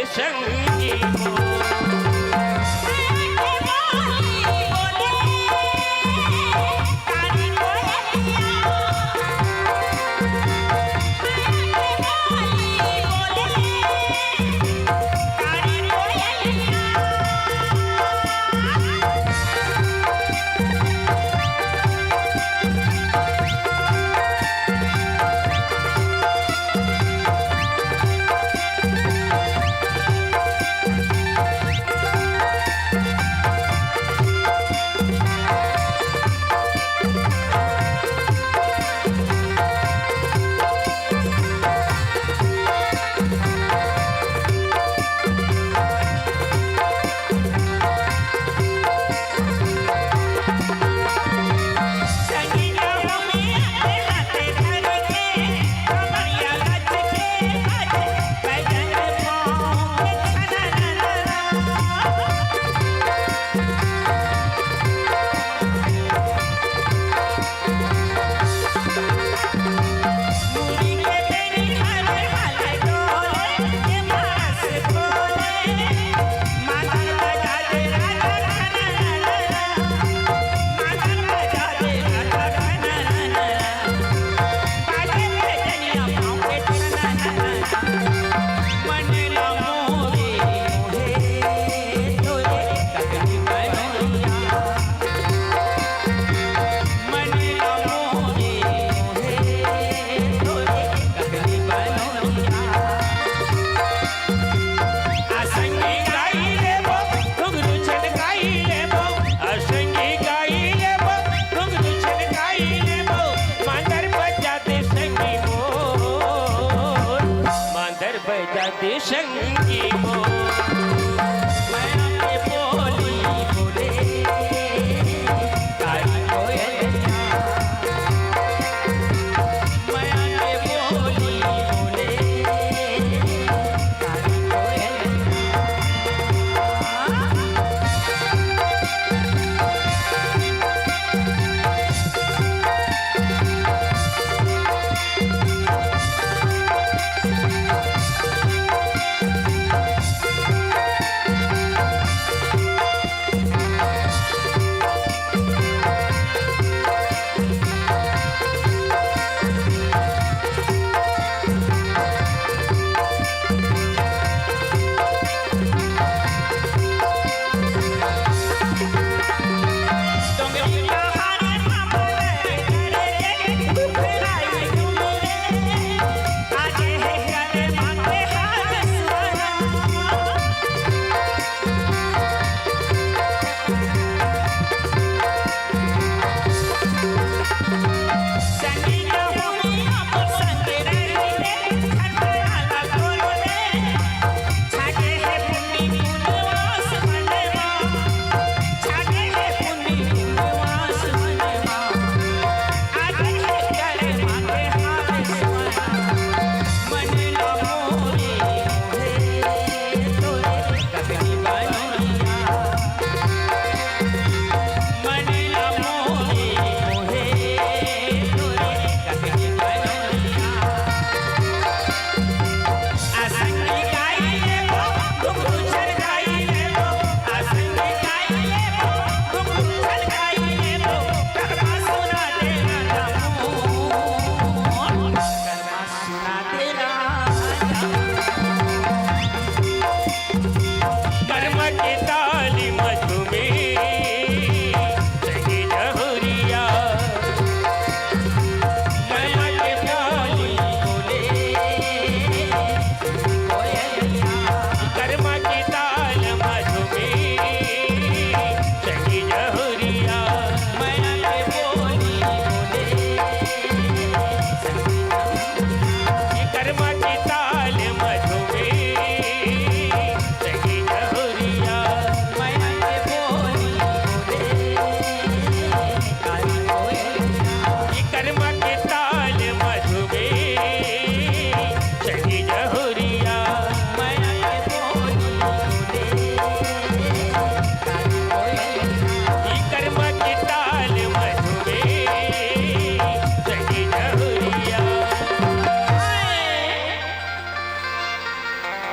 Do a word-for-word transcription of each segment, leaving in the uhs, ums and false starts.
संगी मोर। मांदर बजा दे संगी मोर, मया के बोली बोले, कारी कोयलिया। मया के बोली बोले, कारी कोयलिया।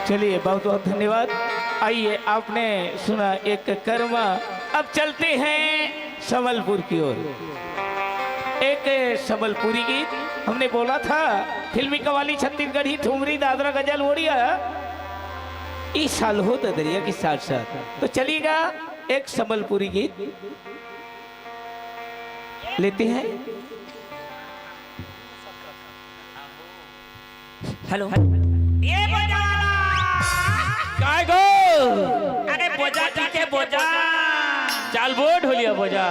चलिए, बहुत बहुत धन्यवाद। आइए, आपने सुना एक कर्मा, अब चलते हैं संबलपुर की ओर। एक संबलपुरी गीत हमने बोला था, फिल्मी कवाली छत्तीसगढ़ी ठुमरी दादरा गजल ओड़िया, ई साल हो ददरिया के साथ साथ। तो चलिएगा, एक संबलपुरी गीत लेते हैं। हेलो। ये बोजा। काय गो? अरे बोजा, ठीक है बोजा। चाल बोल ढोलिया बोजा।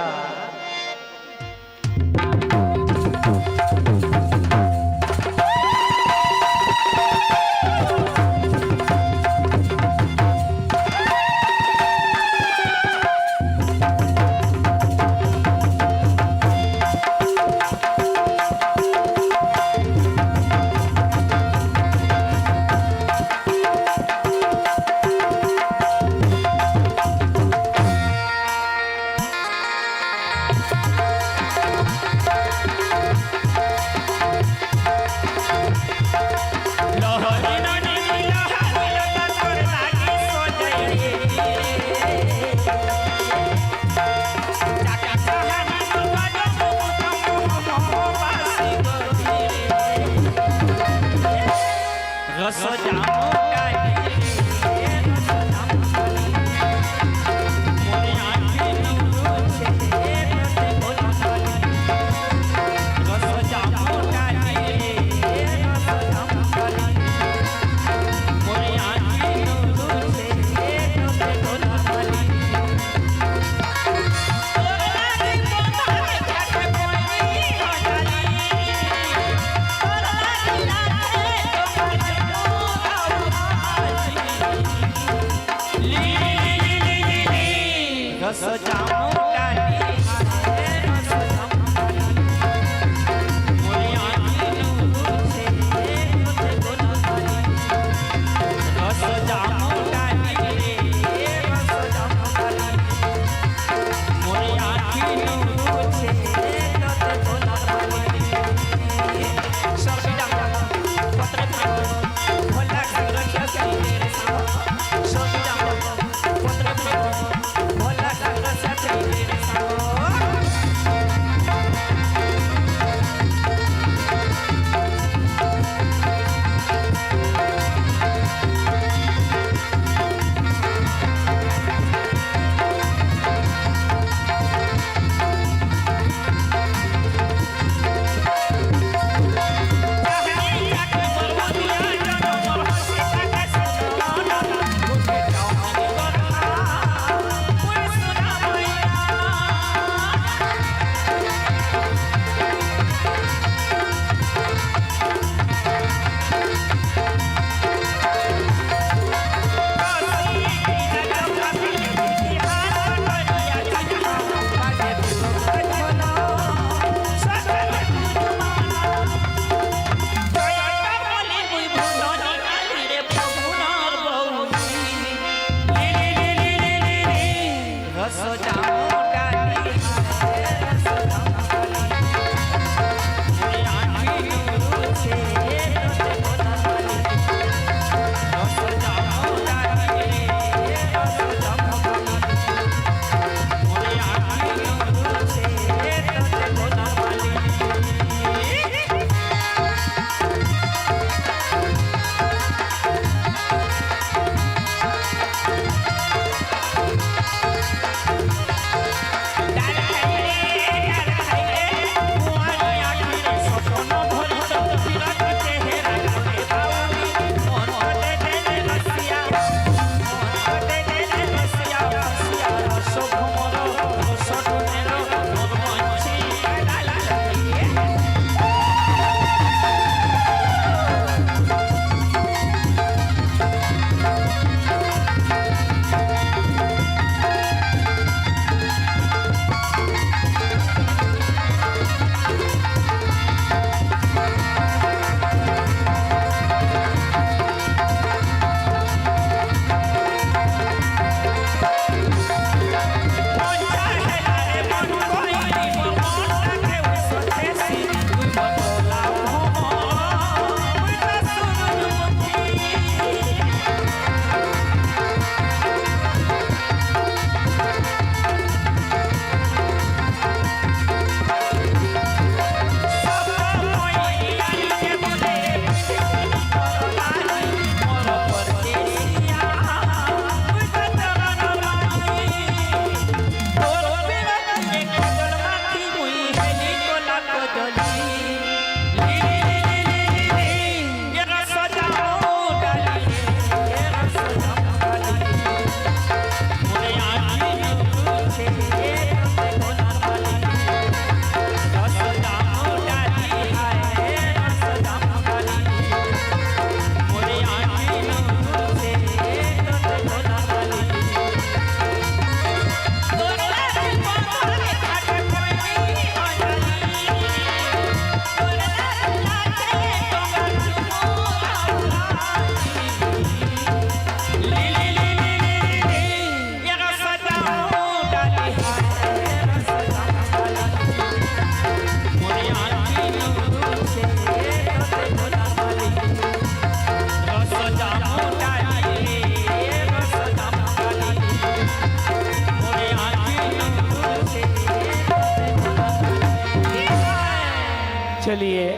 चलिए,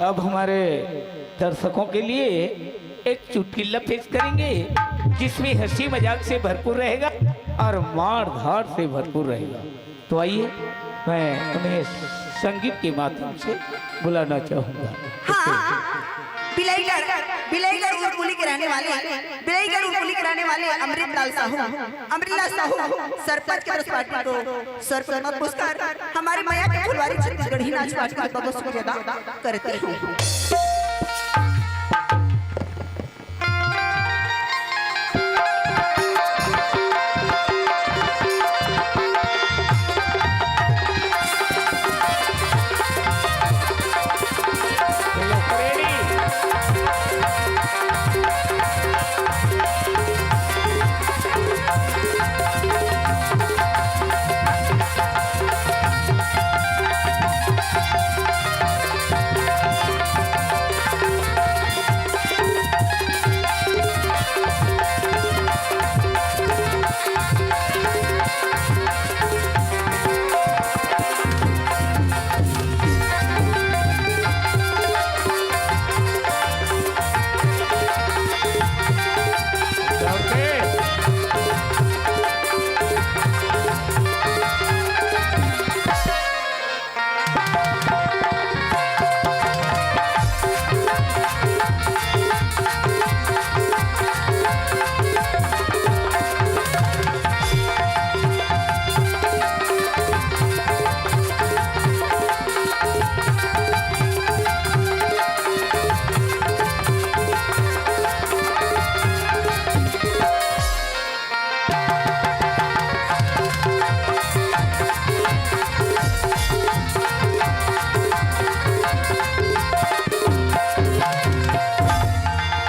अब हमारे दर्शकों के लिए एक चुटकुला पेश करेंगे, जिसमें हंसी मजाक से भरपूर रहेगा और मार धाड़ से भरपूर रहेगा। तो आइए, मैं उन्हें संगीत के माध्यम से बुलाना चाहूंगा। हाँ, बिलाईगढ़, बिलाईगढ़ उरपुली के रहने वाले, बिलाईगढ़ उरपुली के रहने वाले अमृतलाल साहू, अमृतलाल साहू सरपंच के तरफ से पार्टी को सौ रुपये का पुरस्कार हमारी मया के फुलवारी छत्तीसगढ़ी नाच पार्टी को बहुत बहुत शुक्रिया अदा करती हूँ।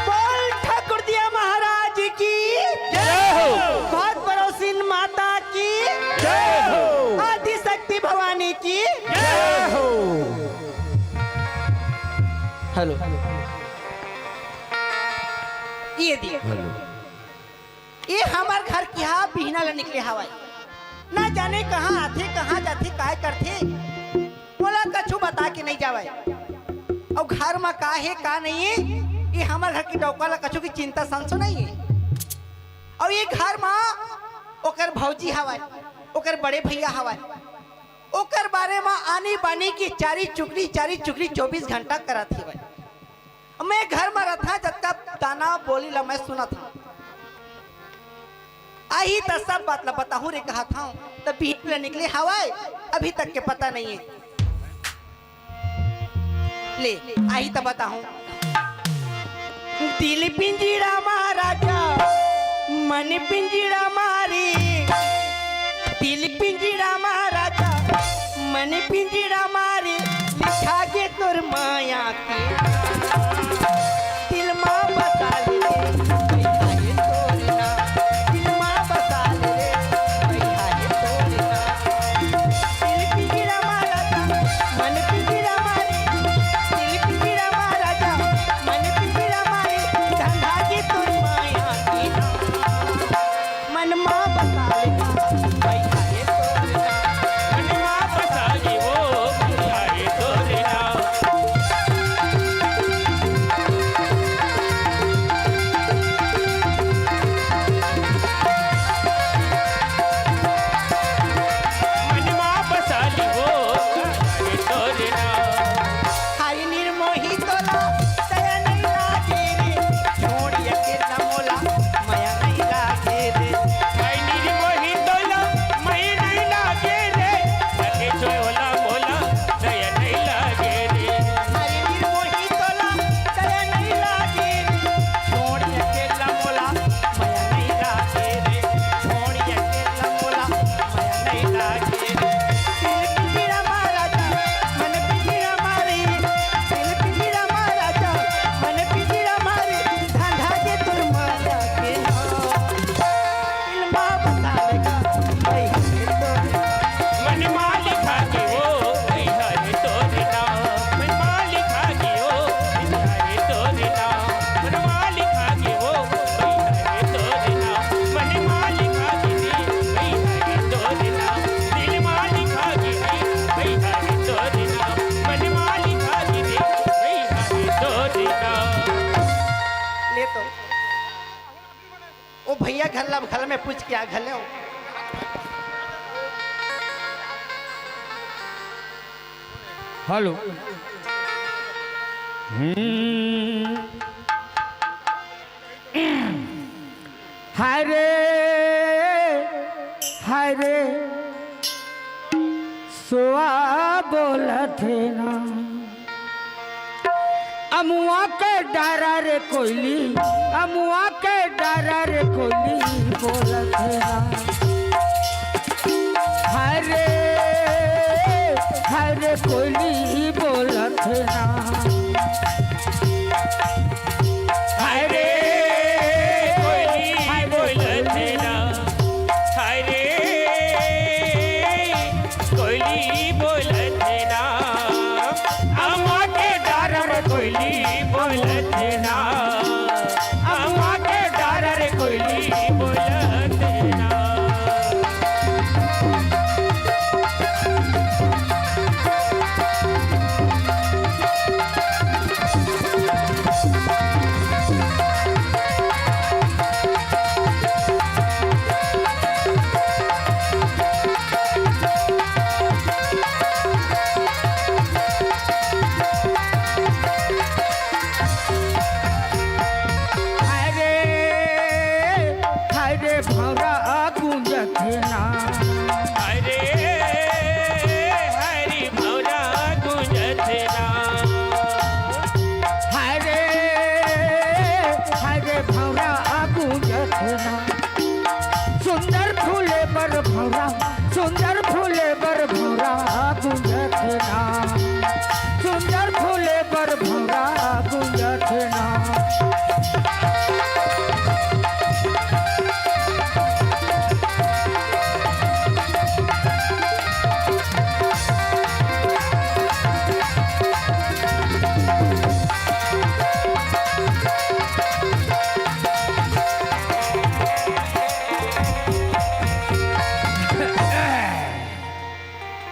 बोल ठाकुर दिया महाराज की जय हो। भाग परोसिन माता की जय हो। आदि शक्ति भवानी की जय हो। हेलो। ये दिया। हेलो। ये हमर घर के हा बिहना ले निकले हवय। ना जाने कहाँ आथे, कहाँ जाथे, काय करथे, मोला कछु बता के नहीं जावय। अउ घर म का हे, का नहीं हे, ये हमर घर के डौका ला कछु की चिंता संसो नहीं हे। अउ ये घर म ओकर भौजी हवय, ओकर बड़े भैया हवय, ओकर बारे म आनी बानी की चारी चुगली, चारी चुगली चौबीस घंटा करत हवय। मैं घर म रथंव, जतका ताना बोली ला मैं सुनत हंव। आही त सब बात ला बताहूं रे कहत हंव, त बिहन ले निकले हवय, अभी तक के पता नहीं हे। ले, आही त बताहूं। दिल पिंजरा मा राजा, मन पिंजरा मारे। दिल पिंजरा मा राजा, मन पिंजरा मारे। लिखा गे तोर माया के दिल मा बसा ले रे, बैठा हे तोर नाम। दिल मा बसा ले रे, बैठा हे तोर नाम। दिल पिंजरा मा राजा, मन पिंजरा मारे। दिल पिंजरा मा राजा, मन पिंजरा मारे। धंधा के तोर माया के नाम। मन मा बसा ले, बैठा हे तोर नाम। मन मा बसा ले वो, बैठा हे तोर नाम। घर ला, घर में पूछ के आ घले। हेलो। हम्म। हाय रे, हाय रे, सोआ बोलत हे ना। अमुआ के डारा रे कोइली, अमुआ के डारा रे कोइली बोलत हे ना। हरे, हरे कोइली बोलत हे ना। हरे कोइली बोलत हे ना। हरे कोइली बोलत हे ना। अमुआ के डारा रे कोइली बोलत हे ना। अमुआ के डारा रे कोइली बोलत हे ना। हरे, हरे भौरा गूंजत हे ना। हरे, हरे भौरा गूंजत हे ना। हरे, हरे भौरा गूंजत हे ना। सुंदर फूले बर भौरा, सुंदर फूले बर भौरा गूंजत हे ना। सुंदर फूले बर भौरा गूंजत हे ना।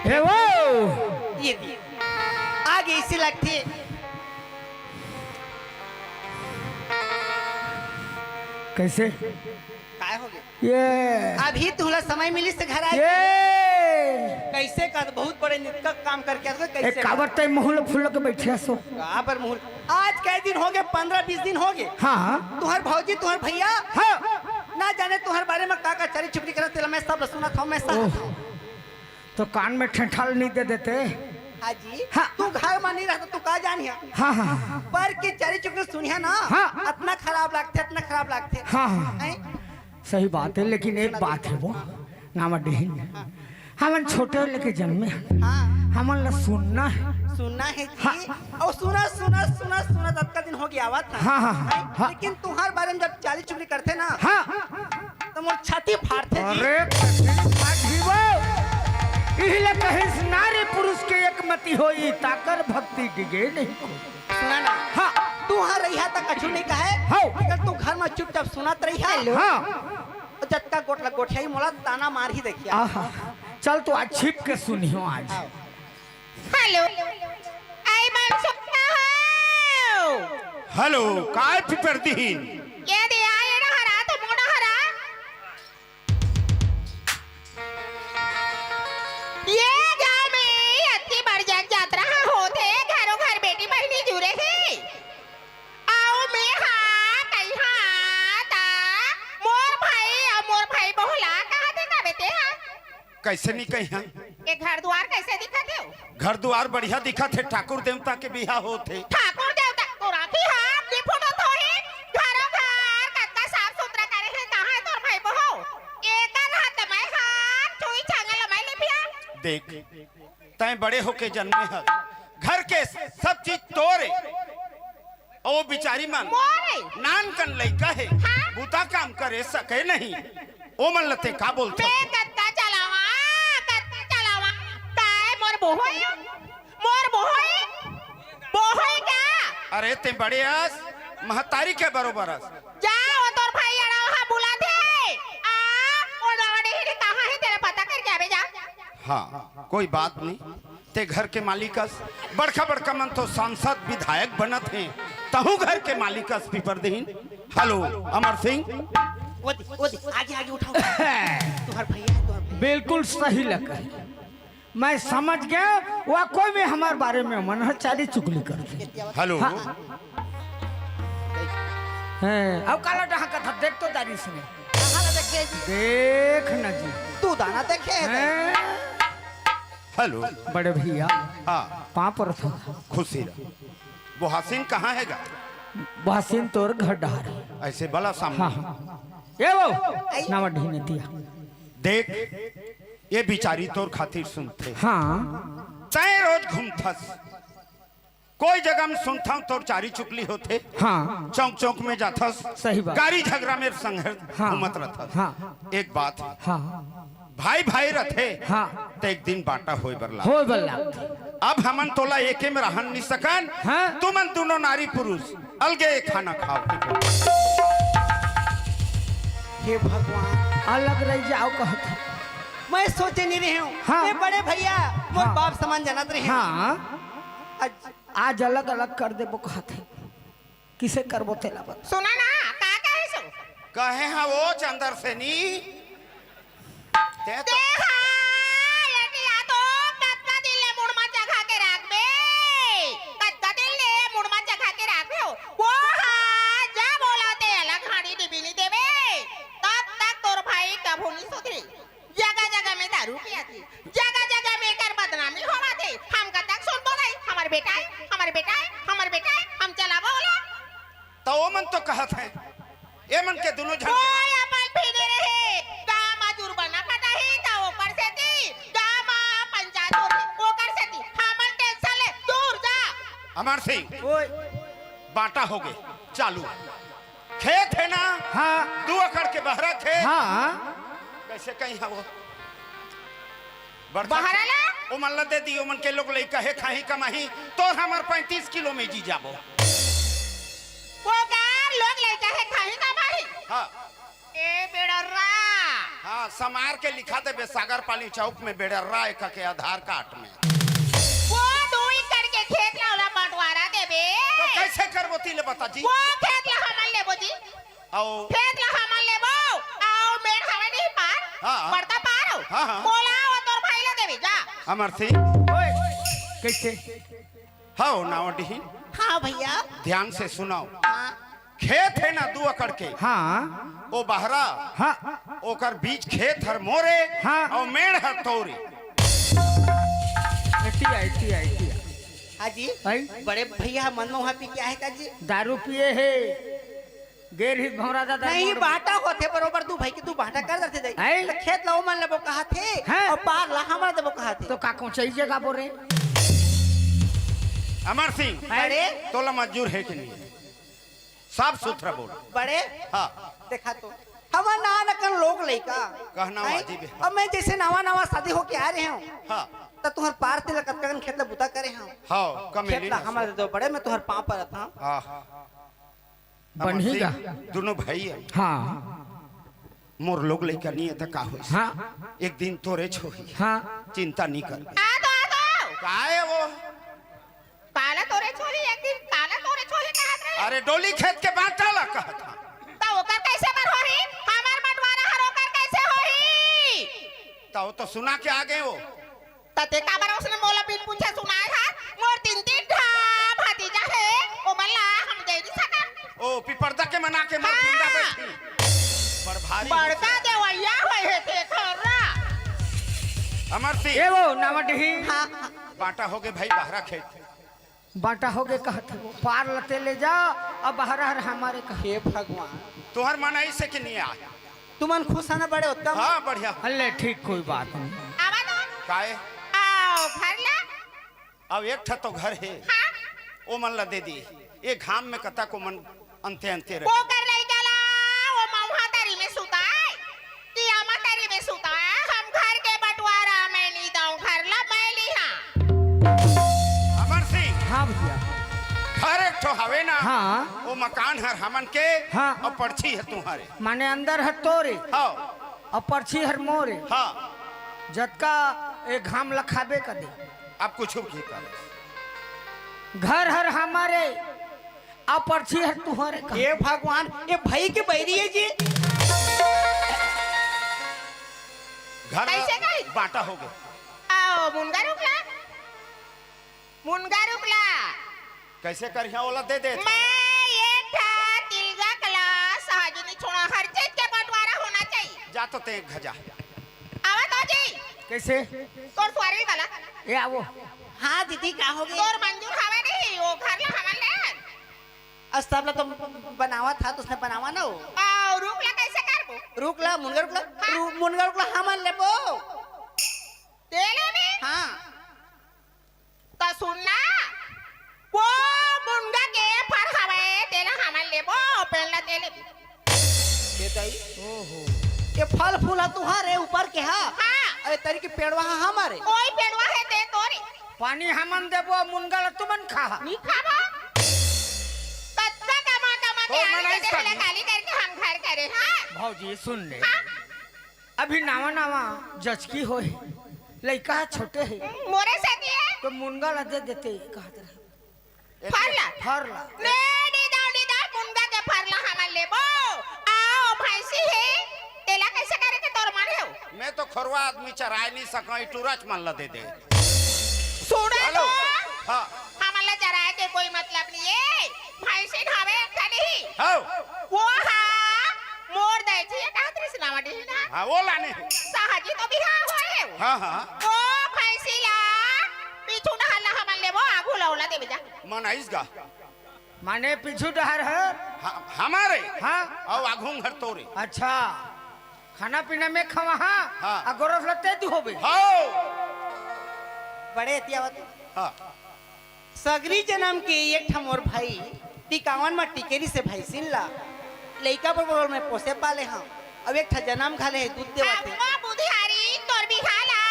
हे वो! ये दे। आगे इसे लगथे। कैसे? काय हो गया? ये अभी तुला समय मिलिस त घर आए। ये कैसे का बहुत बड़े नितका काम करके आए, कैसे एक का? काबर तय मुंह ल फुल के बैठे सो। काबर मुंह? आज कई दिन हो गए, पन्द्रह बीस दिन हो गए। हाँ। तुहर भौजी, तुहर भैया, हाँ। ना जाने तुहर बारे में का का चरी चुपड़ी करत, तेला मैं सब सुनत हूँ, मैं सब। ओह। तो कान में ठेठा ल नहीं दे देते। हाँ जी। हाँ। तू घर में नहीं रहता, तू का जानिया? हाँ, हाँ, हाँ। पर के चरी चुपड़ी सुनिया ना, हाँ। अतना खराब लागथे, अतना खराब लागथे। हाँ, हाँ। हैं? सही बात है, लेकिन एक बात है वो, नामा डिहिन। हमन छोटे लेके जन्मे हन। हाँ। हमन ला सुनना है। सुनना है जी। हाँ। अउ सुनत, सुनत, सुनत, सुनत अतका दिन हो गया आवत ना। हाँ, हाँ, हाँ, हैं? हाँ। लेकिन तुहर बारे में जब चाली चुगली करथे ना, हाँ। त मोर छाती फाटथे जी। अरे, छाती फाट जीवो। इही ला कहिस नारी पुरुष के एक मति होई, ताकर भक्ति डिगे नहीं कोई। सुना ना। हाँ। तुहर रहिया त कछु नहीं कहे। हाँ। लेकिन तू घर में चुपचाप सुनत रहिया। हेलो। हाँ। जतका गोठ लग गोठियाई मोला ताना मारही देखिया। आहा। चल तो आज छिप के सुनियो आज। आओ। हेलो, आई बात सुनता हो? हेलो, काय पिपर दीन? ये दे आए ना हरा तो मोड़ा हरा। ये गांव में अतकी बड़ जग जात्रा होथे, घरों घर बेटी बहिनी जुरे हे। अउ मैं हा कहिहा ता मोर भाई अउ मोर भाई बहू ला कहा दे का बेटे हा? कैसे नहीं कहिहा? ये घर दुआर कैसे दिखत हे? घर दुआर बढ़िया दिखत हे, ठाकुर देवता के बिहा होत हे। ठाकुर देवता तोरा की हाथ नहीं फूटत होही? घरों घर कतका साफ सुथरा करे हे, कहाँ हे तोर भाई बहू? एकर हाथ मैं हाथ छुई छांगल मैं लिपिया। देख, तैं बड़े होके जन्मे हस, घर के सब चीज तोरे। ओ बिचारी मन मोरे। नान कन लइका हे, हाँ? बुता काम करे सके नहीं। ओ मन ल तैं का बोलथस? मैं कत्ता चलावा, कत्ता चलावा। काय मोर बोहोई? मोर बोहोई? बोहोई का? अरे तैं बड़े अस, महतारी के बरोबर अस। जा, ओ तोर भाई अड़ा हा बुलाथे। आ, ओ नौड़ी ही कहाँ हे तेरा पता करके आबे जा। हाँ, कोई बात नहीं। तैं घर के मालिक अस, बड़का बड़का मन तो सांसद विधायक बनत हे, तहूँ घर के मालिक अस पिपर दीन। हेलो, अमर सिंह। वो दे, वो दे, आगे, आगे उठाओ। तुम्हार भैया है, तुम्हार भैया। बिल्कुल सही लगा। मैं समझ गया, वो कोई भी हमारे बारे में मन ह चारी चुगली करथे। हेलो। हाँ। हैं, अब काला डहाकत ह, देख तो दारी से। कहाँ ना देखे जी? देख ना जी। तू दाना देखे है? हैं? हेलो। बड़े भैया। हाँ। पाँव परत हँव। खुशी रह। वो हसीन कहाँ है गा? वो हसीन तोर घर डहर। ऐसे बला सामने। हाँ, हाँ। ये वो, आई। नवा ढीने दिया। देख, ये बिचारी तोर खातिर सुनथे। हाँ। तैं रोज घूमथस। कोई जगह में सुनथँव तोर चारी चुगली होथे। हाँ। चौक चौक में जाथस। सही बात। गारी झगरा में संग हाँ। घूमत रथस। हाँ। एक बात हे। हाँ। भाई भाई रथे। हाँ। त एक दिन बाँटा होय बर लाग। होय बर लाग। अब हमन तोला एके में रहन नइ सकन। हाँ। तुमन दूनों नारी पुरुष अलगे खाना खाव। हे भगवान। अलग रह जाव कहत हँव। मैं सोचे नइ रहेंव। हाँ। मैं बड़े भैया, मोर हाँ। बाप समान जानत रहेंव। हाँ। आज आज अलग अलग कर देबो कहत हँव। किसे करबो तेला बता। सुना ना, का कहे सो? कहे हँव वो चंद्र सेनी। ते तो ते हा, एटिया तो कतका दिन ले मुड़ मा चघा के राखबे? कतका दिन ले मुड़ मा चघा के राखबे हो? वो हा, जा बोला ते अलग हांडी डिबी नइ देबे। तब तक तोर भाई कभू नइ सुधरी। जगह जगह में दारू पियाथे, जगह जगह में एकर बदनामी होवथे। हम कतक सुनबो नहीं, हमर बेटा हे, हमर बेटा हे, हमर बेटा हे, हम चलाबो ओला। त ओमन तो कहत हे, एमन के दूनों झन वो अपन फिरे रहे, गाँव मा जुर्माना कटाही त ओकर सेती, गाँव मा पंचायत होही ओकर सेती, हमन tension ले दूर जा। अमर सिंह, ओए। बाँटा होगे, चालू। खेत हे ना? हाँ। दू एकड़ के बहरा खेत। हाँ। कइसे कहीं हवो? बरसात बहरा ला? ओमन ला दे दी, ओमन के लोग लइका हे, खाही कमाही, तोर हमर पैंतीस किलो में जी जाबो। ओकर लोग लइका हे, खाही कमाही। हाँ। ए बेड़र्रा। हाँ, समार के लिखा देबे सागर पाली चौक में बेड़र्रा एक के आधार कार्ड में। वो दू एकड़ के खेत ला ओला बंटवारा देबे। त कइसे करबो ती ले बता जी? वो खेत ला हमन लेबो जी। अउ खेत ला हमन लेबो, अउ मेड़ हवे नहीं पार, हाँ। बड़का पार हो। हाँ, हाँ। बोला वो तोर भाई ला देबे, जा। अमर सिंह। ओए, कइसे? हव, नावडीही। हाँ भैया। ध्यान से सुनव। हाँ। खेत हे ना दू एकड़ के। हाँ। ओ बहरा। हाँ। ओकर बीच खेत हर मोरे। हाँ। अउ मेड़ हर तोरे। एतिया, एतिया, एतिया। हाँ जी। आई? बड़े भैया मन में वहाँ पी क्या है का जी? दारू पिए हे। गेर ही भौंरा दादा नहीं, मोड़। बाँटा होथे बरोबर, दू भाई के दू बाँटा कर देथे दाई। हैं? त खेत ला ओमन लेबो कहथे, हैं? अउ पार ला हमन देबो कहथे। त का कोचई जगह बोरे? अमर सिंह, अरे? तोला मंजूर हे कि नहीं? साफ सुथरा बोल। बड़े? हाँ। देखा तो, हमन ना नकन लोग लइका। कहना हैं? वाजिब हे। अब मैं जइसे नवा नवा शादी होके आ रहेंव। हाँ। त तुँहर पार तिला कतका कन खेत ला बुता करे हँव। हाँ, कमेली खेत ला ना हमन दे दो बड़े, मैं तुँहर पाँव परत हँव। हाँ। बनही गा। दूनों भाई हे। हाँ। मोर लोग लइका नइ हे त का होइस? हाँ। एक दिन तोरेच होही। हाँ। चिंता नइ कर। आ तो, आ तो। काय हे वो? काला तोरेच होही, एक दिन काला तोरेच होही कहत रहे। अरे डोली खेत के बाँटा ला कहत हँव। त ओकर कइसे बर होही? हमर बंटवारा हर ओकर कइसे होही? त वो तो सुना के आ गे वो। त ते काबर ओसने मोला बिन पूछे सुनाए हा? मोर तीन तीन ठा भतीजा हे, ओमन ला हम दे नइ सकन। ओ, पिपरदा के मना के मोर हाँ। पिंडा बैठी। बड़ भारी बड़का देवइया होय हे ते खर्रा। अमर सिंह। ए वो, नावडीही। हाँ, हाँ। बाँटा होगे भाई बहरा खेत। बाँटा होगे कहत हे वो। पार ला ते ले जा, अब बहरा हर हमरे कहा। हे भगवान। तुँहर मन अइसे कि नइ आय? तुमन खुश हव ना बड़े उत्तम? हाँ, बढ़िया। अल्ले ठीक, कोई बात नहीं। आवा तो। काय? अउ घर ला? अब एक ठा तो घर हे। हाँ। ओमन ला दे दी। ए घाम में कतको मन अंते अंते रहे। ओकर लइका ला, वो मउहा तरी में सुताय, कि आमा तरी में सुताय, हम घर के बंटवारा मैं नइ दँव, घर ला मैं लिहा। अमर सिंह। हाँ भैया। घर एक ठो हवे ना, हाँ। वो मकान हर हमन के, हाँ। अउ परछी हे तुँहरे। माने अंदर हर तोरे। हाँ। अउ परछी हर मोरे। हाँ। जतका ए घाम ला खाबे कदे। अब कुछ भी कर। घर हर हमरे, आ पर्ची हर तुहरे का। हे भगवान, ये भई के बइरी हे जी। घर कैसे कही? बांटा हो गे। आओ, मुनगा रुख ला। मुनगा रुख ला। कैसे करिहा, ओला दे दे। मैं एक ठा तिलगा कला सहज नी छोड़ा, हर चीज के बंटवारा होना चाहिए। जा तो ते एक घजा। आवत हो जी। कैसे? तोर सुवारी वाला। ए, आवो। हाँ दीदी, का हो गे? तोर मंजूर हवे नहीं, वो घर ला हमन ले। अब सब ला तो बनावा था, तो उसने बनावा ना हो। आओ, रुख ला कैसे करबो? रुख ला, मुनगा रुख ला। हाँ। रु-, मुनगा रुख ला हमन लेबो। ते लेबे? हाँ। त सुन ना, वो मुनगा के फर हवे, तेला हमन लेबो, पेड़ ला ते लेबे। हे दाई, ओहो। ये फल फूल ह तुहारे ऊपर के हा? हाँ। अरे तरी के पेड़वा ह हमारे। कोई पेड़वा हे ते तोरे। पानी हमन देबो, मुनगा ला तुमन खा। नी खाबो। कत्ता कमा कमा के ओ, आने मनाई देते हैं, सकी। गाली करके हम घर करे, हाँ? भौजी, सुन ले। हाँ। अभी नावा नावा जचकी होए, लइका छोटे हे। मोरे से दिए? तो मुनगा ला दे देते, कहत रहे। फरला। फरला। ले, दे दो, दे दो, मुनगा के फरला हमन लेबो। आओ, भैंसी हे, तेला कैसे करे के तोर मन हे? मैं तो खोरवा आदमी चराए नहीं सका, ई टूरा च मन ला दे दे। सुनो हेलो। तो, हाँ। हमन ला चराए के कोई मतलब नहीं हे। भैंसिन हवे एक ठन ही। हाँ। वो हा मोर दाई जी, ये कहत रहिस नावा डीही ना। हाँ, वो लाने हे। सहजी तो बिहाव होए हे। हाँ, हाँ। वो भैंसी ला पीछू डहर ला हमन लेबो, आगू ला ओला देबे जा। मन आइस गा। माने पीछू डहर हर? ह-, हमारे। हाँ। अउ आघू हर तोरे। अच्छा। खाना पीना में खवा, हाँ। हाँ। आ गोरस ला ते दू होबे। हाँ। बड़े एती आवत। हाँ। सगरी जनम के एक ठा मोर भाई टिकावन म टिकेरी से भैंसिन ला लइका बरोबर में पोसे पाले हंव। अब एक ठा जनम घाले हे, दूध देवत हे। अम्मा बुधियारी, तोर बिहाव ला,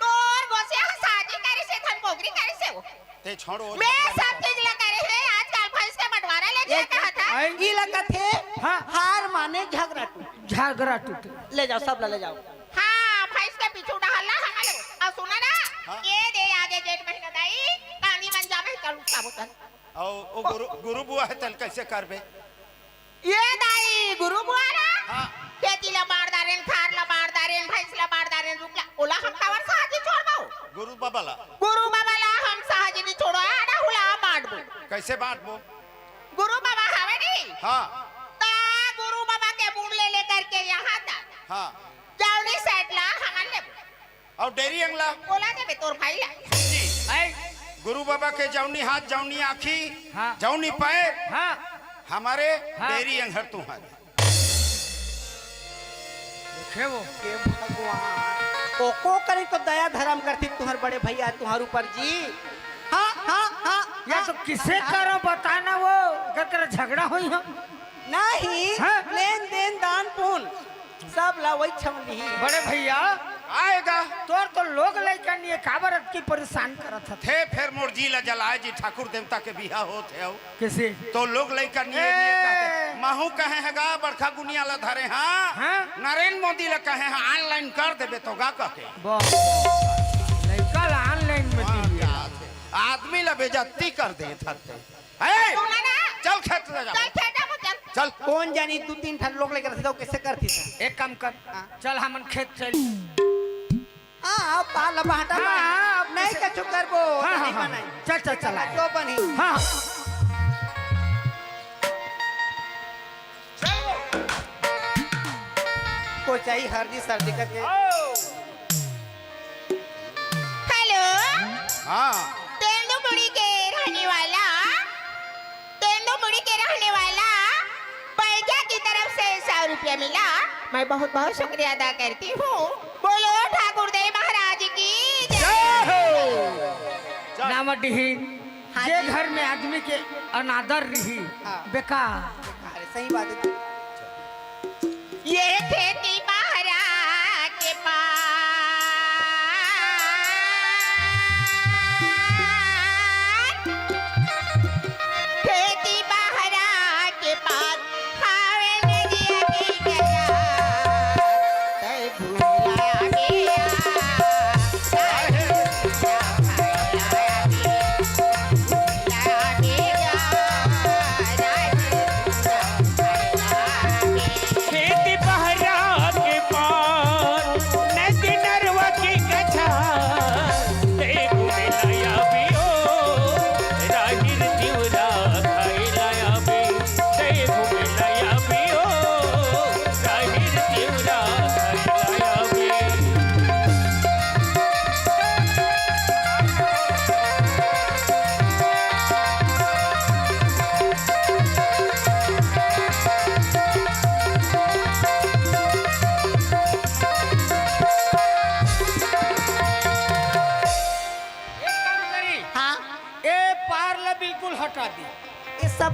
तोर गोसे ह साजी करे से धन बोगरी करे से वो। ते छोड़ो, मैं झगड़ा सब नहीं चीज ला करे हे, आजकल भैंस के बंटवारा ले ए, जाता था। आई। ई ला कथे, हाँ। हार माने झगड़ा टूटे। झगड़ा टूटे। ले जाओ, सब ला ले जाओ। हाँ, भैंस के पीछू डहर ला हमन लेबो। अउ सुना ना, हाँ। ये दे आगे जेठ महीना दाई, पानी मन जामे, चल उठा बोतल। अउ ओ गुरु, गुरु बुआ हे, तेल कैसे करबे? ये दाई, गुरु बुआ ना? हाँ। खेती ला बांट डारेन, खार ला बांट डारेन, भैंस ला बांट डारेन, रुख ला, ओला हम काबर साजी छोड़बो? गुरु बाबा ला। गुरु बाबा ला हम साजी नी छोड़ो, आधा हुला बांटबो। कैसे बांटबो? गुरु बाबा हवे नी? हाँ। ता गुरु बाबा के मुड़ ले लेकर के यहाँ तक। हाँ। जौनी सेट ला हमन लेबो। अउ डेरी अंग ला? ओला देबे तोर भाई ला। जी। ऐ। गुरु बाबा के जौनी हाथ, जौनी आँखी, हाँ। जौनी पैर, हाँ। हमारे हाँ। डेरी अंग हर तुहारे। देखे वो। हे भगवान, ओको करी तो दया धरम करती तुहर बड़े भैया तुहर ऊपर जी। हाँ, हाँ, हाँ, या हाँ, तो किसे हाँ। करो बता ना वो, अगर कर झगड़ा होई हो। नहीं, हाँ? लेन देन दान पुन सब ला वही छमली। बड़े भैया, आएगा। तोर तो लोग लइका नहीं है, काबर अतकी परेशान करत हत? थे फेर मोर जी ला जलाए जी, ठाकुर देवता के बिहा होत हे अउ। कैसे? तो लोग लइका नहीं है, नहीं है ए! कहते। महू कहे हे गा, बड़खा गुनिया ला धरे, हाँ? हाँ? नरेंद्र मोदी ला कहे, हाँ, online कर देबे तो गा कहके। वाह। लइका ला online में हाँ, दिए। क्या बात है। आदमी ला बेइज्जती कर दे धरते। ए, सुना ना। चल खेत ले जा। चल खेत जाबो, चल। चल। कौन जानी दू तीन ठन लोग लेकर रखी तो कैसे करती था? एक काम कर, हाँ। चल हमन खेत चल। हाँ, अब बाल अब हटा हाँ, ना। हाँ, अब नहीं कैसे? कछु करबो, हाँ, नहीं हाँ, हाँ। बनाई। चल, चल, चल, आ। जो बनी। हाँ। कोचाई हरदी सर्दी करके। आओ। हेलो। हाँ। तेंदूमुड़ी के रहने वाला, तेंदूमुड़ी के रहने वाला बैजा की तरफ से सौ रुपया मिला। मैं बहुत बहुत शुक्रिया अदा करती हूँ। बोलो ठाकुर देव महाराज की जय। जय हो। चल। नाम डीही, हाँ जे जी। घर में आदमी के अनादर रही, हाँ। बेकार। अरे सही बात है। ये खेती बहरा के पार, खेती बहरा के पार, हावे नदिया की गया, तै भूला गया, तै भूला गया, भूला गया।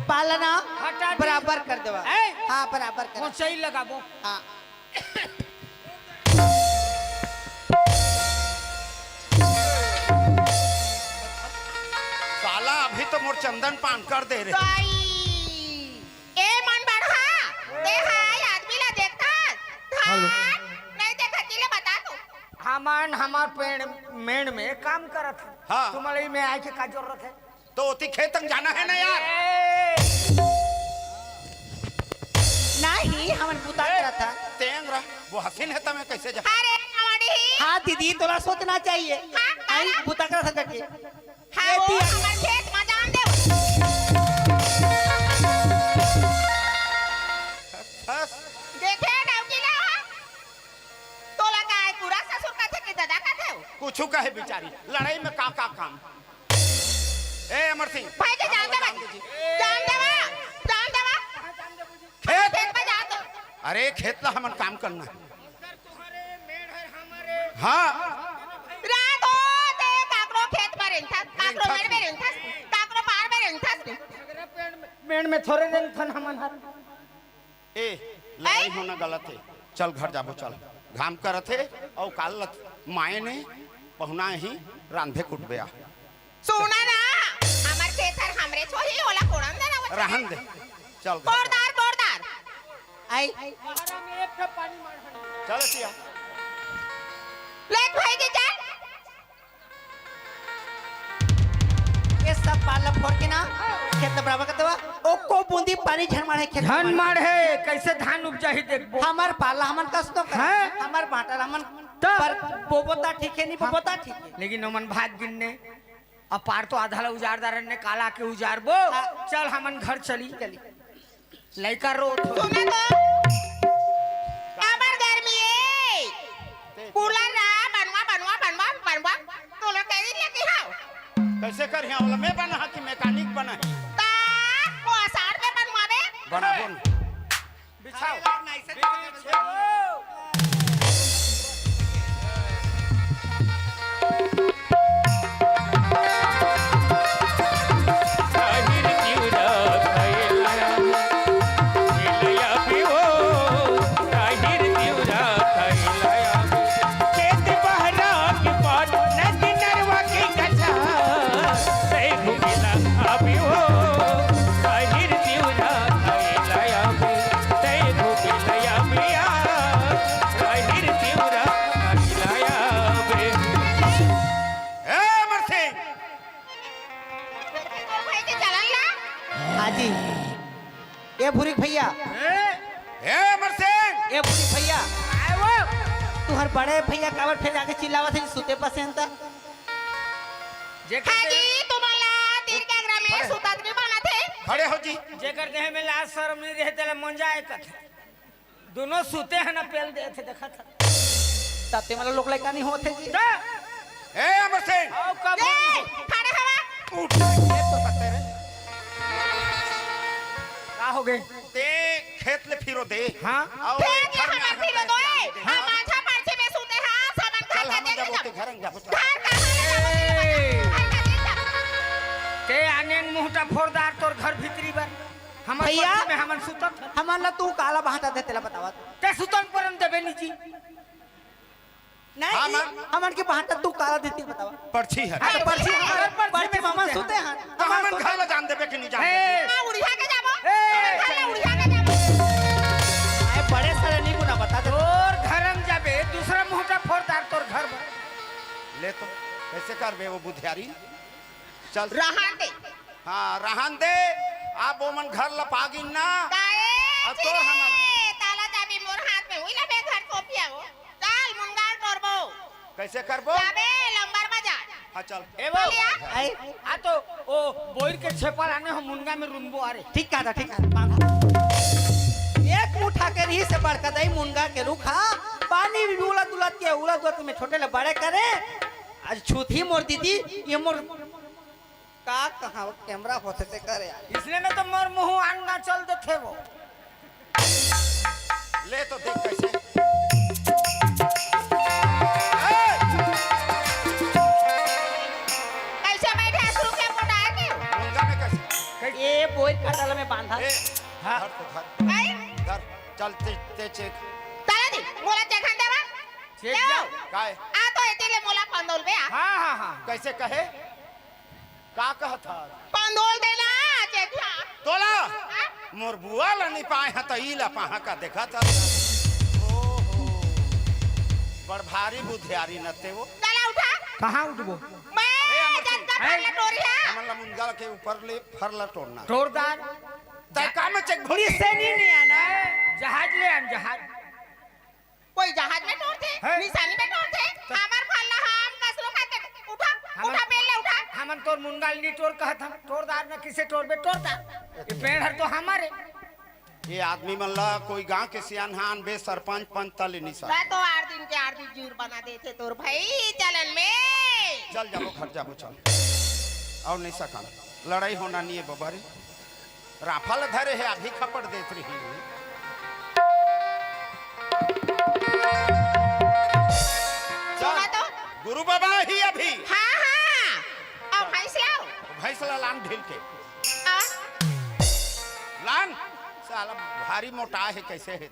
पाला ना हटा दे। बराबर कर देवा। ए! हाँ, बराबर कर। ऊंचाई लगाबो। हाँ। साला अभी तो मोर चंदन पान कर दे रे। दाई। ए मन बढ़ा, ते हाय आदमी ला देखथस? हेलो। धान नहीं देखत ले बता तू। हमन हमर पेड़ मेड़ में काम करत हन। हाँ। तुमन ला ई में आए के का जरूरत है? तो ओती खेत में जाना है ना यार। ए! नहीं, हमन बुता ए, करत हन। तेंग रहा, वो हसीन है तमें कैसे जा? अरे, हमारी ही। हाँ दीदी, तोला सोचना चाहिए। हाँ, आई, हाँ। बुता करत हन करके। हाँ, ये वो दिया। हमर खेत में जान दे। बस। देखे डौकी ला, तोला का है, पूरा ससुर कथे कि दादा कथे हो? कुछ कहे बिचारी, लड़ाई में का का काम? ए अमर सिंह, भाई जी, जान दे, जान दे जी। जान दे बा, जान दे बा। खेत। खेत में जान दे। अरे खेत ला हमन काम करना है। हाँ। रात हो ते काकरो खेत में रेंगथस, काकरो रेंगथस। मेड़ में रेंगथस, काकरो पार में रेंगथस। मेड़ में थोड़े रेंगथन हमन हर। ए, लड़ाई होना गलत है। चल घर जाबो, चल। घाम करत हे, अउ काल लत-, माए ने पहुना ही रांधे कुटबे आ। सुना ना, हमर खेत हर हमरे छोही, ओला कोड़न दे ना वो। रहन दे। चल घर जा। कोड़दार, कोड़दार। आई। चल सिया। ले भाई जी चल। ये सब पाला फोर के ना खेत बराबर कर देवा। ओ को बूंदी पानी झन माढ़े खेत झन माढ़े। कैसे धान उपजाही देखबो। हमर पाला हमन कस तो कर। हैं? हमर बांटा हमन तो पर बोबो ता ठीक है, नहीं बोबो ता ठीक है। लेकिन ओमन भाग गिनने अपार तो आधा ला उजाड़ दारन ने काला के उजाड़बो। हाँ। चल हमन घर चली। चली। लइका रोत हो। सुना तो, काबर गर्मी ए? कूलर ला बनवा, बनवा, बनवा, बनवा। तोला कह दिया कि हाँ। कैसे कर यहाँ वाला मैं बना हा कि मैकेनिक बना है? ता, वो आषाढ़ में बनवावे। बनाबो न। बिछाओ। बिछाओ। ए, अमर सिंह! भाई के चलन ला। हाँ जी। ए भुरिक भैया। ए, अमर सिंह! ए भुरिक भैया। आए वो। तुहर बड़े भैया काबर फिर जाके चिल्लावत है, सुते पसे हन त? जेकर हाँ देह जी, तुमन ला तीर के अगरा में खड़े। सुतत भी बनत है। खड़े हो जी। जेकर देह में लाज शरम नहीं रहे, तेला मंजा एकत है। दोनों सुते हैं ना, पेल दे थे, देखा था। ताते मतलब लोग लइका नहीं होते जी। जा। ए, अमर सिंह। आओ, कब ए, होगी? खड़े हवा। उठ, ये तो सकते रे। का हो गए? ते खेत ले फिरो दे। हाँ। आओ, खेत ले घर में हमार आके फिरो दो, बैठ ए। के हाँ। हम आधा पर्ची में सुते हैं, सामान चल, खा हम के जब देख ओते ले। घर में जाबो, चल। घर कहाँ ले जाबो, ए। घर का देख ले। ते आने मुंहटा फोरदार तोर घर भीतरी बर। हमर भैया, पट्टी में हमन सुतत हन। हमन ला तू काला भांटा दे, तेला बतावा तू। ते सुतन परन देबे नी जी। नहीं, हाँ, जी, माँ। हमन के भांटा तू काला देती बतावा। पर्ची है। हाँ, तो पर्ची, हमर पर्ची में हमन सुते हैं। सुते हैं। तो हमन घर ला जान देबे कि नहीं जान ए। देबे? हाँ, उड़िया के जाबो। ए। घर ला उड़िया के जाबो। ए, बड़े सारे नहीं गुना बता दे। तोर घर में जाबे, दूसरा मुंहटा फोरदार तोर घर में। ले तो, कैसे करबे वो बुधियारी? चल। रहन दे। हाँ, रहन दे। अब ओमन घर लपा गिन ना। काए अब तोर चिरे, हमर ताला चाबी मोर हाथ में, उइला बे घर सोपिया हो। चल, मुनगा ल टोरबो। कैसे करबो? जाबे, लंबर बाजार। हाँ, चल। ए वो, बोलिया? आई। आ तो, ओ, बोइर के छेपा लाने हो, मुनगा में रुनबो, अरे। ठीक कहा था, ठीक कहा था, बांधा। एक मुठा के रही से बड़का दई मुनगा के रुखा, पानी भी उलत उलत के, उलत उलत में छोटे ले बड़े करे। आज छूथी मोर दीदी, ये मोर का कहाँ वो कैमरा होथे ते कर यार। इसने में तो मोर मुंह आनगा चल देथे वो। ले तो देख कैसे। ए! कैसे बैठे हैं, शुरू क्या मोटा है क्यों? मुनगा में कैसे? ये बोइर काटा ला बांधा। ए, हाँ। धर तो धर। आई? धर, चल ते, ते चेक। चला दी, मोला चेक हन देवा। चेक ले जा। काय? आ तो एती ले मोला पंदोल बे आ। हाँ, हाँ, हाँ। कैसे कहे? का कहत हस? पंदोल देना, चेक ला। तोला? हाँ? मोर बुआ ला नहीं पाए ह त ई ला पाहा का देखत हस। ओहो। बड़ भारी बुधियारी न ते वो। चला उठा। कहाँ उठबो? मैं ए, अमर सिंह। जब तक ए। फरला टोरी है। हमन ला मुंदगा के ऊपर ले फरला टोरना। टोरदार। तय का में चेक भरी से नहीं, नहीं आना। जहाज ले आन, जहाज। कोई जहाज में टोरथे, हैं? निशानी में टोरथे। तो हमर फरला हम कसरो खाके उठा, हमन उठा पेड़ ले उठा। हमन तोर मुंदगा ल नहीं टोर कहत हम, टोरदार न किसे टोरबे, टोरदार। ये पेड़ हर तो हमर हे। ये आदमी मन ला कोई गांव के सियान हान बे सरपंच पंच तले निशा। मैं तो आठ दिन के आठ दिन जूर बना देथे तोर भाई चलन में। चल जाबो घर जाबो चल। अउ नहीं सकन। लड़ाई होना नहीं है बबा रे। राफा ल धरे हे अभी खपड़ देत रही। चल। सुना तो। गुरु बाबा ही अभी। हाँ, हाँ। अब भैंस लाओ। भैंस ला लान ढील के। हाँ। लान, साला भारी मोटा हे, कैसे हे त?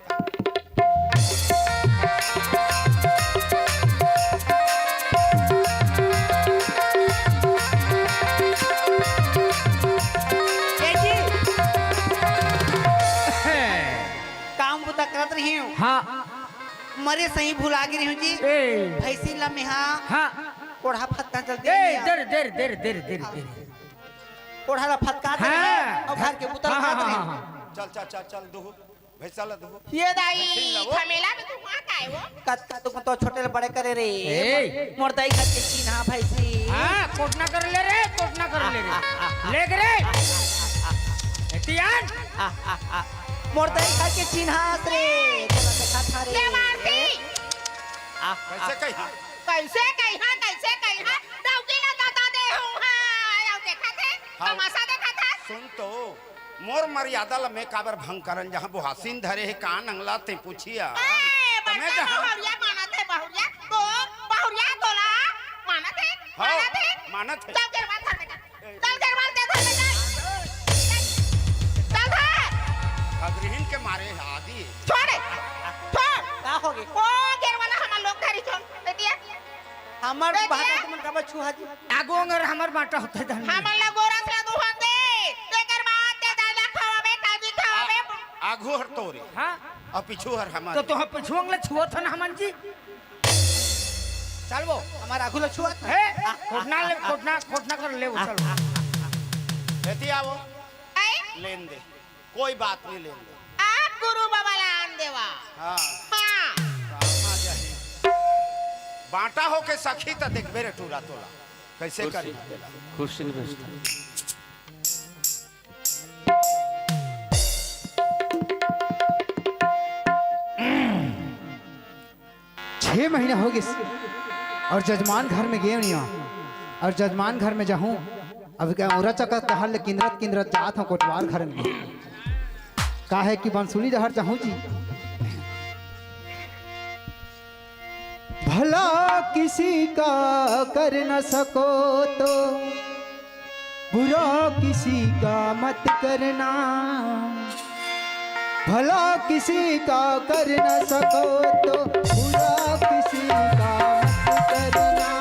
ए जी, काम बुता करत रही हूँ। हाँ। मरे सही भुला गे रही हूँ जी। ए। भैंसी ला मेहा हाँ। कोढ़ा फत्ता जल्दी ए, नहीं आ। दर, दर, दर, दर, दर, दर। कोढ़ा ला फटका दे हाँ। अउ घर के बुता हाँ, हाँ, हाँ, हाँ। चल, चल, चल, चल, दुहू। भैंसा ला दुहू। ये दाई, भैंसी ला वो। खमेला में तू कहाँ का है वो? कतका तुमन तो छोटे ले बड़े करे रे। ए। मोर दाई घर के चिन्हा भैंसी। हाँ, कोटना कर ले रे, कोटना कर ले रे। आ, आ, आ, आ। ले रे। एतियान। आ, आ, आ। मोर दाई घर के चिन्हा रे। तोला देखा था रे। ले मार दी। आ, आ। कैसे कही? कैसे कही हाँ, कैसे कही हाँ? डौकी ला ददा दे हूँ हाँ। अउ देखा थे? हाँ। तमाशा देखा था? सुन तो। मोर मर्यादा ल मैं काबर भंग करन, जहाँ बोहासिन धरे हे, कान अंगला ते पूछिया। ए, तमे बड़का जहाँ बहुरिया मानत हे, बहुरिया। तो बहुरिया तोला मानत हे, हाँ, मानत हे। मानत हे। चल, गेरवा धर बेटा। चल, गेरवा दे, धर बेटा। चल, धर। अग्रहीन के मारे आदि। छोड़, छोड़। का होगे? ओ, गेरवा ला हमर लोग धरी छोड़, बेटिया। हमर बेटिया। बाटा तुमन काबर छुहा जी? आगू अंगर हमर बाटा होथे धन। हमन ला गोरस ला दुहन दे, तेकर बाद ते दादा खवाबे, काजी खवाबे। आ-, आगू हर तोरे। हाँ। अउ पीछू हर हमर। तो तोह पीछू अंगला छुअत हन हमन जी। चल वो। हमर आगू ला छुअत हन। हे, कोटना ले, कोटना, कोटना कर ले वो, चल। एती आवो। आए? लेन दे। कोई बात नहीं, लेन दे। आप गुरु बाबा ला आन देवा। हाँ। हाँ। कामा जाही। बांटा होके सखी त देखबे रे टूरा तोला। कैसे कुर्सी, करी? कुर्सी नहीं बेचता। छह महीना हो गिस अउ जजमान घर में गेंव नइ आंव अउ जजमान घर में जाहूं, अब का औरा चकत डहर ले किंदरत किंदरत जात हंव कोटवार घर में, काहे कि बंसुली डहर जाहूं जी। भला किसी का कर न सको तो बुरा किसी का मत करना, भला किसी का कर न सको तो बुरा किसी का मत करना।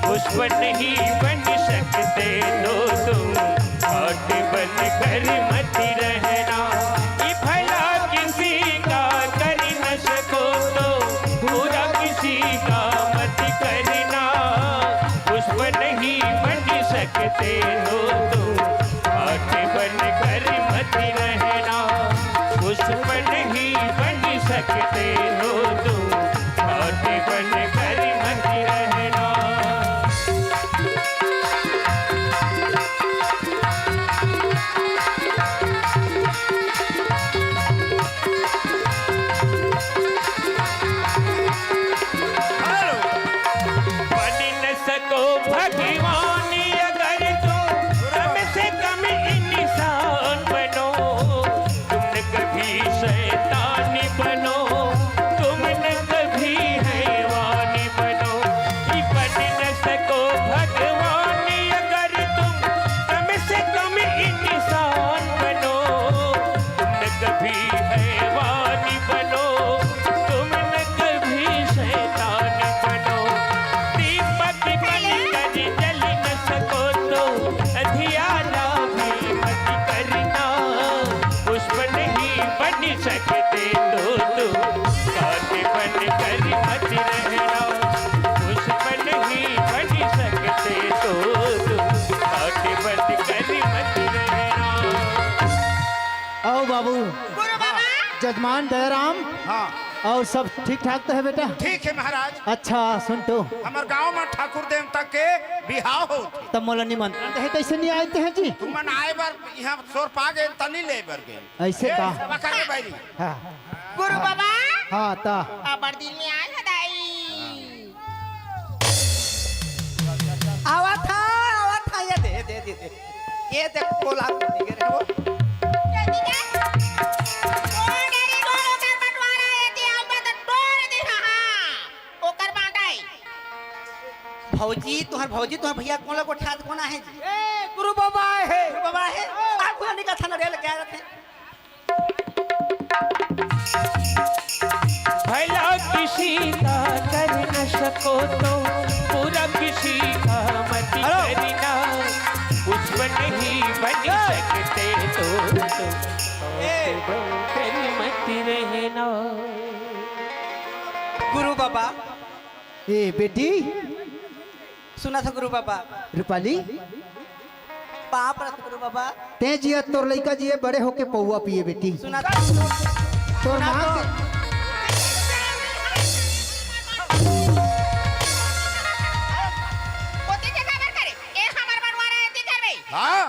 पुष्प नहीं बन सकते तो तुम घाट बन कर मत रहना। कि भला किसी का कर न सको तो बुरा किसी का मत करना। पुष्प नहीं बन सकते हो तुम, घाट बन कर मत रहना। पुष्प नहीं बन सकते हो तुम, घाट बन कर मत रहना। बन न सको भगवान अगर तो कम से कम इंसान बनो, तुम न कभी शैतान बनो। भी हैवान बनो, तुम न कभी शैतान बनो। दीपक बनकर जल न सको तो अंधियारा भी मत करना। पुष्प नहीं बन सकते तो तुम कांट बनकर मत रहना। पुष्प नहीं बन सकते तो तुम कांट बनकर मत रहना। आओ बाबू। गुरु बाबा। जजमान दयाराम। हाँ। अउ सब ठीक ठाक तो हे बेटा? ठीक हे महाराज। अच्छा सुन तो। हमर गांव म ठाकुर देवता के बिहाव होत हे। तब मोला निमंत्रण दे हे, कइसे नइ आए तें जी? तुमन आए बर इहां सोर पा गेन, त नइ ले बर गेन। अइसे ए, का? सेवा करे बैरी। हाँ। गुरु बाबा। हाँ, त। अब्बड़ दिन में आए हो दाई। आवत हा, आवत हा, ये दे, दे, दे, दे। ये दे, कोला दे दे रे वो। जल्दी जा। ओ डेरी गोरो कर बंटवारा, ये दे, आऊ बा त टोर दे, हाँ, हाँ। ओकर बांटाई। भौजी, तुहर भौजी, तुहर भैया कोन ला गोठियात कोन आहे जी? ए, गुरु बाबा आहे। गुरु बाबा आहे? आप पूरा निकल थाना रेल के आ जाते हैं। भला किसी का कर न सको तो पूरा किसी का मत हेलो। करना। पुष्प नहीं बन सकते तो, तो ए। बनकर मत रहना। गुरु बाबा। ए बेटी। सुनत हो गुरु बाबा। रूपाली। पाँव परत गुरु बाबा। तें जिए, तोर लइका जिए, बड़े होके पौवा पिए बेटी। सुनत हो। तोर सुनत माँ हो। के ओती के काबर करे? ए हमर बनवारा एती करबे। हाँ।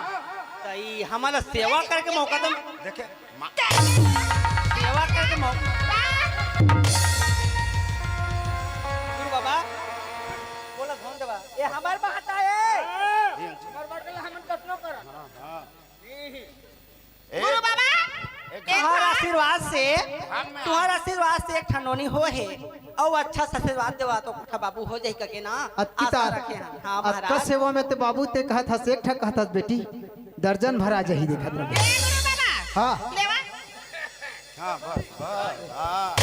त ई हमन ला सेवा करके मौका दम। देखे, मा- सेवा करके मौ- गुरु बाबा, बोला धन देवा। ए हमर महता ए। हमर बात ला हमन कतनो कर। ए, गुरु बाबा, एक तुहर आशीर्वाद से, हम तुहर आशीर्वाद से एक ठन नोनी हो हे। अउ अच्छा सा आशीर्वाद देवा तो कुठा बाबू हो जाही कके ना। अतकी आशा तार। रखे हन। हाँ, अतका महाराज। सेवा में ते बाबू ते कहत हस, एक ठा कहत हस बेटी, दर्जन भर आ जाही देखत रह। ए गुरु बाबा। हाँ। देवा। हाँ, बस, बस, हाँ।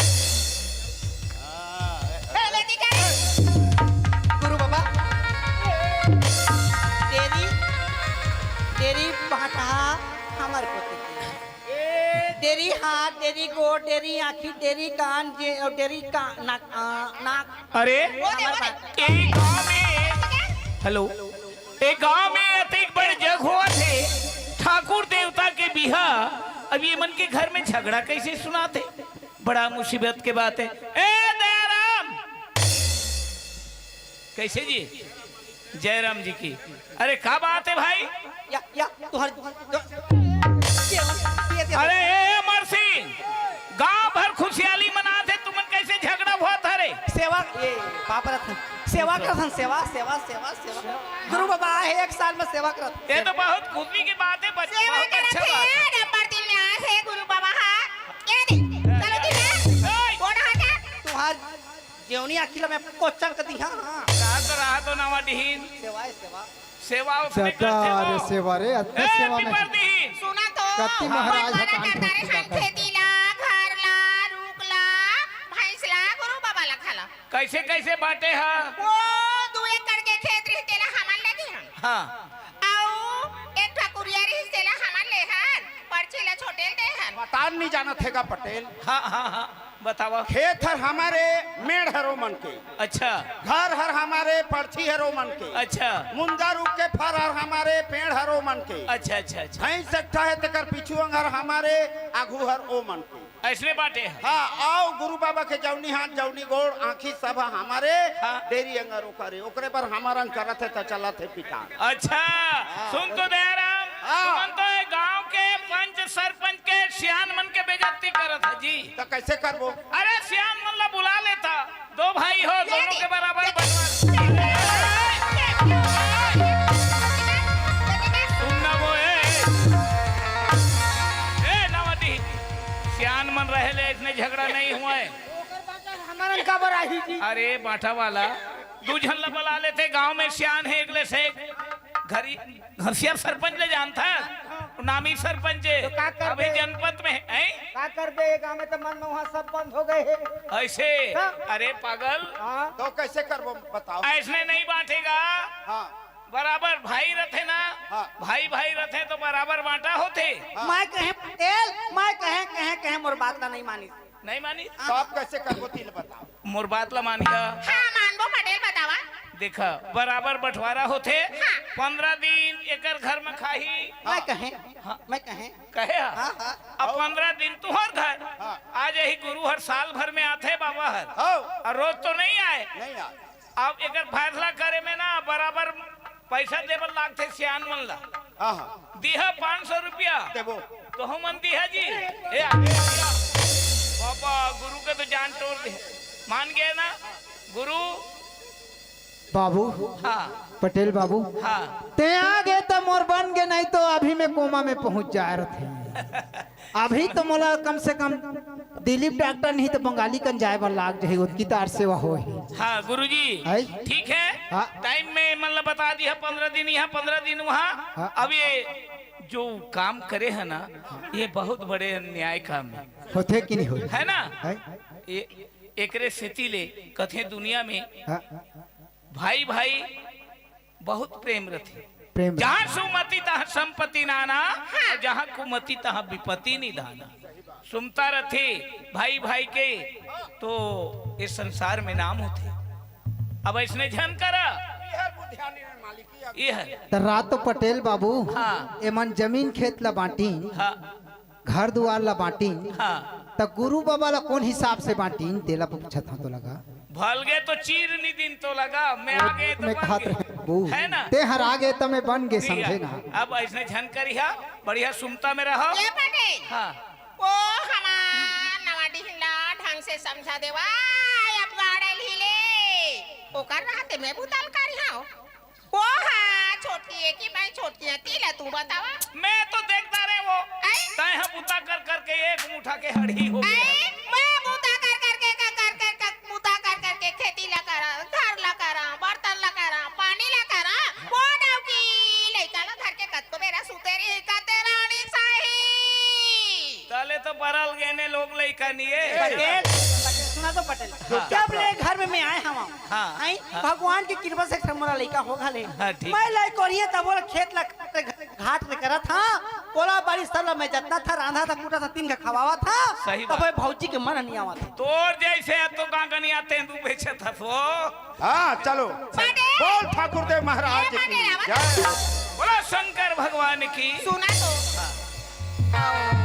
हाँ, ए, ए, बेटी का? गुरु बाबा। डेरी, डेरी भांटा हमर कोती। डेरी हाथ, डेरी गोड़, डेरी आँखी, डेरी कान, जे, डेरी का-, नाक, आ, नाक। अरे, वो दे, वो दे। ए गाँव में, हेलो, ए गाँव में अतेक बड़ जग होवत हे, ठाकुर देवता के बिहा, अब ये मन के घर में झगड़ा कइसे सुनाथे? बड़ा मुसीबत के बात हे। ए दयाराम, कइसे जी? जयराम जी की। अरे, का बात हे भाई? या, या, तुहर, ये, ये, ये। अरे, ए, ए, अमर सिंह, गांव भर खुशियाली मनात हे, तुमन कइसे झगड़ा होवत हरे? सेवा, ये, पाप रतन, सेवा करथन, सेवा, सेवा, सेवा, सेवा। गुरु बाबा आहे, एक साल में सेवा करत। ये तो बहुत खुशी की बात हे, बच-, सेवा बहुत अच्छा करत हे, बात हे। नंबर तीन में आए हे गुरु बाबा हा। ये दे, चलो जी, ए! गोड़ हाथ है। तुहर जेवनी आँखी ला मैं कोचर कर दिहा, हाँ। रहा तो, रहा तो नावा डीहिन। सेवा हे, सेवा। सेवा उसने करथे सदा वो। रे सेवा रे, अद्भुत ए, सेवा में। पिपर दीहिन। सुना तो, कत्ती महाराज बंटवारा हतान करता रे, ठोक ठोक हन खेती ला, घर ला, रूख ला, भैंस ला, गुरु बाबा ला खाला। कइसे, कइसे बांटे हा? वो दू एकड़ के खेत रहिस, तेला हमन ले दिहन। हाँ। अउ एक ठा कुरिया रहिस, तेला हमन ले हन, परछी ला छोटे ल दे हन। पतान नहीं जानत हे का पटेल? हाँ, हाँ, हाँ। बतावा। खेत हर हमर ए, मेड़ हर ओमन के। अच्छा। घर हर हमर ए, परछी हर ओमन के। अच्छा। मुंदा रूख के फर हर हमर ए, पेड़ हर ओमन के। अच्छा, अच्छा, अच्छा। भैंस एक ठा हे, तेकर पीछू अंग हर हमर ए, आगू हर ओमन के। अइसने बांटे हे। हाँ, अउ गुरु बाबा के जौनी हाथ, जौनी गोड़, आँखी सब ह हमर ए, हाँ। डेरी अंग हर ओकर ए, ओकरे बर हमर अंग चलत हे त चलत हे पितान। अच्छा, हाँ। सुन तो दयाराम, हाँ। तुमन तो ए गांव के पंच सरपंच के सियान मन के बेइज्जती करत ह जी। त कइसे करबो? अरे सियान मन ला बुला लेता, दो भाई हो, दोनों के बराबर बंटवारा। सुन ना वो, ए, ए, नावा डीहिन, सियान मन रहे ले अइसने झगड़ा नहीं होवय। ओकर बांटा हमरन काबर आही जी? अरे बांटा वाला, दू झन ला बला लेते, गांव में सियान हे, एक ले से एक। घरी, घरसिया सरपंच ले जानत हस? नामी सरपंच हे। तो का कर अभी दे? जनपद में हे, हैं? का कर दे? ये गांव में तो मन में वहाँ सब बंद हो गए हे। ऐसे? हाँ। अरे पागल। हाँ। तो कैसे करबो बताओ? ऐसने नहीं बांटेगा। हाँ। बराबर भाई रथे ना। हाँ। भाई भाई रथे तो बराबर बांटा होथे। हाँ। मैं कहे पटेल, मैं कहे, कहे, कहे मोर बात ला नहीं मानिस। नहीं मानिस? तो आप कैसे करबो, तेला बताओ। मोर बात ला मानिया। हाँ, मानबो पटेल, बतावा। देखा, बराबर बंटवारा होथे। हाँ। पंद्रह दिन एकर घर में खाही। मैं कहे, हाँ। मैं कहे। कहे हा? हाँ, हाँ। अब पंद्रह दिन तुहर घर। हाँ। आज यही गुरु हर साल भर में आथे बाबा हर। हाँ। और रोज तो नहीं आए। नहीं आए। अब एकर फैसला करे में ना बराबर पैसा देबर लागथे सियान मन ला। हाँ, हाँ। दिहा पाँच सौ रुपया। देबो। तो हम मन दिहा जी। ए, आगे दिहा। बाबा, गुरु के तो जान तोड़ दे। मान गए ना? गुरु। बाबू। हाँ। पटेल बाबू। हाँ। ते आ गए तो मोर बन गए, नहीं तो अभी मैं कोमा में पहुंच जाए रहते। अभी तो मोला कम से कम दिलीप डॉक्टर नहीं तो बंगाली कन जाए बर लाग जाही, ओतकी तार सेवा होही। हाँ गुरुजी, है? ठीक है। हाँ। टाइम में मतलब बता दिया, पंद्रह दिन यहाँ, पंद्रह दिन वहाँ। हाँ। अब ये जो काम करे है ना, ये बहुत बड़े अन्याय काम है। होथे कि नहीं होथे? है ना? है? ये एकरे सेती ले कथे दुनिया में हाँ। भाई भाई बहुत प्रेम रथे। प्रेम जहाँ रथे। सुमति तहाँ संपत्ति नाना, हाँ। और जहाँ कुमति तहाँ विपत्ति निधाना। सुमता रथे भाई भाई के, तो ये संसार में नाम होथे। अब ऐसने झन करा। ये हर। त रात तो पटेल बाबू, हाँ। एमन जमीन खेत ला बांटिन, हाँ। घर दुआर ला बांटिन, हाँ। त गुरु बाबा ला कोन हिसाब से बांटिन, तेला पूछत हंव तो लगा। भलगे तो चीर नी दिन तो लगा, मैं आगे तो मैं बन कहत गे। रहे, बू, है ना? ते हर आगे त मैं बन गे, ठीक है। समझे ना? अब ऐसने झन करिहा, बढ़िया सुमता में रहो। ये पटेल। हाँ। ओ हमार नवा डिहिन ला ढंग से समझा देवा, अब गाड़े हिले। ओकर रहते मैं बुतल करिहा। ओ हाँ, छोटकी है कि मैं छोटकी है, तेला तू बतावा। मैं तो देखता रहे वो। आई? तैं हा बुता कर करके एक मुठा के हड़ी हो गया। आई? मैं बुता कर करके, कर, कर, कर, कर, बुता कर करके खेती ला करा, घर ला करा, बर्तन ला करा, पानी ला करा। वो डाउकी लइका ला धर के कतको बेरा सुते रही, कते रानी साही। तले तो बरल गेने लोग लइका निये। पटेल, पटेल, सुना तो पटेल। हाँ। जब ले घर में मैं आए हवा, हाँ, आई, हाँ। भगवान के कृपा से मोला लइका हो घले। हाँ, ठीक। मैं लइकोरिये तब ओला खेत ला घाट ले करत हा, ओला बारिश तब ला मैं जतना था, रांधा था, कूटा था, तीन का खवावा था, सही तब बात। भौजी के मन नहीं आवा था। तोर जैसे अब तो गांगनिया तेंदू बेचत हस वो। हाँ, चलो। पटेल। बोल ठाकुर देव महाराज ए, की पटेल, आवा। जय। बोलो शंकर भगवान की। सुना तो। हाँ।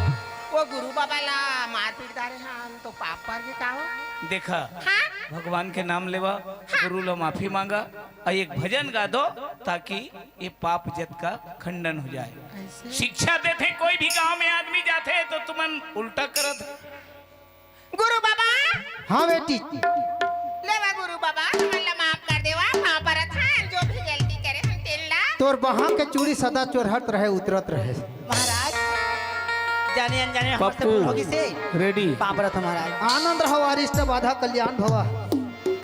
वो गुरु बाबा ला मारपीट डारे हन तो पाप पर के का हो? देखा, हाँ? भगवान के नाम लेवा, हाँ। गुरु ला माफी मांगा, और एक भजन गा दो, ताकि ये पाप जत का खंडन हो जाए। ऐसे? शिक्षा देथे, कोई भी गांव में आदमी जाथे तो तुमन उल्टा करत। गुरु बाबा। हाँ बेटी। लेवा गुरु बाबा, हमन ला माफ कर देवा, पाँव परत हन, जो भी गलती करे हन तेन ला। तोर बहा के चूड़ी सदा चोरहत रहे, उतरत रहे। महाराज, जाने अनजाने हमर से पप्पू, भूल हो गिसे। Ready। पाँव परत हन महाराज। आनंद रहो, अरिष्ट बाधा कल्याण भवा।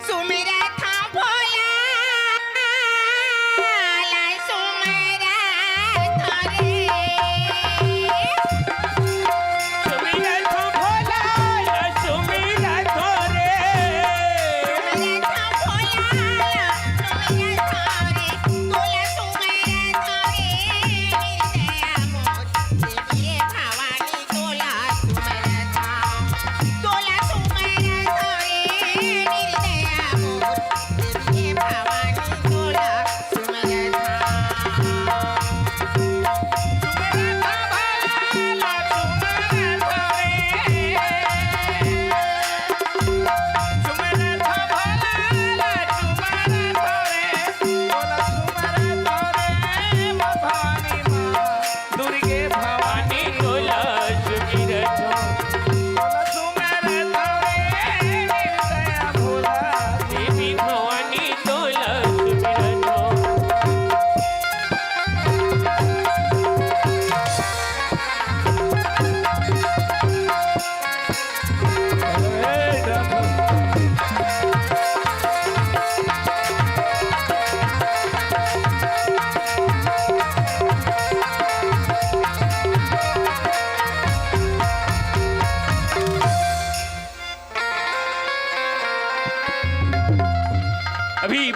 सुमिरत हंव भोला ला सुमिरत हंव रे। सुमिरत हंव भोला ला सुमिरत हंव रे। सुमिरत हंव भोला ला सुमिरत हंव रे। तोला सुमिरत हंव रे, निर्दया मोर देवी रे भवानी। तोला सुमिरत हंव, तोला सुमिरत हंव रे, निर्दया मोर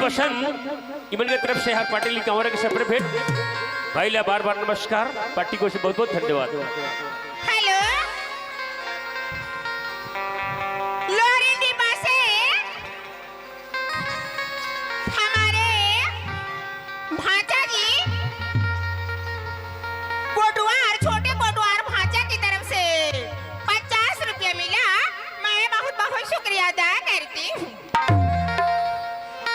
पसंद इमन के तरफ से हर पार्टी ली कांवरा के सपरे भेंट। भाई ला बार बार नमस्कार, पार्टी को से बहुत बहुत धन्यवाद। हेलो, लोरिन डिब्बा से हमारे भांचा जी कोटवार, छोटे कोटवार भांचा की तरफ से पचास रुपया मिला। मैं बहुत बहुत शुक्रिया अदा करती हूँ।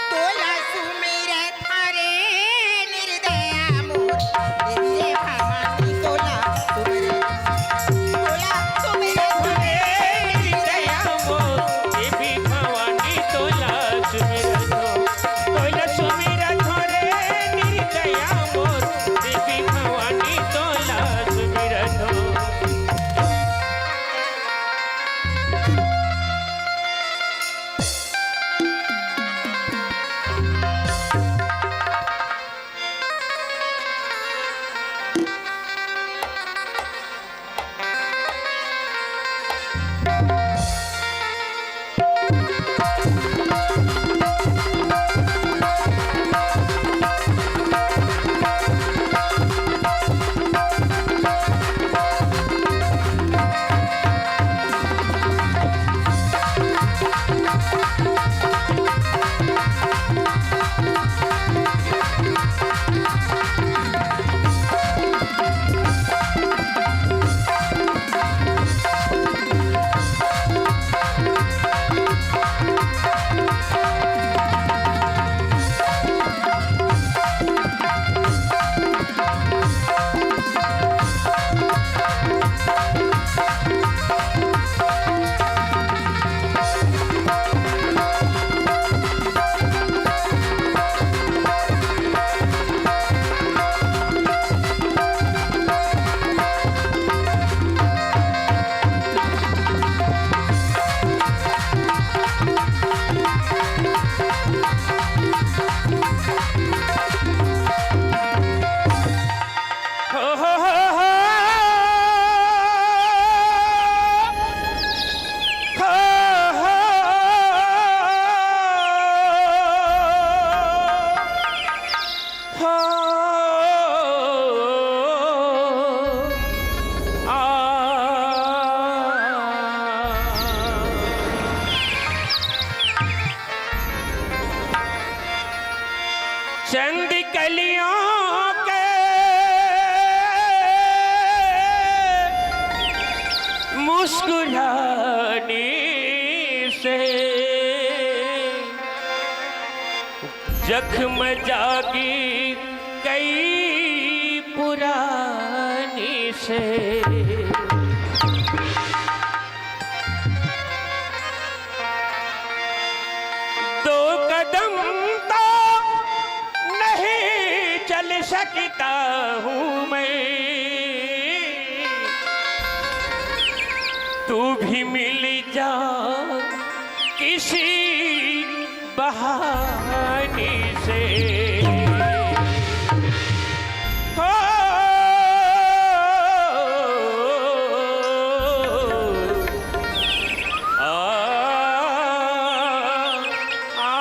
तोला सुमिरत हरे निर्दया मोर, देखे भवानी तोला सुमिरत, तोला सुमिरत हरे निर्दया मोर, देवी भवानी तोला सुमिरत हो, तोला सुमिरत हरे निर्दया मोर, देवी भवानी तोला सुमिरत हो। चंद कलियों के मुस्कुराने से जख्म जागी कई पुरानी से। दो कदम तो नहीं चल सकता हूँ मैं, तू भी मिल जा किसी बहाने से। हो, आ, आ, आ,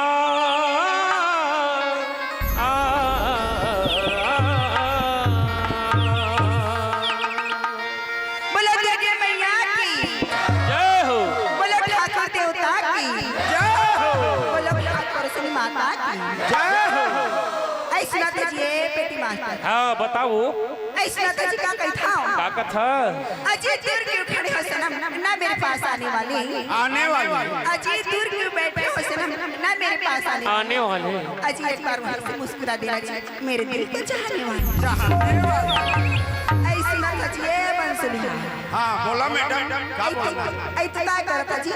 आ, आ। बोलो दुर्गे मैया की। जय हो। बोलो ठाकुर देवता की। जय हो। बोलो ठाकुर सुनी माता की। जय हो। ऐ सुनाते जी, ए पेटी मास्टर। हाँ, बताओ। ऐ सुनाते जी, का कही था? का कथा? अजी दूर क्यों खड़े हो सनम, ना मेरे पास आने वाली। आने वाली। अजी दूर क्यों बैठे हो सनम, ना मेरे पास आने वाली। आने वाले। अजी एक बार वहीं से मुस्कुरा देना जी, मेरे दिल को चाहने वाली। चाहने वाली। ऐ सुनाते जी, ए बंसुलिया। हाँ, बोला मैडम, का बोलना? ऐ तो का करता जी?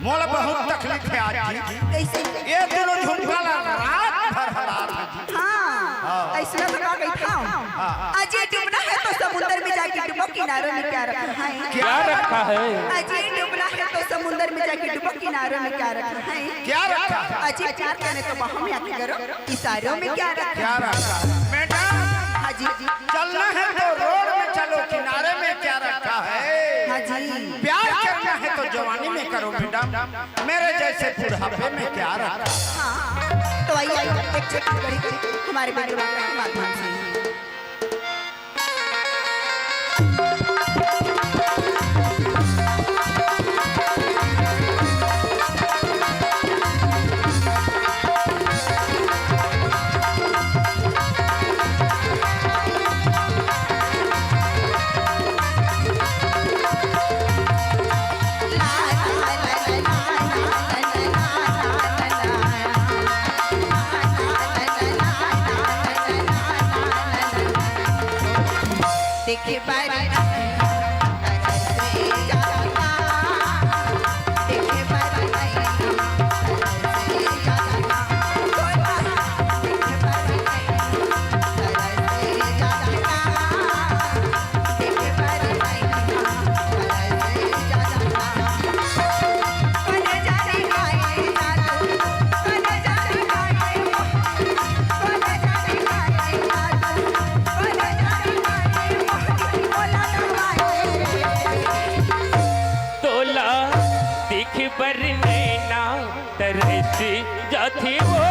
मोला बहुत तकलीफ हे आज जी। कैसे? ये दोनों झुमका ला रात भर हलात हे जी। हाँ, हाँ। ऐसे तो का कही था? हाँ। अजी डूबना है तो समुंदर में जाके डूबो, किनारों में क्या रखा है? क्या रखा है? अजी डूबना है तो समुंदर में जाके डूबो, किनारों में क्या रखा है? क्या रखा है? अजी प्यार करने तो बाहों में आके करो, इशारों में क्या रखा है? क्या रखा है? मैडम, हाँ जी। चलना है तो रोड में चलो, किनारे में क्या रखा है? हाँ जी। प्यार करना है तो जवानी में करो मैडम, मेरे जैसे बुढ़ापे में क्या रखा है? हाँ, तो एक छत्तीसगढ़ी हमारे बिंदु बाबा के माध्यम से। देखे बर तोला देखे बर नैना तरस जाथे वो,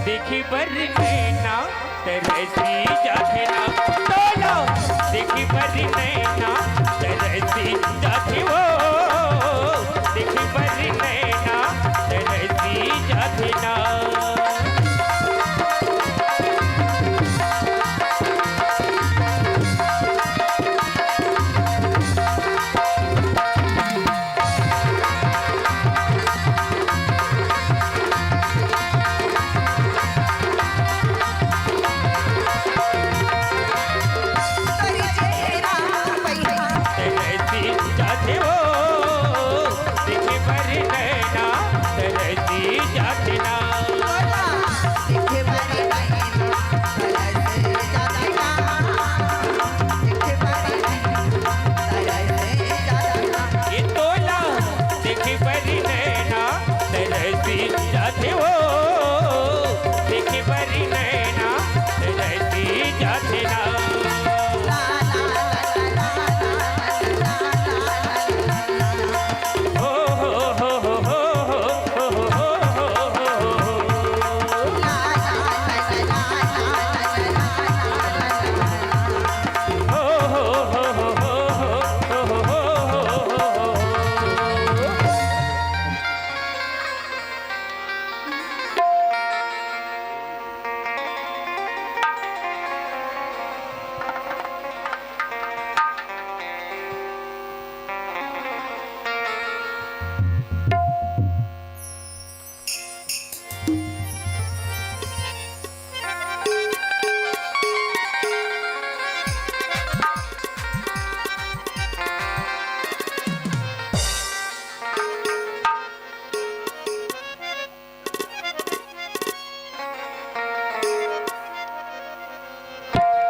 देखे बर नैना तरस जाथे ना। तोला देखे बर नैना तरस जाथे वो, देखे बर नैना तरस जाथे ना। तरसी जाथे वो, देखे बर नैना तरसी जाथे ना। ए तोला देखे बर नैना तरसी जाथे वो, देखे बर नैना तरसी जाथे ना।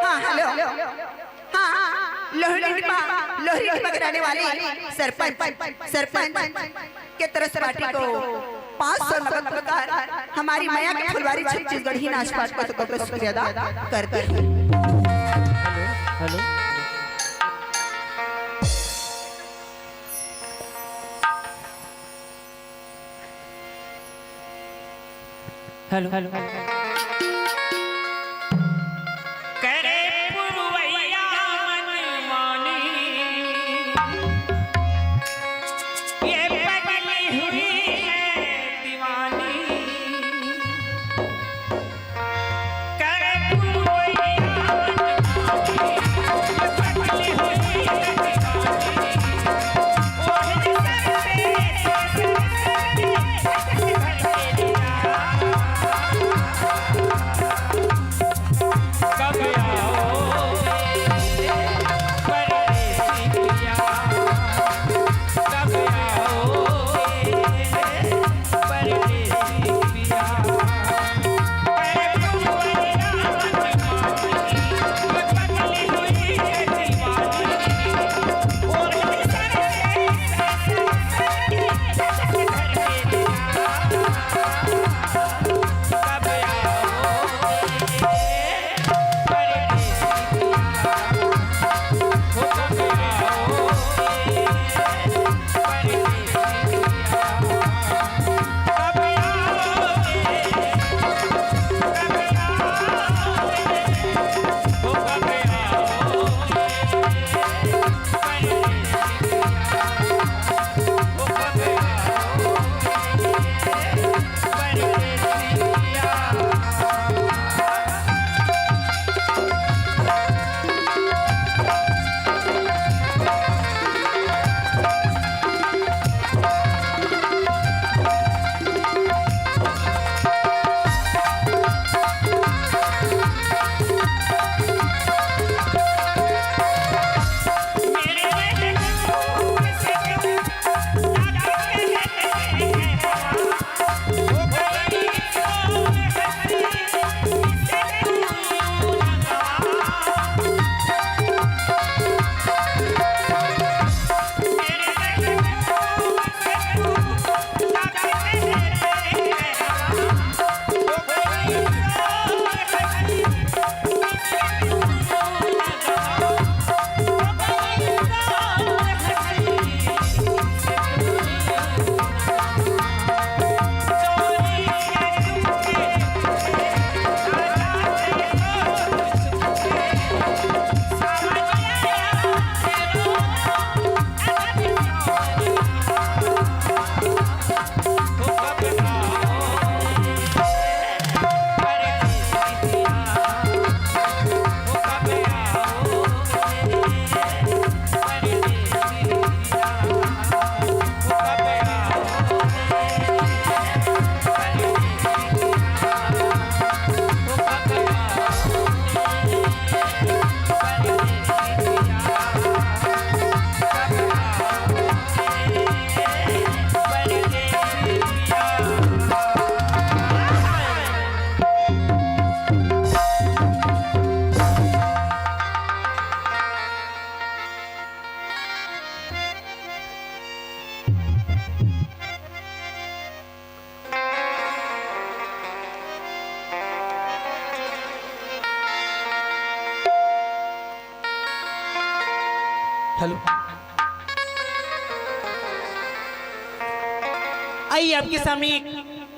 हाँ, हेलो। हाँ, लोहरी टिपा, लोहरी टिपा कराने वाले सरपंच, सरपंच के तरफ से पार्टी को पाँच सौ नगद पुरस्कार हमारी मया के फुलवारी छत्तीसगढ़ी नाच पार्टी को शुक्रिया अदा करते हैं। Hello, hello. Hello, hello. करे पुरवैया मन मानी, ये पगली हुई है दीवानी। हेलो। आइए, आपके सामने एक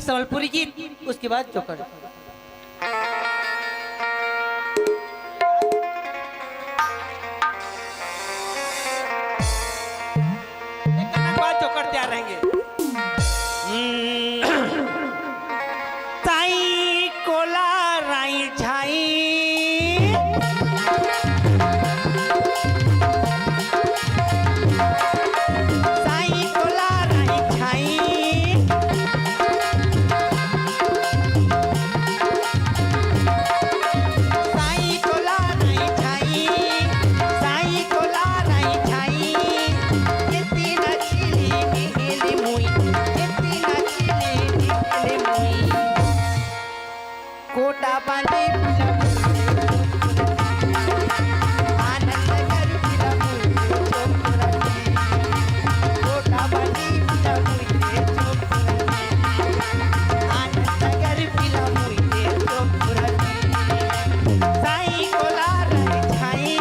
संबलपुरी गीत, उसके बाद जोकर। एक गाना के बाद जोकर तैयार रहेंगे। हम्म। ताई कोला राई झाई। साई कोला राई झाई। साई कोला राई झाई। साई कोला राई झाई। ये तीन चिली मिली मुई। ये तीन चिली मिली मुई। कोटा बांधी पिला मुई रे चोपरा। आनंद नगर पिला मुई रे चोपरा। कोटा बांधी पिला मुई रे चोपरा। आनंद नगर पिला मुई रे चोपरा। साई कोला राई झाई।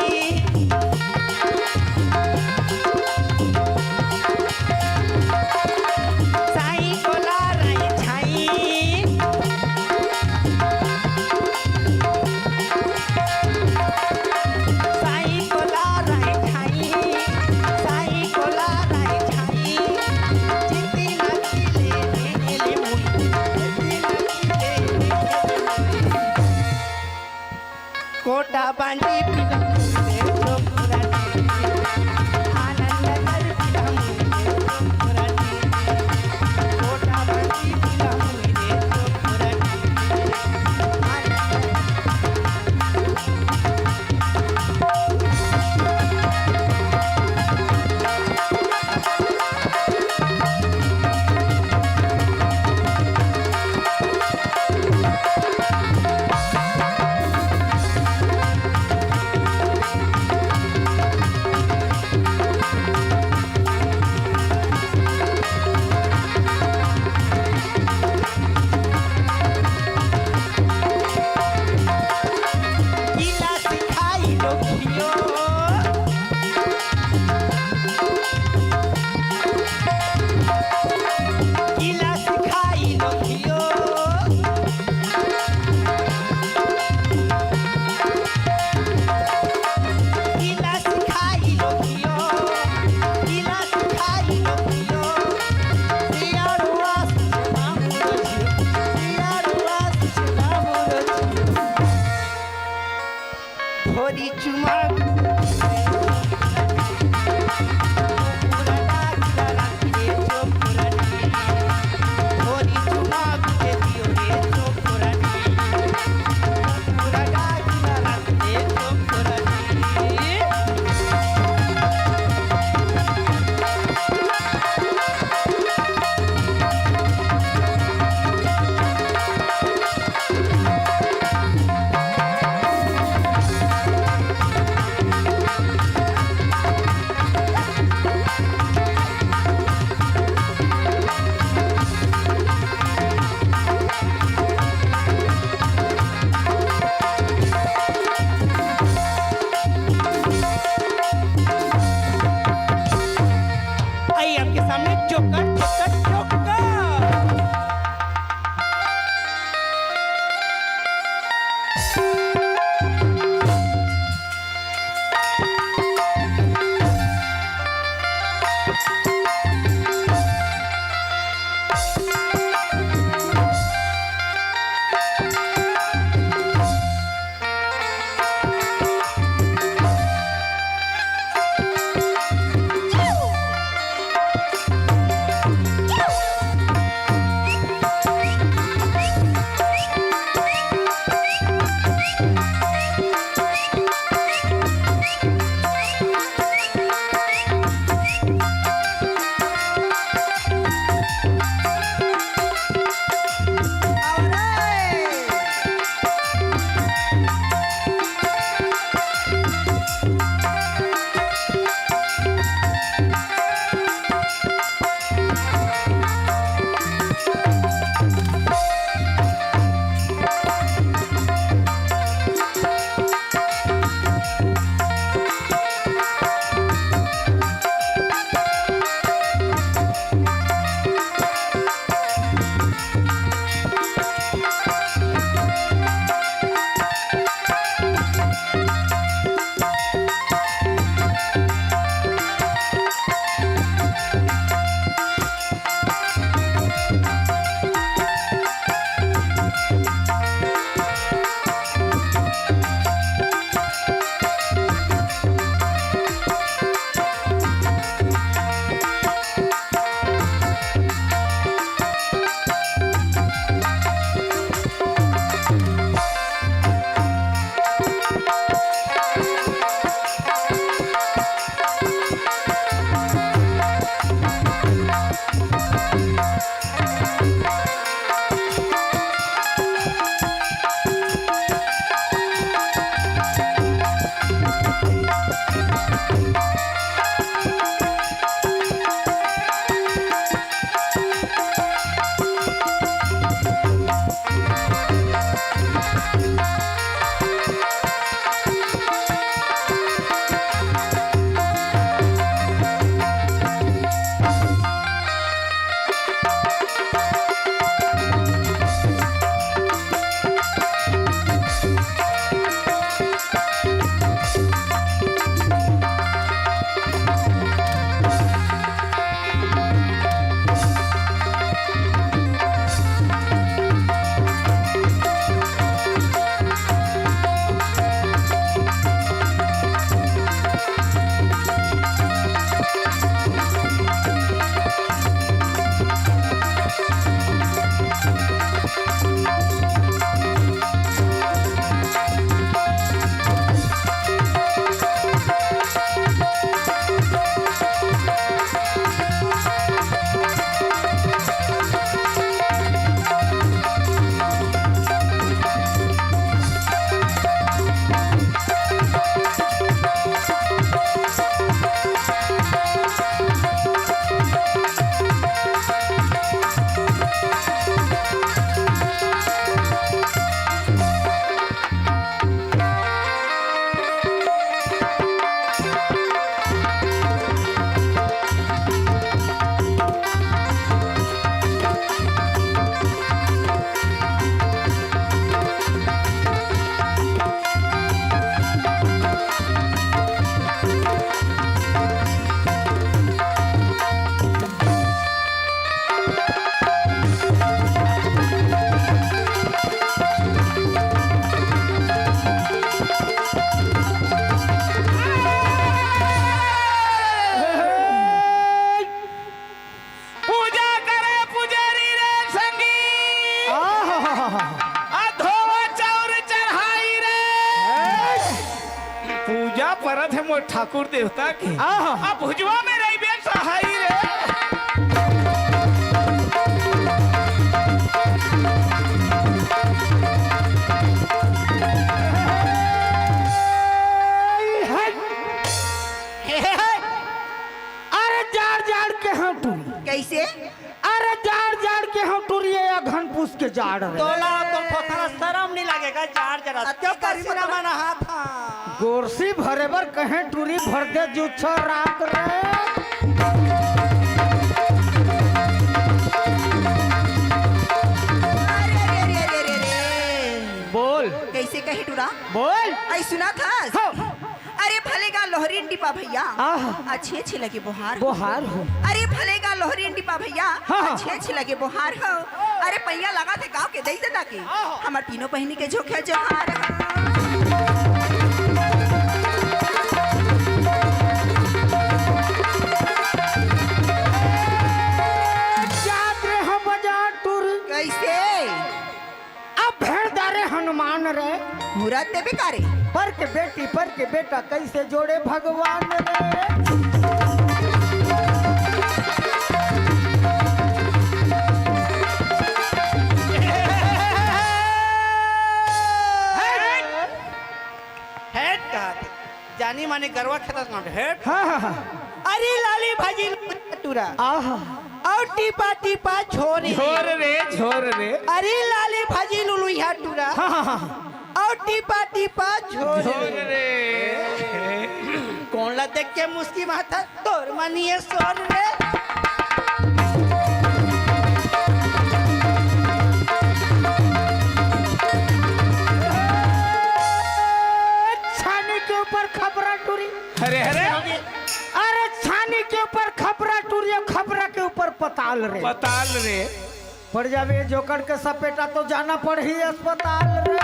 साई कोला राई झाई। साई कोला राई झाई। साई कोला राई झाई। जितनी नचले ले ले मुई। जितनी नचले ले ले मुई। कोटा बांधी पिला मुई रे चोपरा। आनंद नगर पिला मुई रे चोपरा। कोटा बांधी पिला मुई रे चोपरा। आनंद आई आपके सामने जोकर, जोकर, जोकर। ठाकुर देवता के। आहा। अब भुजवा में रहिबे सहाई रे। हे, हे, हे। अरे जाड़ जाड़ के हंव टूरी। कइसे? अरे जाड़ जाड़ के हंव टूरी, ये अघन पूस के जाड़ रे। तोला तो थोथरा शरम नहीं लगेगा, जाड़ जरा। अतके क्यों पसीना करिबे? मना हाथ, हाँ। गोरसी भरे बर कहें टूरी, भर दे जुच्छा राख रे। अरे, अरे, अरे, अरे, अरे, अरे। बोल। कइसे कहे टूरा? बोल। आई सुना था? हाँ। अरे भले गा लोहरी टिपा भैया, आहा। अच्छे अच्छे लगे बोहार। बोहार हो। अरे भले गा लोहरी टिपा भैया, हाँ, हाँ। अच्छे अच्छे लगे बोहार हो। अरे पैया लगा थे गाँव के दई ददा के, आहा। हमर तीनों बहिनी के झोंके जोहार हो। जात रे हम बजा टूरी। कइसे? अब भेड़ डारे हनुमान रे। मुराद देवे का रे? पर के बेटी, पर के बेटा, कइसे जोड़े भगवान रे। हेट कहा थे। जानी माने गरवा खेतत ना हेट। हाँ, हाँ, हाँ। अरे लाली भाजी टूरा। आहा। अउ टीपा टीपा झोर रे। झोर रे, झोर रे। अरे लाली भाजी लुलुइहा टूरा। हाँ, हाँ, हाँ। अउ टीपा टीपा झोर झोर रे। रे। कोन ला देख के मुस्की मारथा तोर मनिए सोर रे। छानी के ऊपर खपरा टूरी। अरे, अरे। अरे छानी के ऊपर खपरा टूरी, खपरा के ऊपर पताल रे। पताल रे। पड़ जावे जोकड़ के सपेटा तो जाना पड़ही अस्पताल रे।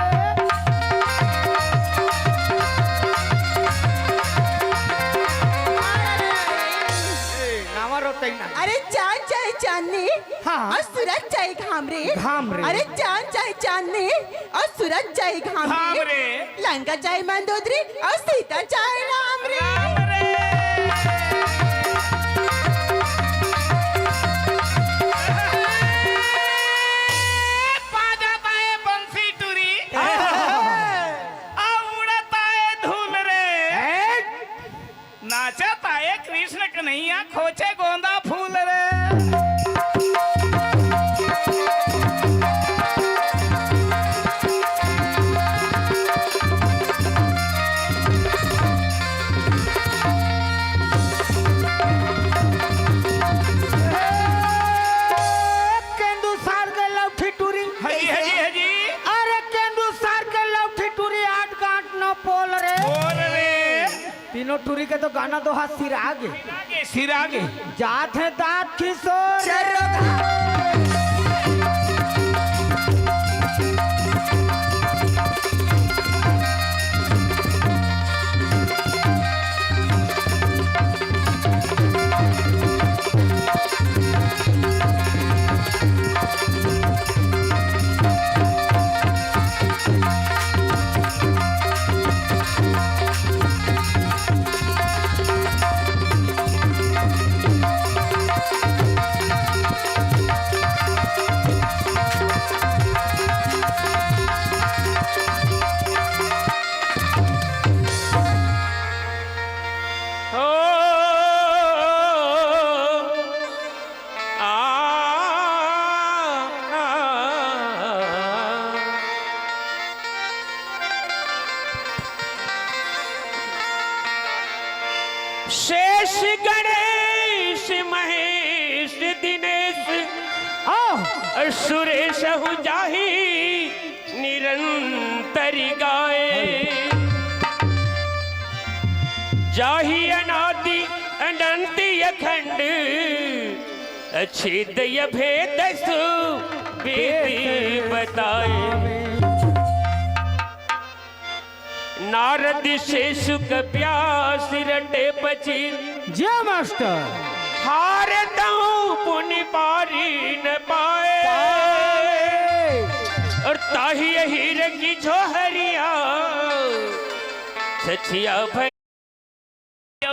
ए, नावा रोतई ना। अरे चांद चाहे चांदनी, हाँ। अउ सूरज चाहे घाम रे। घाम रे। अरे चांद चाहे चांदनी, अउ सूरज चाहे घाम रे। घाम रे। लंका चाहे मंदोदरी, अउ सीता चाहे राम रे। राम रे। बाजत हे बंसी टूरी। अउ उड़त हे धूल रे। नाचत हे कृष्ण कन्हैया खोचे गोंदा फूल रे। केंदू सार के लौठी टूरी। हाँ जी, हाँ जी, हाँ जी। अरे केंदू सार के लौठी टूरी, आठ गांठ न पोल रे। बोल रे। तीनों टूरी के तो गाना दोहा सिरा गे। सिरा गे, सिरा गे। जात हे दांत खिसोर। चलो। ओ, आ, आ, शेष गणेश महेश दिनेश, आ। सुरेश हूँ जाहि निरंतर गाए। जाहि अनादि अनंत अखंड, अछेद अभेद सु वेद बताए। नारद से सुख व्यास रटे बची। जय मास्टर। हारदहु पुनि बारी न पाए। पाए। और ताहि अहीर की छोहरिया सचिया भई।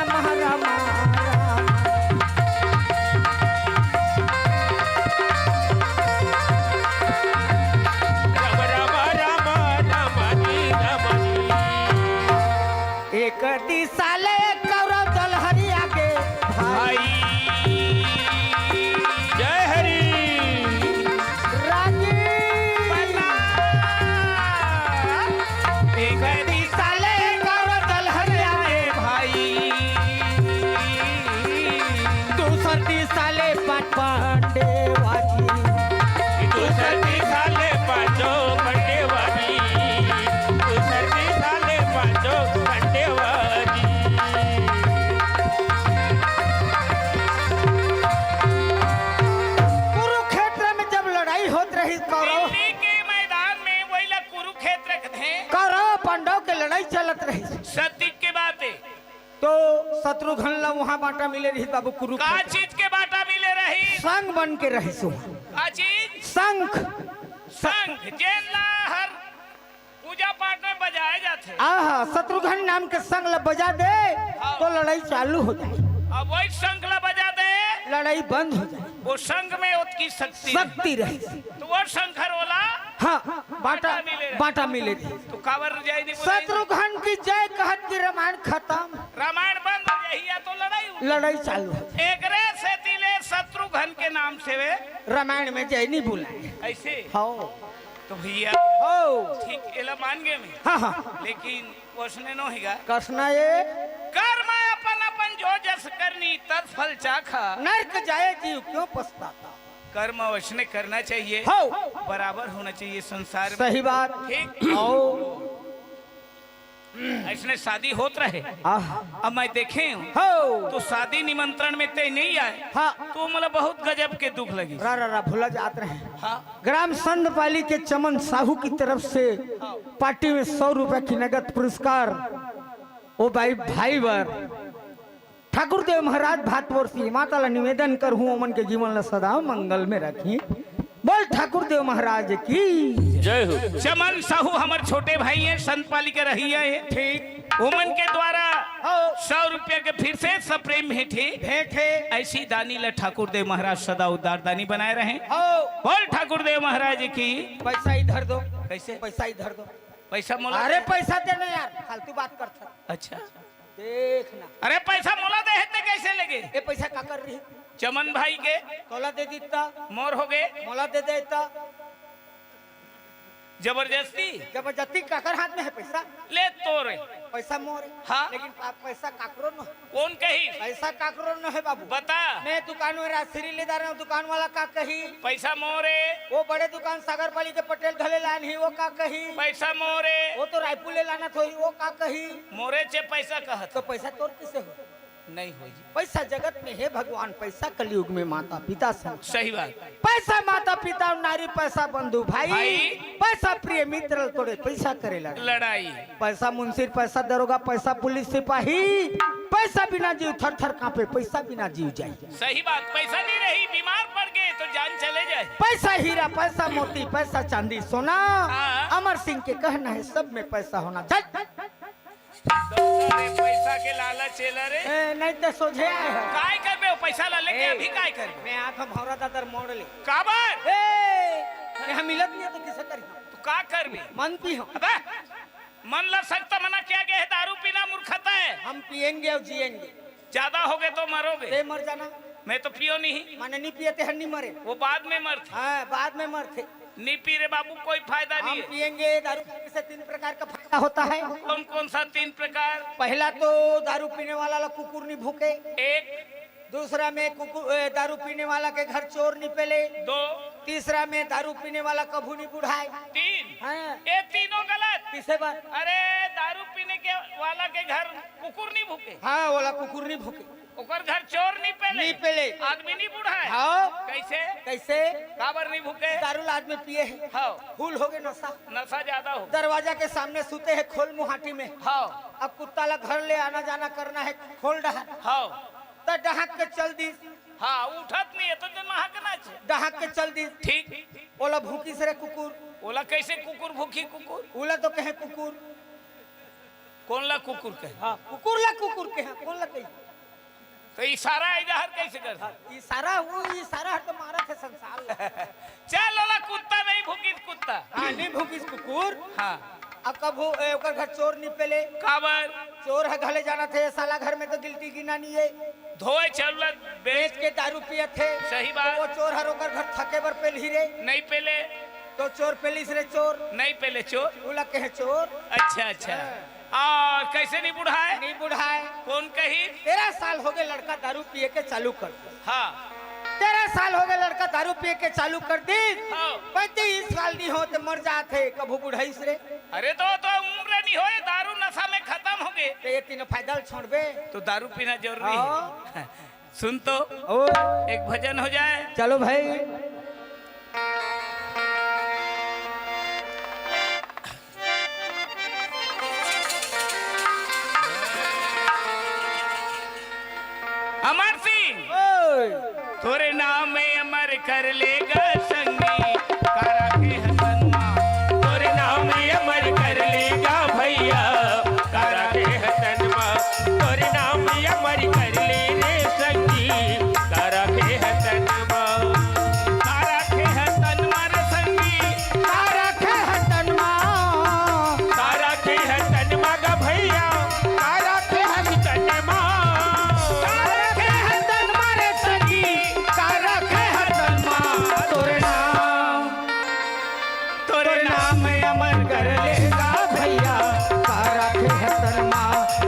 राम, राम, राम। राम, राम, राम, राम, जी, राम, जी। एक दिशा ले कौरव दल हरि आगे भाई। भाई। जय हरि। रागी। प्रणाम। एक दिशा ले कौरव दल हरि आगे भाई। दूसर दिशा ले पांच पांडे वाली। दूसर दिशा ले पांचों पांडे वाली। दूसर दिशा ले पांचों पांडे वाली। कुरुक्षेत्र में जब लड़ाई होत रही कौरव दिल्ली के मैदान में, वही ला कुरुक्षेत्र कथे। कौरव पांडव के लड़ाई चलत रही। सतीक के बात है। तो शत्रुघ्न ला वहां बांटा मिले रही बाबू का कुरुक्षेत्र। चीज के बांटा मिले रही? संग बन के रही सो। का चीज? शंख। शंख, जेन ला हर पूजा पाठ में बजाए जाथे। आहा, शत्रुघ्न नाम के शंख ला बजा दे, हाँ। तो लड़ाई चालू हो जाए। अब वही शंख ला बजा दे, लड़ाई बंद हो जाए। वो शंख में ओतकी शक्ति। शक्ति रही। तो वो शंख हर ओला हाँ, बांटा, बांटा मिले रहे। बांटा मिले रहे। तो काबर जय नहीं बोले? शत्रुघ्न की जय कहत की रामायण खत्म। रामायण बंद हो जाही या तो लड़ाई हो। लड़ाई चालू हो। एकरे सेती ले शत्रुघ्न के नाम से वे रामायण में जय नहीं बोला। ऐसे? हाँ। तो भैया, हो। ठीक, एला मान गए मैं। हाँ, हाँ। लेकिन उसने नो हिगा। कसना ये? कर्म अपन अपन जो जस करनी, तत्फल चाखा। नरक जाए जीव क्यों पछताता? कर्म अवश्य करना चाहिए। हो। बराबर होना चाहिए संसार में। सही बात। ठीक। आओ। ऐसने शादी होत रहे। आह। अब मैं देखे हूँ। हो। तो शादी निमंत्रण में तय नहीं आए। हाँ। तो मोला बहुत गजब के दुख लगी। रा, रा, रा, भूला जात रहे। हाँ। ग्राम संदपाली के चमन साहू की तरफ से पार्टी में सौ रुपया की नगद पुरस्कार। ओ भाई, भाई बर। ठाकुर देव महाराज भात परोसी, माता ला निवेदन करहूं, ओमन के जीवन ला सदा मंगल में रखी। बोल ठाकुर देव महाराज की। जय हो। चमन साहू हमर छोटे भाई हैं, संत पाली के रही है। ठीक। ओमन के द्वारा हाँ। सौ रुपया के फिर से सप्रेम भेंट हे। भेंट हे। ऐसी दानी ला ठाकुर देव महाराज सदा उदार दानी बनाए रहे। हाँ। बोल ठाकुर देव महाराज की। पैसा इधर दो। कैसे? पैसा इधर दो। पैसा मोला अरे दे। पैसा देना यार, फालतू बात करता। अच्छा। देख ना। अरे पैसा मोला दे हे ते कैसे लेगे? ये पैसा का कर रही? चमन भाई के। तोला दे दीता। मोर हो गए। मोला दे देता। जबरदस्ती। जबरदस्ती काकर हाथ में है पैसा? ले तोरे। पैसा मोरे। हाँ। लेकिन पा-, पैसा काकरो न। कौन कही? पैसा काकरो न है बाबू। बता। मैं दुकान में राजश्री ले जा रहा हूँ, दुकान वाला का कही? पैसा मोरे। वो बड़े दुकान सागर पाली के पटेल धले लान ही, वो का कही? पैसा मोरे। वो तो रायपुर ले लाना थोड़ी, वो का कही? मोरे चे पैसा कहत। तो पैसा तोर किसे हो? नहीं हो जी। पैसा जगत में है भगवान, पैसा कलयुग में माता पिता सन। सही बात। पैसा माता पिता नारी, पैसा बंधु भाई, भाई। पैसा प्रिय मित्र तोड़े, पैसा करे लड़ाई। लड़ाई। पैसा मुंशी, पैसा दरोगा, पैसा पुलिस सिपाही, पैसा बिना जीव थर थर कांपे, पैसा बिना जीव जाए। सही बात, पैसा नहीं रही, बीमार पड़ गए तो जान चले जाए। पैसा हीरा, पैसा मोती, पैसा चांदी सोना, हाँ। अमर सिंह के कहना है सब में पैसा होना। चल। तो सारे पैसा के लालच चला रे। ए, नहीं तो सोझे आए हो। काय करबे, पैसा ला लेके ए, अभी काय करबे? मैं आत हंव भौरा दादर मोड़ ले। काबर? ए, मैं हम मिलत नहीं तो किसे करी हम? तू का करबे? मन पी हम। अबे, मन ला सख्त मना किया गया है, दारू पीना मूर्खता है। हम पिएंगे और जिएंगे। ज्यादा हो गए तो मरोगे। ते मर जाना। मैं तो पियो नहीं। माने नहीं पिए ते हर नहीं मरे। वो बाद में मरथे। हाँ, बाद में मरथे। नहीं पी रे बाबू, कोई फायदा हम नहीं है। पिएंगे, दारू पीने से तीन प्रकार का फायदा होता है। कौन कौन सा तीन प्रकार? पहला तो दारू पीने वाला ला कुकुर नहीं भूके। एक। दूसरा में कुकुर, ए, दारू पीने वाला के घर चोर नहीं पेले। दो। तीसरा में दारू पीने वाला कभू नहीं बुढ़ाए। तीन। हाँ। ये तीनों गलत। किसे बात? अरे, दारू पीने के वाला के घर कुकुर नहीं भूके। हाँ, वाला कुकुर नहीं भूके। ओकर घर चोर नहीं पेले। नहीं पेले। आदमी नहीं बुढ़ाए। हाँ। कैसे? कैसे? काबर नहीं भूके? दारू ला आदमी पिए है। हाँ। फुल हो गए नशा। नशा ज्यादा हो। दरवाजा के सामने सुते है खोल मुहाटी में। हाँ। अब कुत्ता ला घर ले आना जाना करना है खोल डहर। हाँ। त डहक के चल दिस। हाँ, उठत नहीं है तो जन महकना छे। डहक के चल दिस। ठीक। ओला भूकिस रे कुकुर। ओला कैसे कुकुर भूखी कुकुर? ओला तो कहे कुकुर। कौन ला कुकुर कहे? हाँ, कुकुर ला कुकुर कहे, कौन ला कहे? तो इशारा इधर कैसे कर? हाँ, इशारा, वो इशारा हर तो मारा थे संसार ला। चल, ओला कुत्ता नहीं भूकिस कुत्ता। हाँ, नहीं भूकिस कुकुर। हाँ। अब कभू, ए, ओकर घर चोर नहीं पेले। काबर? चोर है घले जाना थे, साला घर में तो गिल्टी गिना नहीं है। धोए चलत बेच बेच के दारू पियत हे। सही बात। तो वो चोर हर ओकर घर थके बर पेलही रे। नहीं पेले। तो चोर पेलिस रे चोर। नहीं पेले चोर। ओला कहे चोर। अच्छा, अच्छा। हाँ। और कैसे नहीं बुढ़ाए? नहीं बुढ़ाए। कौन कही? तेरह साल हो गए लड़का दारू पिए के चालू कर दे। हाँ। तेरह साल हो गए लड़का दारू पिए के चालू कर दी। हाँ। पैंतीस साल नहीं हो तो मर जात हे, कभू बुढ़ाइस रे। अरे तो, तो उम्र नहीं होए, दारू नशा में खत्म हो गए। तो ये तीनों फायदा ल छोड़बे। तो दारू पीना जरूरी हाँ। है। सुन तो, ओ। एक भजन हो जाए। चलो भाई। अमर सिंह, ओए। तोरे नाम में अमर कर लेगा संगी, कारा के हसन मा। तोरे नाम में अमर कर लेगा भैया, कारा के हसन मा। तोरे नाम में अमर कर ले रे संगी, कारा के हसन मा। कारा के हसन मा रे संगी, कारा के हसन मा। कारा के हसन मा गा भैया, कारा के हसन मा। कारा के हसन मा रे संगी, कारा के हसन मा। तोरे नाम, तोरे नाम अमर कर लेगा भैया, कारा के हसन मा।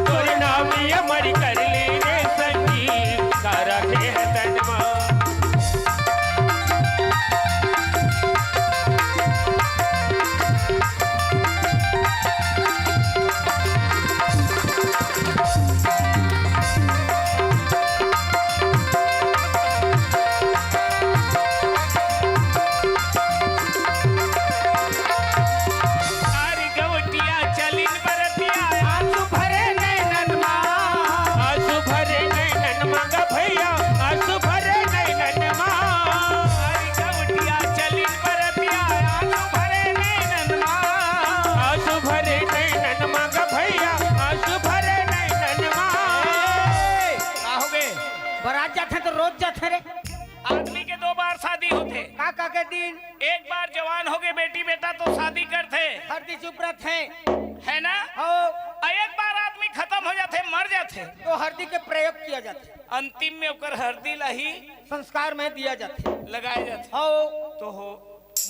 तोरे नाम अमर कर ले रे संगी, कारा के हसन मा। अरे गवटिया चलिन बरतिया, आंसू भरे नैनन मा। आंसू भरे नैनन मा गा भैया, आंसू भरे नैनन मा। अरे गवटिया चलिन बरतिया, आंसू भरे नैनन मा। आंसू भरे नैनन मा गा भैया, आंसू भरे नैनन मा। का हो गे? बारात जाथे तो रोज जाथे रे। आदमी के दो बार शादी होथे। का, का के दिन? एक बार जवान हो गए बेटी बेटा तो शादी करथे। हरदी चुप रथे। है ना? हो। अउ एक बार आदमी खत्म हो जाथे, मर जाथे। तो हरदी के प्रयोग किया जाथे। अंतिम में ओकर हरदी ला ही संस्कार में दिया जाथे। लगाए जाथे। हो। तो हो,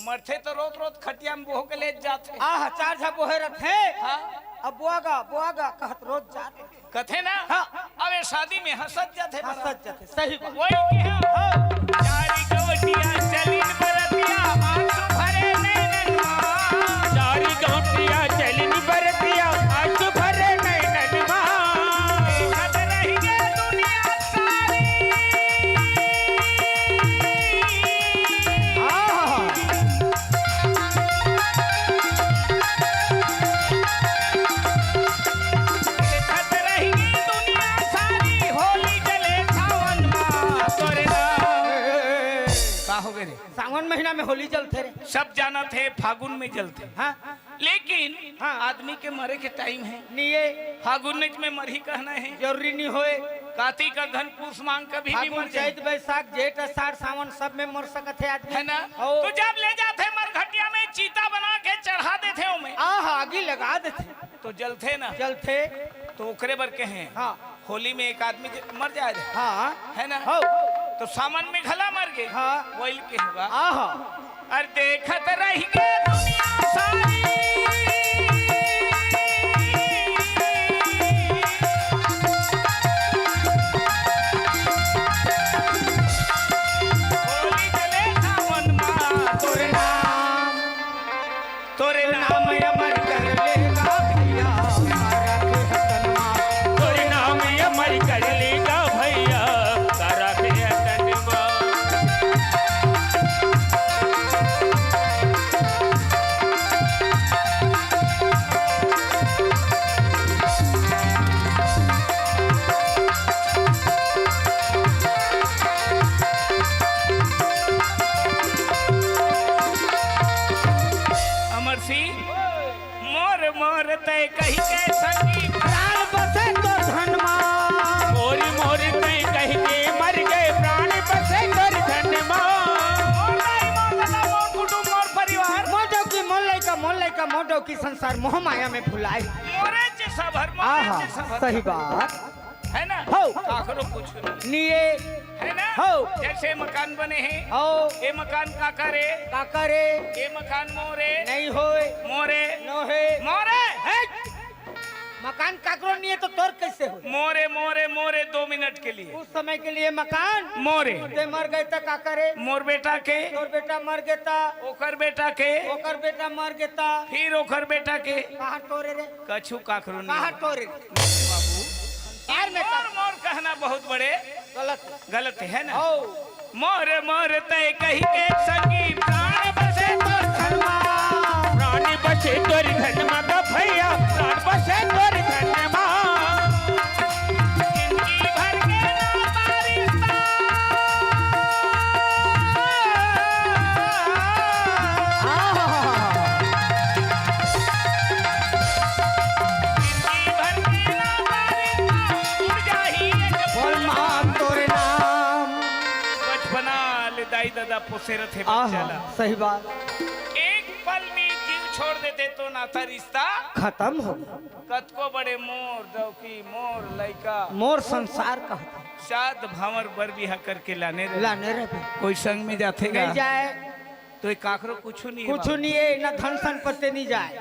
मरथे तो रोत रोत खटिया में बोह के ले जाथे। आह, चार झा बोहे रथे। हाँ। अब बोआ गा, बोआ गा, कहत रोज जाथे। कथे ना? हाँ। अबे शादी में हंसत जाथे बड़ा। हंसत जाथे, सही बात। वही के हाँ। चारी गवटिया चलिन बरतिया, आंसू भरे नैनन मा। चारी गवटिया चलिन बरतिया, आंसू भरे नैनन मा। देखत रहिगे दुनिया सारी। हाँ, हाँ, हाँ। देखत रहिगे दुनिया सारी, होली जले सावन मा तोरे नाम। का हो गए रे? सावन महीना में होली जलथे रे। सब जानत हे फागुन में जलथे। हाँ। लेकिन हाँ। आदमी के मरे के टाइम है। नहीं है। फागुन में मरही कहना है। जरूरी नहीं होए। कातिक अगहन पूस मांग कभी भी फागुन, मर जाए। चैत, बैसाख, जेठ, अषाढ़, सावन सब में मर सकत हे आदमी। है ना? हो। तो जब ले जाथे मरघटिया में, चीता बना के चढ़ा देथे ओमे। आहा, आगी लगा देथे। तो जलथे ना। जलथे। तो ओकरे बर कहे। हाँ। होली में एक आदमी जे मर जाए रहे। हाँ। है ना? हो। तो सावन में घला मर गे। हाँ। वही कहे बा। आहा। अरे देखत रहि गे दुनिया सारी। होली जले सावन मा तोरे नाम, तोरे नाम अमर कर लेगा भैया, सारा के हतन मा। तोरे नाम अमर कर लेगा भैया, सारा के हतन मा। अमर सिंह, मोर मोर तय कहि के संगी प्राण बसे तोर धन मा। मोर मोर तय कहि के मर गे प्राण बसे तोर धन मा। मोर दाई, मोर ददा, मोर कुटुम, मोर परिवार। मोर डौकी, मोर लइका, मोर लइका, मोर डौकी संसार मोह माया में भुलाए। मोरे जैसा भर, मोरे आहा, जैसा भर। सही बात। है ना? हो। काकरो कुछ नहीं। निये। है ना? हो। जैसे मकान बने हैं। हो। ये मकान काकर हे? काकर हे? ये मकान मोर हे? नहीं होय। मोर हे? नो हे। मोर हे? हे। मकान काकरो निये तो तोर कैसे हो? मोर हे, मोर हे, मोर हे, दो मिनट के लिए। कुछ समय के लिए मकान? मोर हे। ते मर गे त काकर हे? मोर बेटा के। तोर बेटा मर गे त? ओकर बेटा के। ओकर बेटा मर गे त? फिर ओकर बेटा के। कहाँ तोर हे रे? कछु काकरो नहीं। कहाँ तोर हे रे? बाबू, यार, मैं मोर, मोर कहना बहुत बड़े गलत। गलत है ना? हो। मोर, मोर तय कहि के संगी प्राण बसे तोर धन मा। प्राण बसे तोर धन मा गा भैया, प्राण बसे तोर धन मा। जिंदगी भर के नाता रिश्ता। आहा। बोल माँ तोरे नाम। बचपना ले दाई ददा पोसे रथे आहा, बच्चा ला। सही बात। एक पल में जीव छोड़ देथे तो नाता रिश्ता खतम हो। कतको बड़े मोर डौकी, मोर लइका, मोर संसार कहत। सात भांवर बर बिहा करके लाने रहे। लाने रहे। कोई संग में जाथे नहीं गा? जाए। तो ये काकरो कुछु नहीं कुछु बाबू। नहीं है, ना धन संपत्ति नहीं जाए।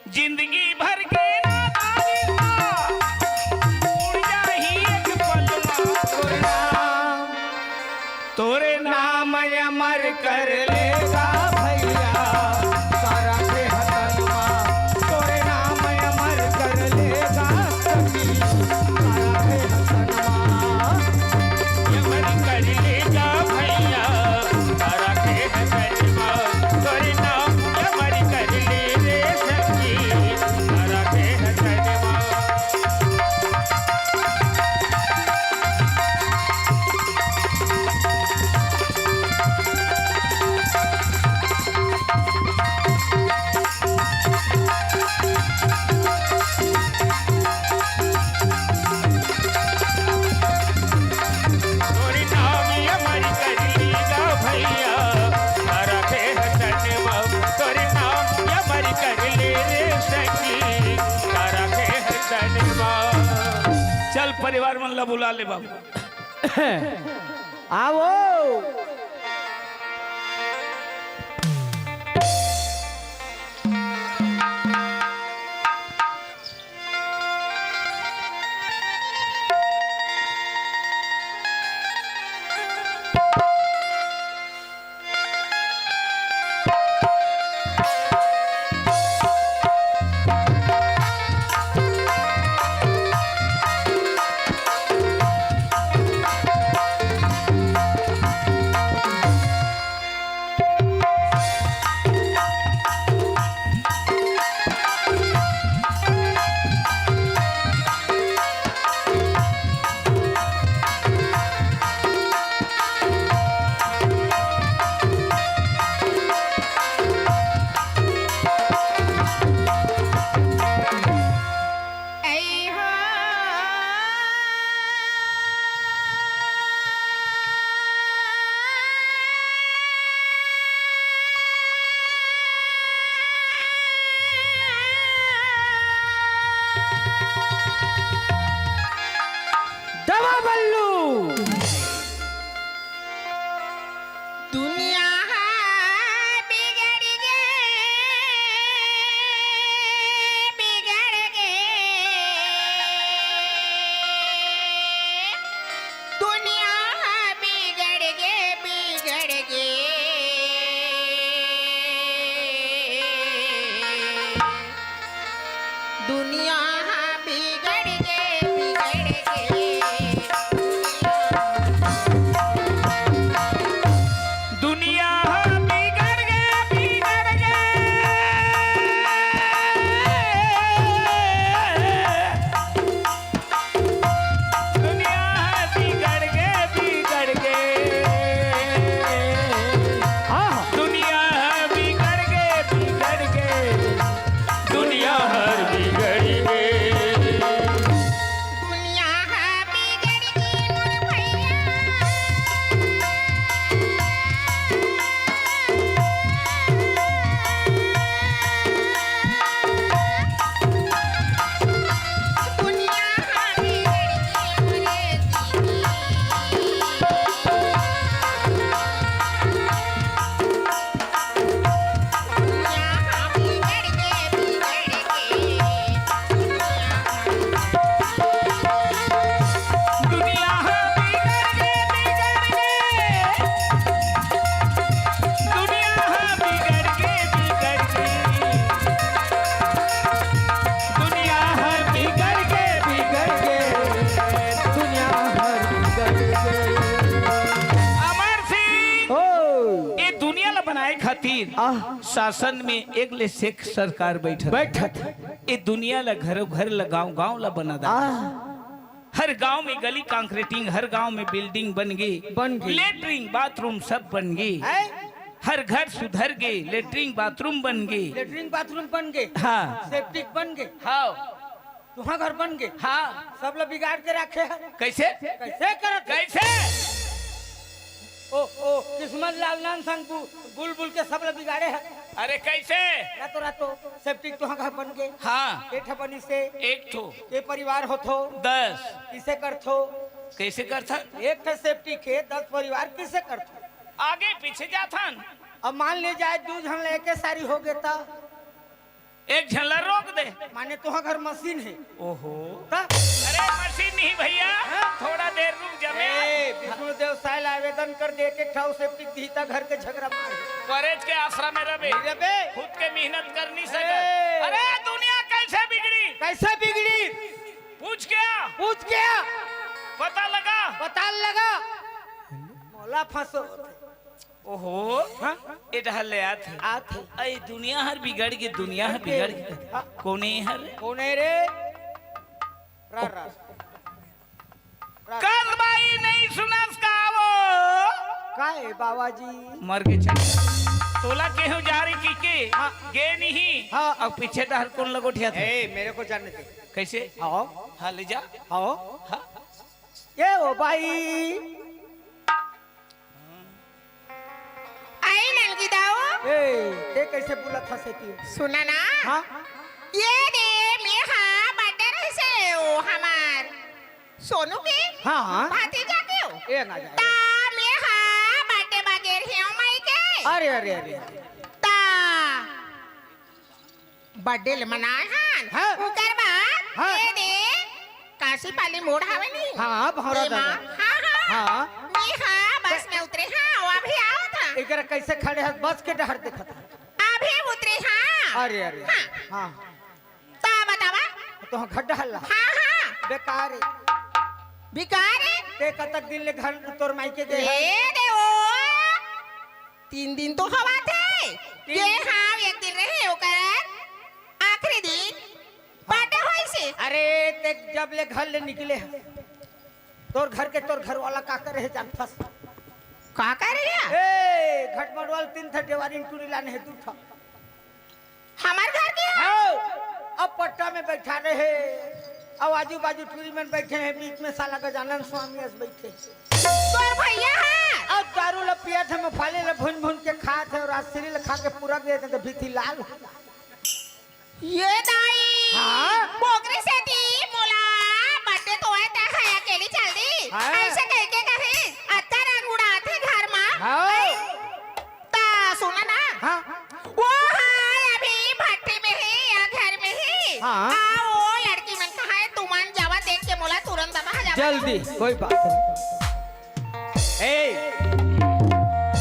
जिंदगी भर के नाता रिश्ता उड़ जाही एक पल मा। तोरे नाम अमर कर लेगा भैया, सारा के हतन मा। तोरे नाम अमर कर लेगा सखी, सारा के हतन मा। अमर कर लेगा भैया, सारा के हतन मा। तोरे नाम अमर कर ले रे सखी, सारा के हतन मा। तोरे नाम अमर कर लेगा भैया, सारा के हतन मा। तोरे नाम अमर कर ले रे सखी, सारा के हतन मा। चल परिवार मन ला बुला ले बाबू। आवो। बल्लू। दुनिया ह बिगड़ गे, बिगड़ गे। दुनिया ह बिगड़ गे, बिगड़ गे। दुनिया ह बिगड़ गे, बिगड़ गे। दुनिया ह बिगड़ गे, बिगड़ गे। दुनिया ह बिगड़ गे, बिगड़ गे। हाँ, हाँ। दुनिया ह बिगड़ गे, बिगड़ गे। दुनिया हर बिगड़ गे। दुनिया ह बिगड़ गे मोर भैया। दुनिया ह बिगड़ गे मोरे दीदी। दुनिया ह बिगड़ गे, बिगड़ गे। दुनिया ह बिगड़ गे, बिगड़ गे। दुनिया ह बिगड़ गे, बिगड़ गे। दुनिया ह बिगड़ गे, बिगड़ गे। दुनिया ह बिगड़ गे। अमर सिंह, ओ। ए दुनिया ल बनाए खातिर आह। शासन में एक ले सेक सरकार बैठत। बैठत। ए दुनिया ल घरो घर ल, गांव गांव ल बना दा। आह। हर गांव में गली concreting, हर गांव में building बन गे, बन गे। Latrine bathroom सब बन गे। हैं? हर घर सुधर गे, latrine bathroom बन गे। Latrine bathroom बन गे। हाँ। Septic बन गे। हाँ। तुहां घर बन गे। हाँ। सब ल बिगाड़ के रखे हे। कैसे? कैसे करत हे? कैसे? ओ, ओ, किस्मत लाल नान संग बु-, बुलबुल के सब ल बिगाड़े हे। अरे कैसे? रातो रातो septic तुहां घर बन गे। हाँ। एक ठा बनिस हे। एक ठो। के परिवार होथो? दस। किसे करथो? कैसे करथन? एक ठा septic हे, दस परिवार किसे करथो? आगे पीछे जाथन। अब मान ले जाए दू झन ल एके सारी हो गे त? एक झन ला रोक दे। माने तुहां घर मशीन हे। ओहो। त? अरे मशीन नहीं भैया, हाँ? थोड़ा देर रुक जा मैं। ए, विष्णुदेव साय ला आवेदन कर दे, एक एक ठा septic दिही त घर के झगरा मार। परेज के आसरा में रबे। नहीं रबे। खुद के मेहनत कर नहीं सके। ए। अरे दुनिया कैसे बिगड़ी? कैसे बिगड़ी? पूछ क्या? पूछ क्या? पता लगा? पता लगा? मोला फंसो। ओहो, हाँ? ए डहर ले आत हे। आत हे। अई दुनिया हर बिगड़ गे, दुनिया हर बिगड़ गे। हाँ। कोने हर? कोने रे? रा, रा। रा। कस बाई नहीं सुनस का वो? का ए बाबा जी? मर गे चल। तोला केहू जा रही की के? हाँ। गे नहीं। हाँ। अब पीछे डहर कोन लगोठिया था? ए, मेरे को जाने दे। कैसे? आओ। हाँ, ले जा। आओ। हाँ। ए ओ बाई। आई नलगी दाऊ। ए, ते कैसे बोलत हस एती? सुना ना। हाँ? ये दे, मेहा birthday रहिसे ओ हमार सोनू के हाँ, हाँ। भतीजा के ओ। ए ना जाए। ता मेहा birthday बगेर हे ओ माई के। अरे, अरे, अरे। ता birthday ल मनाए हन। हाँ। ओकर बाद हाँ। ये दे, काशी पाली मोड़ हावे नहीं? हाँ, भौरा तेमा। दादा। हाँ, हाँ। हाँ। मेहा बस में उतरे हाँ, वो अभी आवत हाँ। एकरा कैसे खड़े हस? बस के डहर देखत हस। अभी उतरे हाँ। अरे, अरे। हाँ। हाँ। ता बतावा। तो घर डहर ला। हाँ, हाँ। बेकार हे। बेकार हे? ते कतक दिन ले घर तोर मायके गे हस? ए देवो। तीन दिन तो होवत हे। तीन ये दिन? हाँ, एक दिन रहे ओकर आखिरी दिन। हाँ। Birthday होइसे। अरे, ते जब ले घर ले निकले हस, तोर घर के, तोर घर वाला का करे हे जानथस? का करे हे? ए, घटमड़वाल तीन ठा देवारी टूरी लाने हे, दू ठा। हमर घर के? हाँ, अब पट्टा में बैठा रहे, अब आजू बाजू टूरी मन बैठे हे, बीच में साला गजानन स्वामी अस बैठे। तोर भैया हे? अब दारू ल पियत हे, मफाले ल भुन भुन के खात हे, अउ राजश्री ल खा के पूरा गे हे, त भीती लाल। ये दाई, हाँ? बोकरी सेती मोला birthday तो हे, ते हे अकेली चल दी। हाँ। आ, ओ लड़की मन कहाँ हे? तुमन जावा देख के मोला तुरंत बता जावा। जल्दी, कोई बात नहीं। ए,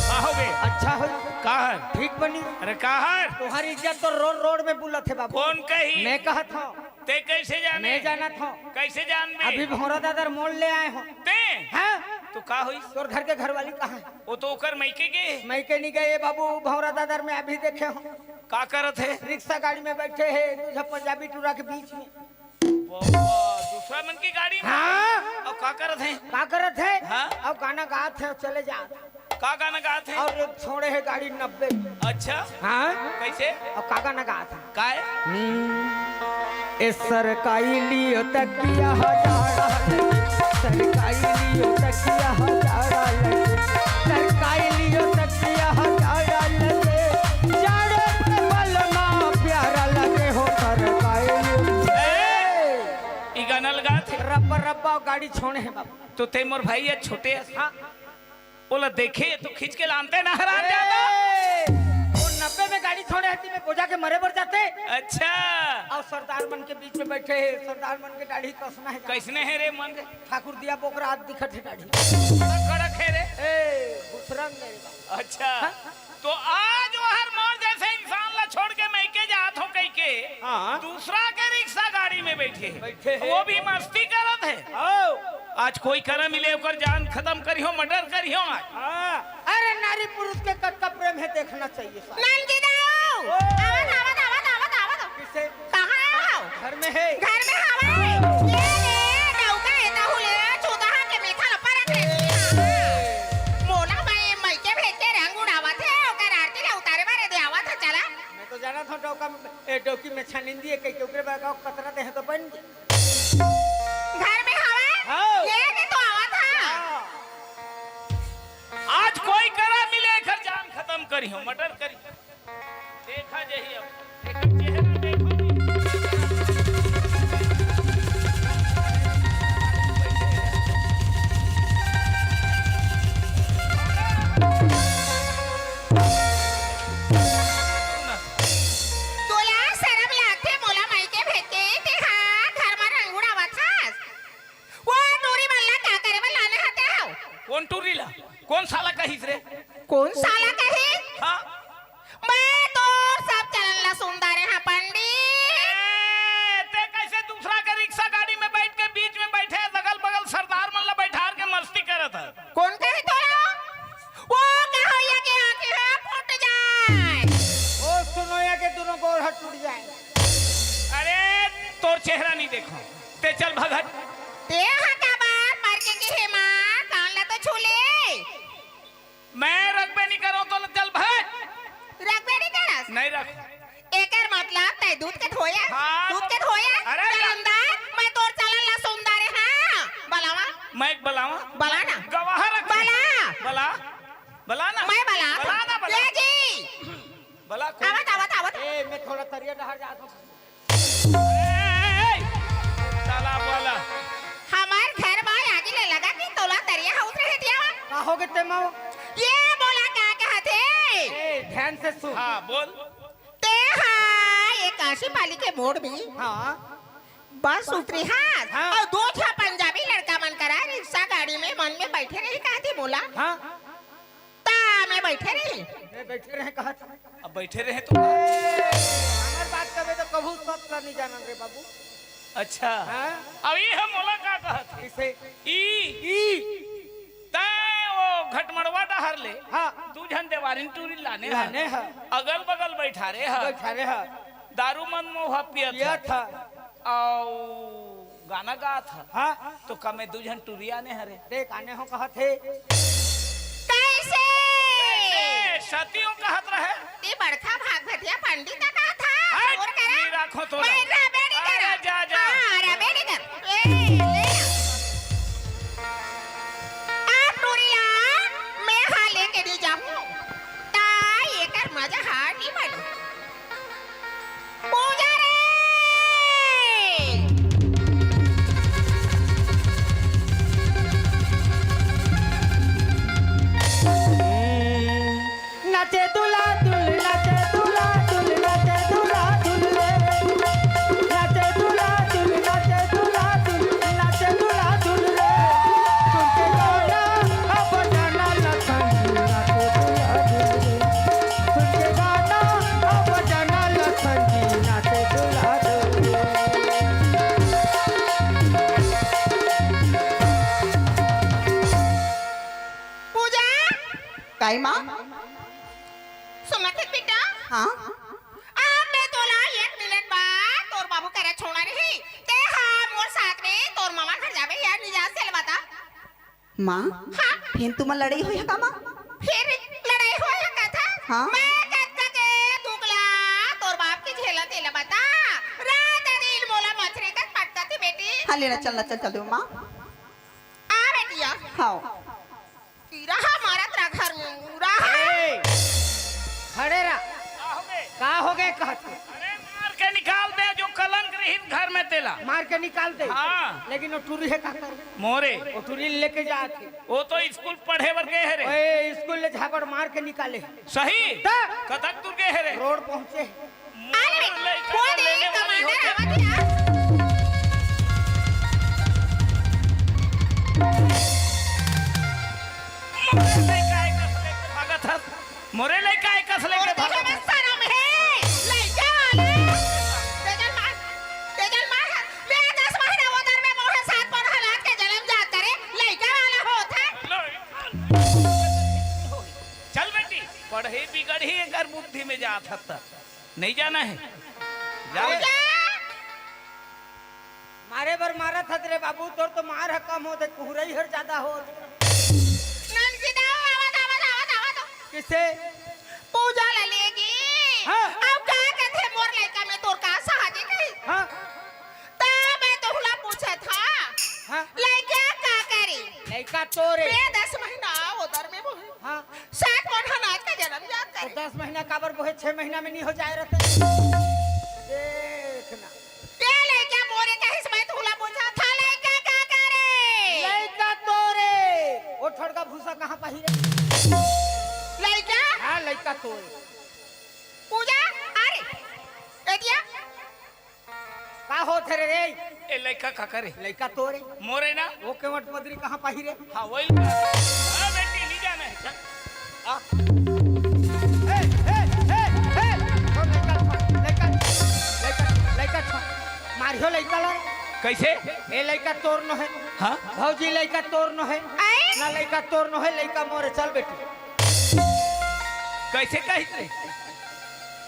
का हो गे? अच्छा हो। का हर? ठीक बनी। अरे का हर? तुम्हारी इज्जत तो रोड रोड में बुलत हे बाबू। कोन कही? मैं कहत हूँ। ते कैसे जाने? मैं जानत हूँ। कैसे जान में? अभी भौरा दादर मोड़ ले आए हो। ते? हाँ? तो का होइस? तोर घर के घरवाली कहाँ हे? वो तो ओकर मइके गे। मइके नहीं गए बाबू, भौरा दादर में अभी देखे हो। का करत हे? रिक्शा गाड़ी में बैठे हे, दू झन पंजाबी टूरा के बीच में। बाबा, दूसरा मन की गाड़ी में? हाँ। अउ का करत हे? का करत हे? हाँ। अउ गाना गात हे, चले जात। का गाना गात हे? अउ एक छोड़े हे गाड़ी नब्बे। अच्छा। हाँ। कैसे? अउ का गाना गात हे? काय? हम्म। ए सरकाई लियो तकिया हजारा लगे, सरकाई लियो तकिया हजारा लगे, सरकाई लियो तकिया हजारा लगे, जाड़े में बलमा प्यारा लगे हो सरकाई लियो। ए, ई गाना लगा थे। रब्बा रब्बा गाड़ी छोड़े हे बाबू। तो ते मोर भाई हे छोटे अस। हाँ। ओला देखे तो खींच के लानते ना हरान जाता। ए, वो नब्बे में गाड़ी छोड़े हती में बोझा के मरे बर जाते। अच्छा। अउ सरदार मन के बीच में बैठे हे, सरदार मन के दाढ़ी कसना हे। कैसने हे रे मन रे? ठाकुर दिया बोकरा आज दिखत हे दाढ़ी। कड़क हे रे। ए, घुसरंग मेरे बाप। अच्छा। हाँ? तो आज ओहर मोर जैसे इंसान ला छोड़ के मइके जात हो कहिके हाँ। दूसरा के रिक्शा गाड़ी में बैठे हे। बैठे हे। वो भी मस्ती करत हे। आओ। आज कोई करा मिले ओकर जान खत्म करिहो, मर्डर करिहो आज। हाँ। अरे नारी पुरुष के कतका प्रेम हे देखना चाहिए साहब। नंदजी दाऊ। ओ। आवत, आवत, आवत, आवत, आवत। किसे? कहाँ हे? घर में हे। घर में हवे। ये ले, डौका हे, तहु ले, चूदहा के मेथा ल परख ले। मोला मैं मइके भेज के रंग उड़ावत हे, ओकर आरती ला उतारे बर दे आवत हे, चला। मैं तो जानत हूँ डौका, ए, डौकी में छानिंदी हे, कहिके ओकरे बर गाँव कतरा दे हे तो बन गे। घर में हवे? हाँ। ये दे तो आवत हे। हाँ। आज कोई करा मिले, एकर जान खत्म करिहो, मर्डर करिहो। देखा जही अब, एकर चेहरा देखो नी। तोला शरम लागथे, मोला मइके भेज के, तेहा घर म रंग उड़ावत हस। वो टूरी मन ला का करे बर लाने हते हव? कोन टूरी ला? कोन साला कहिस रे? कोन साला कहिस? हाँ? मैं तोर सब चलन ला सुन डारे हँव पंडित। ए, ते कैसे दूसरा के रिक्शा गाड़ी में बैठ के बीच में बैठे अगल बगल सरदार मन ला बैठार के मस्ती करत हे? कोन कहे तोला? वो कहोइया के आँखी ह फूट जाए। ओ सुनोइया के दुनों गोड़ ह टूट जाए। अरे तोर चेहरा नहीं देखो, ते चल भगत। ते हा का बार मर के कहे माँ कान ला तो छू ले। मैं रखबे नहीं करो तो चल भगत। रखबे नहीं करस? नहीं रख। एकर मतलब तै दूध के धोया? हाँ। दूध के धोया? अरे चल अंदर, मैं तोर चलन ला सुन डारे हँव। बलावा। मैं बलावा। बला ना। गवाह रख। बला। बला। बला ना। मैं बला। बला ना, बला। ले जी। बला कौन? आवत, आवत, आवत। ए, मैं थोड़ा तरिया डहर जात हूँ। ए, तालाब वाला। हमार घर म आगी ले लगा कि तोला तरिया ह उतरे हे तियावा? का हो गे ते माँ? ये मोला का कहत हे? ए, ध्यान से सुन। हाँ, बोल। ते हा ये काशी पाली के मोड़ में हाँ। बस उतरे हस हाँ। अउ दो झा पंजाबी लड़का मन करा रिक्शा गाड़ी में मन में बैठे रहे कहत हे मोला। हाँ। ता मैं बैठे रहे। मैं बैठे रहे कहत। अब बैठे रहे तो ए, हमर बात कबे तो कभू सच ला नहीं जानन रे बाबू। अच्छा। हाँ? अब ये हम मोला का कहत हे? किसे? ई। ई। तै वो घटमड़वा डहर ले हाँ। दू झन देवारिन टूरी लाने हर। लाने हर। अगल बगल बैठारे हर। बैठारे हर। दारू मन मोहा पियत पियत हर। हर। अउ गाना गात हर। हाँ। तो का मैं दू झन टूरी आने हरे। देख आने हो कहत हे। कैसे? कैसे? सतियों कहत रहे। ते बड़का भाग भतिया पंडित कहत हर। हट, मोर करा। नहीं राखो तो मैं रहा। रहबे नहीं अरे करा। जा, जा। हाँ, रहबे नहीं कर। ए, ले। आप टूरी ला मैं हा लेके नहीं जाऊँ। ता एकर मजा हा नहीं बने। पूजा रे। नाचे दूल्हा दुल्हन, नाचे दूल्हा दुल्हन, नाचे दूल्हा दुल्हन रे। आई माँ। सुनत हे बेटा? हाँ। अब मैं तोला एक मिनट बाद तोर बाबू करा छोड़ा रही, ते हा मोर साथ में तोर मामा घर जाबे या नहीं जा, चल बता। माँ, हाँ? फिर तुम लड़ाई होई है का माँ? फिर लड़ाई होई है का था? हाँ। मैं कत्ता के दुगला तोर बाप के झेला तेला बता। रात दिन मोला मछरी का पटता थी बेटी। हाँ, लेना चलना चल चल दो माँ। आ बेटिया। हाँ। कीरा हा मारत रहा घर में, मुरा हा। ए, खड़े रहा। का हो गए? का हो गए कहत हे? अरे मार के निकाल दे, जो कलंक रही घर में तेला। मार के निकाल दे। हाँ। लेकिन वो टूरी हे का करे? मोरे। वो टूरी लेके जात हे। वो तो स्कूल पढ़े बर गए हे रे। ओए, स्कूल ले झापड़ मार के निकाले। सही? त? कतक दूर गए हे रे? रोड पहुंचे। अरे, मोर लइका खोल ला दे, लेने वाली कमांडर होथे। आवत हे यार। मोरे लइका एकस लेके भागत हस। मोरे लइका एकस लेके और देखे भागत में हस। शर्म हे, लइका वाले। तेजल मार, तेजल मार। मैं दस महीना उधर में मोहे साथ पढ़ा लात के जन्म जात करे, लइका वाला होत हे। चल बेटी, पढ़े बिगड़ही अगर बुद्धि में जात हस त। नहीं जाना है? जाओ। अरे, मारे बर मारत हस रे बाबू, तोर तो मार ह कम होत हे, कुहरई हर ज्यादा होत। ननकी दाऊ, आवत, आवत, आवत, आवत। किसे? पूजा ला लेगी। हाँ। अब का कहते मोर लइका में तोर का सहाजी कही? हाँ। त मैं तोहला पूछत हंव। हाँ। लइका का करी? लइका तोरे। मैं दस महीना उदर में बोहे। हाँ। सात महीना आज का जन्म जात तो करे। दस महीना काबर बोहे, छह महीना में नहीं हो जाए रहते। देखना। ते लइका मोरे कहिस, मैं तोहला पूछत हंव, लइका का करे? लइका तोरे। वो ठड़का भूसा कहाँ पाही रे? लइका? हाँ, लइका तोरे। पूजा, अरे, ए दिया, का होत हे रे? ए लइका का करे? लइका तोरे। मोरे ना? वो केवट पदरी कहाँ पाही रे? हाँ, वही लइका। हाँ, बेटी, नहीं जाना है, चल। आ। ए, ए, ए, ए, तो लइका छोड़, लइका, लइका, लइका छोड़। मारियो लइका ला। कैसे? ए लइका तोर नो हे। हाँ? भौजी लइका तोर नो हे। आए? ना लइका तोर नो हे, लइका मोरे, चल बेटी। कैसे कहिस रे?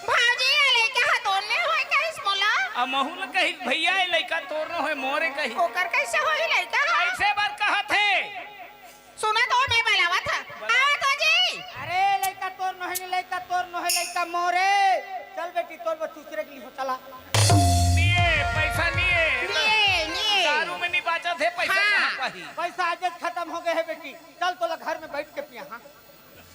भाजी, ये लइका ह तोर नो होय कहिस मोला। आ महू ल कहिस, भैया, ये लइका तोर नो होय, मोरे कहिस। ओकर कैसे होही लइका ह? कैसे बर कहत हे? सुना तो, मैं बलावत ह। आवत हो जी। अरे, लइका तोर नो हे, लइका तोर नो हे, लइका मोरे। चल बेटी, तोर बर चुचरे के लिए हो, चला। निये, पैसा निये। निये, निये। दारू में नहीं बाचत हे, पैसा हाँ। कहाँ पाही? पैसा आजेच खतम हो गए हे बेटी। चल, तोला घर में बैठ के पिया, हाँ।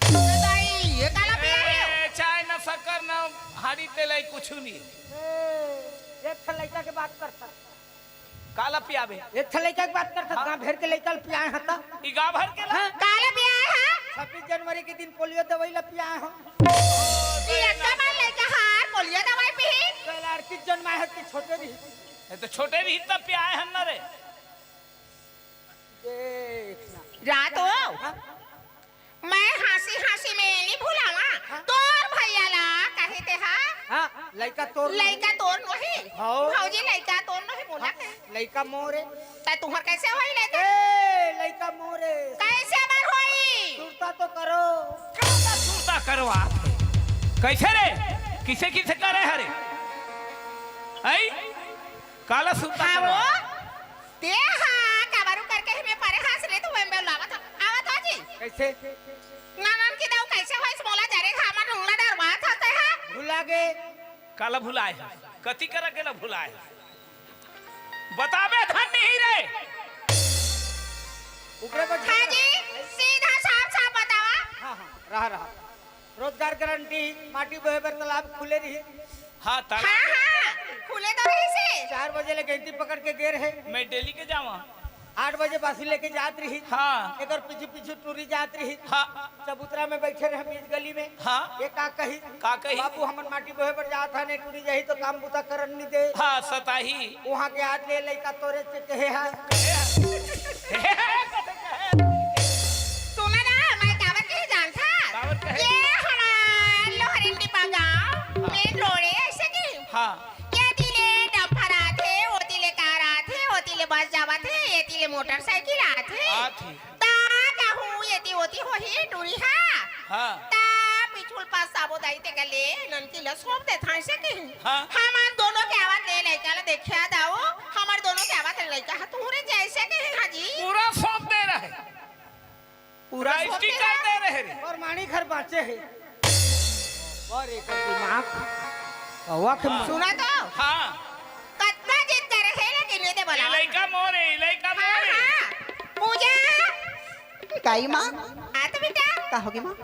ए दाई, ये काला पिया हे? ए, चाय न शक्कर न हाड़ी तेलाई कुछु नहीं। ए, एक ठन लइका के बात करता। काला पियाबे? एक ठन लइका के बात करता, हाँ। गाँव भर के लइका ल पियाए हता। ई गाँव भर के ला? हाँ। काला पियाए हा? छब्बीस जनवरी के दिन पोलियो दवाई ला पियाए हो। ई अक्का मन लइका हा, पोलियो दवाई पीही? कल अड़तीस जनमाए हत के छोटे रही। ए, तो छोटे रही तब पियाए हन ना रे। देखना। रात हो। हाँ? मैं हँसी हँसी में नहीं भुलावा। हाँ। तोर भैया ला कहे ते हा? हाँ, लइका तोर नोहे। लइका तोर नोहे। हाँ। भौजी लइका तोर नोहे बोला हाँ, के। लइका मोरे। त तुहर कैसे होई लइका? ए, लइका मोरे। कैसे बर होई? सुरता तो करो। सुरता, सुरता करवा। कैसे रे? किसे किसे करे हरे? आई? काला सुरता हाँ करवा। वो? ते हा, काबरू करके हमें परे हंस ले, तू एम बेल आवत ह। आवत ह जी। कैसे? नानन की दाऊ कैसे होइस मोला जरे घामा ढूंढना डर बात ह ते हा। भुला गे। काला भुलाए ह? कति करा गेला भुलाए ह? बताबे धन नहीं रे। ओकरे पर हाँ जी, सीधा साफ साफ बतावा। हाँ, हाँ, रहा, रहा। रोजगार गारंटी, माटी बोहे बर तालाब खुले रही। हाँ, तालाब हाँ, में हाँ, खुले तो रही से। चार बजे ले गैंती पकड़ के गे रहे। मैं डेली के जावा। आठ बजे बासी लेके जात रही। हाँ। एकर पीछे पीछे टूरी जात रही। हाँ। चबूतरा में बैठे रहे बीच गली में। हाँ। ये का कही? का कही? बाबू हमन माटी बोहे बर जात हन, टूरी जाही तो काम बुता करन नहीं दे। हाँ, सताही। वहाँ के आज ले लइका तोरे से कहे हा। सुना ना, मैं काबर कहे जानथा? काबर कहे? ये हमार लोहरन डिब्बा गाँव, हाँ। मेन रोड है, ऐसे की? हाँ। ये तिले डंपर आथे, वो तिले कार आथे, वो तिले बस जावत हे, ये तिले मोटरसाइकिल आथे। आथे। ता कहूँ ये ती वो ती होही टूरी हा। हाँ। त बिछुल पास साबो दाई ते गले ननकी ल सौंप देथंव अइसे कही। हाँ। हमर दोनों के आवत ले लइका ल देखिया दाऊ, हमर दोनों के आवत ले लइका ह तुहरे जइसे कही हाजी। पूरा सौंप दे रहे। पूरा राइस सौंप की दे कर रहे। दे रहे रे। और मानी घर बाँचे हे। और एकर दिमाग हवा के हाँ। सुना तो। हाँ। कतना जिद करे हे लेकिन ये दे ये बोला। लइका मोर हे, ये लइका हाँ, मोर हे। हाँ। पूजा। काई माँ? आ तो बेटा। का होगे माँ?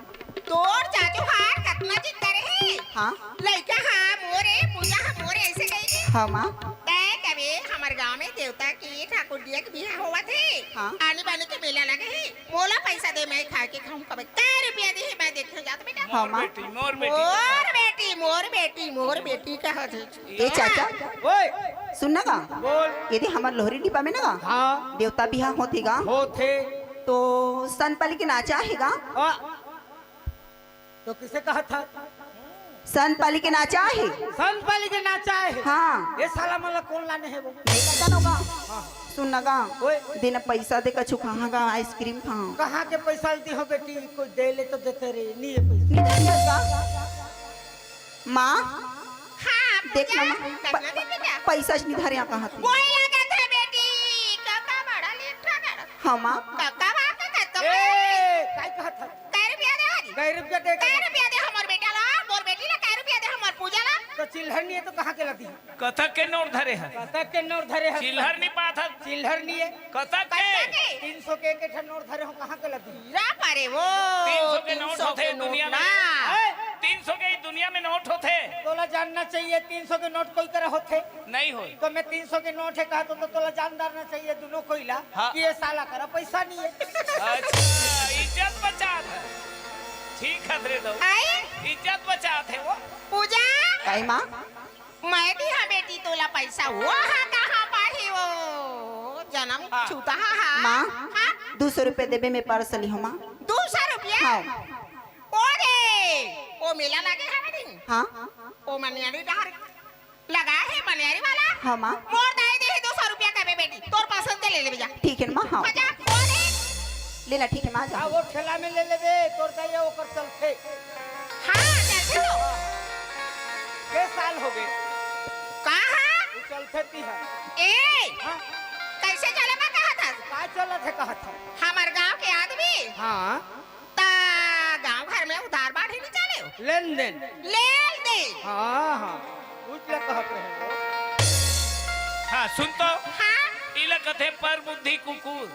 तोर चाचू हर कतना जिद करे हे। हाँ। लइका हा मोर हे, पूजा हा मोर हे, अइसे कही के। हाँ माँ। तैं कबे हमर गाँव में देवता के ठाकुर दिया के बिहा होवत हे। हाँ। आनी बानी के मेला लगे हे। मोला पइसा दे, मैं खाए के खाहूँ कबे। कै रुपया दे हे, मैं देखे जात बेटा। हाँ, मोर माँ। बेटी, मोर बेटी। मोर बेटी, मोर बेटी, मोर बेटी कहत हे। ए चाचा, ओए, सुन ना गा। बोल। यदि हमर लोहरी डिपा में ना गा, हाँ। देवता बिहा होथे गा। होथे। तो संत पाली के नाचा हे गा। आ, तो किसे कहत हस? संत पाली के नाचा हे। संत पाली के नाचा हे? हाँ। ए साला मन ला कोन लाने हे वो? नहीं पता ना गा। हाँ। सुन ना गा। ओए। देना पइसा दे, कछु खाहूँ गा, आइसक्रीम खाहूँ। कहाँ के पइसा ल दिहूँ बेटी? कोई दे ले तो देते रे, नहीं हे पइसा। नहीं दे गा। माँ, हाँ, देख ना पूजा, माँ, प-, कतना दे बेटा? पइसा च नइ धरे हँव कहत हे। कोई लगत हे बेटी, कका बड़ा लेट हो गया। हाँ माँ। कका बाप के कतो ए, काय कहत हस? कै रुपया दे हरी? कै रुपया दे? कै रुपया दे हमर बेटा ला, मोर बेटी ला कै रुपया दे हमर पूजा ला? तो चिल्हर नइ हे तो कहाँ के ला दिही? कतक के नोट धरे हस? कतक के नोट धरे हस? चिल्हर नइ पात हस? चिल्हर नइ हे। कतक के? कतक के? तीन सौ के एक ठन नोट धरे हँव, कहाँ के ला दिही? हीरा पारे वो। तीन सौ के नोट होथे दुनिया में। ना। हैं? तीन सौ के ही दुनिया में नोट होथे। तोला जानना चाहिए, तीन सौ के नोट कोई करा होथे? नहीं होय। तो मैं तीन सौ के नोट हे कहत हँव, तो तोला जानदारना चाहिए दुनों कोई ला, हाँ। कि ये साला करा पइसा नइ हे। अच्छा, इज्जत बचात हे। ठीक हे रे दऊ। आई? इज्जत बचात हे वो। पूजा? काई माँ? मैं दिहँव बेटी तोला पइसा, वो हा कहाँ पाही वो? जनम हाँ। चूतिया हा। माँ, हाँ? दू सौ रुपया देबे, मैं पर्स लिहूँ माँ। दू सौ रुपया? हाँ। ओ रे, ओ मेला लगे हवे दिन। हाँ। ओ मनियारी डहर लगा हे मनियारी वाला। हाँ माँ। मोर दाई देही दू सौ रुपया कबे बेटी, तोर पसंद के ले लेबे जा। ठीक हे माँ, हाँ। हाँ, जा, ओ रे। ले ला, ठीक हे माँ, जा। हाँ, वो ठेला में ले लेबे, तोर दाई ओकर चलथे। हाँ, चलथे तो। के साल होगे? कहाँ? वो चलथे ती हे। ए, हाँ। कइसे चले बा कहत हस? का चलत हे कहत हस? हमर गाँव के आदमी। हाँ। त गाँव घर में उधार बाढ़ी नइ चले। लेन देन। लेन देन। हाँ, हाँ। कुछ ले कहत रहे हो। हाँ, सुन तो। हाँ। इला कथे पर बुद्धि कुकुर,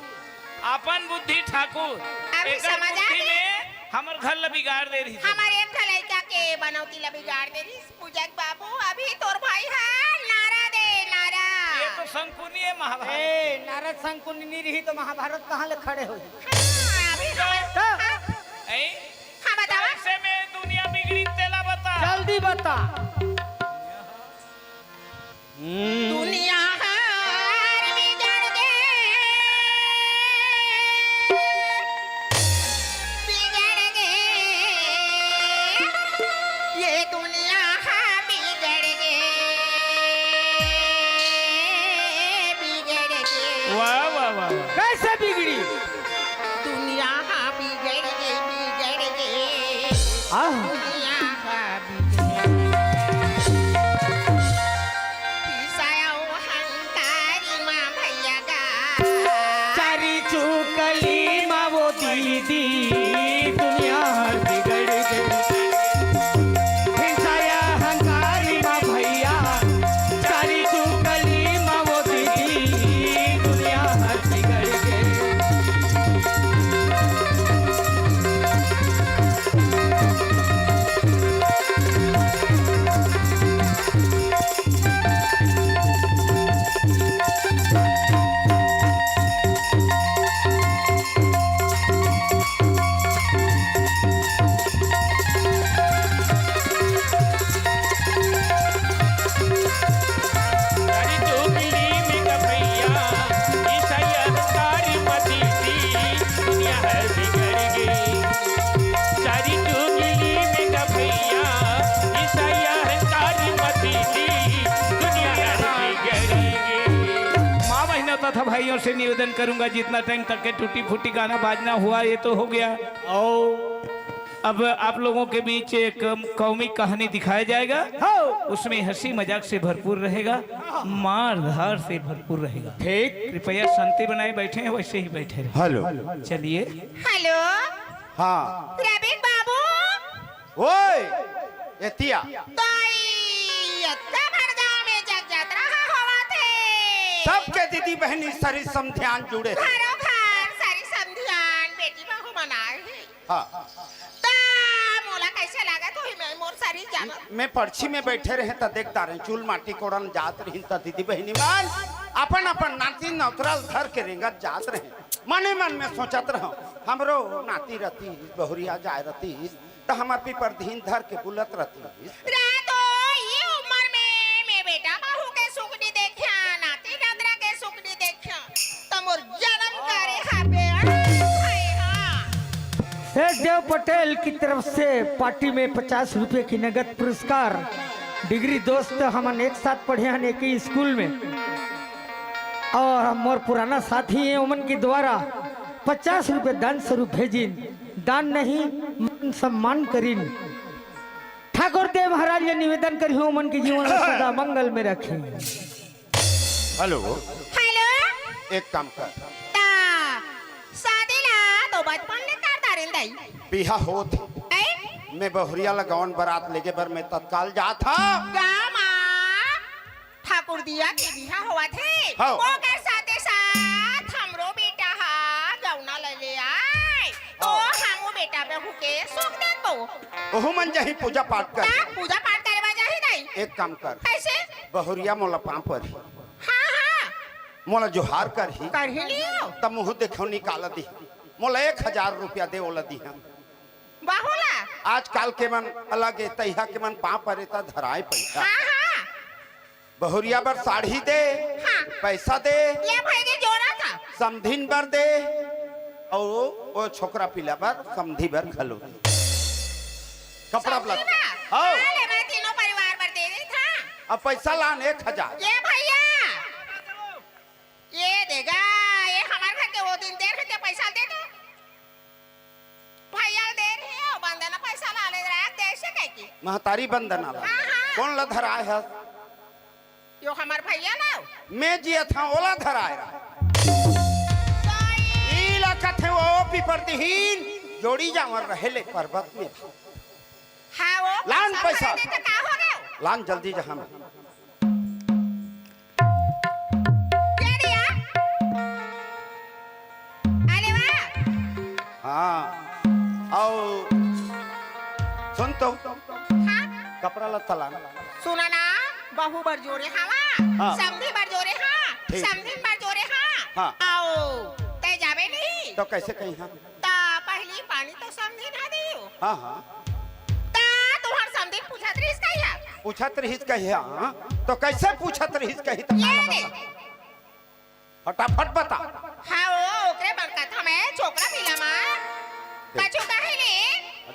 अपन बुद्धि ठाकुर। अभी एकर समझ आ बुद्धि गई। में हमर घर ला बिगाड़ दे रहिस। हमर एक ठो लइका के बनौती ला बिगाड़ दे रहिस। पूजा के बाबू, अभी तोर भाई हा नारा दे, नारा। ये तो शंकुनी हे महाभारत। ए, नारद शंकुनी नइ रही तो महाभारत कहाँ ले खड़े होही? हाँ, अभी तो, हमारे, हाँ। ए? हाँ, बतावा। कैसे में दुनिया बिगड़ी तेला बता। जल्दी बता। हम्म। दुनिया हर बिगड़ गे, बिगड़ गे, ये दुनिया हा बिगड़ गे, बिगड़ गे। वाह, वाह, वाह, वाह। कैसे बिगड़ी? दुनिया हा बिगड़ गे, बिगड़ गे। आह। दुनिया हा बिगड़ गे। ईसा अउ हंकारी मा भैया गा। चारी चुकली मा वो दीदी, दुनिया हर बिगड़ गे। हिंसा या हंकारी मा भैया, चारी चुकली मा वो दीदी, दुनिया हर बिगड़ गे। माँ बहनों तथा भाइयों से निवेदन करूंगा, जितना टाइम तक के टूटी फूटी गाना बाजना हुआ, ये तो हो गया। आओ। अब आप लोगों के बीच एक कौमी कहानी दिखाया जाएगा। हाँ। उसमें हंसी मजाक से भरपूर रहेगा, मार धार से भरपूर रहेगा। ठीक। कृपया शांति बनाए बैठे हैं, वैसे ही बैठे रहे। हेलो। चलिए। हेलो। हाँ। रविक बाबू। ओए, एतिया। दाई, अतका बड़ गांव में जग जात्रा हा होवत हे। सबके दीदी बहिनी सरी समधियान जुड़े हे। घरो घर सरी समधियान बेटी बहू मन आए हे। हाँ। त मोला कैसे लागत होही, मैं मोर सरी जानत। मैं परछी में बैठे रहे त देखत रहें, चूल माटी कोड़न जात रहिन त दीदी बहिनी मन अपन अपन नाती नौतरा ल धर के रेंगत जात रहे। मने मन में सोचत रहंव, हमरो नाती रतिस, बहुरिया जाय रतिस, त हमर पीपर धीन धर के बुलत रतिस। रे तो ये उम्र में मैं बेटा बहू के सुख नी देख्या, नाती नतरा के सुख नी देख्या, त मोर जन्म करे हाबे, हाय हा। सेठ देव पटेल की तरफ से पार्टी में पचास रुपये की नगद पुरस्कार। डिग्री दोस्त हमन एक साथ पढ़े हन एक ही स्कूल में, और मोर पुराना साथी हे, ओमन के द्वारा पचास रुपये दान स्वरूप भेजिन। दान नहीं, मान सम्मान करिन। ठाकुर देव महाराज ये निवेदन करिहूँ, ओमन के जीवन ला सदा मंगल में रखें। हेलो। हेलो। एक काम कर। ता शादी ला तो बचपन ले कर डारिन दाई। बिहा होत हे। ऐ? मैं बहुरिया ला गवन बरात लेगे बर मैं तत्काल जात हंव। गा माँ, ठाकुर दिया के बिहा होवत हे। हाँ। ओकर साथे साथ हमरो बेटा हा गौना ले ले आय। तो हाँ। हमू बेटा बहू के सुख देबो। ओहू मन जाही पूजा पाठ कर। का पूजा पाठ करे बर जाही दाई? एक काम कर। कैसे? बहुरिया मोला पाँव परही। हाँ, हाँ। मोला जोहार करही। करही लियो। त मुँह देखो निकाल दी। मोला एक हजार रुपया दे, ओला दिहा। बहू ला? आजकल के मन अलग हे, तइहा के मन पाँव परे त धराय पइसा। हाँ, हाँ। बहुरिया बर साड़ी दे, हाँ। पैसा दे। ले भाई के जोड़ा था। समधिन बर दे, अउ ओ छोकरा पिला बर समधी बर घलो दे। कपड़ा समधी उपलब्ध। बर? हाँ। हाँ, ले मैं तीनों परिवार बर दे देत हंव। अब पैसा लान एक हजार। ये भैया, ये देगा, ये हमर घर के वो दिन दे रहे थे, पैसा दे दो। भैया दे रहे हो, बंदना पैसा ला ले रहा है, देश से कह की। महतारी बंदना ला। हाँ, हाँ। कोन ला धराय हस? यो हमर भैया ला। मैं जियत हंव, ओला धराय रहा। दाई। ई ला कथे वो पीपर दिहीन, जोड़ी जावन रहे ले पर्वत में। हाँ, वो लान पैसा पैसा। भरे दे तो का हो गयो? लान जल्दी जहाँ में। क्या दिया? अरे वाह। हाँ, अउ सुन तो, हाँ? कपड़ा लत्ता लान। सुना ना, बहू बर जोरे हवा, हाँ। समधी बर जोरे हाँ, ठीक। समधिन बर जोरे हाँ, हाँ। अउ तैं जाबे नहीं। तो कैसे कही हाँ? त पहली पानी तो समधिन हा दियो। हाँ, हाँ। त तुहर समधिन पूछत रहिस कहिया? पूछत रहिस कहिया? तो कैसे पूछत रहिस कही त ये काला दे। बता? फटाफट बता। हाँ, ओ, ओकरे बर कथा में छोकरा मिला मा। दे। कछु कहे ले।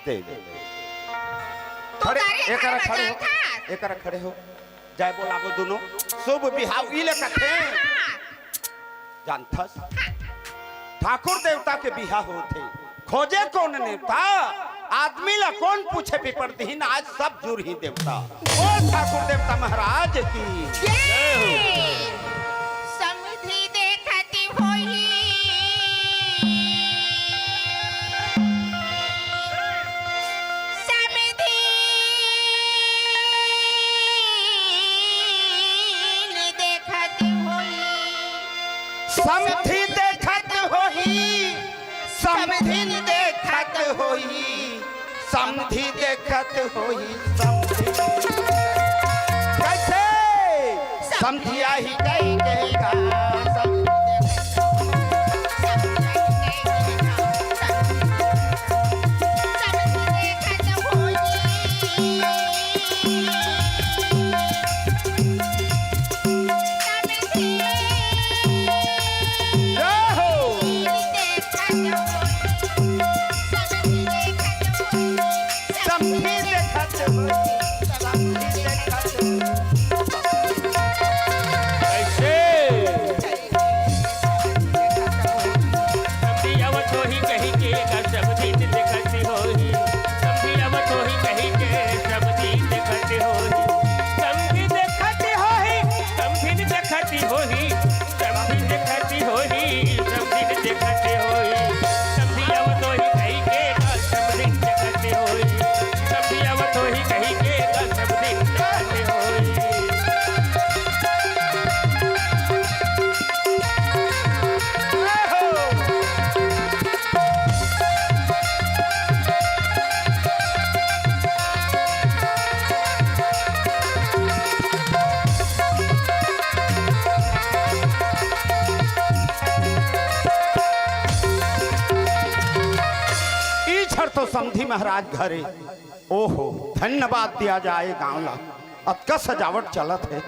दे, दे, दे। तू खड़े, तारी एकरा खड़े खड़े हो, जानता? एकरा खड़े हो। जाय बोलाबो दुनो। शुभ बिहाव ई ले कथे। हाँ, हाँ। जानथस? हाँ। ठाकुर देवता के बिहा होथे। खोजे कोन नेवता? आदमी ला कोन पूछे पीपर दिहिन? आज सब जुरही देवता। बोल ठाकुर देवता महाराज की जय हो। समधी देखत होही। समधी देखत होही। समधी देखत होही, समधिन देखत होही, समधी देखत होही, समधी। कैसे? समधी आही कही कही गा, समधी देखत होही, समधी आही कही कही गा, समधी। कैसे? तो समधी महाराज घरे। ओहो, धन्यवाद दिया जाए गांव ला, अतका सजावट चलत हे।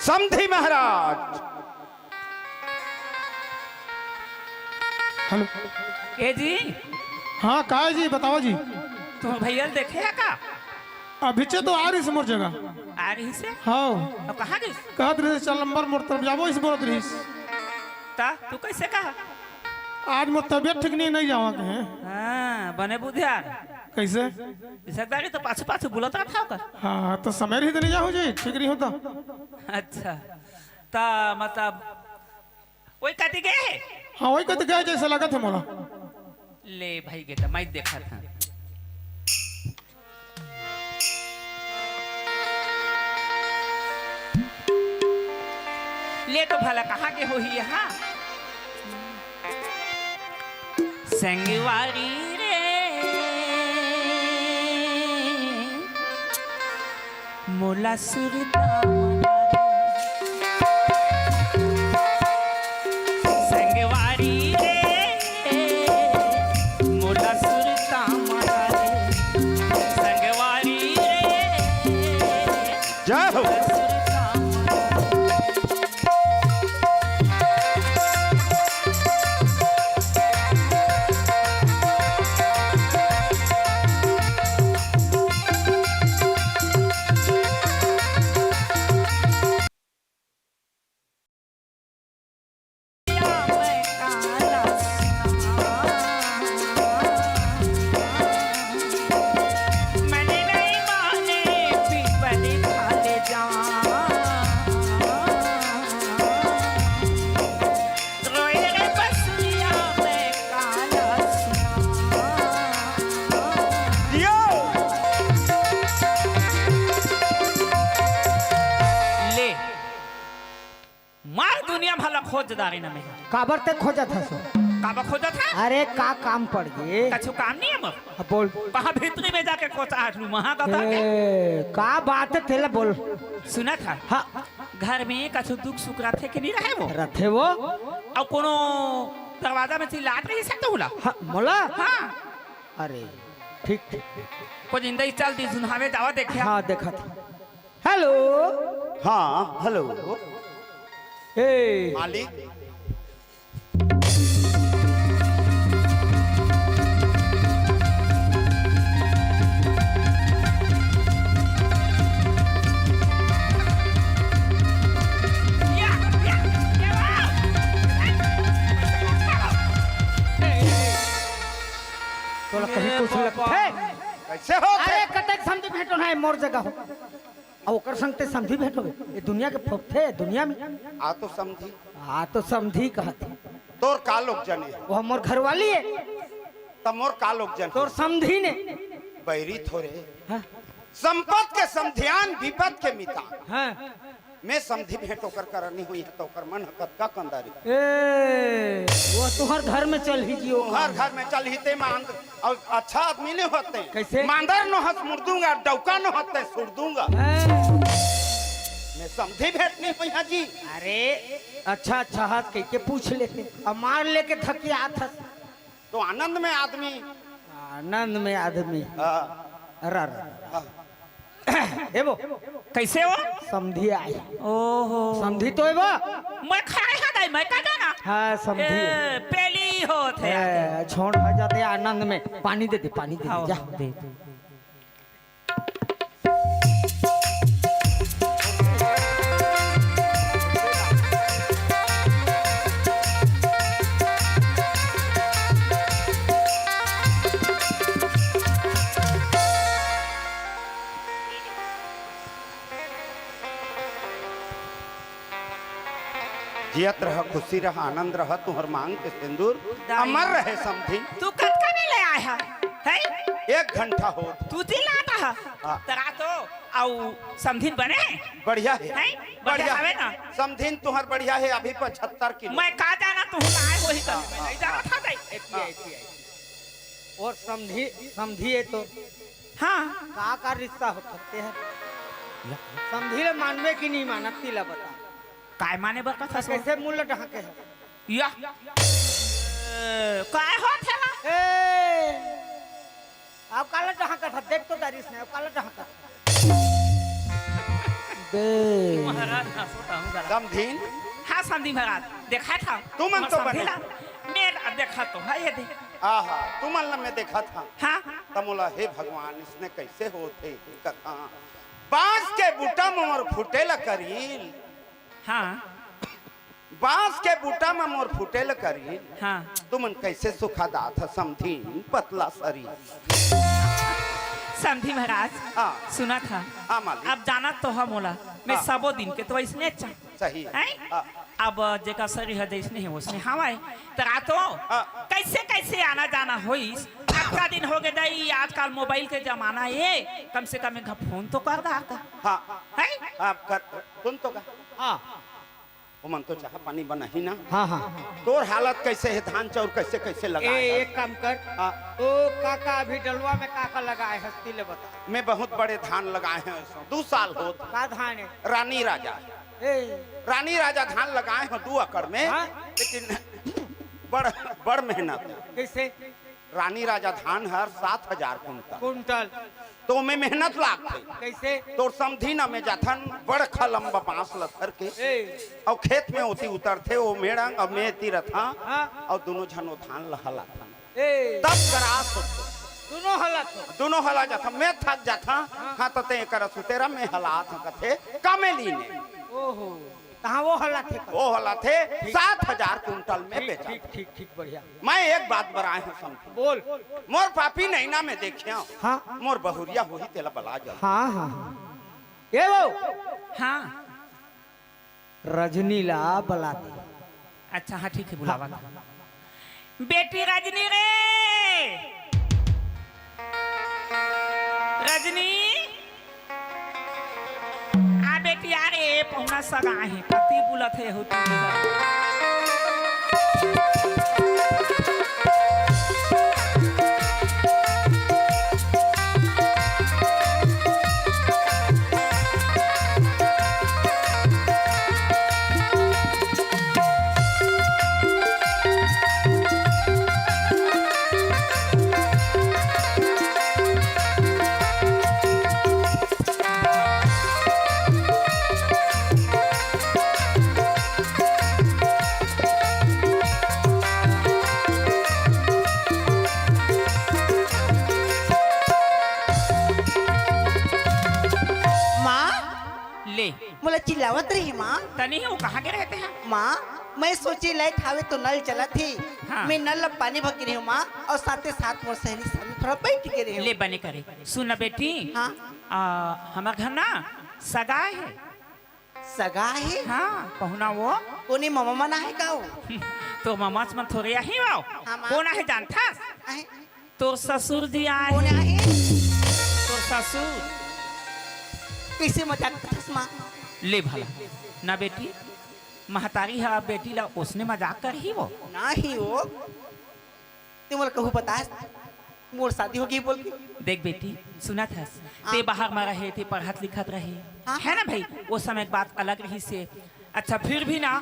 समधी महाराज। हेलो। ए जी। हाँ, काय जी, बतावा जी। तुम भैया ल देखे है का? अभिचे तो आ रहिस मोर जगह। आ रहिस हे? हाँ। अब कहाँ गइस? कहत रहिस, "चल नंबर मोर तरफ जाबो," इस बोलत रहिस। ता तू कैसे कहा? आज मोर तबियत ठीक नहीं, नहीं जावा कहे। हाँ, बने बुधियार। कैसे? रिश्तेदारी तो पाछू पाछू बुलत रहा था ओकर। हाँ, तो समय रही तो नहीं जाहू जी, ठीक नहीं होता। अच्छा, ता मतलब वही कति गए है? हाँ, वही कति गए जैसे लगत है मोला। ले भाई गे, त मैं देखत हूँ। ले तो भला कहाँ के होही यहाँ? संगवारी रे, मोला सुरता मना रे। संगवारी रे, मोला सुरता मना रे। संगवारी रे, जय हो। मोला सुरता मना रे। ले, मार दुनिया भला खोज दारी न में। काबर ते खोजत हस? काबर खोजत है? अरे का काम पड़ गे? कछु काम नहीं है मोर। अब बोल। कहाँ भीतरी में जाके खोचा हटलू महा कथा के? ए, का बात है तेला बोल। सुना था। हाँ। घर में कछु दुख सुख रथे के नहीं रहे वो। रथे वो। और कोनो दरवाजा में चिल्लात रही से तो होला। हाँ, मोला। हाँ। अरे ठीक ठीक। को जिंदा ही चल दी सुनहावे जावा देखिया। हाँ देखत। हेलो। हाँ, हेलो। ए। मालिक। तोला कहीं कुछ लगथे? कैसे हो? अरे कतक समधी भेंटो ना मोर जगह हो। अउ ओकर संग ते समधी भेंटो। ये दुनिया के फोकथे दुनिया में। आ तो समधी। हाँ तो समधी कहत हे। तोर का लोग जने? वो मोर घरवाली है। तब मोर का लोग जन? तोर समधी ने। बैरी थोरे। हाँ। संपत के समधियान, विपत के मिता। हाँ। मैं समधी भेंट ओकर करनी हुई है तो ओकर मन ह कतका कंदारी। ए, वो तुहर घर में चल ही जियो। हर घर में चल ही ते मान। और अच्छा आदमी नहीं होते। कैसे? मांदर नो हंस मुड़ दूंगा, डौका नो हंस ते सुड़ दूंगा। हैं? मैं समधी भेंट नहीं हुई है जी। अरे अच्छा अच्छा हाथ कह के पूछ लेते। अब मार लेके धकियात हस। तो आनंद में आदमी। आनंद में आदमी। हाँ, रा, रा, रा। हाँ। ए वो कैसे हो? समधी आई। ओहो। समधी तो है वो। मैं खड़े हा दाई, मैं का जाना? हाँ समधी। ए, पेली होत है। ए, छोड़ हो जाते आनंद में। पानी दे दे, पानी दे दे, आओ, जा। दे दे। जियत रह, खुशी रह, आनंद रह, तुहर मांग के सिंदूर दाई। अमर रहे समधी। तू कतका में ले आया है? हैं? एक घंटा हो। तू चिल्लाता है। हाँ। तरा तो आउ समधिन बने है? बढ़िया है। हैं? बढ़िया हवे ना? समधिन तुहर बढ़िया है, अभी पचहत्तर किलो। मैं का जाना तू आए वही कर, मैं नहीं जाना था दाई। और समधी, समधी है तो हाँ। का का रिश्ता हो सकते हैं? समधी ले मानवे कि नहीं मानत, तिला बता। काय माने बर कथा सो? कैसे मुल्ला ढाके है? या। ए, काय होत है ना? ए, अब काला डहाकत ह, देख तो डरिस नहीं, अब काला डहाकत ह। बे। महाराज, हाँ, सोता हूँ गला। समधिन? हाँ, समधी महाराज, देखा था। तुमन तो समधी बने। ला, मेरा देखा तो है ये दे। आहा, तुमन ला मैं देखा था। हाँ। त मोला, हे भगवान, इसने कैसे होथे कथा? बांस के बूटा म मोर फूटे ला करील। हाँ। बांस के बूटा म मोर फूटे ल करी। हाँ। तुमन कैसे सुखा दात ह समधिन पतला सरी। समधी महाराज, हाँ। सुनत ह। हाँ, मालिक। अब जानत तो ह मोला, मैं हाँ। सबो दिन के तो अइसने अच्छा। सही। हैं? हाँ। अब जेकर सरी ह जइसने हे, वइसने हवय। त रातो हाँ। कैसे, कैसे आना जाना होइस? अतका दिन हो गे दाई, आजकल मोबाइल के जमाना हे, कम से कम एक घ फोन तो कर दाता। हाँ। हैं? आप कर, सुन तो का? हाँ। ओमन तो चाह पानी बनाही ना। हाँ, हाँ। तोर हालत कैसे हे, धान चाउर कैसे, कैसे ए, लगाए हस? एक काम कर। हाँ। ओ काका, अभी डलवा में काका लगाए हस, ती ले बता। मैं बहुत बड़े धान लगाए हंव, दू साल होत। का धान हे? रानी राजा। ए। रानी राजा धान लगाए हंव दू एकड़ में, हाँ? लेकिन बड़, बड़ मेहनत हे। कैसे? रानी राजा धान हर सात हजार कुंटल। कुंटल। तो ओमे मेहनत लागथे। कैसे? तोर समधी न में जाथन, बड़खा लंबा बांस ल धर के, ए। अउ खेत में ओती उतरथे, ओ मेड़ंग अउ मैं एती रथन, हाँ। अउ दूनों झन ओ धान ल हलाथन। ए। तब क्रॉस होथे। दूनों हलात हो। दूनों हला जाथन, मैं थक जाथन, हाँ। हाँ, त तें एकर सुतेरा में हलात हं कथे, कामे लीने। ओहो। तहाँ वो हलाथे कर। वो हलाथे, ठीक। सात हजार कुंटल में ठीक, बेचा। ठीक, ठीक, ठीक, बढ़िया। मैं एक बात बराए हूँ समधी। बोल। मोर पापी नैना में देखे हूँ। हाँ। मोर बहुरिया होही तेला बला जाओ। हाँ, हाँ, हाँ। ये वो। हाँ। रजनी ला बला दे। अच्छा, हाँ, ठीक है, बुलावा। हाँ। बेटी रजनी रे, रजनी, आ बेटी, आ रे, पहुना सगा हे, कति बुलत हे हो तू। माँ, ले। मोला चिल्लावत रही माँ। तनी हो, कहाँ के रहते हैं? माँ, मैं सोची लाइट हावे तो नल चलत ही। हाँ। मैं नल ला पानी भर के रही हूँ माँ, और साथे साथ मोर सहेली सामने थोड़ा बैठ के रही हूँ। ले बने करे। सुन ना बेटी। हाँ। आ, हमार घर ना सगा है। सगा है? हाँ, पहुना वो। कोने ममा मना है का वो? तो ममा मन थोड़े आही वो। हाँ, माँ। कोन आहे जानथस? आहे। तोर ससुर जी आए। कोन आहे? तोर ससुर। कैसे मजाक करथस माँ? ले भला। ना बेटी, महतारी हा बेटी ला ओसने मजाक करही वो। नाही वो। ते मोला कहूँ बतास, मोर शादी होगे बोल के। देख बेटी, सुनत हस, हाँ। ते बाहर मा रहे, ते पढ़त लिखत रहे, हाँ। है ना भाई? वो समय के बात अलग रहिसे। अच्छा, फिर भी ना,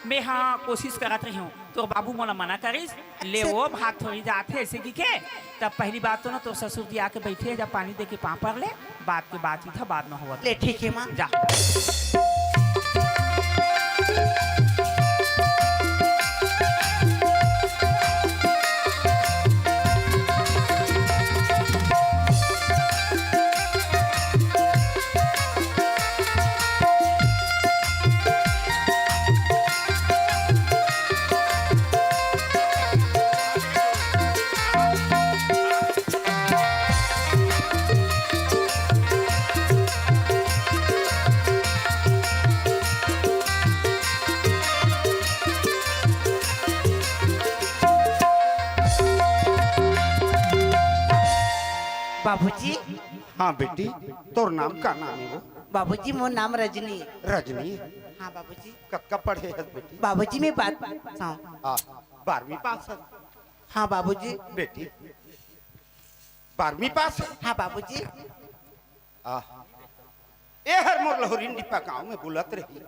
मैं हाँ कोशिश करत रही हूँ, तोर बाबू मोला मना करिस, ले वो भाग थोड़ी जात हे ऐसे की के। तब पहली बात तो ना, तोर ससुर जी आके बैठे, जब पानी दे के पाँव पर ले, बात के बात ही था, बाद में होवत। ले, ठीक है माँ। जा। बाबूजी। हाँ बेटी, तोर नाम का नाम है वो? बाबूजी, मोर नाम रजनी। रजनी? हाँ बाबूजी। कतका पढ़े हस बेटी? बाबूजी, मैं बात, हाँ। आ, बारहवीं पास है? हाँ बाबूजी। बेटी, बारहवीं पास है? हाँ बाबूजी। आह, ए हर मोर लहुरिन डिप्पा गांव में बुलत रही,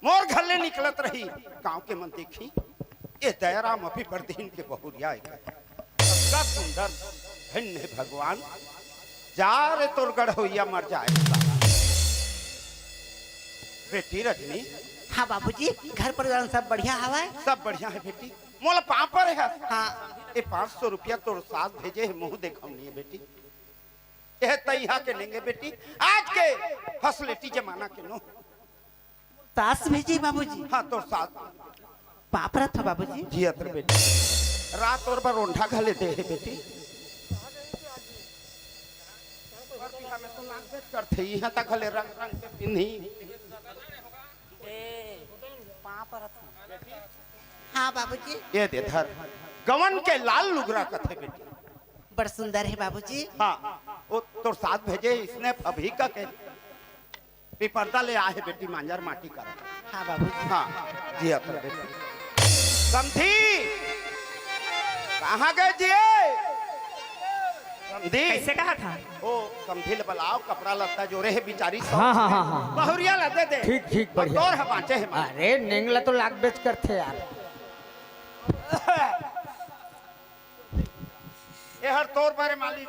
मोर घर ले निकलत रही, गांव के मन देखी, ए दयाराम अभी बरदीन के बहुरिया है, कतका सुंदर। धन्य हे भगवान, जा रे तोर गड़होइया मर जाए। बेटी रजनी। हाँ बाबूजी, घर परिवार में सब बढ़िया हवय? सब बढ़िया हे बेटी, मोला पाँव परे हस। हाँ। ए पाँच सौ रुपया तोर सास भेजे हे, मुँह देखौनी हे बेटी। ए तइहा के लेंगे बेटी, आज के facility जमाना के नो। सास भेजे बाबूजी? हाँ, तोर सास। पाँव परत हँव बाबूजी। जियत रह बेटी। रात तोर बर ओंढा घले दे हे बेटी। करथे, इहाँ तक घले रंग रंग के पिन्ही। ए, पाँव परत हँव। हाँ बाबूजी। ए दे धर, गवन के लाल लुगरा कथे बेटी। बड़ सुंदर हे बाबूजी। हाँ, ओ तोर सास भेजे हे, इसने अभी का के। पिपरदा ले आहे बेटी, मांजर माटी कर। हाँ बाबूजी। हाँ, जियत रह बेटी। समधी, कहाँ गए जिए? समधी। कइसे कहत हस? ओ, समधी ले बलाव, कपड़ा लत्ता जोरे हे बिचारी। हाँ, हाँ, हाँ, हाँ। बहुरिया ला दे दे। ठीक, ठीक, अब बढ़िया। तोर ह बाँचे हे माँ। अरे, नेंग ला तो लाग बेच करथे यार। एहर तोर बरे मालिक,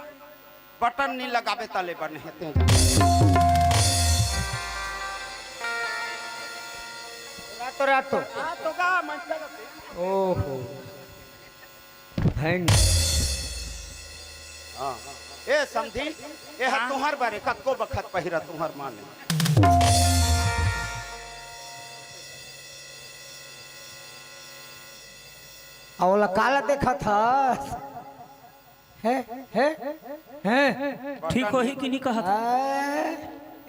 बटन नी लगाबे तले बने हे तें। रातो, रातो। रातो गा, मंचा गा। ओहो। भैन। हाँ। ए समधी, एहर हाँ। तुँहर बरे कतको बखत पहिरा तुँहर माने। अउ ओला काला देखत हस? हे, हे, हे। ठीक होही कि नहीं कहत?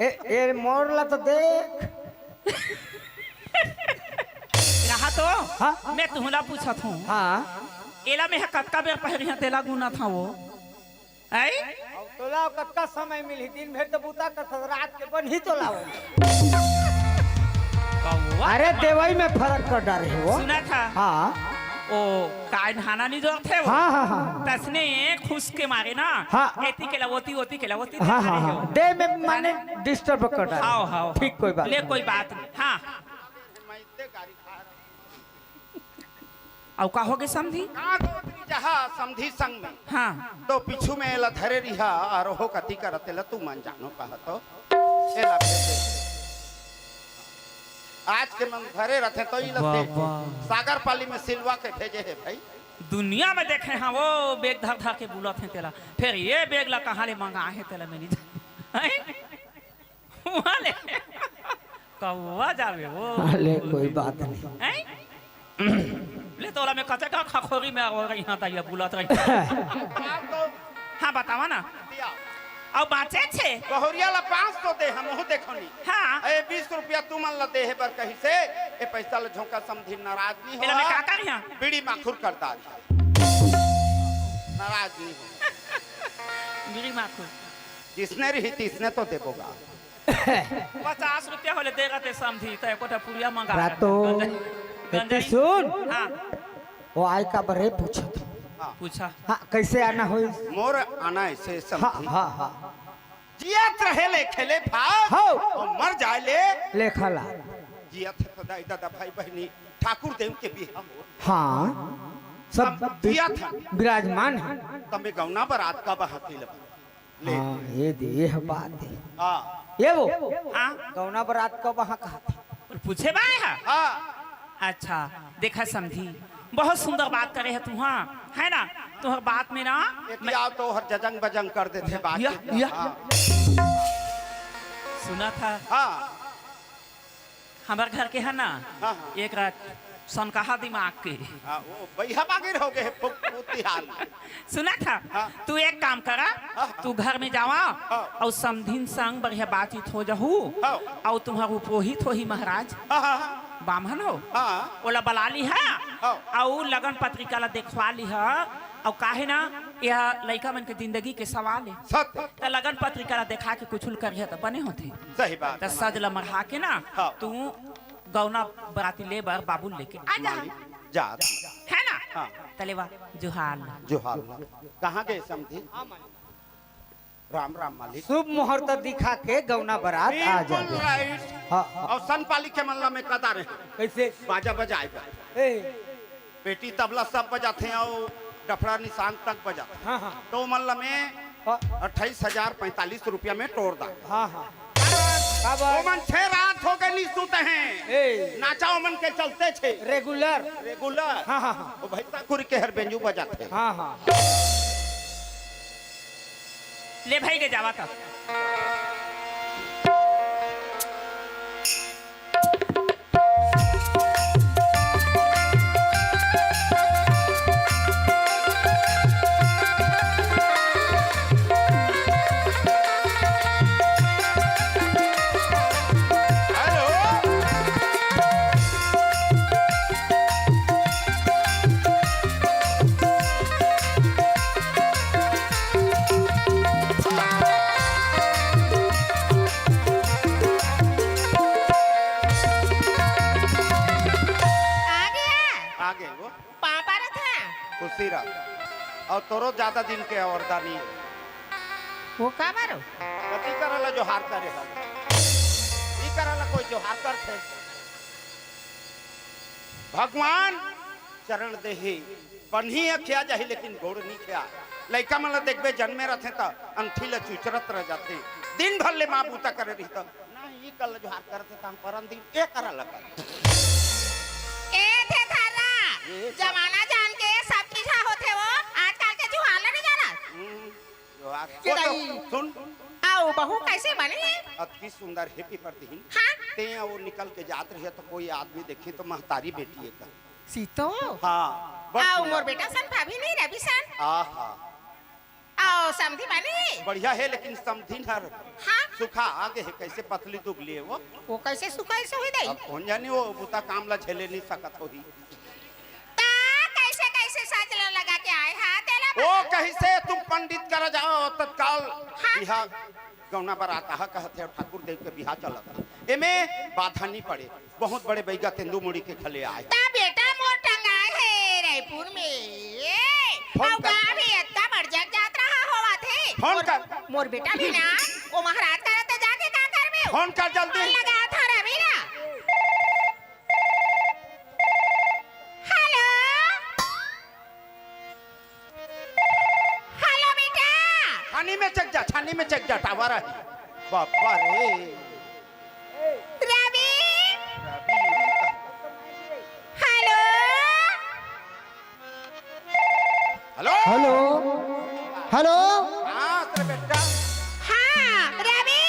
ए, ए, मोर ला तो देख। रहा तो, हाँ? मैं तुँहला पूछत हँव। हाँ। एला मैं ह कतका बेर पहिरे हँव, तेला गुनत हँव वो। आई? अब तोला कतका समय मिलही? दिन भर तो बूता करथस, रात के बनही तोला वो। कौवा अरे, देवई में फरक कर डारे हे वो। सुनत हस? हाँ। ओ, काय नहाना नहीं जोरथे वो? हाँ, हाँ, हाँ। तइसने खुश के मारे ना, हाँ। एती के ला ओती, ओती के ला ओती हाँ, हाँ, हाँ। देवई में माने disturb कर डारे। हाँ, हाँ। ठीक, कोई बात ले, नहीं। कोई बात नहीं। हाँ। अउ का होगे समधी? का गोतनी जहाँ समधी संग में। हाँ। तो पीछू में एला धरे रिहा, अउ ओहो कति करत तेला तुमन जानो कहा तो। एला भेजे। आज के मन धरे रथे तो ई लथे। वाह, वाह। सागर पाली में सिलवा के भेजे हे भाई। दुनिया में देखे हँव वो bag धर धर के बुलत हे तेला। फेर ये bag ला कहाँ ले मंगाए हे तेला मैं नहीं जान। हैं? वहाँ ले कौवा जावे वो। हाँ, ले, कोई बात नहीं। हैं? ले तोला मैं कते का खखोरी में हो रही हाँ, ताइया बुलत रही। हाँ, बतावा ना। अउ बाँचे छे? बहुरिया ला पाँच सौ दे, हमहूँ देखो नी। हाँ। ए, बीस रुपया तुमन ला देहे बर कहिसे, ए पैसा ला झोंका समधी नाराज नहीं हो। एला मैं का करिहा? बीड़ी माखुर कर डारिहा। नाराज नहीं हो। बीड़ी माखुर। जिसने रही तिसने तो देबो गा। पचास रुपया होले दे रहते समधी, त एको ठा पुड़िया मंगा रातो, रहते। गंजई, एती गंजई। सुन। हाँ। वो आय का बरे पूछत हँव। हाँ। पूछा। हाँ, कइसे आना होइस? मोर आना अइसे हाँ, समधी। हाँ, हाँ। जियत रहे लेखे ले भाग, हाँ। अउ मर जाए ले लेखा ला। जियत हे तो दाई ददा भाई बहिनी ठाकुर देव के बिहा हो। हाँ, सब सब जियत हे। विराजमान हे। तमे गौना बरात का बहाती ले। ले। हाँ, ये दे, ये ह बात हे। हाँ। ये वो, हाँ। गौना बरात कब हाँ कहत हे? पूछे बाय हा? हाँ। अच्छा, देखा समधी, बहुत सुंदर बात करे हे तुँहा, है ना? तुँहर बात में ना, एती आओ तो हर जजंग बजंग कर देथे बात या, के। या। हाँ। सुनत हा? हाँ। हमर घर के हे ना, हाँ, हाँ। एक रात सनकाहा दिमाग के। हाँ, वो बइहा बागिर हो गए, फुक, फुक तिहार। सुनत हा? हाँ। तू एक काम करा, हाँ, हाँ। तू घर में जावा हाँ। अउ समधिन संग बढ़िया बातचीत हो जाहू। हाँ। अउ तुँहर पुरोहित होही महाराज, हाँ, हाँ, हाँ। बाम्हन हो, हाँ। ओला बला लिहा हाँ। अउ लगन पत्रिका ला देखवा लिहा। अउ काहे ना, यह लइका मन के जिंदगी के सवाल हे। सत्य। त लगन पत्रिका ला देखा के कुछ करिहा त बने होथे। सही बात त हे। सज ल मरहा के ना, हाँ। तू गौना बराती ले बर बाबू लेके आ जा। मालिक, जा। है ना? हाँ। तले वा, जुहाल। जुहाल। कहाँ गए समधी? राम राम मालिक। शुभ मुहूर्त दिखा के गौना बरात आ जाए। बिल्कुल right। हाँ, हाँ। अउ सनपाली के मन ला मैं कदा रहे। कइसे? बाजा बजाए बर। ए। पेटी तबला सब बजाथे अउ डफड़ा निशान तक बजाथे। हाँ, हाँ। तो ओमन ल मैं हाँ। अट्ठाईस हजार पैंतालीस रुपया में टोर दांव। हाँ, हाँ। काबर? ओमन छह रात हो गे नी सुते हे। ए। नाचा ओमन के चलते हे। Regular। Regular। हाँ, हाँ, हाँ। ओ भैंसाकुरी के हर बेंजू बजाथे। हाँ, हाँ। ले भाई के जावा त। आ गे वो। पाँव परत हँव। खुशी रह। अउ तोरो जादा दिन के अवरदानी हे। वो काबर? कती करा ला जोहार करे हस। ई करा ला कोई जोहार करथे। भगवान चरण देहे, पनही ह खिया जाही, लेकिन गोड़ नी खिया। लइका मन ला देखबे, जनमे रथे त अंगठी ला चुचरत रह जाथे। दिन भर ले माँ बूता करे रही त, ना, ई करा ला जोहार करथे, त हम परन दिन ए करा ला कर। ए थे थर्रा, ए थे। जमाना जान के सब चीज हा होथे वो, आजकल के जुहार ला नी जानस। हम्म, जोहार। के वो तो दाई? सुन। अउ बहू कइसे बने? अतकी सुंदर हे पीपर दिहिन। हाँ। तें वो निकल के जात रहे त कोई आदमी देखे त महतारी बेटी हे का। सीतो? हाँ, बड़ अउ सुंदर। मोर बेटा सन भाभी नहीं, रवि सन? आहा। अउ समधी बने? बढ़िया हे, लेकिन समधिन हर हाँ? सुखा आगे हे, कइसे पतली दुबली हे वो। वो कइसे सुखा अइसे होही दाई? अब कोन जानी, वो बुता काम ला झेले नी सकत होही। त कइसे, कइसे सज ला लगा के आए हा, तेला वो बता। कहिसे तुम पंडित करा जाओ तत्काल हाँ। बिहा गौना बरात आहा कहत हे, ठाकुर देव के बिहा चलत हे। एमे बाधा नी पड़े। बहुत बड़े बइगा तेंदू मुड़ी के घले आए। त बेटा मोर टंगाए हे रायपुर में। फोन अउ कर। गाँव भी अतका बड़ जग जात रहा होवत हे। फोन मोर, कर। मोर बेटा भी ना, वो महाराज करा त जाके का करबे? फोन कर जल्दी। फोन लगा था रवि ना। हेलो। हेलो बेटा। छानी में चक जा, छानी में चक जा, टावर हे। बाबा रे। रवि। रवि। हेलो। हेलो। हेलो। हेलो। हाँ, तेरे बेटा। हाँ, रवि।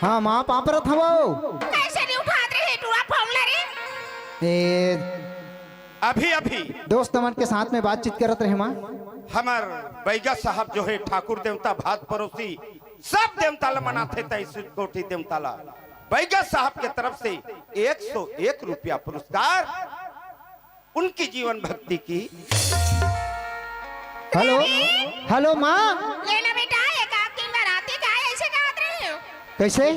हाँ, माँ, पाँव परत हवव। कइसे नी उठात रहे टूरा फोन ला रे? ए, अभी, अभी। दोस्त मन के साथ में बातचीत करत रहे माँ। हमर बइगा साहब जो हे ठाकुर देवता भात परोसी सब देवता ला मनाथे, तइसे कोठी देवता ला बइगा साहब के तरफ से एक सौ एक रुपया पुरस्कार उनकी जीवन भक्ति की। हेलो, हेलो माँ। ले ना बेटा, एक आध दिन बराती का अइसे कहत रहे हो। कइसे?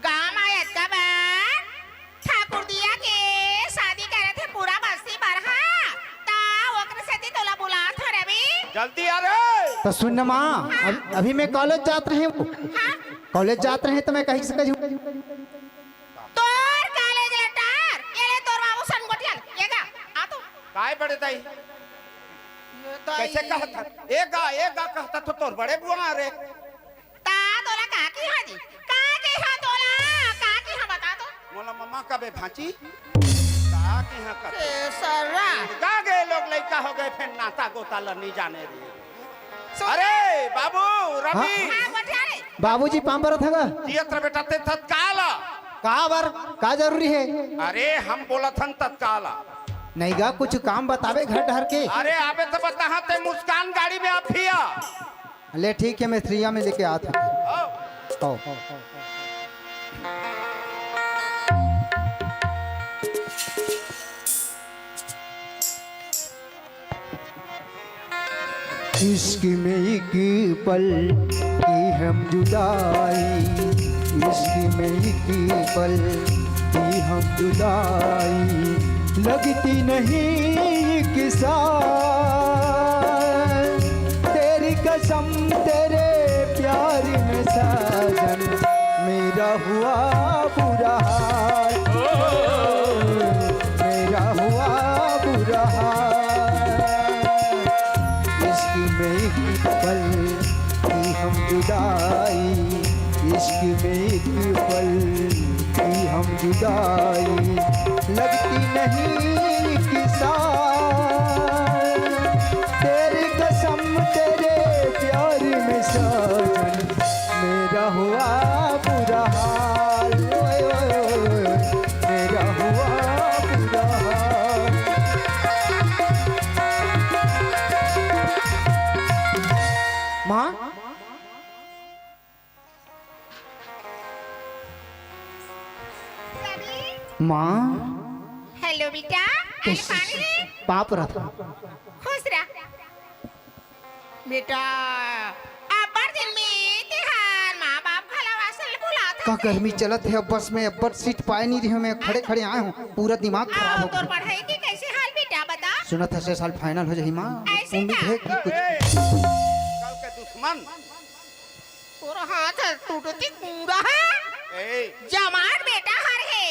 गाँव आए अतका बार ठाकुर दिया के शादी करे थे पूरा बस्ती बरहा, ता ओकरे सेती तोला बुलात हो रवि। जल्दी आ रे। त सुन ना माँ, हाँ। अभी, अभी मैं कॉलेज जात रहे हूँ। हाँ। कॉलेज जात रहे त मैं कहीं से कहीं तोर कॉलेज लटार, ये ले तोर बाबू सन गोटियाल, ये गा, आ तो। काय बड़े दाई? ये दाई। कइसे कहत हस? ए गा, ए गा कहत हस तो तोर बड़े बुआ रे। ता तोला का किहा जी? का किहा तोला? का किहा बता तो? मोला ममा कबे भांची? का किहा कबे? ए सर्रा। का गे लोग लइका हो गे, फेर नाता गोता ल नी जाने रे। सुन। अरे बाबू, रवि। हाँ। हाँ, गोठिया रे। बाबूजी पाँव परत हवव। जियत रह बेटा, ते तत्काल। का बर? का जरूरी हे? अरे हम बोलत हन तत्काल। नहीं गा, कुछ काम बताबे घर डहर के। अरे आबे त बताहा, ते मुस्कान गाड़ी में अभी आ। ले ठीक हे, मिस्त्रिया में लेके आत हँव। आओ। आओ। इश्क में एक पल की हम जुदाई, इश्क में एक पल की हम जुदाई, लगती नहीं एक साथ। तेरी कसम तेरे प्यार में साजन, मेरा हुआ बुरा हाल, मेरा हुआ बुरा हाल। में एक पल की हम जुदाई लगती नहीं किसान। तेरी कसम तेरे प्यार में साजन, मेरा हुआ बुरा हाल, ओए, ओए, ओए, मेरा हुआ बुरा हाल। माँ, माँ। हेलो बेटा, अरे कैसे? पानी। पाँव परत हँव। खुश रह बेटा। अब्बड़ दिन में तिहार, माँ बाप घला वासन ल भुलात का हस। गर्मी चलत हे, अब बस में अब्बड़ सीट पाए नहीं रहे, मैं खड़े खड़े आए हँव, पूरा दिमाग खराब हो गया। तोर पढ़ाई के कैसे हाल बेटा, बता। सुनत हँव ए साल फाइनल हो जाही माँ, ऐसे उम्मीद का? हे कि कुछ। ए, कल के दुश्मन। तोर हाथ ह टूटती पूरा है। ए। जमात बेटा हर हे।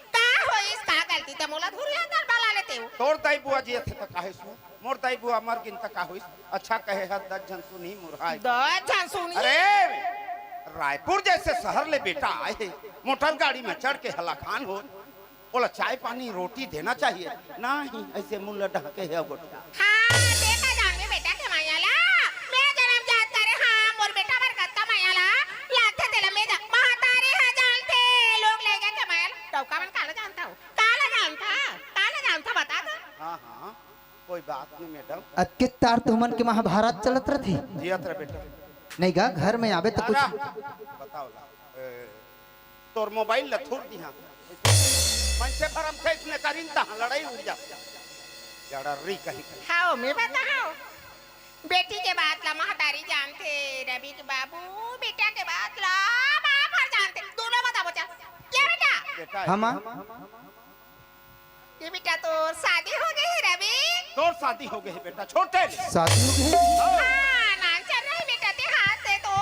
का होइस, का गलती त मोला धुरिया दर बला लेते हो। तोर दाई बुआ जियत हे त काहे सु? मोर दाई बुआ मर गिन त का होइस? अच्छा कहे ह दस झन सुनही मुरहाय। दस झन सुनही? अरे, रायपुर जैसे शहर ले बेटा आए हे, मोटर गाड़ी में चढ़ के हलाखान हो। ओला चाय पानी रोटी देना चाहिए। नहीं, ऐसे मुंह ल ढके हे गोठिया। हाँ, तें का जानबे बेटा के माया ला। मैं जनम जात करे, हाँ, मोर बेटा बर कत्ता माया ला। लागथे तेला मैं जा-, महतारी ह जानथे, लोग लइका के माया ला। तौ का मन काला जानता हो? काला जानता? काला जानता बता तो। हाँ, हाँ, कोई बात नहीं मैडम। अतके तार तुमन के महाभारत चलत रथे। जियत रह बेटा। नहीं गा, घर में आबे तो कुछ। बताओ ला। ए, तोर मोबाइल ल थूर दिहा। मनसे भरम से इसने करिन तहाँ लड़ाई उठ जाथे। जड़र्री कहीं कहीं। हाओ, मैं बताहूँ। बेटी के बात ला महतारी जानथे, रवि के बाबू, बेटा के बात ला बाप हर जानथे। दोनों बताबो चल। क्या बेटा? बेटा हाँ, माँ। ये बेटा तोर शादी हो गई है रवि? तोर शादी हो गई है बेटा, छोटे ले। शादी हो गई है? हाँ, नान चल रही बेटा ते हाथ से तो।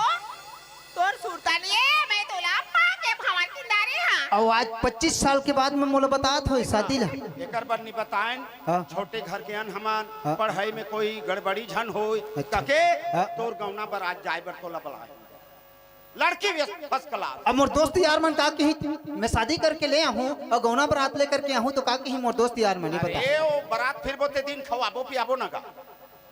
तोर सुरता नहीं है, मैं तोला अम्मा के भवन किंदारे हाँ। अउ आज पच्चीस साल के बाद में मोला बतात होय शादी ला। एकर बर नहीं बताएन, हाँ। छोटे घर के अन हमान, हाँ। पढ़ाई में कोई गड़बड़ी झन होय, अच्छा। कके हाँ। तोर गौना बर आज जाए बर तोला बुलाए। लड़की भी first class। अब मोर दोस्त यार मन का कही, मैं शादी करके ले आहूँ अउ गौना बरात लेकर के आहूँ तो का कही मोर दोस्त यार मन, ये बता। अरे, वो बरात फिरबो ते दिन खवाबो पियाबो ना गा।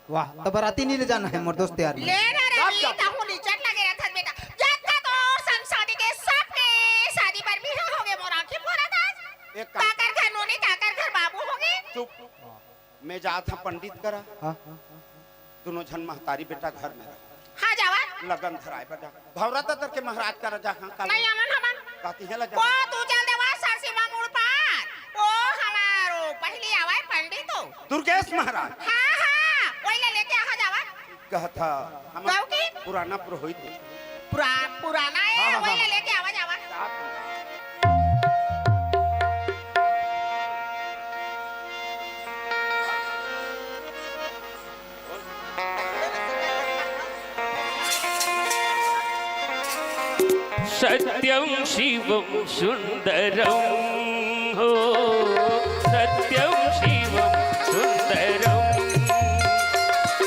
वाह, तो बराती नहीं ले जाना है मोर दोस्त यार मन। ले ना रे, तब भी क्या? तहूँ लिचट लगे रहत बेटा। जतका तोर संग शादी के सबके शादी बर भी हो गए मोर आँखी फोड़ा था। एक काम काकर घर नोनी, काकर घर बाबू हो गए। चुप। मैं जात हँव पंडित करा। हाँ। दुनों झन महतारी बेटा घर में रहा। हाँ, जावा। लगन धराए बर जा। भौरा ददर के महाराज करा जा, हाँ, काला। नहीं, अमन, हमन। काती है ला जा। वो तू चल देवा, सरसीमा मुड़ पार। वो हमारो पहली आवाए पंडित हो। दुर्गेश महाराज। हाँ, हाँ, वही ले लेके आहा जावा। कहत हँव, हमर कहू की? पुराना पुरोहित हे। पुरा-, पुराना हे, हाँ, हाँ, वही हाँ। ले लेके आवा जावा। सत्यं शिवं सुंदरं हो, सत्यं शिवं सुंदरं,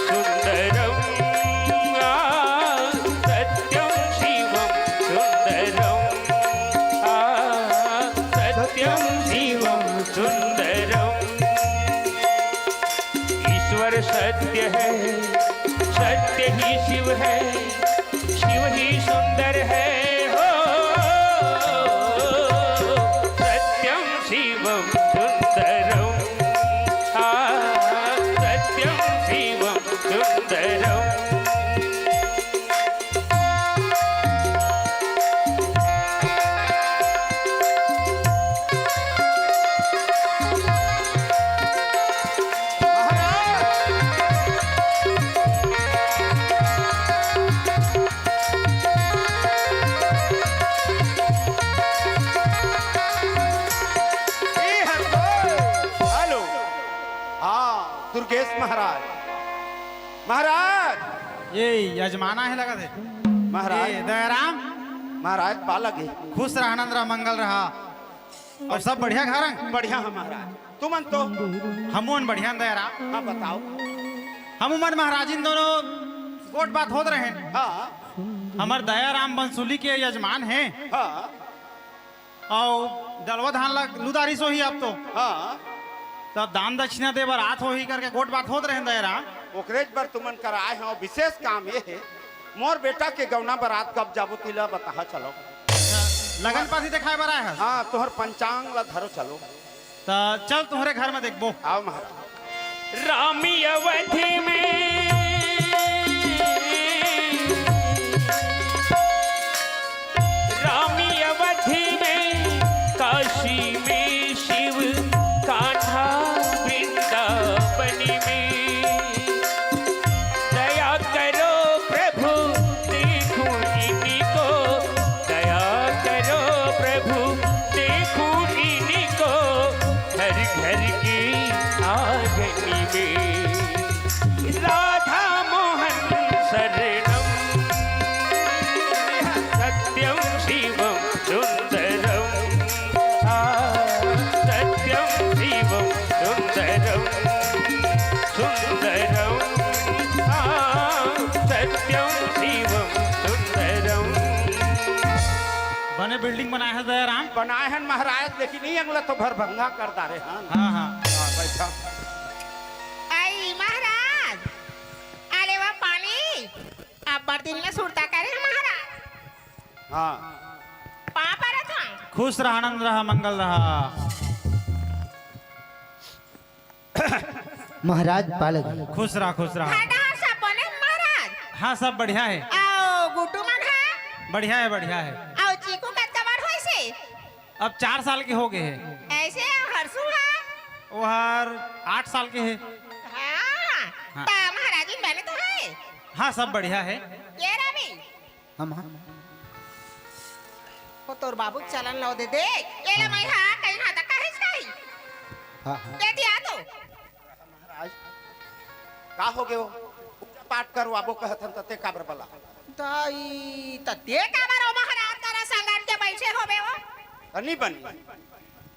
सुंदरं, आ, सत्यं शिवं सुंदरं, आ, सत्यं शिवं सुंदरं। ईश्वर सत्य है, सत्य ही शिव है, शिव ही सुंदर है हो। सत्यम शिवम सुंदरम, आ, सत्यम शिवम सुंदरम। ए, हेलो। हेलो। हाँ, दुर्गेश महाराज। महाराज। ये यजमाना हे लगथे। महाराज। ए, दयाराम। महाराज, पा लगे। खुश रहा, आनंद रहा, मंगल रहा। अउ सब बढ़िया घर हे? बढ़िया हे महाराज। तुमन तो? हमन बढ़िया हे दयाराम। हाँ, बताओ। हमन महाराजिन दोनों गोठ बात होत रहेन। हाँ। हमर दयाराम बंसुली के यजमान हे। हाँ। अउ डलवा धान ला लुदारिस होही अब तो। हाँ। तब दान दक्षिणा दे बर आत होही करके गोठ बात होत रहे दयाराम। ओकरेच बर तुमन कर आए हंव, विशेष काम ये हे। मोर बेटा के गौना बरात कब जाबो तिला बताहा चलो। लगन पाती देखाए बर आए हस? हाँ, तोहर पंचांग ला धरो चलो। त चल तोहरे घर में देखबो। आओ महाराज। रामी अवधि में, रामी अवधि में, काशी में शिव कान्हा वृंदावन में। दया करो प्रभु, देखो इनको, दया करो प्रभु, देखो इनको, घर घर के आंगन में। राधा मोहन शरणम, सत्यम शिवम सुंदरम। आ, सत्यम शिवम सुंदरम, सुंदरम। आ, सत्यम शिवम सुंदरम। बने बिल्डिंग बनाए हस दयाराम। बनाए हन महाराज, लेकिन ये अंगला तो भरभंगा कर डारे हन। हाँ, हाँ। हाँ, बैठा। आई महाराज, आले वा पानी, अब्बड़ दिन में सुरता करे हन महाराज। हाँ। पाँव परत हंव। खुश रहा, आनंद रहा, मंगल रहा। महाराज पालक। खुश रहा, खुश रहा। घर डहर सब बने महाराज? हाँ, सब बढ़िया हे। अउ गुड्डू मन ह? बढ़िया हे, बढ़िया हे। अउ चीकू कतका बड़ होइस हे? अब चार साल के हो गए हे। अइसे अउ हरसू ह? ओहर आठ साल के हे। हाँ, हाँ। त महाराजिन बने तो हे? हाँ, सब बढ़िया हे। ये रवि, हम, हाँ। ओ तोर बाबू के चलन लो दे दे। ये ला मैं हा कहीं हा तक कहीं कहीं। हाँ, हाँ। दे दिया तो। महाराज, का हो गयो? पूजा पाठ करवाबो कहत हन त ते काबर बला? दाई, त ते काबर ओ महाराज करा संगत के बैठे होबे वो? त नहीं बनी।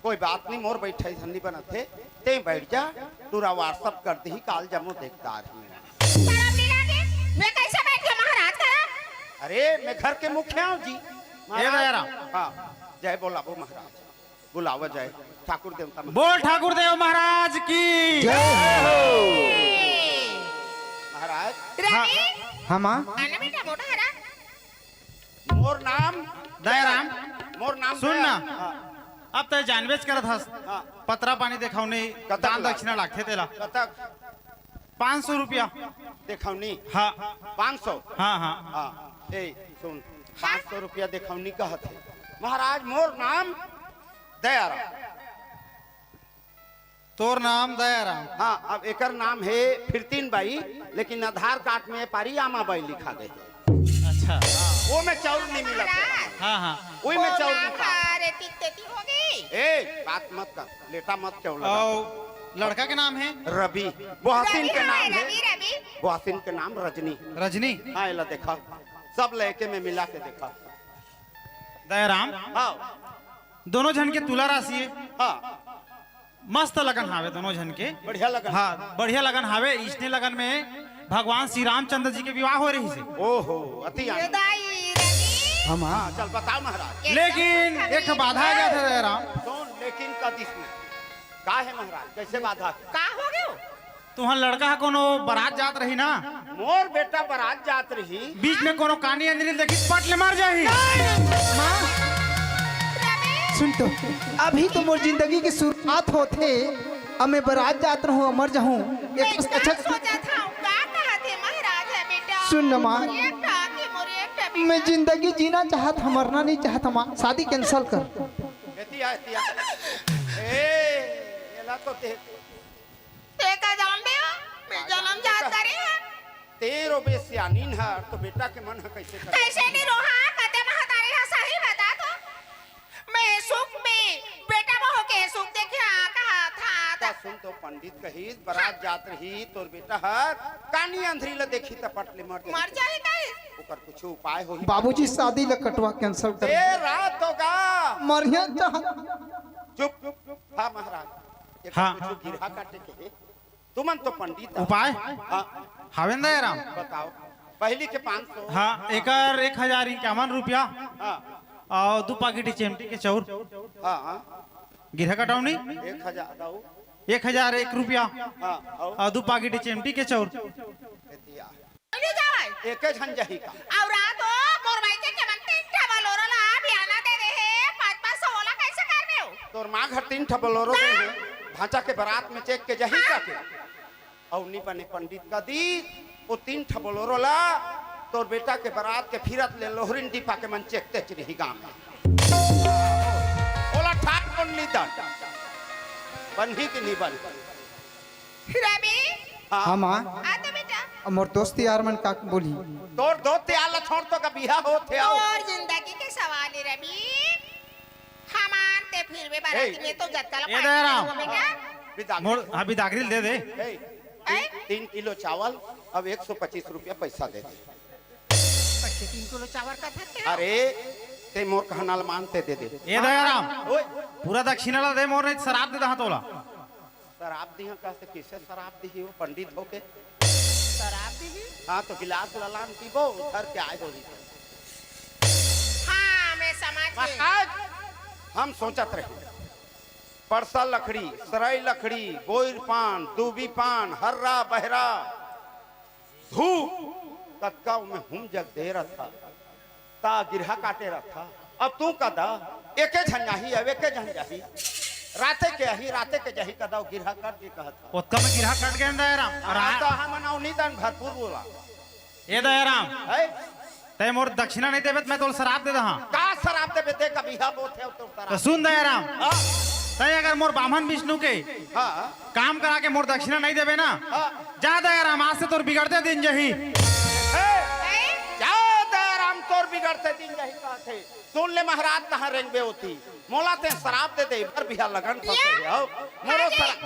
कोई बात नहीं, मोर बैठे धन्नी बनत हे, ते बैठ जा, टूरा WhatsApp कर दही, काल जमो देखदार ही। शरम नहीं लागे? मैं कैसे बैठ के महाराज करा? अरे, मैं घर के मुखिया हूँ जी। ए महाराज। दयाराम। हाँ, जय बोलाबो महाराज, बुलावा जाए ठाकुर देवता महाराज। बोल ठाकुर देव महाराज की। जय हो। महाराज। रानी। हाँ, माँ। आना बेटा, मोटा हरा। मोर नाम दयाराम। मोर नाम सुन ना। दया-, हाँ। अब तय जानबेच करत हस। हाँ। पतरा पानी देखौनी, कतक दान लाग-, दक्षिणा लागथे तेला। कतक? पाँच सौ रुपया। देखौनी? हाँ। पाँच सौ? हाँ, हाँ। हाँ। ए, सुन, पाँच सौ रुपया देखौनी कहत हे। महाराज, मोर नाम दयाराम। तोर नाम दयाराम। हाँ, अब एकर नाम हे फिरतीन बाई, लेकिन आधार कार्ड में पारी आमा बाई लिखा गए। अच्छा। वो में चाउर नहीं मिला था। हाँ, हाँ। वही में चाउर नहीं था। अरे, तिक तेती हो गई। ए, बात मत कर, लेटा मत चाउर लगा। और लड़का के नाम है? रवि। बोहसिन रवि, के हाँ, नाम है। रवि, रवि। बोहसिन के नाम रजनी। रजनी? हाँ, एला देखा, सब लेके में मिला के देखा। दयाराम? हाँ। दोनों झन के तुला राशि है। हाँ। मस्त लगन हावे दोनों झन के। बढ़िया लगन। हाँ, बढ़िया लगन हावे। इसने लगन में भगवान श्री रामचंद्र जी के विवाह हो रही से। ओहो, अति ये आनंद। दाई रवि। हम हाँ। हाँ, चल बताओ महाराज। ये लेकिन सब एक ठो बाधा आ गया था दयाराम। कौन? लेकिन का दिस में? का है महाराज? कैसे बाधा? का हो गयो? तुहर लड़का ह कोनो बरात जात रही ना? मोर बेटा बरात जात रही। बीच में कोनो कानी अंदरी देखी पट ले मर जाही। माँ, सुन तो, अभी तो मोर जिंदगी की शुरुआत होथे, अब मैं बरात जात रहूं, मर जाहूं। ये मैं तो अच्छा का सोचा था, का कहा थे महाराज है बेटा? सुन ना माँ, मोर एक ठा के, मोर एक ठा बेटा। मैं जिंदगी जीना चाहत हूँ, मरना नहीं चाहत हूँ माँ, शादी cancel कर। एतिया, एतिया। ए, एला तो ते ते का जानबे हो? मैं जन्म जात करे हंव। तेरो बे सियानीन हर तो बेटा के मन ह कैसे करे? कैसे नहीं रोहा? कते महतारी ह सही बता तो। मैं सुख में बेटा बहू के सुख देखे आ कहा था। का सुन तो पंडित कहिस, बरात जात रही, तोर बेटा हर कानी अंधरी ल देखी त पट ले मर जाही। मर जाही कहिस। ओकर कुछ उपाय होही? बाबूजी शादी ल कटवा cancel कर। ए रात होगा। मरिया चाह। चुप। हाँ महाराज। एकर हाँ। कुछ गिरहा काटे के हे। तुमन तो पंडित हो। उपाय? हाँ। हावे न दयाराम। बताओ। पहली के पाँच सौ। हाँ, एकर एक हजार इक्यावन रुपया। हाँ। अउ दू पाकिट चिमटी के चाउर। हाँ, हाँ। गिरहा कटौनी? एक हजार, अउ? एक हजार एक रुपया। हाँ, अउ? अउ दू पाकिट चिमटी के चाउर। ए दिया। ले जावय। एके झन जही का? अउ रात हो, मोर मायके के मन तीन ठा बोलोरो ला बियाना दे दे हे, पाँच पाँच सौ ओला कैसे कर देव? तोर माँ घर तीन ठा बोलोरो दे हे, भांचा के बारात में चेक के जही का के? अउ नी बने पंडित कदी, ओ तीन ठा बोलोरो ला तोर बेटा के बारात के फिरत ले लोहरिन दीपा के मन चेक तेच रही गांव में। ओला ठाक कोन नी दन। बनही कि नी बन? रवि। हाँ। हाँ, माँ। आ तो बेटा। अब मोर दोस्त यार मन का बोली? तोर दोस्त यार ला छोड़ तो का बिहा होत हे, आओ। तोर जिंदगी के सवाल हे, रवि। हमान ते फिर भी बाराती ए। में तो जतका ला ए पानी दयाराम। दे दो बेटा। बिदागरी। मोर, हाँ, बिदागरी दे दे। ए, ए? तीन, तीन किलो चावल, अब एक सौ पच्चीस रुपया पैसा दे दे। पैसे तीन किलो चावल का था तेरा? अरे, ते मोर कहना ल मान ते दे दे। ए दयाराम, ओए। पूरा दक्षिणा ला दे मोर, नहीं तो शराब दे दहा तोला। शराब दिहा कहते किसे शराब दिही वो पंडित होके? शराब दिही? हाँ, तो गिलास ललान पीबो, उधर के आए होही। हाँ, मैं समझ गई। महाराज, हम सोचत रहे, परसा लकड़ी, सरई लकड़ी, बोइर पान, दूबी पान, हर्रा, बहरा, धूप, कतका ओमे हुम जग दे रथा, ता गिरहा काटे रथा। अब तू कदा, एके झन आही, अब एके झन जाही, राते के आही, राते के जाही, कदा ओ गिरहा काट के कहत हा। ओतका में गिरहा कट गे न दयाराम। हाँ, रा- तो हमन अउ नी दन भरपूर बोला। ए दयाराम, है? तै मोर दक्षिणा नहीं देबे त मैं तोर शराब दे दहा। का शराब देबे ते कभी हा बोथे तो शराब। तो सुन दयाराम, हाँ। तै अगर मोर बामन विष्णु के हाँ। काम करा के मोर दक्षिणा नहीं देबे ना, हाँ। जा दयाराम, आज से तोर बिगड़ते दिन जही। ए, जा दयाराम, तोर बिगड़ते दिन जही कहथे। सुन ले महाराज, कहाँ रेंगबे होती, मोला ते शराब दे दे, बर बिहा लगन फंसे हो। मोरो शराब।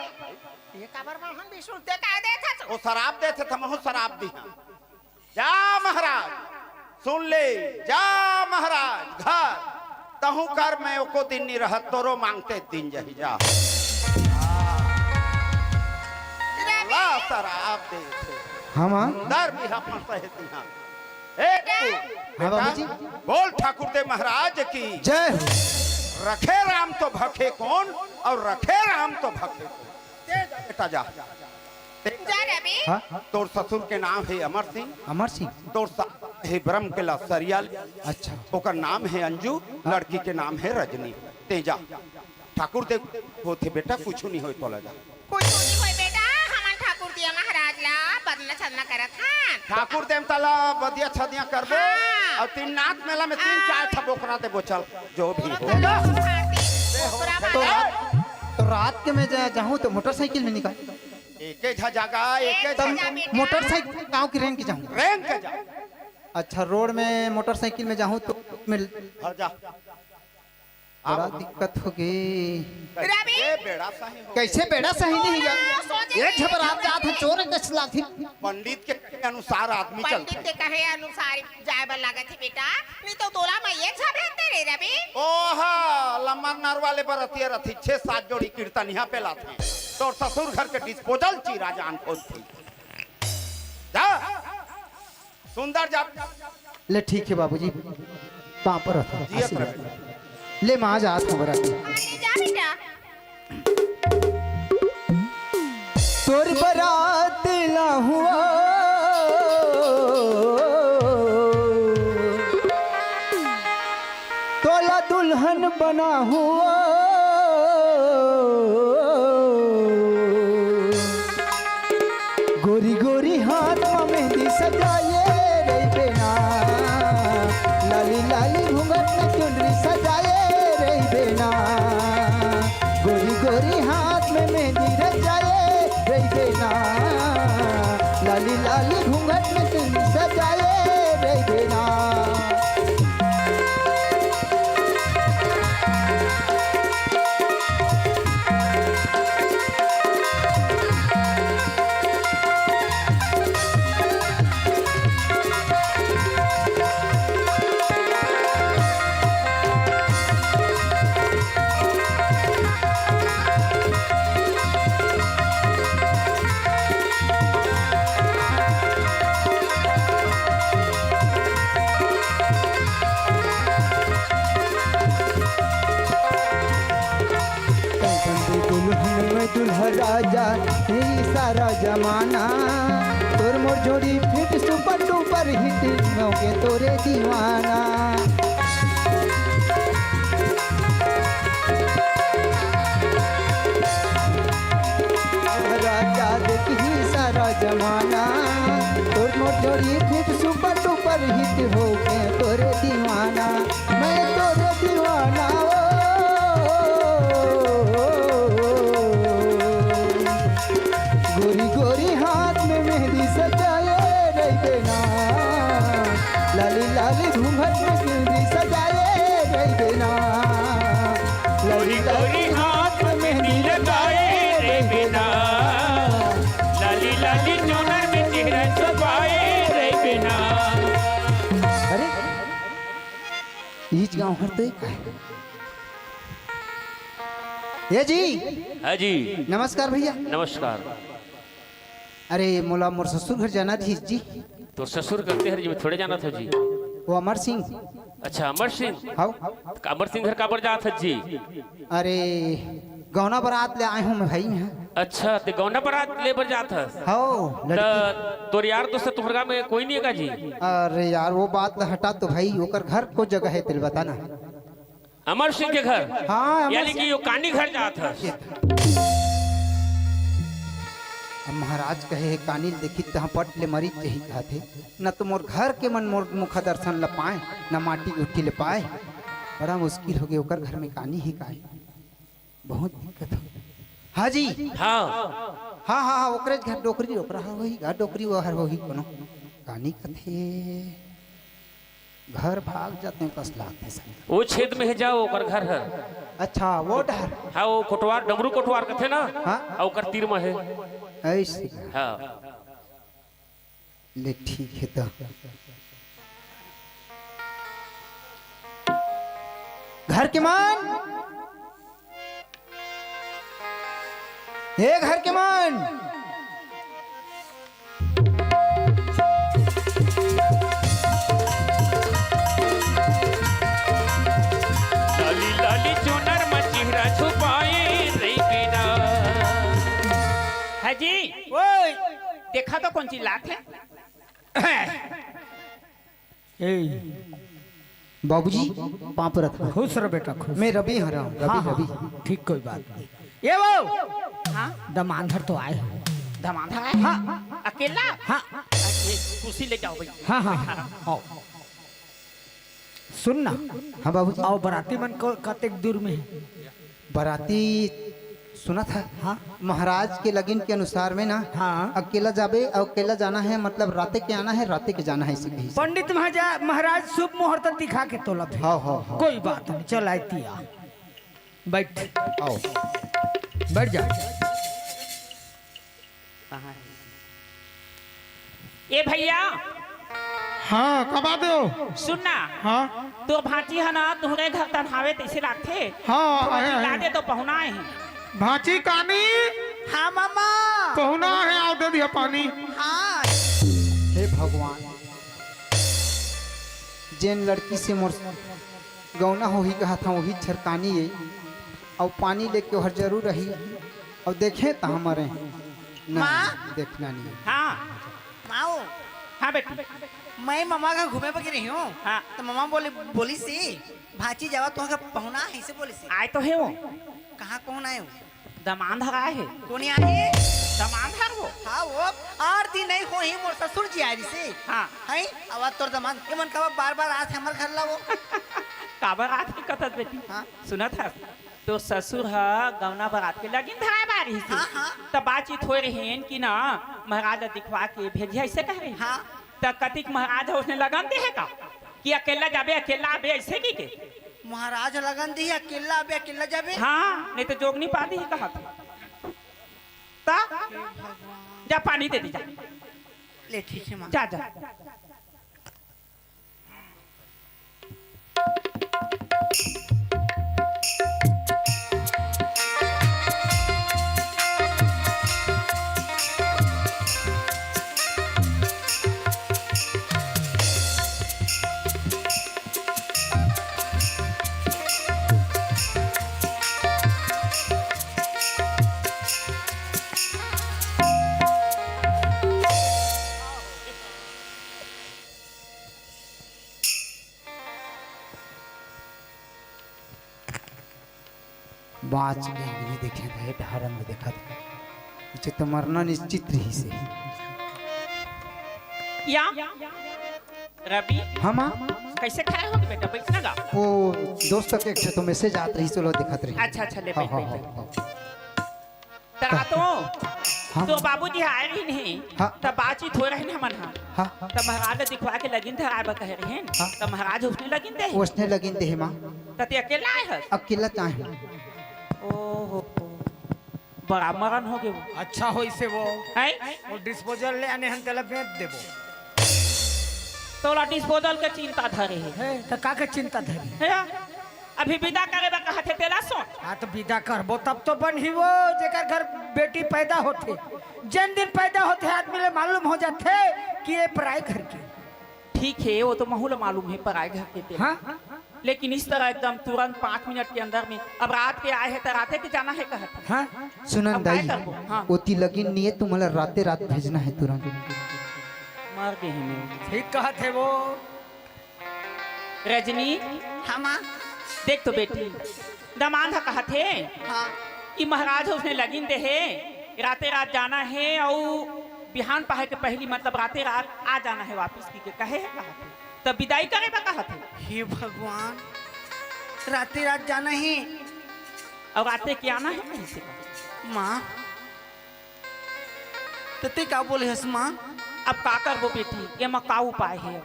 ये काबर बामन विष्णु ते का देथे तो? वो शराब देथे, त महू शराब दिहा। जा महाराज, सुन ले, जा महाराज घर, तहूं कर मैं एको दिन नी रहत, तोरो मांगते दिन जही जा। ला शराब देथे। हाँ, माँ। दर बिहा फंसे हे तिहा। ए, तू, हाँ, बेटा, बाबूजी। बोल ठाकुर देव महाराज की। जय हो। रखे राम तो भखे कौन और रखे राम तो भखे कौन। ते जा बेटा जा। ते जा रवि। हाँ? तोर ससुर के नाम हे अमर सिंह। अमर सिंह। तोर सास हे ब्रह्म के लसरिया। अच्छा। ओकर नाम हे अंजू, हाँ। लड़की के नाम हे रजनी। ते जा। ठाकुर देव होथे बेटा, कुछु नहीं होय तोला जा। कुछु नहीं होय बेटा, हमन ठाकुर दिया महाराज ला बदना छदना करत हन। ठाकुर देवता ला बदिया छदिया करबो हाँ। और तीन नाथ मेला में तीन हाँ। चार ठा बोकरा देबो, चल जो भी हो। बोकरा तो रात, तो रात के मैं जा, जाहूँ तो मोटरसाइकिल में निकाल। एके झा जगह, एके एक झा झा तब बेटा। मोटरसाइकिल गाँव की रेंग के जाहूँ। रेंग के जा। अच्छा, रोड में मोटरसाइकिल में जाहूँ तो मिल। हाँ, जा। बड़ा दिक्कत हो गे। रवि। ए, बेड़ा सही हो गे। कैसे बेड़ा सही नहीं है? सोचे एक झपरात जात है, चोर कस लाथी। पंडित के अनुसार आदमी चलथे। पंडित के कहे अनुसार जाए बर लागत हे बेटा, नहीं तो तोला मैं ये झपराते रे रवि। ओहा, लम्बा नर वाले बरतिया रथी, छह सात जोड़ी कीर्तन यहाँ पे लाथे। तोर ससुर घर के डिस्पोजल चीरा जान खोलती। जा। सुंदर जात। ले ठीक हे बाबूजी, पाँव परत हँव, जियत आशीर्वाद। रहे। ले माँ जात हँव बरात। हाँ, ले जा बेटा। तोर बरात लाहूँ तोला दुल्हन बनाहूँ। गोरी गोरी हाथ म मेहंदी सजाए रहिबे ना, लाली लाली घूंघट में चुनरी सजाए रहिबे ना, गोरी गोरी हाथ में मेहंदी रचाए रहिबे ना, लाली लाली घूंघट में चुनरी सजाए रहिबे ना। राजा, ये सारा जमाना तोर मोर जोड़ी फिट सुपर डुपर हिट, मौके तोरे दीवाना। राजा देखी सारा जमाना, तोर मोर जोड़ी फिट सुपर डुपर हिट, होके तोरे दीवाना। मैं तोरे दीवाना ओ। गोरी गोरी हाथ में मेहंदी सजाए रहिबे ना, लाली लाली घूंघट में मेहंदी सजाए रहिबे ना, लाली गोरी गोरी लाली हाथ में मेहंदी लगाए रहिबे ना, लाली लाली चुनर में चेहरा छुपाए रहिबे ना। अरे, इच गांव हर तो एक है। ए जी, हाँ जी। नमस्कार भैया। नमस्कार। अरे, मोला मोर ससुर घर जाना रहिस जी। तो ससुर करते हर जी, मैं थोड़े जाना था जी। वो अमर सिंह। अच्छा, अमर सिंह। हाँ। अमर सिंह घर काबर जात हस जी? अरे, गौना बरात ले आए हूँ मैं भाई, मैं। अच्छा, ते गौना बरात ले बर जात हस? हाँ, लड़की। त तोर यार दोस्त तोहर गाँव में कोई नहीं है का जी? अरे यार, वो बात ला हटा तो भाई, ओकर घर को जगह है, तेल बता ना। अमर सिंह के घर? हाँ, अमर यानी सिंह। कि यो कानी घर जात हस? अब महाराज कहे हे, कानी ल देखी तहाँ पट ले मरी जही कहत हे। न तो मोर घर के मन मोर मुख दर्शन ल पाए, न माटी गुठी ल पाए। बड़ा मुश्किल हो गए, ओकर घर में कानी ही काए। बहुत दिक्कत हो। हाँ जी। हाँ। हाँ, हाँ, हाँ, ओकरे घर डोकरी, ओकरा होही, गा डोकरी, वो हर होही कोनो। कानी कथे। घर भाग जाते हैं, कस लागथे संग। वो छेद में है जाओ, ओकर घर है। अच्छा, वो डहर। हाँ, वो कोटवार, डमरू कोटवार कथे ना। हाँ। हाँ, ओकर तीर में है। ऐसे। हाँ। ले ठीक है तो। घर के मन, हे घर के मन। लाली लाली चुनर म चेहरा छुपाए रहिबे ना। है जी। ओए, देखा तो कौन चिल्लात है। ए, बाबूजी, पाँव परत हँव। खुश रह बेटा, खुश। मैं रवि हरँव, रवि, हाँ, हाँ, रवि। हाँ, ठीक, कोई बात नहीं। ए वो, हाँ? दमांद हर तो आए हो। दमांद हर आए? हाँ। अकेला? हाँ। अच्छा, कुर्सी ले जाओ भाई। हाँ, हाँ, हाँ, आओ। सुन ना। हाँ बाबूजी। अउ बराती मन को कतेक दूर में हे? बराती सुनत हस? हाँ। महाराज के लगिन के अनुसार में ना, हाँ। अकेला जाबे अउ अकेला जाना हे, मतलब राते के आना हे, राते के जाना हे, इसे कहिस। पंडित महाजा-, महाराज शुभ मुहूर्त दिखा के तोला भेज। हाँ, हाँ, हाँ। कोई बात नहीं, चल आती आ। बैठ। आओ। बैठ जा। कहाँ हे? ए भैया। हाँ, कब आते हो? सुन ना। हाँ। तोर भांची हे ना, तुँहरे घर तन हावे तइसे लागथे। हाँ, थोड़ा आए, चिल्ला आए। दे तो पहुना आए हे। भांची कानी। हाँ मामा। पहुना हे, आव दे दिया पानी। हाँ। हे भगवान, जेन लड़की से मोर गौना होही कहत हँव, ओही छरकानी ए, अउ पानी लेके ओहर जरूर आही, अउ देखे त हमरे ना, माँ। देखना नहीं। हाँ। माँ ओ। हाँ बेटी। मैं ममा घर घूमे बर गे रहे हँव। हाँ। त ममा बोले, बोलिस हे, भांची जावा, तुँहर घर पहुना आए हे, अइसे बोलिस हे। आए तो हे वो। कहाँ कौन आए वो? दमांद हर आए हे। कोन आए हे? दमांद हर वो। हाँ, वो आठ दिन नहीं होही, मोर ससुर जी आए रहिसे। हाँ। हैं? अब तोर दमांद, एमन काबर बार-बार आथे हमर घर ला वो? काबर आथे कथस बेटी? हाँ। सुनत हस? तोर ससुर ह गौना बरात के लगिन धराए बर आए रहिसे। हाँ, हाँ। त बातचीत होए रहिन कि ना, महाराज ला दिखवा के भेजिहा, अइसे कहे रहिन। हाँ। त कतिक महाराज ह ओसने लगन दे हे का? कि अकेला जाबे, अकेला आबे, अइसे कहिके। महाराज लगन दिही, अकेला आबे, अकेला जाबे। हाँ, नहीं तो जोग नहीं पा दिही कहत। त जा पानी दे दे, जा। ले, ठीक हे माँ। जा, जा। पाँच के अंगली देखे भाई, ढारन में देखा था। पीछे तो मरना निश्चित रही से। या रवि, हाँ माँ। कैसे खड़ा हो गे बेटा? बैठ ना गा। वो दोस्त के एक ठे तो मैसेज आत रही, चलो देखत रही। अच्छा, अच्छा, ले हाँ, बैठ, हाँ, बैठ, हाँ, बैठ। हाँ। तरा तो हाँ। तो बाबूजी आए रहिन हे, हाँ। तब बातचीत हो रहिन हमन हा। हाँ। तब महाराज ला दिखवा के लगिन धराए बर कहे रहिन। हाँ। तब महाराज उसने लगिन दे। उसने लगिन दे हे माँ। त ते अकेला आए हस? अकेला चाहे। ओहो, बड़ा मरन हो गे वो। अच्छा होइसे वो। हैं? वो डिस्पोजल ले आने हन, तेला बेच देबो। तोला डिस्पोजल के चिंता धरे हे। हे, त का के चिंता धरे? हे? अभी विदा करे बर कहत हे तेला सोच। हाँ, त विदा करबो तब तो बनही वो, जेकर घर बेटी पैदा होथे। जेन दिन पैदा होथे, आदमी ले मालूम हो जाथे कि ये पराई घर के। ठीक हे, वो तो महू ला मालूम हे पराई घर के तेला। हाँ? लेकिन इस तरह एकदम तुरंत पाँच मिनट के अंदर में, अब रात के आए हे त राते के जाना हे कहत हे। हाँ? सुनन अब काय दाई, करबो? हाँ। ओती लगिन नइ हे, तुमला राते रात भेजना हे तुरंत। मर गे हे मैं। ठीक कहत हे वो। रजनी। हाँ माँ। देख तो बेटी, दमांद ह कहत हे हाँ। कि महाराज ह उसने लगिन दे हे, राते रात जाना हे अउ बिहान पहाड़ के पहली, मतलब राते रात आ जाना हे वापिस, कहि के कहे हे कहत हे, त विदाई करे बर कहत हे। हे भगवान, राते रात जाना हे। अउ राते के आना हे कहिसे? माँ, त ते का बोले हस माँ? अब का करबो बेटी, एमा का उपाय हे?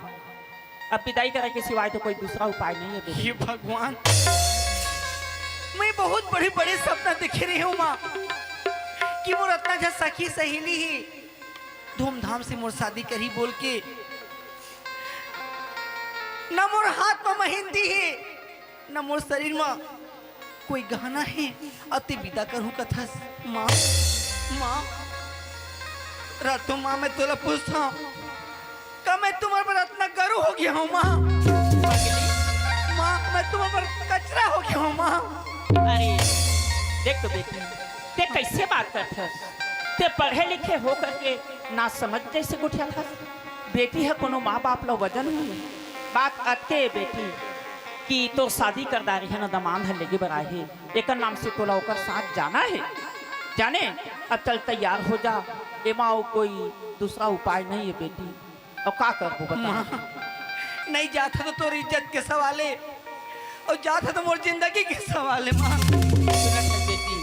अब विदाई करे के सिवाय तो कोई दूसरा उपाय नइ हे बेटी। हे भगवान, मैं बहुत बड़े-बड़े सपना देखे रहे हूँ माँ, कि मोर अतना झन सखी सहेली हे, धूमधाम से मोर शादी करही बोल के, न मोर हाथ म मेहंदी हे, न मोर शरीर म कोई गहना हे, अउ ते विदा करहूँ कथस। माँ, माँ, रातो माँ, मैं तोला पूछथंव, का मैं तुम्हर बर अतना गरू हो गे हंव माँ? माँ, मैं तुम्हर बर कचरा हो गे हंव माँ? अरे, देख तो बेटी, ते कइसे बात करथस? ते पढ़े लिखे होकर के नासमझ जइसे गोठियाथस। बेटी ह कोनो माँ बाप ल वजन होही। बात अतके ए बेटी कि तोर शादी कर डारे हे न, दमांद ह लेगे बर आए हे, एकर नाम से तोला ओकर साथ जाना हे। जाने, अब चल तैयार हो जा, एमा अउ कोई दूसरा उपाय नइ हे बेटी। अब का करबो बता? माँ, नइ जात ह तो तोर इज्जत के सवाल हे, अउ जात ह तो मोर जिंदगी के सवाल हे माँ। सुनत हस बेटी,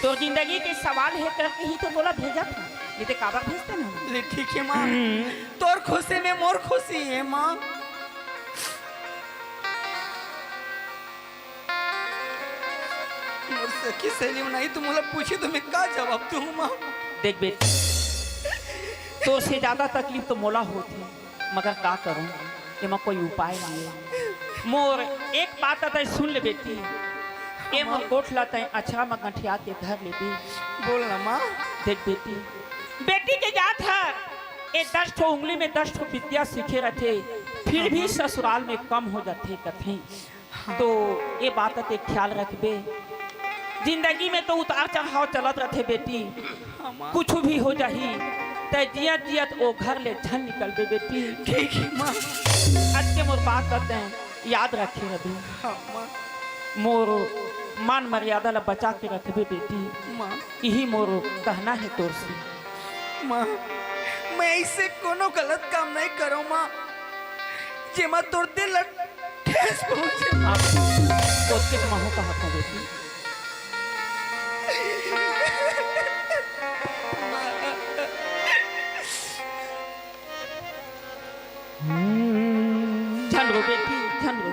तोर जिंदगी के सवाल हे करके ही तो तोला भेजत हंव, नइ ते काबर भेजतेंव ना। ले ठीक हे माँ, हम्म। तोर खुशी में मोर खुशी हे माँ। मोर सखी सहेली मन आही त मोला पूछही त मैं का जवाब दूँ माँ? देख बेटी, तोर से ज्यादा तकलीफ तो मोला होथे, मगर का करूँ, एमा कोई उपाय नइ हे। मोर एक बात तैं सुन ले बेटी, ए मोर गोठ ला तैं अचरा म गंठिया के धर लेबे। बोल ना माँ। देख बेटी, बेटी के जात हर ए दस ठो उंगली में दस ठो विद्या सीखे रथे, फिर भी ससुराल में कम हो जाथे कथे। तो ये बात के ख्याल रखबे। जिंदगी में तो उतार चढ़ाव चलत रथे बेटी, हाँ माँ। कुछ भी हो जाही, तै जियत जियत ओ घर ले झन निकलबे बेटी। ठीक है माँ। आज के मोर बात करते हैं, याद रखे रहे। हाँ माँ। मोर मान मर्यादा ला बचा के रखबे बेटी। माँ। यही मोर कहना है तोर से। माँ, मैं ऐसे कोनो गलत काम नहीं करो माँ, जेमा तोर दिल ला ठेस पहुँचे। आप ओतके तो महू कहत हूँ बेटी। झन रो बेटी, झन रो।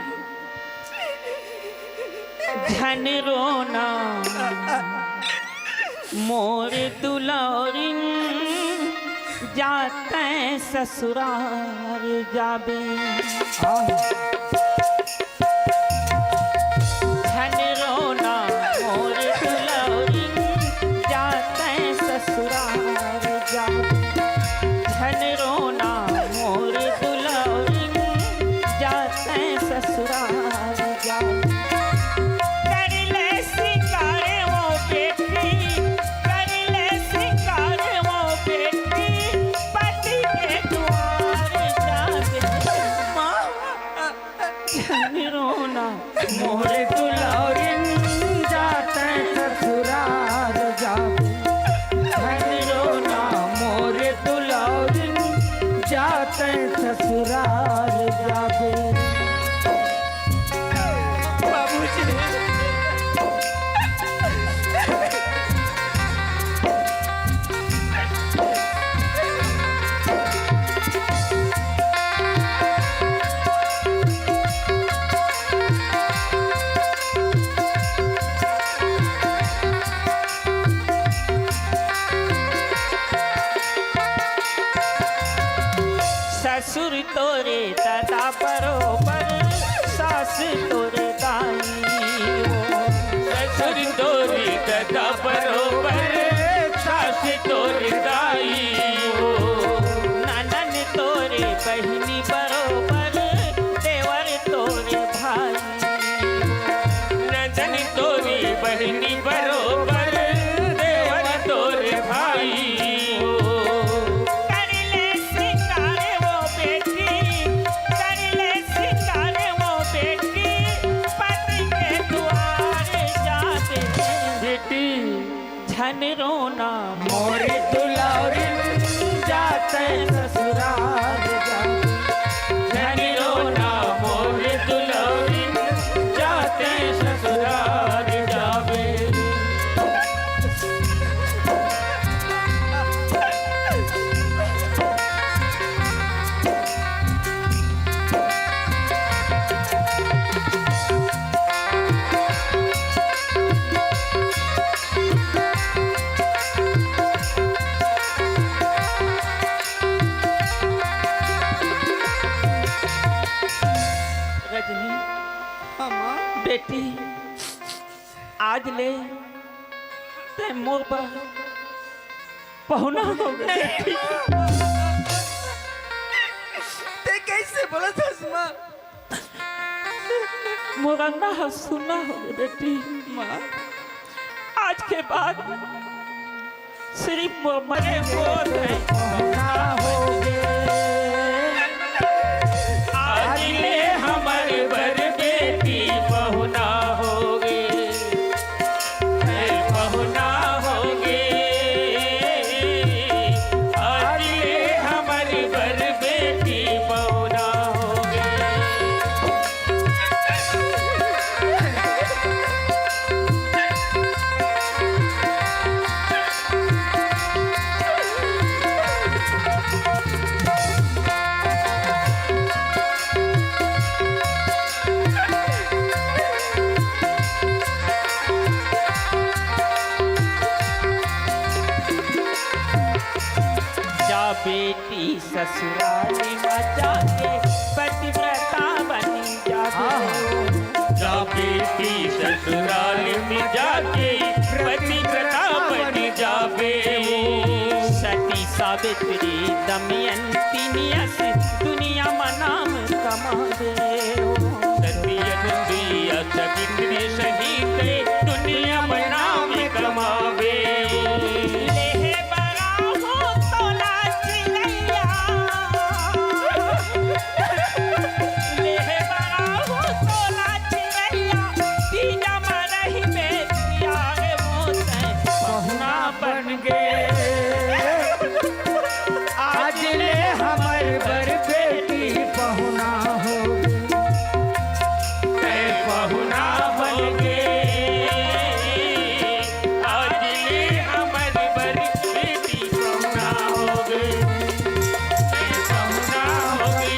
झन रोना मोर दुलौरिन, जातै ससुरार जाबे। झन रोना मोर दुलौरिन, जातै ससुरार जाबे। झन रोना मोर दुलौरिन, जातै ससुरार जाबे। कर ले सिंगार वो बेटी, कर ले सिंगार वो बेटी, पति के दुआर जाबे। माँ। झन रोना मोर दुलौरिन, ससुर तोरे ददा बरोबर, सास तोरे दाई हो। ससुर तोरे ददा बरोबर, सास तोरे दाई हो। ननन तोरे बहिनी बरोबर, देवर तोरे भाई। ननन तोरे बहिनी बरोबर, देवर तोरे भाई हो। कर ले सिंगार वो बेटी, कर ले सिंगार वो बेटी, पति के दुआर जाबे। बेटी। झन रोना मोर दुलौरिन, जाते ससुराल जाबे। झन रोना मोर दुलौरिन, जाते ससुराल जाबे। रजनी, हाँ माँ। बेटी, आज ले तैं मोर बर पहुना हो गे। तैं कइसे बोलत हस माँ? मोर अंगना ह सुन्ना हो गे बेटी। माँ। आज के बाद सिरिफ मोर मरे मोर पहुना हो गे। आज ले हमर बर बेटी पहुना हो गे। पहुना हो गे। आज ले हमर बर बेटी पहुना हो गे। जा बेटी ससुराल में जाके पतिव्रता बनी जाबे। जा बेटी ससुराल में जाके पतिव्रता बनी जाबे। सती सावित्री दमयंती नियस दुनिया में नाम कमाबे। सती अनुसुईया सावित्री सहित दुनिया में नाम कमाबे। लेहे बरा हो तोला चिरैया। लेहे बरा हो तोला चिरैया। तीजा मरही में प्यारे मोते पहुना बन गे। आज ले हमर बर बेटी पहुना हो गे। तैं पहुना बन गे। आज ले हमर बर बेटी पहुना हो गे। तैं पहुना हो गे।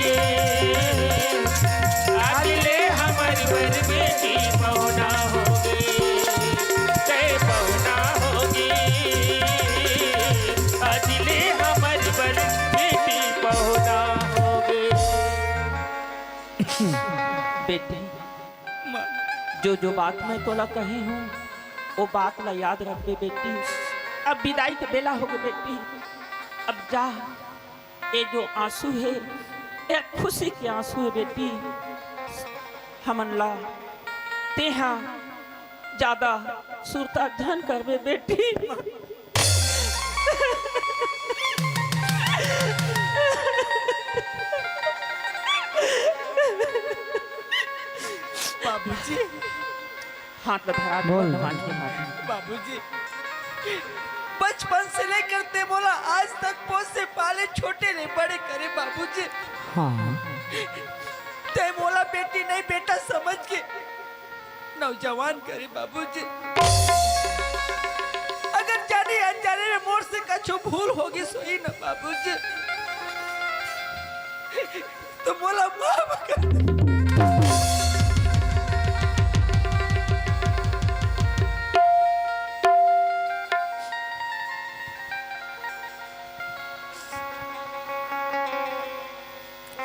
आज ले हमर बर बेटी पहुना हो गे। तैं पहुना हो गे। आज ले हमर बर बेटी पहुना हो गे। बेटी, माँ। जो जो बात मैं तोला कहे हूँ, वो बात ला याद रखबे बेटी। अब बिदाई के बेला हो गे बेटी, अब जा। ये जो आंसू हे, ये खुशी के आंसू हे बेटी। हमन ला तेहा ज्यादा सुरता झन करबे बेटी। बाबूजी। हाथ ला धरा दे, बोल। भगवान के हाथ में। बाबूजी, बचपन से लेकर तैं मोला आज तक पोसे पाले, छोटे ले बड़े करे बाबूजी। हाँ। तैं मोला बेटी नहीं बेटा समझ के नौजवान करे बाबूजी। अगर जाने अनजाने में मोर से कछु भूल होगे सोई न बाबूजी, तो मोला माफ कर दे।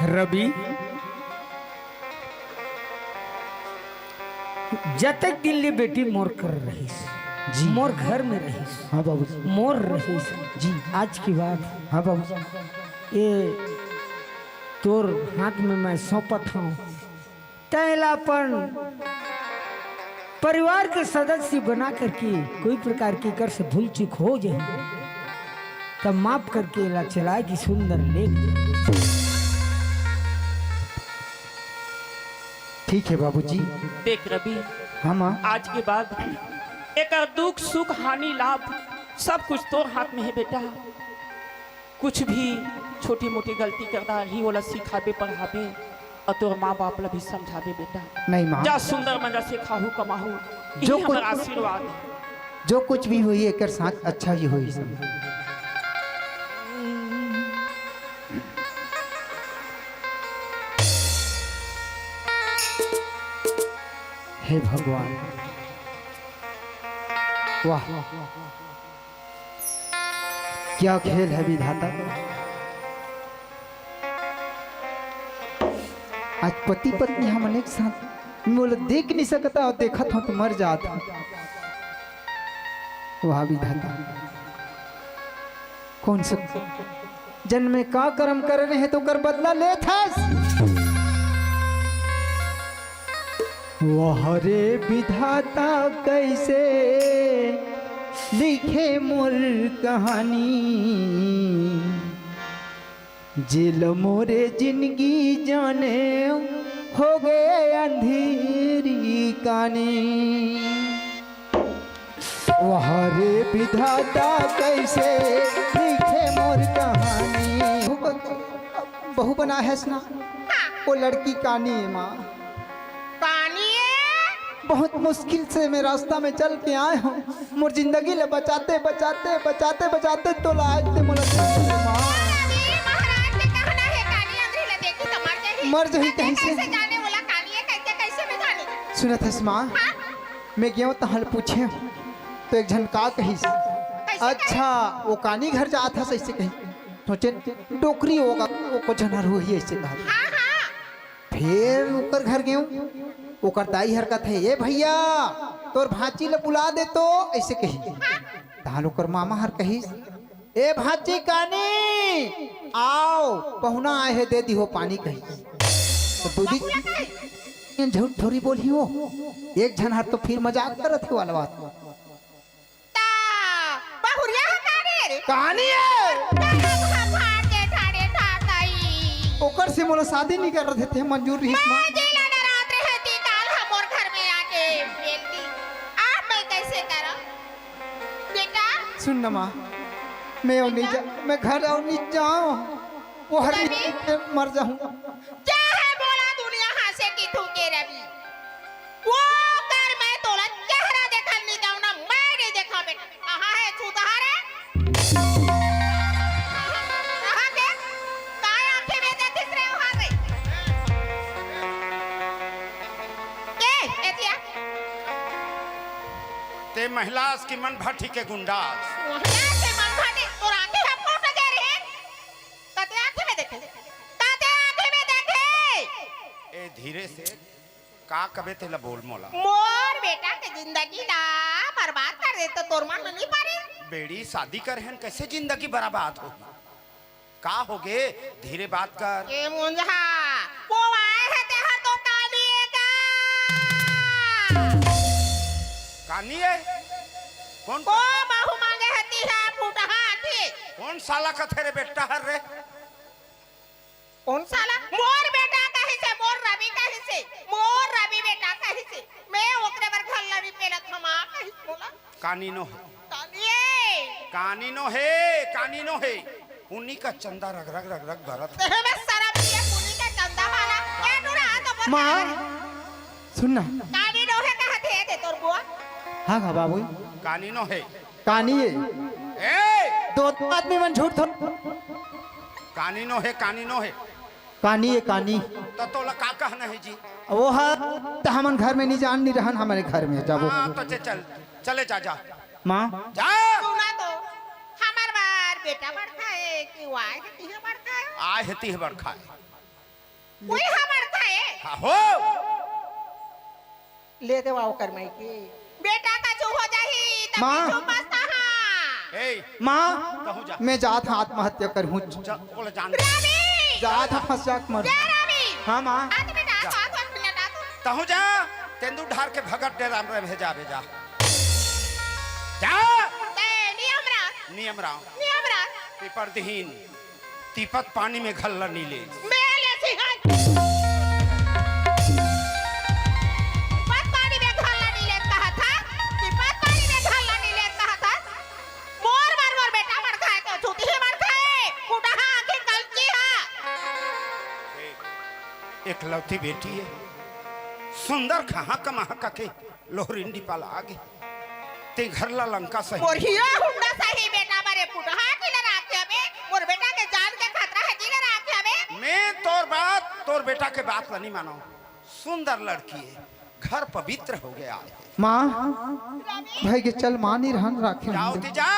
रवि, जतक दिन ले बेटी मोर कर रहिस, जी। मोर घर में रहिस, हाँ बाबूजी। मोर रहिस, जी। आज के बाद, हाँ बाबूजी। ये तोर हाथ में मैं सौंपत हूँ, तैं ला अपन परिवार के सदस्य बना करके कोई प्रकार की कर से भूल चूक हो जाए, तब माफ करके ला चलाए की सुंदर लेख। ठीक है बाबूजी। देख रवि, हाँ माँ। आज के बाद एकर दुख सुख हानि लाभ सब कुछ तोर हाथ में है बेटा। कुछ भी छोटी मोटी गलती करता ही, ओला सिखाबे पढ़ाबे अउ तोर माँ बाप ला भी समझाबे बेटा। नहीं माँ। जा सुंदर मजा से खाहू कमाहू, जो यही कुछ, हमर आशीर्वाद है। जो कुछ भी होही एकर साथ अच्छा ही होही सब। हे भगवान, वाह, क्या खेल है विधाता। आज पति पत्नी हमन एक साथ, मोला देख नहीं सकता और देखत हूँ तो मर जात हूँ। वाह विधाता, कौन से जन्म में का कर्म करे रहे तो कर बदला लेथस। वाह रे विधाता, कैसे लिखे मोर कहानी, जेल मोरे जिंदगी जाने हो गए अंधेरी कानी। वाह रे विधाता, कैसे लिखे मोर कहानी। बहू बना है ना, वो लड़की कानी है माँ। कानी है? बहुत मुश्किल से मैं रास्ता में चल के आए हूँ। मोर जिंदगी ले बचाते, बचाते, बचाते, बचाते तो ला आज ते मोला दे दे माँ। अरे महाराज के कहना है, कानी अंदर ले देखी तो मर जाही। मर जाही कहीं से। कैसे जाने वाला कानी है, कैसे, कैसे मैं जानी? सुनत हस माँ? हाँ? मैं गेंव तहाँ ले पूछेंव, तो एक झन का कहिस, कैसे अच्छा, वो कानी घर जात हस, ऐसे कहिस। सोचेंव, डोकरी होगा, वो को झन हर होही, ऐसे कहा। हाँ, हाँ। फेर ओकर घर गेंव, ओकर दाई हर कथे, "ए भैया, तोर भांची ल बुला दे तो," ऐसे कहिस। हाँ। तहाँ ले ओकर मामा हर कहिस, "ए भांची कानी, आव, पहुना आए हे, दे दिहो पानी," कहिस। तो दूधी झूठ थोड़ी बोलही हो, एक झन हर तो फिर मजाक करत हे वाला बात। ता बहुरिया ह कानी रे? कानी है। फाड़ दे ठाड़े ठाड़ाई। ओकर से मोला शादी नहीं कर रहे थे, मंजूर रही मैं माँ। जेला डरात रहे थी, काल हम मोर घर में आके बेलती। आप मैं कैसे करो? बेटा। सुन ना माँ, मैं और नहीं जा, मैं घर और नहीं जाऊँ। वो हर रवि? मैं मर जाऊँ। क्या है बोला दुनिया हंसे कि थूके रवि? वो कर मैं तोला चेहरा देखन नहीं जाऊँ ना, मैं नहीं देखा बेटा। कहाँ है चूतहा रे? कहाँ के? काय आँखें में देखिस रे वहाँ रे? के? एतिया? ते महिला अस कि मन भट्ठी के गुंडा अस? महिला के मन भट्ठी? तोर आँखें ह फूट गे रे। कते आँखें में देखे? कते आँखें में देखे? ए, धीरे से। का कबे तेला बोल मोला। मोर बेटा के जिंदगी ला बर्बाद कर दे तो तोर मन नहीं पारे। बेड़ी शादी करे हन, कैसे जिंदगी बर्बाद होही? का होगे? धीरे बात कर। ए मुंझा, वो आए है तेहर तो कानी ए का? कानी ए? कौन को बहू मांगे है तिहा फुटहा थी? कौन साला कथे रे बेटा हर रे? कौन साला? मोर बेटा कहिसे, मोर रवि कहिसे, मोर रवि बेटा कहिसे। मैं ओकरे बर घर ला नहीं पेलत हमा कहिस मोला। कानी नो हे। कानी ए। कानी नो हे, कानी नो हे। पुन्नी का चंदा रग रग रग रग भरत हे। तेहे में शरम नहीं हे, पुन्नी का चंदा वाला। क्या टूरा हाथ ऊपर माँ, कर? सुन ना। कानी नो हे कहत हे ते तोर बुआ। हाँ, हाँ, बाबू। कानी नो हे। कानी ए। ए! दो, दो आदमी मन झूठ थो। कानी नो हे, कानी नो हे। कानी ए, कानी। त तोला का कहना हे जी? वो हा, त हमन घर में नहीं जान नहीं रहन, हमारे घर में जाबो। हाँ, तो चे-, चल, चले जा, जा। माँ। जा। सुना तो, हमर बार बेटा बड़का है कि वाय है, तिहे बड़का है? आय है, तिहे बड़का है। कोई हमर खाए। हाँ हो। ले देवा ओकर माई के। बेटा का जो हो जाही, तब माँ। जो मस्त हाँ। ए, माँ, कहूँ जा। मैं जात हाँ आत्महत्या करहूँ। जा, बोले जान। रवि! जात हाँ फंस जात मर। ए रवि! हाँ माँ। आ तो बेटा, जा। आ तो बेटा, आ तो। तहूँ जा, तेंदू ढार के भगत डेरा में रह जा, भेजा। जा। ए, नियम रहा। नियम राव। नियम रहा। पेपर दहीन। तिपत पानी में घल्ला नी ले। मैं ले सिंहन। तिपत पानी में घल्ला नी ले कहा था। तिपत पानी में घल्ला नी ले कहा था। मोर मार मोर बेटा मर खाए तो छूती ही मर खाए। कुटहा आंखें कलची हा। एकलौती बेटी है। सुंदर कहाँ कमा कके। लोहरिन डिपा लागे। ते घर ला लंका सही। मोर हीरा हुंडा सही बेटा मरे पुटहा की लड़ा के हवे। मोर बेटा के जान के खतरा है जी लड़ा के हवे। मैं तोर बात, तोर बेटा के बात ला नहीं मानो। सुंदर लड़की है, घर पवित्र हो गया है। माँ, भाई के चल माँ नहीं रहन राखे जाओ होंगे। ती जा।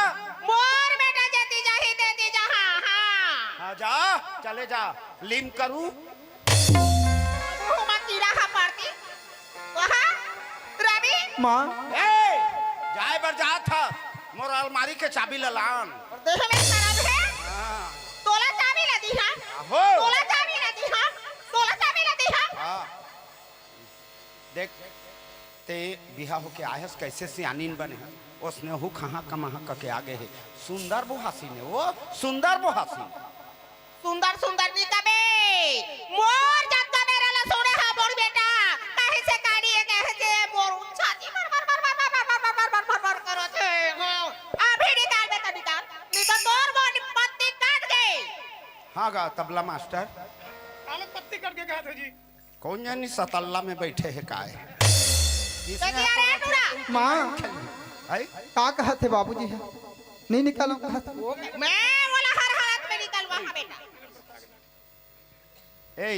मोर बेटा जती जाही देती जा, हाँ, हाँ। हाँ जा, चले जा, लिम करू। मुँह मा कीड़ा हा पड़ती। कहा, रवि। माँ। ए, जाए बर जात ह, मोर अलमारी के चाबी ल लान। देह में शरम है? हाँ। तोला चाबी ल दी हाँ। आहो। तोला चाबी ल दी हाँ। तोला चाबी ल दी हाँ। हाँ। देख, ते बिहा होके आए हस, कैसे सियानीन बने हस, ओसने हु कहाँ कमाहाँ कके आगे हे। सुंदर बोहासिन हे, वो सुंदर बोहासिन। सुंदर सुंदर नी कबे, मोर जतका बेरा ला सुने हा मोर बेटा, कहे से काड़ी है, कहे से मोर छाती मर मर मर करो थे। हाँ, अभी निकाल बेटा निकाल, नहीं तो तोर मोर पत्ती कट गई। हाँ गा तबला मास्टर। काले पत्ती कट के कहा थे जी। कौन जानी सतल्ला में बैठे है काय? इसमें कहिया रे टूरा? माँ। है? का कहत हे बाबूजी ह? नहीं निकालो कहत। मैं बोला हर हालत में निकलवा हा बेटा। ए,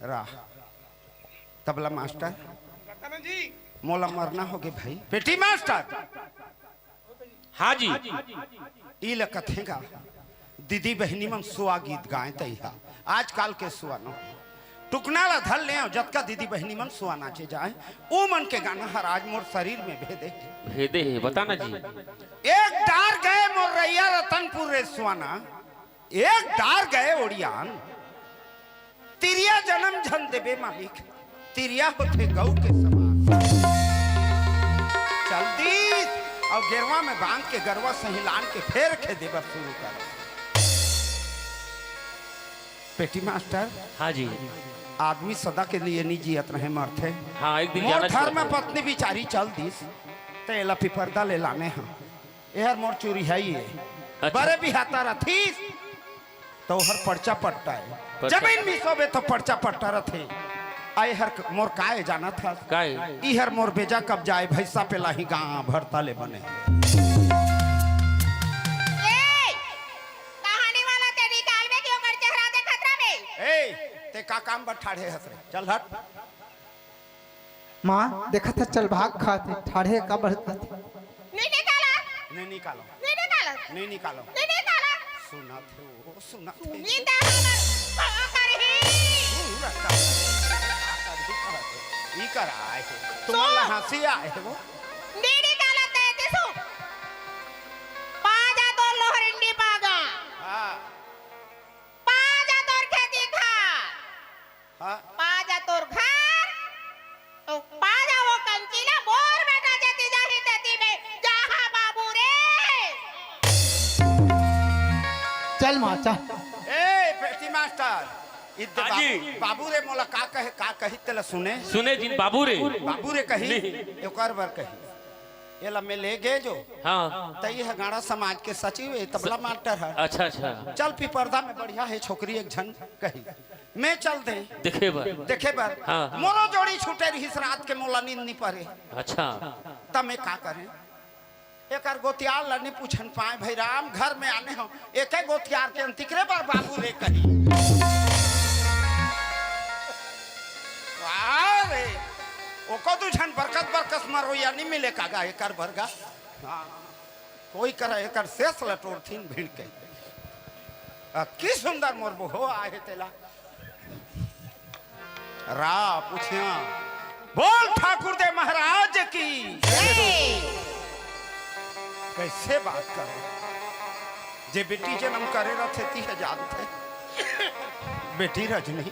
रा। तबला मास्टर। रतन जी। मोला मरना होगे भाई। पेटी मास्टर। हाँ जी। ई ल कथें गा, दीदी बहिनी मन सुआ गीत गाएँ तइहा। आजकाल के सुआ नो। टुकना ला धर ले, जतका दीदी बहिनी मन सुआ नाचे जाए, ओ मन के गाना हर आज मोर शरीर में भेदे हे। भेदे हे, बता ना जी। एक डार गए मोर रैया रतनपुर रे सुआना, एक डार गए ओड़ियान, तिरिया जनम झन देबे मालिक, तिरिया होथे गऊ के समान। चल दीस, अउ गेरवा में बांध के गरवा सही लान के फेर खेदे बर शुरू कर। पेटी मास्टर, हाँ जी। आदमी सदा के लिए नी जियत रहे, मरथे। हाँ, एक दिन मोर जाना धर्म चाहिए। पत्नी बिचारी चल दीस, तेला पिपरदा ले लाने हम। एहर मोर चुरिहाई हे। अच्छा। बरे बिहाता रथिस, त ओहर पर्चा पट्टा हे। पर्चा। जमीन मिसोबे त पर्चा पट्टा रथे। आ एहर क-, मोर काय जानत हस? काय? इहर मोर बेजा कब्जा हे, भैंसा पेलाही गांव भरता ले बने। ए, कहानी वाला ते निकालबे कि ओकर चेहरा देखत रहबे? ए, ते का काम बर ठाढ़े हस रे? चल हट। माँ, देखत ह, चल भाग खात हे, ठाढ़े का बढ़त खात हे। नहीं निकाला। नहीं निकालो। नहीं निकाला। नहीं निकालो। नहीं निकाला। सुनत हे वो, सुनत हे। सुनी त हमर का करही। पूरा का, का करही, का करही। ई कर आए हे। तुमन ला हंसी आए हे वो। नहीं निकाला ते दिसू। पाजा तो लोहरिंडी पागा। हाँ। पाजा तोर खेती खा। हाँ। पाजा तोर घर, तो पाजा वो कंची ला मोर बेटा जती जाही तेती में, जाहा बाबू रे। चल माँ, चल। ए, पेटी मास्टर, इद्दे हाँ जी। बाबू, बाबू रे मोला का कहे, का कही तेला सुने? सुने जिन बाबू रे। बाबू रे कही, नहीं। ओकर बर कही। एला मैं ले गे जो। हाँ। त ये ह गाड़ा समाज के सचिव हे, तबला मास्टर हे। अच्छा, अच्छा। चल पिपरदा में बढ़िया हे छोकरी एक झन कही। मैं चल दे। देखे बर। देखे बर। हाँ। मोरो जोड़ी छूटे रहिस रात के मोला नींद नी परे। अच्छा। त मैं का करें? एकर गोतियार ल नी पूछन पाए भाई राम घर में आने हो। एके गोतियार के अंतिकरे बर बाबू रे कही। वाह रे। ओको दू झन बरकत बरकस मरोइया नी मिले का गा एकर बर गा। हाँ। कोई करा एकर शेष ल टोरथिन भिड़ के। आ, की सुंदर मोर बहू आहे तेला। रा पूछिया, बोल ठाकुर दे महाराज की। कैसे बात करे, जे बेटी जन्म करे रथे ती ह जानथे। बेटी रजनी,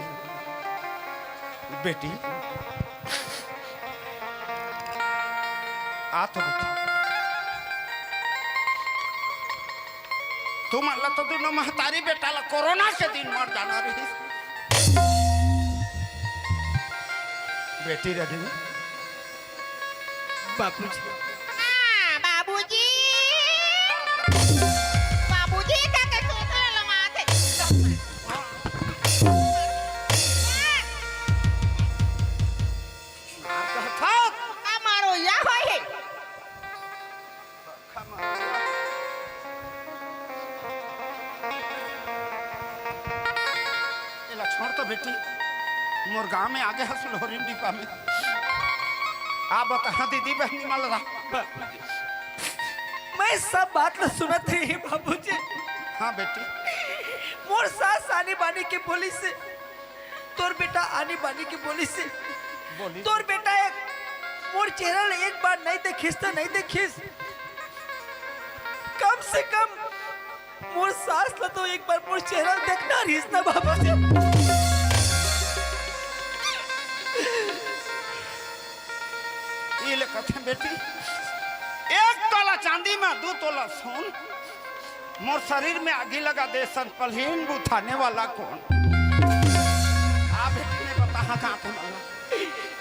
बेटी, आ तो बेटी, तुमन ला तो दुनों महतारी बेटा ला कोरोना के दिन मर जाना रहिस। बेटी रजनी, बाबूजी। हाँ, बाबूजी। बाबूजी का के तोतरा लमात हे। का मारो या होय हे? एला छोड़ तो बेटी, मोर गांव में आगे हस लोहरी डीपा में। आ बता, हाँ दीदी बहनी मल रहा। मैं सब बात ल सुनत रही बाबूजी। हाँ बेटी। मोर सास आनी बानी के बोलिस, तोर बेटा आनी बानी के बोलिस, बोलिस। तोर बेटा एक मोर चेहरा ल एक बार नहीं देखिस त नहीं देखिस, कम से कम मोर सास ल तो एक बार मोर चेहरा ल देखना रहिस ना बाबूजी। ये ले कथे बेटी, एक तोला चांदी में दू तोला सोन, मोर शरीर में आगी लगा दे सन पलहीन बुझाने वाला कौन? आ बेटी ने बता, हाँ, कहाँ थे मल्ला?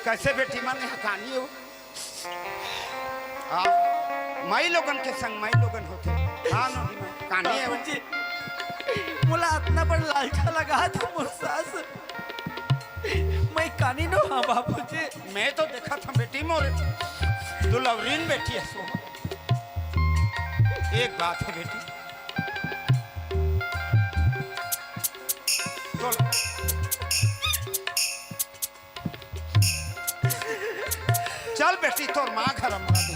कैसे बेटी मन हकानी हो? आ, माई लोगन के संग माई लोगन होथे। हाँ, नोनी माई, कानी है वो। बाबूजी, मोला अतना बड़ लालचा लगा था मोर सास। मैं कानी नो हाँ बाबूजी। मैं तो देखा था बेटी मोर दुलौरीन बेटी है सो। एक बात है बेटी, तो चल बेटी, तोर माँ घर अमरा दे।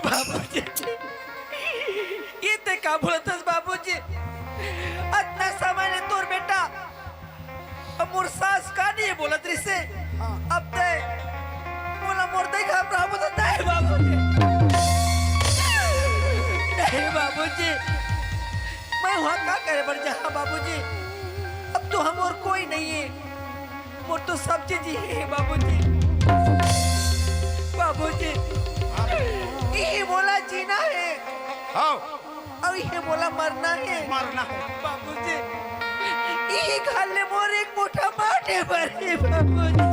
बाबूजी, ये ते का बोलत हस बाबूजी? अतना समय ले तोर बेटा अब मोर सास का नहीं बोलत रिसे। हाँ। अब ते बोला मोर दे घबरा बोलत नहीं बाबूजी। नहीं बाबूजी, मैं वहाँ का करे बर जहाँ बाबूजी, अब तो हम और कोई नहीं है। मोर तो सब चीज ये है बाबूजी। बाबूजी, ये मोला जीना है। हाँ। अउ ये मोला मरना है। मरना है। बाबूजी, ये घर ले मोर एक मोटा माटे बर है बाबूजी।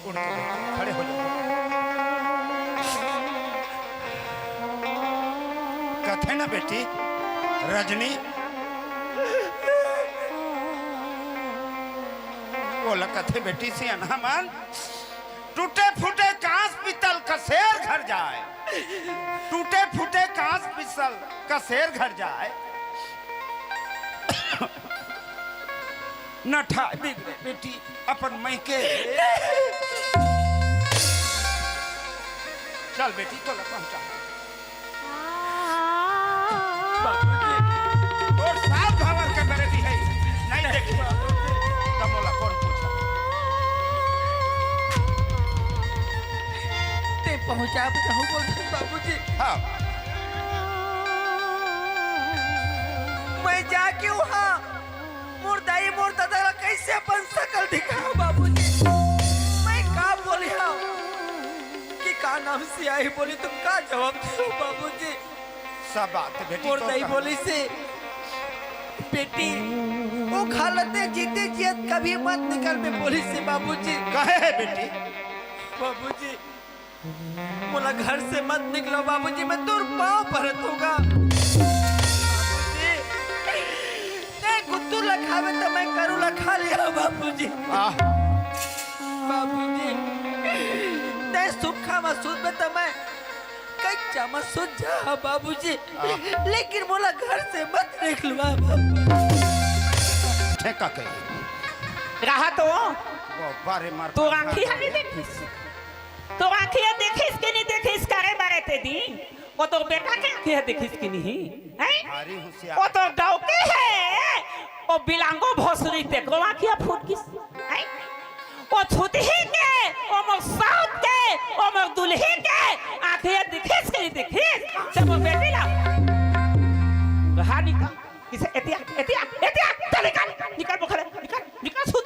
उठ तो बेटी, खड़े हो जा। कथे ना बेटी, रजनी, बोला कथे बेटी सियान मन, टूटे फूटे कांस पीतल का शेर घर जाए, टूटे फूटे कांस पीतल का शेर घर जाए। न ठाय बिगड़े बेटी अपन मइके। चल बेटी, तोला पहुंचा। तोर सास भंवर के बरेदी है, नहीं देखी। त मोला कौन पूछा? ते पहुंचा बताऊं बोल बाबूजी। हाँ। मैं जाके वहाँ मोर दाई, मोर दादा ला कैसे अपन शकल दिखाओ बाबूजी? मैं का बोलिया कि का नाम से आई बोली, तुम का जवाब दो बाबूजी? सब बात बेटी मोर तो दाई कहा। बोली से, बेटी, वो हालत में जीते जियत कभी मत निकल में बोली से बाबूजी। कहे है बेटी? बाबूजी, मोला घर से मत निकलो बाबूजी, मैं तोर पाँव परत होगा। बाबूजी, ते कुत्तू ला खावे त मैं करू ला खा लिया बाबूजी। आह। बाबूजी, ते सुखा मा सुतबे त मैं कच्चा मा सुत जा बाबूजी, आह। लेकिन मोला घर से मत निकलवा बाबूजी। ठेका कही। रहा तो वो बारे मार तो आँखी हनी देखिस। तो आँखी ह देखिस कि नहीं देखिस, करे बारे ते दिन? वो तो बेटा के आँखी ह देखिस कि नहीं? हैं? भारी होशियार। वो तो डौकी है, ओ बिलांगो भोसड़ी ते को आँखिया फूट गिस। हैं? ओ छुतही के, ओ मोर साउत के, ओ मोर दुलही के आँखिया दिखिस के दिखिस। ते मोर बेटी ला। हाँ, निकल। इसे एतिया, एतिया, एतिया, चल निकल, निकल मोर घर ले, निकल, निकल छुत।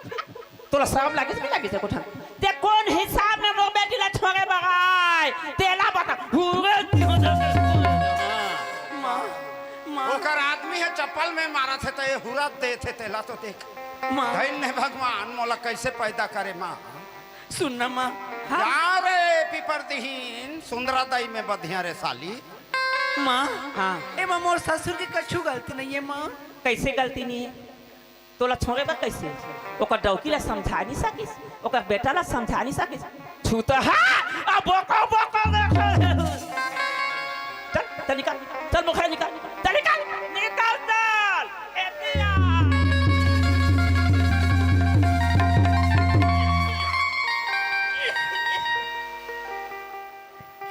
तोला शरम लागिस कि लागिस एको ठन? ते कोन हिसाब में मोर बेटी ला छोड़े बर आय? तेला बता। हुरे माँ, माँ। ओकर आदमी हे चप्पल में मारत हे, त ये हुरत देत हे, तेला तो देख। माँ। धन्य भगवान मोला कैसे पैदा करे माँ। सुन ना माँ। हाँ। जा रे पीपर दिहीन, सुंदरा दाई में बधिया रे साली। माँ। हाँ। एमा मोर ससुर के कछु गलती नहीं है माँ। कैसे गलती नहीं है? तोला छोड़े बर कैसे? ओकर डौकी ला समझा नहीं सकिस, ओकर बेटा ला समझा नहीं सकिस। छूतहा, अब बोको बोको देखे। चल, चल निकल, चल मोर घर ले निकल, चल निकल, निकल चल। एतिया।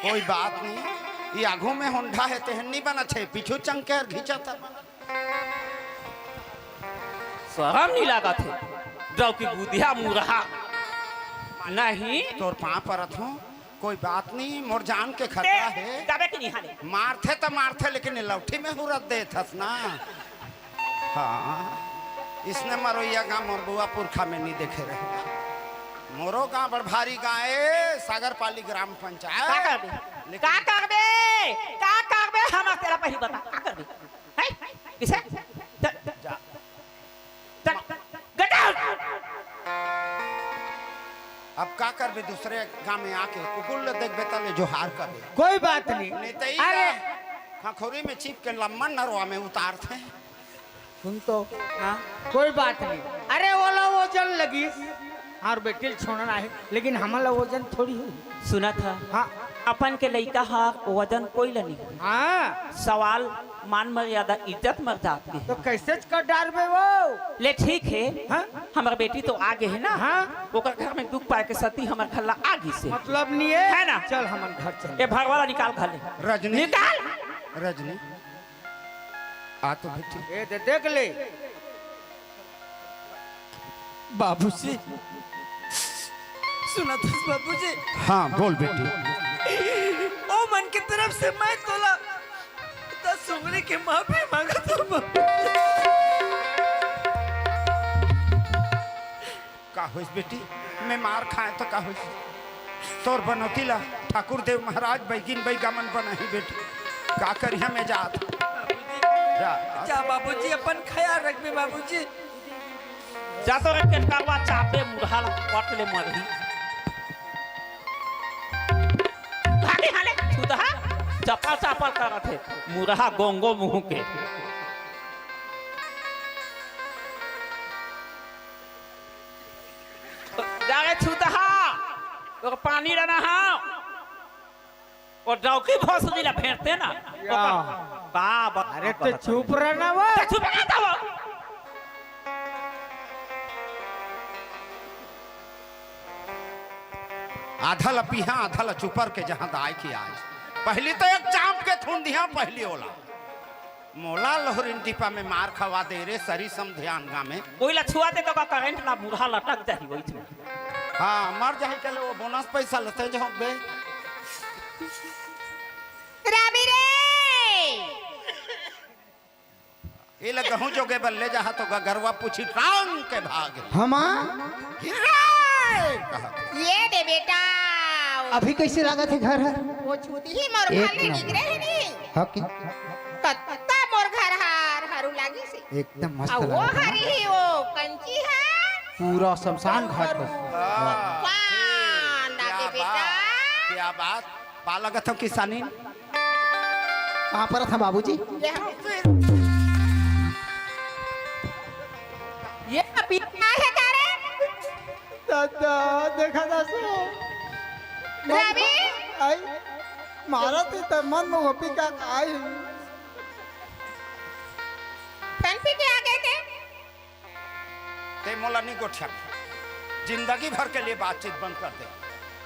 कोई बात नहीं, ये आगू में होंडा हे, तेहन नहीं बनत हे, पीछू चंकेर घिंचत हे। शरम नहीं लागत हे, डौकी बुधिया मुरहा। नहीं। तोर पाँव परत हूँ, कोई बात नहीं, मोर जान के खतरा ते हे। जाबे कि नहीं हाले? मारथे त मारथे, लेकिन लौठी में हुरत देथस ना। हाँ, इसने मरोइया गाँव मोर बुआ पुरखा में नहीं देखे रहे। मोरो गाँव बड़ भारी गाँव ए, सागरपाली ग्राम पंचायत। का करबे? लेकिन का करबे? का करबे? हम तेला पहली बता, का करबे? हैं? किसे? चल, जा। चल, get out! अब का करबे, दूसरे गाँव में आके कुकुर ले देखबे, तले जोहार करबे। कोई बात नहीं। नहीं तो ई अरे! खखोरी में छिप के लम्मन नरवा में उतारथे। सुन तो। हाँ। कोई बात नहीं। अरे, ओला वजन लगिस। और बेटी ल छोड़ना है, लेकिन हमन ला वजन थोड़ी है। सुनत ह। हाँ। अपन के लइका ह वजन कोई ला नहीं। हाँ। सवाल मान मर्यादा इज्जत मर जात के। तो कैसे कर डारबे वो? ले ठीक है। हाँ? हमर बेटी तो आ गे हे ना। हाँ। ओकर घर में दुख पाए के सती हमर घर ला आ गिस हे। मतलब नहीं है। है ना? चल हमन घर चल। ए भगवान निकाल घर ले। रजनी। निकाल। रजनी। आ तो बेटी। ए दे देख ले। बाबूजी, सुनत हस बाबूजी? हाँ, बोल बेटी। ओ मन के तरफ से मैं तोला दस उंगली के माफी मांगत हूँ बाबूजी। का होइस बेटी? मैं मार खाए तो का होइस? तोर बनौती ला ठाकुर देव महाराज बैगिन बैगा मन बनाही बेटी। का करिहा मैं जात? जा। जा बाबूजी, अपन ख्याल रखबे बाबूजी। जा तो एक केटकारवा चापे मुरहा ला पट ले मरही। भागी हाले, छुतहा, चपल चपल करत हे, मुरहा गोंगो मुंह के। जा रे छुतहा, ओकर पानी ला नहा। ओ डौकी भोसड़ी ला भेंटते ना। या। ओकर का बा-, अरे, तो चुप रह ना वो। तो चुप रह ना वो। आधा ला पीहा, आधा ला चुपर के जहाँ दाय की आज। पहली तो एक चांप के थून दिहा, पहली ओला। मोला लोहरिन टिपा में मार खवा दे रे, सरी समधियान गामे। ओइला छुआ दे तो का करंट ला मुरहा लटक जाही वही छुआ। हाँ, मर जाही के ले वो बोनस पैसा लेते जो बे। रामी रे। ये ले गहूं जोगे बल्ले जहा तो गगरवा पूछी टांग के भाग। हमा? रे! कहा। ये दे बेटा। अभी कैसे लागत हे घर हर? वो छूती ही मोर एक घर ले नंबर। निकरे है नहीं। हाँ कि? कत्ता मोर घर हर हरू लागी से। एकदम मस्त अउ वो लागत हे। हरी ही वो कंची है। पूरा शमशान घाट पर। हाँ। वाह, ना क्या दे बेटा। बात, क्या बात। पा लगत हो किसानी। कहाँ पर था बाबूजी? ये हम ये अभी क्या है तारे? दादा, देखा दासो। रवि? आई, मारा ते त मन में होपी का आई। तन पी के आ गए थे? ते मोला नहीं गोठिया। जिंदगी भर के लिए बातचीत बंद कर दे।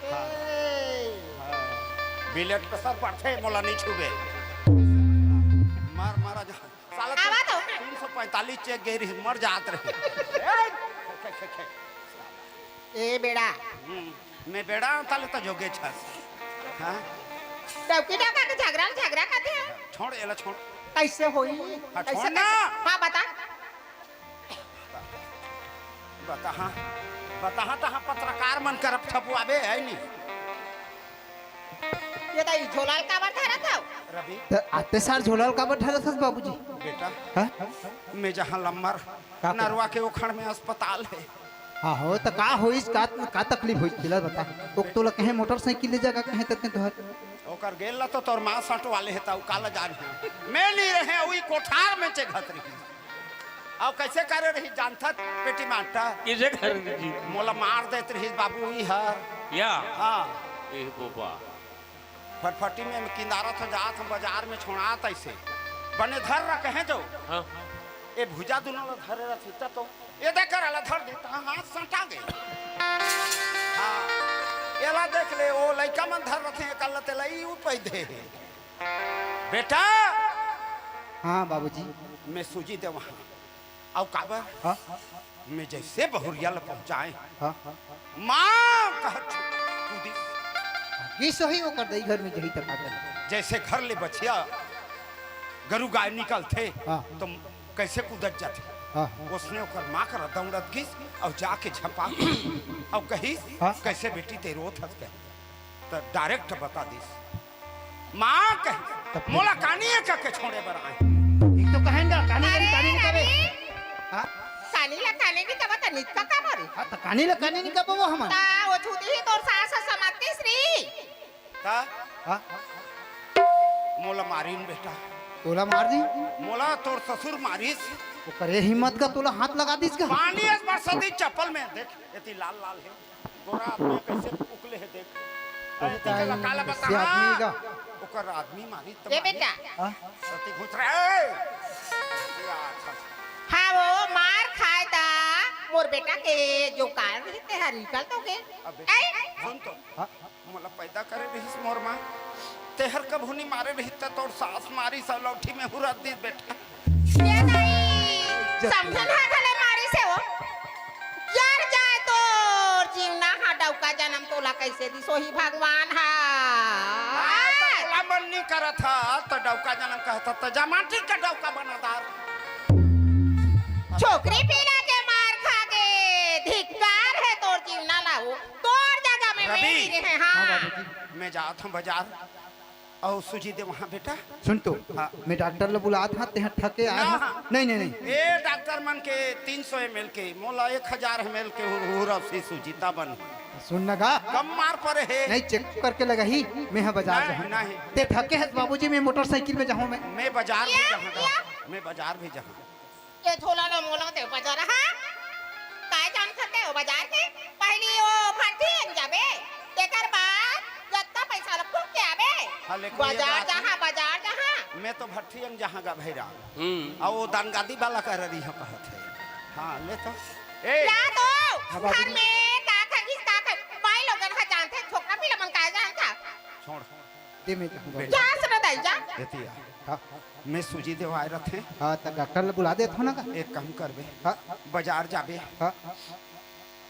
हाँ। ए। हाँ। बिलेट पे सर पड़थे, मोला नहीं छुबे। मार, मारा जा। साला आवा तो। तीन सौ पैंतालीस चेक गे रही, मर जात रहे। ए, खे, खे, खे। ए बेड़ा। हम्म, मैं बेड़ा हूँ, ताले तो जोगे छस। हाँ? डौकी डौका के झगड़ा, झगड़ा करते हैं। छोड़, एला छोड़। कैसे होई? हाँ, कैसे, छोड़ ना। कैसे? हाँ, बता। बता हाँ, बता हाँ, तहाँ पत्रकार मन करप छपवाबे है नहीं। ये तो ई झोला ल काबर धरत हव? रवि। त आते सार झोला ल काबर धरत हस बाबूजी? बेटा, हाँ? मैं जहाँ लम्बर का कर? नरवा के ओखड़ में अस्पताल है। हाँ हो, त का होइस, का, का तकलीफ होइस, तेला बता। ओक तोला कहे मोटरसाइकिल ले जागा, कहे तक तोहर। ओकर गेल ला तो तोर माँ सटवाले हे, त उ काला जान है। मैं नहीं रहे, उही कोठार में चेघत रही। अउ कैसे करे रही जानथस, पेटी मास्टर? किसे करे रही? मोला मार देत रही बाबू, ई हर। या? हाँ। ए बोबा। फटफटी में किंदारत हो जात हो, बाजार में छोड़ात ऐसे। बने धर रखे हैं जो। हाँ। ए भुजा दुनों ला धरे रही त तो, ए देख कर ला धर देता, हाँ, हाथ सटा गए। हाँ। एला देख ले, ओ लइका मन धर रखे हैं, कल तेला ई उपै दे। बेटा। हाँ बाबूजी। मैं सूजी दे वहाँ। अउ काबर? हाँ? मैं जैसे बहुरिया ल पहुँचाए, हाँ? माँ कहत कूदी। ये सही ओकर दई घर में जही तक आकर। जैसे घर ले बछिया गरु गाय निकलथे, हाँ। तो कैसे कूदत जाथे? हाँ। उसने ओकर माँ करा दौड़त गिस अउ जाके झपा अउ कहिस, हाँ। कैसे बेटी ते रोत हस कहे। त डायरेक्ट बता दिस। माँ कहे, तब फिर? मोला कानी ए कके छोड़े बर आए। एक तो कहेन गा, कानी अरे, कानी नहीं कबे। रवि। हाँ? कानी ला कानी नहीं कबे त नित का का बोले? हाँ, त कानी ला कानी नहीं कबे वो हमन। ता वो छूती ही तोर सास समझतीस री। ता? हाँ? मोला मारिन बेटा। तोला मार दी? मोला तोर ससुर मारिस। ओकर ए हिम्मत का तोला हाथ लगा दिस का? पानी अस बरसत ही चप्पल में, देख, एती लाल लाल है। तोरा आदमी कैसे उकले हे देख। अरे अरे ताई, काला बता कैसे आदमी हाँ। का? ओकर आदमी मारी त ए मारी। बेटा। हाँ? सती घुस रहा है। या, अच्छा। हाँ, वो मार खाए ता मोर बेटा के जो कारण रहिस तेहर निकल तो गे। अबे, ऐ? सुन तो। हाँ? मोला पैदा करे रहिस मोर माँ। तेहर कभू नी मारे रहिस त तोर सास मारिस लौठी में हुरत दिस बेटा। ए दाई, समझन हा घले मारिस हे वो। जर जाए तोर जीवना हा डौका जनम तोला कैसे दिस होही भगवान हा। हाँ, त तोला मन नी करत हा, त डौका जनम कहत हा, त जमाटी का डौका बना दार। छोकरी पीला के मार खा के धिक्कार हे तोर जीवना ला वो। तोर जगह में मैं रवि। नहीं रहे, हाँ। हाँ, बाबूजी। मैं जात हूँ बाजार। अउ सूजी दे वहाँ बेटा। सुन तो, हाँ। मैं डॉक्टर ल बुलात हँव, तेहा थके आए ना, हस। हाँ। नहीं, नहीं, नहीं। ए डॉक्टर मन के तीन सौ एम एल के, मोला एक हजार एम एल के हुर-, हुरब से सूजी ता बन। सुन ना गा। कम मार परे हे। नहीं, चेक करके लगाही, मैं ह बाजार नहीं, जाहूँ। नहीं। ते थके हस बाबूजी, मैं मोटरसाइकिल में जाहूँ मैं। मैं बाजार भी या, जाहूँ गा। या। मैं बाजार भी जाहूँ। ये झोला ला मोला दे बजार, हाँ? काय जानत हते वो बजार के? पहली वो भट्ठी अंग जाबे, तेकर बाद जत्ता पैसा ला फूंक के आबे। हाँ, लेकिन ये बजार बात जहाँ, बजार जहाँ। मैं तो भट्ठी अंग जहाँ गा भैरा। हम्म। अउ वो दानगादी वाला करा रही है कहत हे। हाँ, ले तो। ए! या तो, हाँ, बाबू घर जी। में का खाइस, का खाइस? माई लोगन हा जानथे, छोकरा पिला मन का जानथा? छोड़। दे मैं जाहूँ बाबू। जा सुनो दाई, जा। एती आ। हाँ। मैं सूजी देवाए रथे। हाँ, त डॉक्टर ल बुला देथव ना का? एक काम करबे। हाँ। बाजार जाबे। हाँ।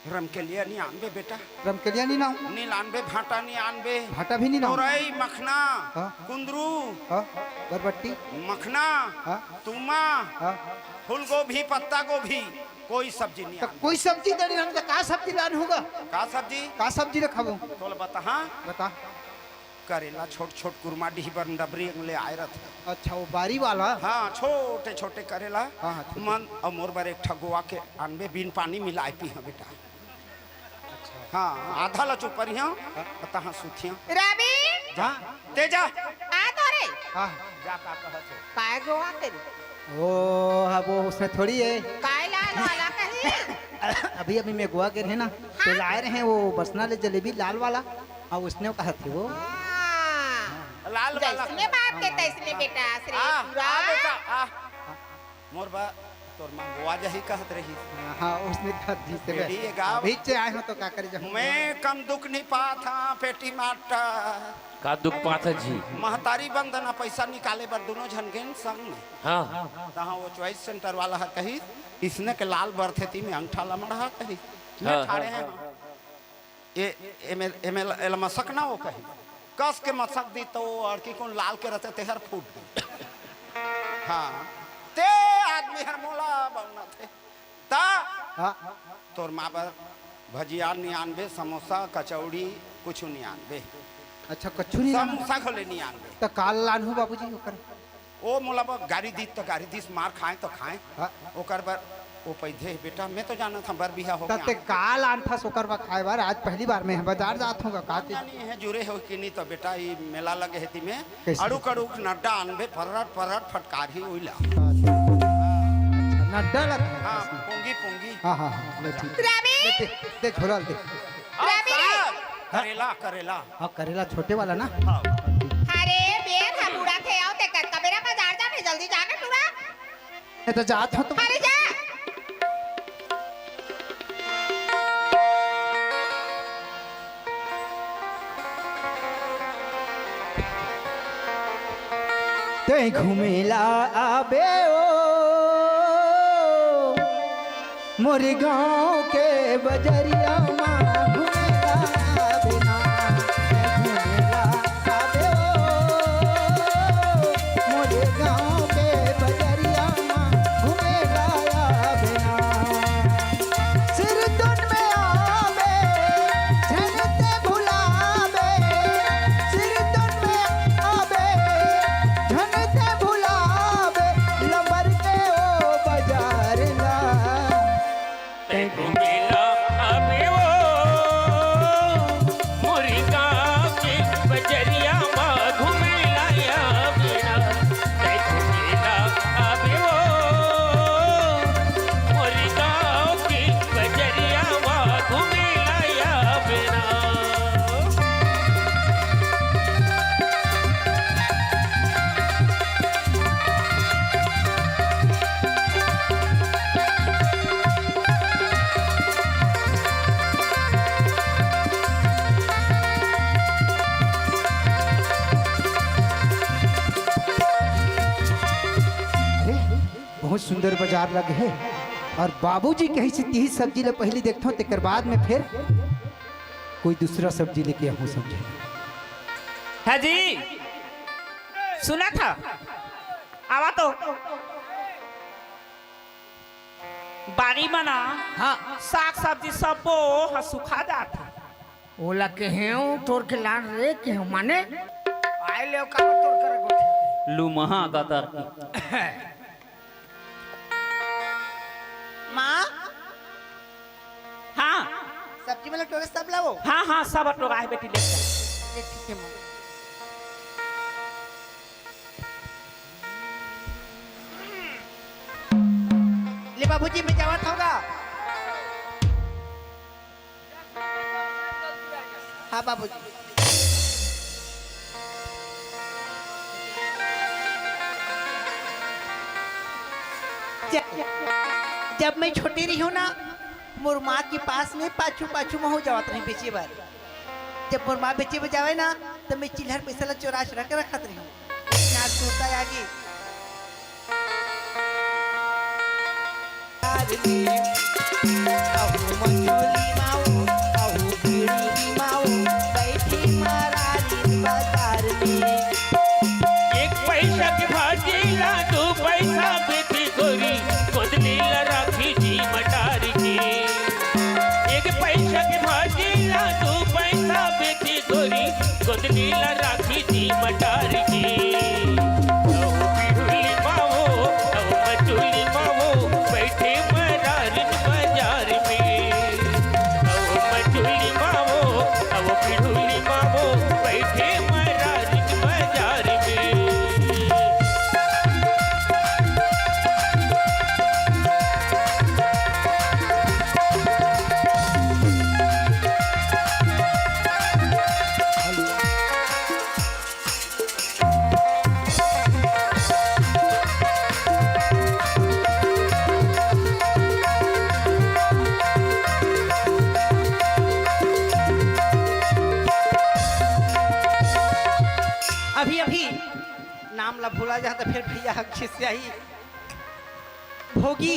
रमकेलिया नी आनबे बेटा। रमकेलिया नी लाऊं? नी लानबे, भाटा नी आनबे। भाटा भी नी लाऊं? तोरई, मखना, हाँ। कुंदरू। हाँ, बरबट्टी। मखना, हाँ। तुमा, हाँ। फूलगोभी, पत्ता गोभी, कोई सब्जी नी त आनबे। कोई सब्जी त नी लानबे, त का सब्जी लानहूँ गा? का सब्जी? का सब्जी रखबो? तोला बता, हाँ? बता। करेला छोट छोट कुरमा डीह बर डबरी अंग ले आए रथे। अच्छा, वो बारी वाला? हाँ, छोटे छोटे करेला। हाँ, हाँ, छोटे। मन अउ मोर बर एक ठा गोवा के आनबे, बिन पानी मिलाए पीहा बेटा। अच्छा। हाँ, आधा ला चुपरिहा, हाँ। तहाँ सुथिया। रवि! हाँ। ते जा। आ तो रे। हाँ। जा का कहत हे? काय गोवा के रे? ओ, अब वो उसने थोड़ी है। काय लाल वाला कही? अभी, अभी मैं गोवा गे रहे ना, तो हाँ। लाए रहे वो बसना ले जलेबी लाल वाला। हाँ, उसने कहा थे वो। हाँ। लाल वाला जैसने कहा। बाप के तैसने बेटा, श्री हाँ, पूरा। हाँ, बेटा, हाँ। मोर बा, तोर माँ गोवा जाही कहत रही। हाँ, हाँ, उसने कहा दी से बेटी बे-, ये गाँव। अभी से आए हो तो का करे जाऊँ? मैं कम दुख नहीं पात हाँ, पेटी माटा। का दुख पात हे जी? महतारी बंदना पैसा निकाले बर दुनों झन गेन संग में। हाँ। तहाँ वो चॉइस सेंटर वाला ह कहिस, "इसने के लाल बरथे ती में अंगठा ला मढ़ा," कहिस। मैं हाँ, ठाड़े हाँ, हैं, हाँ। "ए, एमे, एमे, एला मसक ना," वो कहिस। कस के मसक दी तो वो अड़की कोन लाल के रहते तेहर फूट दी। हाँ, ते आदमी हर मोला बउना थे। त हाँ। तोर माँ बर भजिया नी आनबे, समोसा, कचौड़ी कुछु नी आनबे। अच्छा, कछु नी लानहू? समोसा घलो नी आनबे। त का लानहू बाबूजी ओकर? ओ मोला बर गारी दीस त गारी दीस, मार खाए त खाए। हाँ। ओकर बर ओ पैधे हे बेटा, मैं तो जानत हँव बर बिहा होके ते आन। का लानथस ओकर बर खाए बर? आज पहली बार मैं बाजार जात हँव गा, का चीज? पता नहीं है, जुरे हो कि नहीं, तो बेटा, ये मेला लगे है ती में कइसे? अड़ुक अड़ुक नड्डा आनबे, परट परट फटकारही ओइला। अच्छा, नड्डा ला खाए हाँ, बर। पोंगी, पोंगी। हाँ, हाँ, हाँ, ले ठीक। रवि! ले दे, दे, झोला ले दे। हाँ, रवि! साहब, करेला, करेला। हाँ, करेला छोटे वाला ना? हाँ। अरे, बेर ह बूढ़ा थे, आओ ते कतका बेरा बाजार जाबे, जल्दी जा ना टूरा। मैं तो जात हँव तो। अरे जा। तैं घूमेला आबे ओ मोर गाँव के बजरिया मा, घूमेला आबे ना। तैं घूमेला आबे ओ मोर गाँव के बजरिया मा, घूमेला आबे ना। सिरतोन में आबे, झन ते भुलाबे। सिरतोन में आबे, झन ते भुलाबे। लबर के ओ बाजार ला। तैं घूमेला आबे ओ, मोर गाँव के बजरिया मा घूमेला आबे ना। तैं घूमेला आबे ओ, मोर गाँव के बजरिया मा घूमेला आबे ना। अरे, बहुत सुंदर बाजार लगे हे। और बाबूजी कहिस तिही सब्जी ला पहिली देखथँव, तेकर बाद में फिर कोई दूसरा सब्जी लेके आहूँ, समझे? हाँ जी, सुनत हँव, आवा तो। बारी म ना, हाँ। साग सब्जी सब्बो ह सुखा जात हे। ओला केहेंव, टोर के लान रे, केहेंव माने, आय ले का टोर कर गोठे। लुमहा गतर की। माँ। हाँ। सब्जी में टोरे सब लाओ। हाँ, हाँ, सब टोरा हे बेटी, ले। ले, ठीक हे माँ। ले बाबूजी, मैं जावत हँव गा। हाँ बाबूजी। ज-, जब मैं छोटे रहिहूँ ना, मोर माँ के पास में पाछू पाछू महूँ जावत रहिहूँ बेचे बर। जब मोर माँ बेचे बर जावय ना, त मैं चिल्हर पइसा ला चोरा चोरा के रखत रहिहूँ। ना सोता आगे। अहू मचोली माऊ, अहू बीड़ी माऊ, बैठी मरारी बाजार में। एक पैसा के भाजी ला दू पैसा बेटी गोरी, गोदली ला राखी जी मटारी के। एक पैसा के भाजी ला दू पैसा बेटी गोरी, गोदली ला राखी जी मटारी के। अहू बिहुली मावो, अहू मचुली मावो, बैठे मरारिन बाजार में। अहू नाम ला भुला जाहूं त फेर भैया ह खिसियाही। भोगी,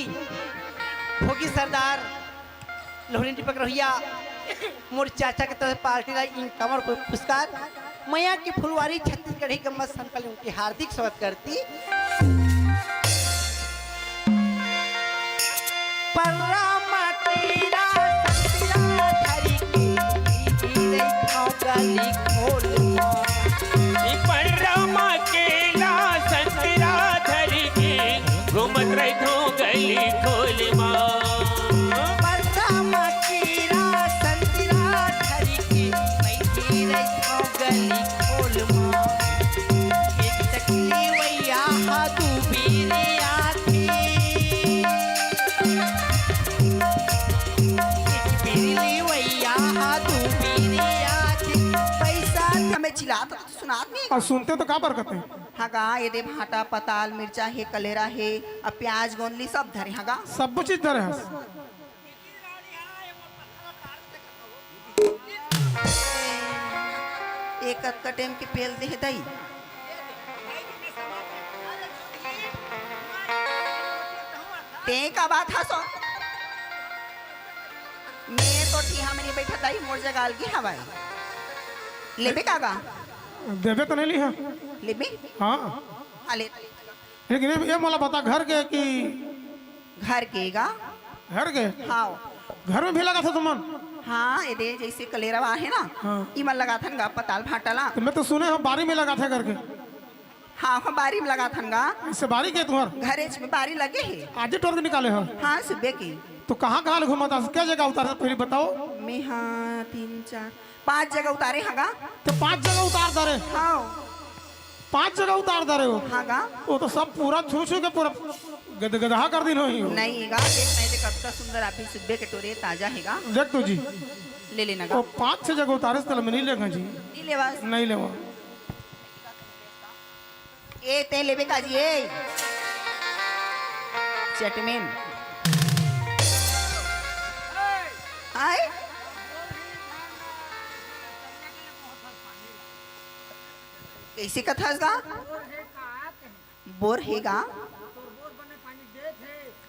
भोगी सरदार लोहनी दीपक रोहिया, मोर चाचा के तरफ से पार्टी ला इनकमर को पुरस्कार। मया के फुलवारी छत्तीसगढ़ी गम्मत संकलन के हार्दिक स्वागत करती। पर्रा म केरा संतरा धरि के, घूमत रहिथंव गली खोल म। ई पर्रा म केरा संतरा धरि के, घूमत रहिथंव गली खोल म। पर्रा म केरा संतरा धरि के, बइठे रहिथंव गली खोल म। एक चकली वैया हा दू बीरी आथे। एक बीरी वैया हा दू बीरी आथे। पैसा हमें चिल्लात तो सुनात नहीं। अउ सुनते तो का बरकत हे? हाँ गा, एदे भांटा, पताल, मिर्चा हे, कलेरा हे, अउ प्याज, गोंदली सब धरे हाँ गा। सब चीज धरे हस। एक कतका टेम के पेल दे हे दई। ते का बात हसो? मैं तो ठिहा म नइ बइठंव दई, मोर जगा अलगे हवय। लेबे का गा? देबे तो नइ लिहा। लेबे? हाँ। हाँ, ले। लेकिन ये, ये मोला बता, घर के कि घर के गा? घर के? हाँ। घर में भी लगाथो तुमन? हाँ, एदे जइसे कलेरवा हे ना, हाँ। इमन लगाथन गा, पताल भांटा ला। तो मैं तो सुने हंव बारी में लगाथे करके। हाँ, हाँ, बारी में लगाथन गा। अइसे बारी के तुंहर? घरेच में बारी लगे हे। आजे टोर के निकाले हव? हाँ, सुबह के। तो कहाँ कहाँ ले घूमत हस? के जगह उतारे हस, पहली बताओ। मैं हाँ, तीन, चार, पाँच जगह उतारे हंव गा। तो पाँच जगह उतार डारे? हाँ। पाँच जगह उतार डारे हो? हाँ गा। वो तो सब पूरा छू छू के पूरा गदगदहा कर दिन होही। नहीं गा, देख नहीं, देख कतका सुंदर अभी सुबह के टोरे ताजा हे गा। देख तो जी। ले लेना गा। वो पाँच छह जगह उतारे हस, तेला मैं नइ लेंव जी। नइ लेवस? नइ लेंव। ए, ते लेबे का जी, ए? चटमेन। आय? कइसे कथस गा? बोर हे गा?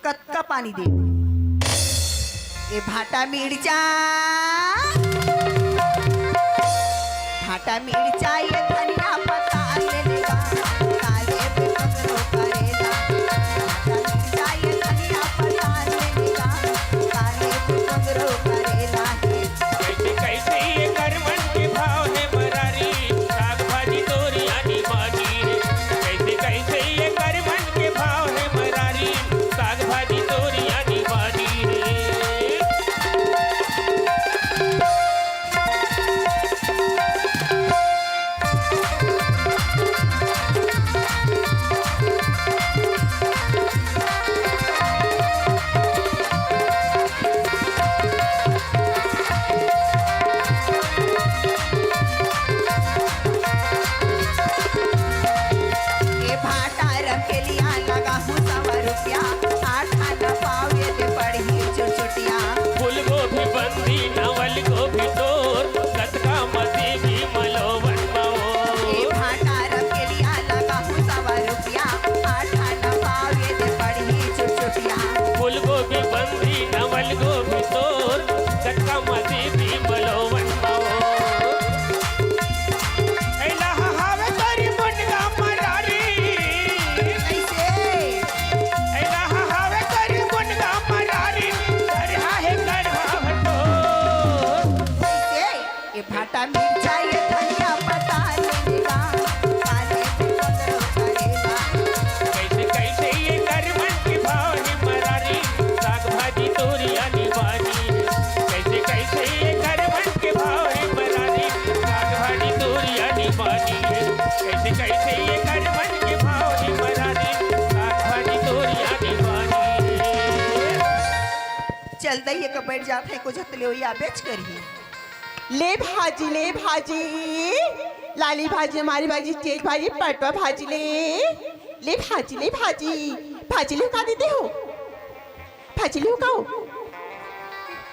कतका पानी दे? ए भांटा मिर्चा, भांटा मिर्चा, ये धनिया पत्ता ले लेगा, काले भी पकड़ो करेला। भांटा मिर्चा, ये धनिया पत्ता ले लेगा, काले भी पकड़ो करेला। हे कइसे कइसे ये कर मन के भाव हे मरारी, साग भाजी तोरी आनी बानी हे। कइसे कइसे ये कर मन के भाव हे मरारी, साग भाजी तोरी आनी बानी हे। ए भांटा रखेलिया लगा हूँ सवा रुपया, आठ आना पाव ये दे पड़ही चुटचुटिया। फूल गोभी बंदी, नवल गोभी तोर, कतका मसी भी मलो बनवाओ। ए भांटा रखेलिया लगा हूँ सवा रुपया, आठ आना पाव ये दे पड़ही चुटचुटिया। फूल गोभी बंदी, नवल गोभी तोर, कतका मसी भी मलो बनवाओ। ए लहा हावे तोरी मुनगा मरारी। कइसे? ए लहा हावे तोरी मुनगा मरारी, गढ़हा हे गढ़हा भटो। कइसे? ए भांटा मिर्चा, ये धनिया पत्ता ले लेगा, काले भी पकड़ो करेला। कइसे कइसे ये कर मन के भाव हे मरारी, साग भाजी तोरी आनी बानी। कइसे कइसे ये कर मन के भाव हे मरारी, साग भाजी तोरी आनी बानी हे। कइसे कइसे ये कर मन के भाव हे मरारी, साग भाजी तोरी आनी बानी हे। चल दई, एक बैठ जात हे, कुछ हत ले होई, आ बेच करही। ले भाजी, ले भाजी, लाली भाजी, हमारी भाजी, तेज भाजी, पटवा भाजी ले, ले भाजी, ले भाजी, भाजी ले का दीदी हो? भाजी लुकाओ।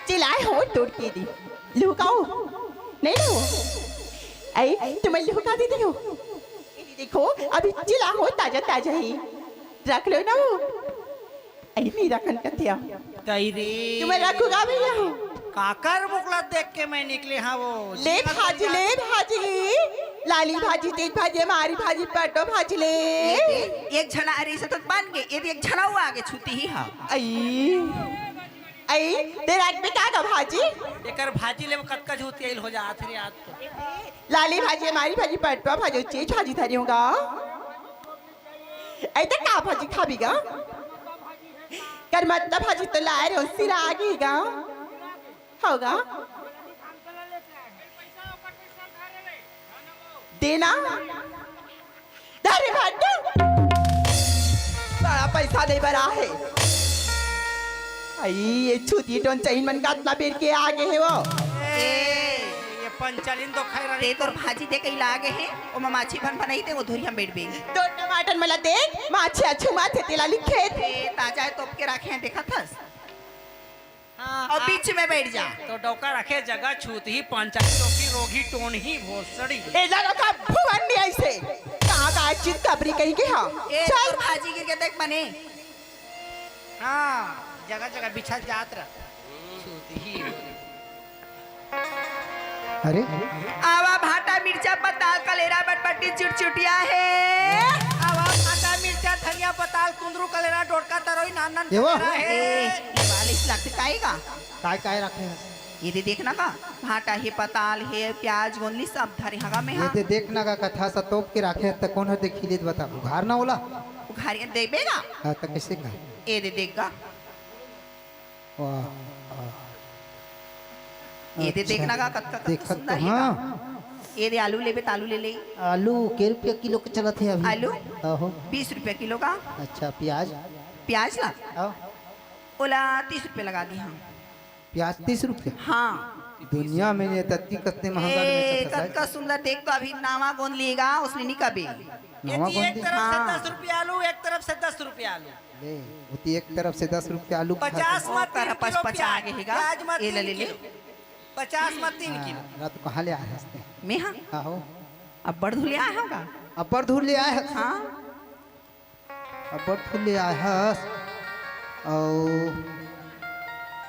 चिल्लाए हो तोड़ के दी। लुकाओ। नहीं लो। आई, तुम्हें लुका दी दी हो। देखो, अभी चिला हो, ताजा ताजा ही रख लो ना वो। अरे, नहीं रखन कतिया। कही रे। तुम्हें रखूंगा भैया हो। काकर मुकला देख के मैं निकले हाँ वो। ले भाजी, ले भाजी, लाली भाजी, तेज भाजी, हमारी भाजी, पटो भाजी ले। ये दे, एक झना, अरे, इसे तो बन गए, ये दे, एक झना हुआ आगे छुती ही हाँ। आई, आई, तेरा एक बेटा का भाजी। एकर भाजी ले वो कतका झूठी आइल हो जात रे आज तो। लाली भाजी, हमारी भाजी, पटवा भाजी, चीज भाजी धरी होगा। ऐ त का भाजी खाबी गा? करमत्ता भाजी तो लाए रहे हो, सिरा आगे गा। होगा। देना। अरे भाटू। बड़ा पैसा दे बरा है। आई, ये छुती टोन चैन मन का अतना बेर के आगे है वो। ए, ये पंचलिन तो खैर ते तोर भाजी दे कहीं लागे है, ओ माछी भन भन आई ते वो धुरिया बैठ बे। तो टमाटर मला दे, माछी अच्छू माथे तेला लिखे थे। ए, ताजा है तोप के रखे हैं, देखा थस? हाँ, और हाँ। बीच में बैठ जा। तो डौका रखे जगह छूत ही पंचलिन तो की रोगी टोन ही भोसड़ी। ए, लगा का भुवन नहीं ऐसे। कहाँ का चित कबरी कहीं के हाँ। ए, चल। तोर भाजी गिर के देख मने। हाँ, जगह जगह बिछल जात रह। छूत ही। अरे, आवा भाटा मिर्चा पताल कलेरा बटबटी चुटचुटिया है। आवा भाटा मिर्चा धनिया पताल कुंदरू कलेरा डोडका तरोई नान नान ये वो? कलेरा है। ए, ये वाले इस लगते काएगा। काय काय रखे हैं? ये दे देखना का, भाटा है, पताल है, प्याज गोंदली सब धरे हगा में ये हाँ। दे देखना का कथा सा तोप के रखे हैं, त कौन हो देखी लेत बता, उघार ना होला? उघार ये देबेगा? हाँ, त कैसे का? ये दे देखगा। वाह, वाह। ये दे अच्छा, देखना का कतका, कतका देखत सुंदर तो है हाँ। का। ये दे आलू लेबे त आलू ले ले। आलू के रुपया किलो के चलत है अभी? आलू? आहो। बीस रुपया किलो का। अच्छा, प्याज? प्याज ला? आओ। ओला तीस रुपया लगा दी हाँ। प्याज तीस रुपया? हाँ। दुनिया में ये तत्ती कत्ते महंगा ए, बेचत है साहब। कतका सुंदर देख तो अभी नावा गोंद लिएगा, उसने नहीं कभी। ये नवा जी, एक गोंद तरफ से हाँ। दस रुपया आलू, एक तरफ से दस रुपया आलू। ले, होती एक तरफ से दस रुपया आलू खा पचास ले। मा तीन ओकर किलो पचपचा प्याज, आगे हेगा। प्याज मा ये ले तीन ले ले। किलो। पचास मा तीन हाँ, किलो। रात कहाँ ले आए हंसते? मैं हाँ? आहो। अब्बड़ धुले आए होगा। अब्बड़ धुले आए हंस। हाँ। अब्बड़ धुले आए हंस। औ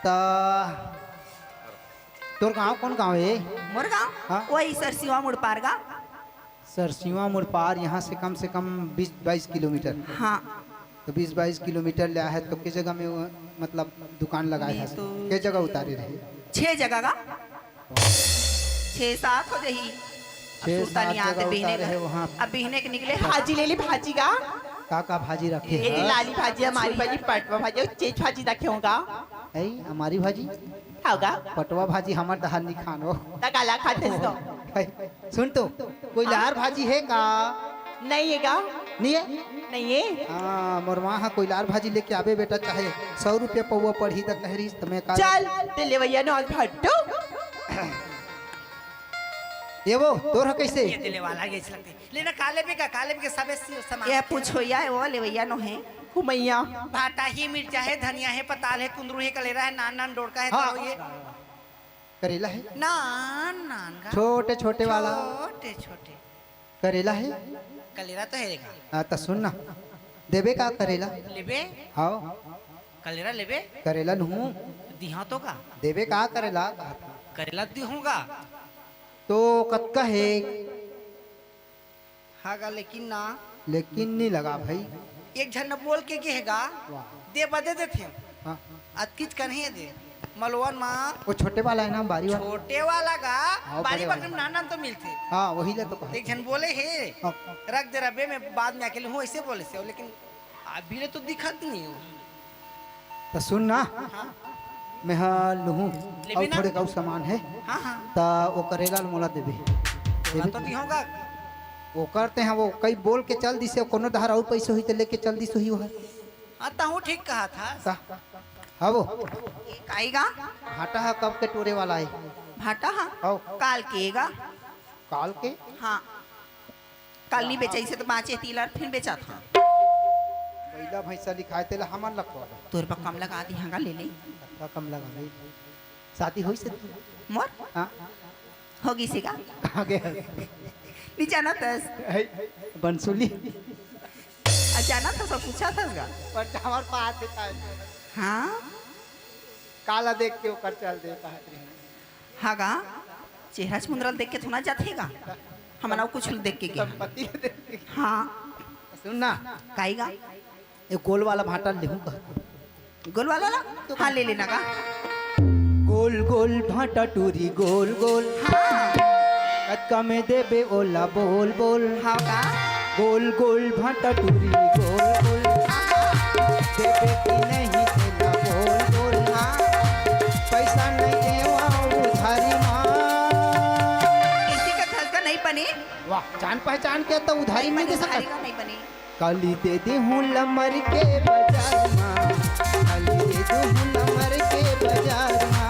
ता तोर गांव कौन गांव है? मोर गांव? हाँ। वही सरसिवा मुड़पार गा। सरसिवा मुड़पार यहाँ से कम से कम बीस बाईस किलोमीटर। हाँ। तो बीस बाईस किलोमीटर ले आहे तो के जगह में वो, मतलब दुकान लगाए मैं है? तो के जगह उतारे रहे? छह जगह का। छह सात हो जाही। छह सुरता सात नहीं आते जगह बिहने उतारे का। है वहाँ। अब बिहने के निकले। भाजी ले ली, भाजी का। का का भाजी रखे ये है? लाली भाजी, हमारी भाजी, पटवा भाजी और चेच भाजी रखे होगा। है हमारी भाजी? होगा। पटवा भाजी हमार दहार नहीं खान हो। त काला खाते इसको। है, सुन तो, कोइलार भाजी है का? नहीं है का? नहीं है? नहीं है। हाँ, मोर माँ हा कोइलार भाजी लेके आबे बेटा, चाहे सौ रुपया पौवा पड़ही त कह रहीस त मैं का चल, ते लेवैया नोहस भट्टू। ये वो, तोर ह कैसे? ये तेले वाला ये लगते। लेना काले पे का, काले पे के सबे सी-, सामान ये है। पूछो या, वो लेवैया नोहे। घुमैया। भाटा ही, मिर्चा है, धनिया है, पताल है, कुंदरू है, कलेरा है, नान नान डोड़का है, हाँ। तरो ये। करेला है? नान नान का। छोटे छोटे वाला। छोटे छोटे। करेला है? कलेरा तो है का। हाँ, त सुन ना, देबे का करेला? लेबे? हाँ। कलेरा लेबे? करेला नहूँ। दिहा तो का? देबे का करेला? करेला दिहूँगा। तो कतका है? हाँ गा, लेकिन ना। लेकिन नहीं लगा भाई। एक झन न बोल के गे हे गा, वाह। दे बदे देथे। हाँ। अतकीच कन्हे दे। मलवन मा वो छोटे वाला है ना, बारी वाला? छोटे वाला गा, हाँ, बारी बड़े वाला। बकरी में नान नान तो मिलथे। हाँ, वही ले तो कहा। एक झन बोले हे, हाँ। रख दे रबे, मैं बाद में आके लूँ, ऐसे बोले से, लेकिन अभी ले तो दिखत नहीं हो। त सुन ना, हाँ। मैं हा लूहूँ, लेबे अउ ना? थोड़े अउ सामान है, हाँ, हाँ। त वो करेला ल मोला देबे। तोला देबे? तो नहीं होगा। वो करते हैं, वो कई बोल के चल दिसे, कोनो डहर अउ पैसे होई त लेके चल दिस होही वो। हाँ, तहूँ ठीक कहा था। का? हाँ वो। ये काई गा? भाटा हा कब के टोरे वाला है? भाटा हा? हाँ। काल के गा? काल के? हाँ। काल नहीं बेचाइसे तो बाँचे तीला फिर बेचा था। बैला भैंसा लिखाए तेला हमन ला खवाबो। तोर पर कम लगा दी हंगा ले ले। कतका कम लगा दे? शादी होइसे? मोर? हाँ। होगिसे का? कहाँ गए? नहीं जानत हस? है, बंसुली। आ, जानत हस, पूछत हस गा। पर हमार पास है का? हाँ। काला देख के ओकर चल दे कहा। हाँ गा, चेहरा चमुंदरा देख के थोड़ा जाथे गा। हमन अउ कुछ देख के गे। संपत्ति देख के। हाँ। सुन ना। काई गा? ए गोल वाला भांटा लेहूं का? गोल वाला ला? हाँ, ले लेना का। गोल गोल भांटा टूरी गोल गोल। हाँ। कतका में देबे ओला बोल बोल। हाँ का? गोल गोल भांटा टूरी गोल गोल। हाँ। देबे कि नहीं तेला बोल बोल। हाँ। पैसा नहीं देवा उधारी मां। किसी का घर का नहीं बने। वाह, जान पहचान के तो उधारी नहीं दे सकत। उधारी का नहीं बने। काली दे देहूं लमर के बजार मा, काली दे देहूं लमर के बजार मा,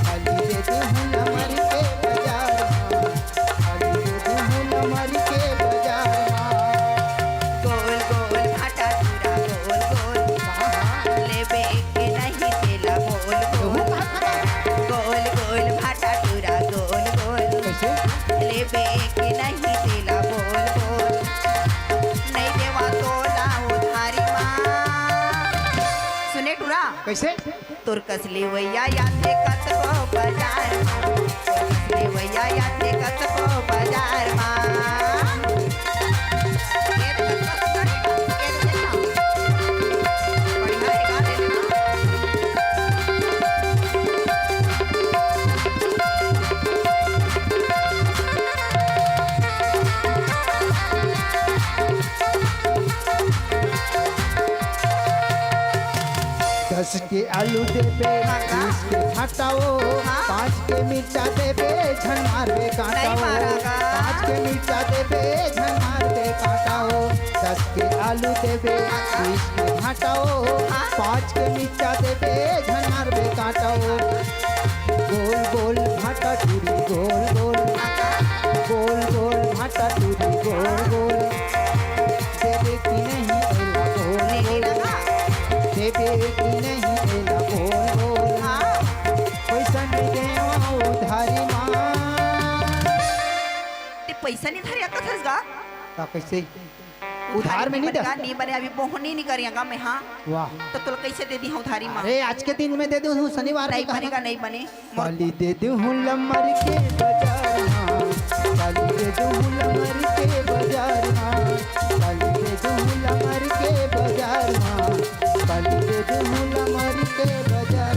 काली दे देहूं लमर के बजार मा, काली दे देहूं लमर के बजार मा। गोल गोल भाटा टूरा गोल गोल, लेबे के नहीं तेला बोल बोल। गोल गोल भाटा टूरा गोल गोल, कैसे? लेबे के नहीं तेला बोल बोल। नहीं देवा तोला उधारी मां। सुने टूरा। कैसे? तोर कस लेवइया आथे कतको बजार मा। तोर कस लेवइया आथे कतको बजार मा। ये तो कतको सुंदर है, ये तो देखा। बढ़िया है, गा ले लेना। दस के आलू देबे, हाँ का? बीस के भांटा ओ, हाँ। पाँच के मिर्चा देबे, झन मारबे कांटा ओ। नहीं मारा का? पाँच के मिर्चा देबे, झन मारबे कांटा ओ। दस के आलू देबे, हाँ का? बीस के भांटा ओ, हाँ। पाँच के मिर्चा देबे, झन मारबे कांटा ओ। गोल गोल भांटा टूरी गोल गोल, हाँ का? गोल गोल भांटा टूरी गोल गोल। देबे कि नहीं एला बोल नहीं बोल। लेना का? देबे कि नहीं एला बोल बोल। हाँ। पैसा नहीं देवा उधारी मां। ते पैसा नहीं धरे कथस गा? का कैसे? उधार में नहीं दे। नहीं बने, अभी बोहनी नहीं करिया गा मैं, हाँ। वाह। तो तोला कैसे दे दी हूँ उधारी मां? अरे, आज के दिन में दे दूँ, शनिवार नहीं के कहना। बनेगा, नहीं बने। काली दे दूँ लमर के बजार मा, काली दे दूँ लमर के बजार मा, काली दे दूँ लमर के बजार मा, काली दे दूँ लमर के बजार।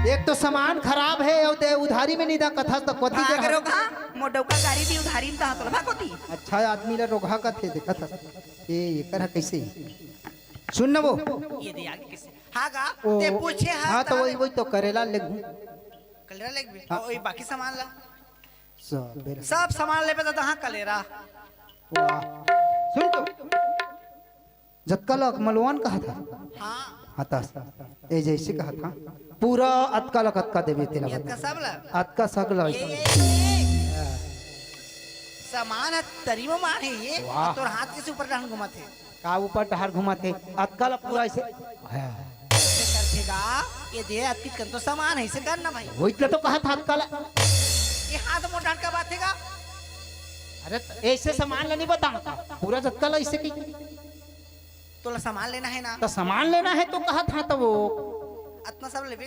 एक तो सामान खराब है और दे उधारी में नहीं दा कथा तो कोती हाँ, दे करो कहा, मोर डौका गारी भी उधारी में दा तोला भागोती। अच्छा आदमी ला रोगहा कथे देखत हस। ए, एकर ह कैसे? सुन न वो। ये दे आगे कैसे? हाँ गा, ओ, ते पूछे हा हाँ, तो तब वही, वही तो करेला लेगू। कलेरा लेगबे? हाँ। ओ, ये बाकी सामान ला। सब बेरा। सब सामान लेबे तो तहाँ कलेरा। वाह। सुन तो। जतका लक मलवान कहा था। हाँ। हाँ, तस। ए जैसे कहा था। पूरा अतका लक अतका देबे तेला ये बता। अतका सब ला? अतका सगला ये, वैसे। ये, ये। सामान ह तरी म माढ़े ये, वाह। तोर हाथ कैसे ऊपर डाहन घुमत हे? का ऊपर डाहर घुमत हे? अतका ला पूरा ऐसे। हाँ। ऐसे करथे गा, ये दे अतकी कन तो सामान है, ऐसे कर ना भाई। वही तो कहा था अतका ला। ये हाथ मोर डाहन का बात है गा? अरे त ऐसे सामान ला नहीं बता, पूरा जतका ला ऐसे की। तोला सामान लेना है ना? तो सामान लेना है तो कहा था तो वो। अतना सब लेबे?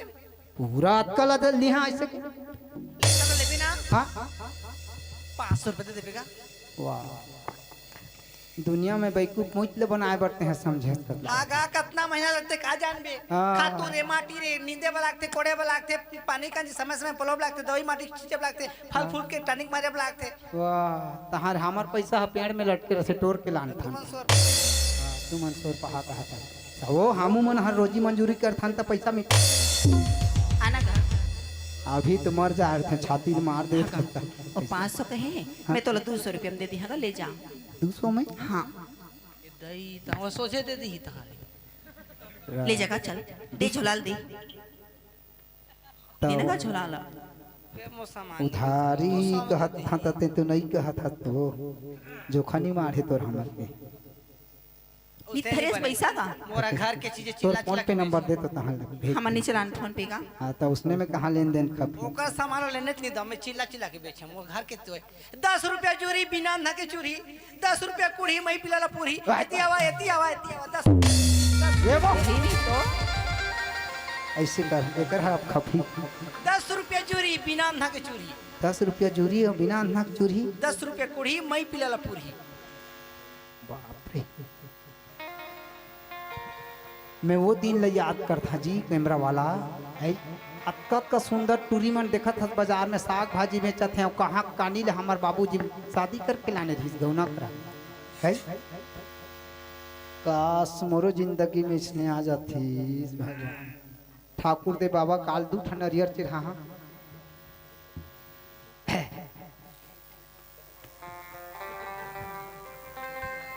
पूरा अतका ला दे लिहा ऐसे के। लेबे ना? हाँ। पाँच सौ रुपये दे देबे का? वाह। दुनिया में बेवकूफ मुइत ले बनाए बरते हैं, समझे कर ला। आगा कतना महीना लगथे का जानबे? हाँ। खातू रे, माटी रे, नींदे वाला लगथे, कोड़े वाला लगथे, पानी का समय समय पलोब लगथे, दवाई माटी छींचे वाला लगथे, फल फूल के टॉनिक मारे वाला लगथे। वाह, तहार हमर पैसा ह पेड़ में लटके रथे, टोर के लान थान। तुमन सोर। हाँ, तुमन सोर पहा कहा था। वो हमू मन हर रोजी मंजूरी करथन त पैसा मिल। आना घर। अभी तो मर जा रहे थे, छाती में मार दे हाँ, थे। वो पाँच सौ कहे हैं, हाँ। मैं तोला दो सौ रुपया में दे दी, हाँ, ले जा। दो सौ में? हाँ। दई त वो सोचे दे दी तहारे। ले जगह चल, दे झोलाल दे। तो देने का झोला ला। उधारी कहत था त ते तो नहीं कहत हस तो। जोखा नहीं मारे तोर हमर के। निथरेस पैसा का? मोरा घर के चीजें तोर चिल्ला फोन चिल्ला पे के नंबर बेचे। दे तो तहाँ ले भेज। हमन नहीं चलान फोन पे का। हाँ, तो उसने में कहाँ लेन देन खप? ओकर सामान लेने नहीं दम में चिल्ला चिल्ला के बेचे। मोर घर के तो है। दस रुपया जूरी बिना अंधा के चूरी, दस रुपया कुढ़ी मई पिला ला पूरी। वाह। एती आवा, एती आवा, एती आवा, दस। ये वो। यही नहीं तो। ऐसे कर, एकर हर आप खपी। दस रुपया जूरी बिना अंधा के चूरी। दस रुपया जूरी और बिना अंधा के चूरी। दस रुपया कुढ़ी मई पिला ला पूरी। बाप रे। मैं वो दिन ल याद करथा जी, कैमरा वाला। है, अतका अतका सुंदर टूरी मन देखत हस बाजार में साग भाजी बेचत हे, अउ कहाँ कानी ले हमर बाबूजी शादी करके लाने रहिस गौना करा। है, काश मोरो जिंदगी में इसने आ जातीस भगवान। ठाकुर दे बाबा काल दू ठन नरियर चिढ़ा हाँ।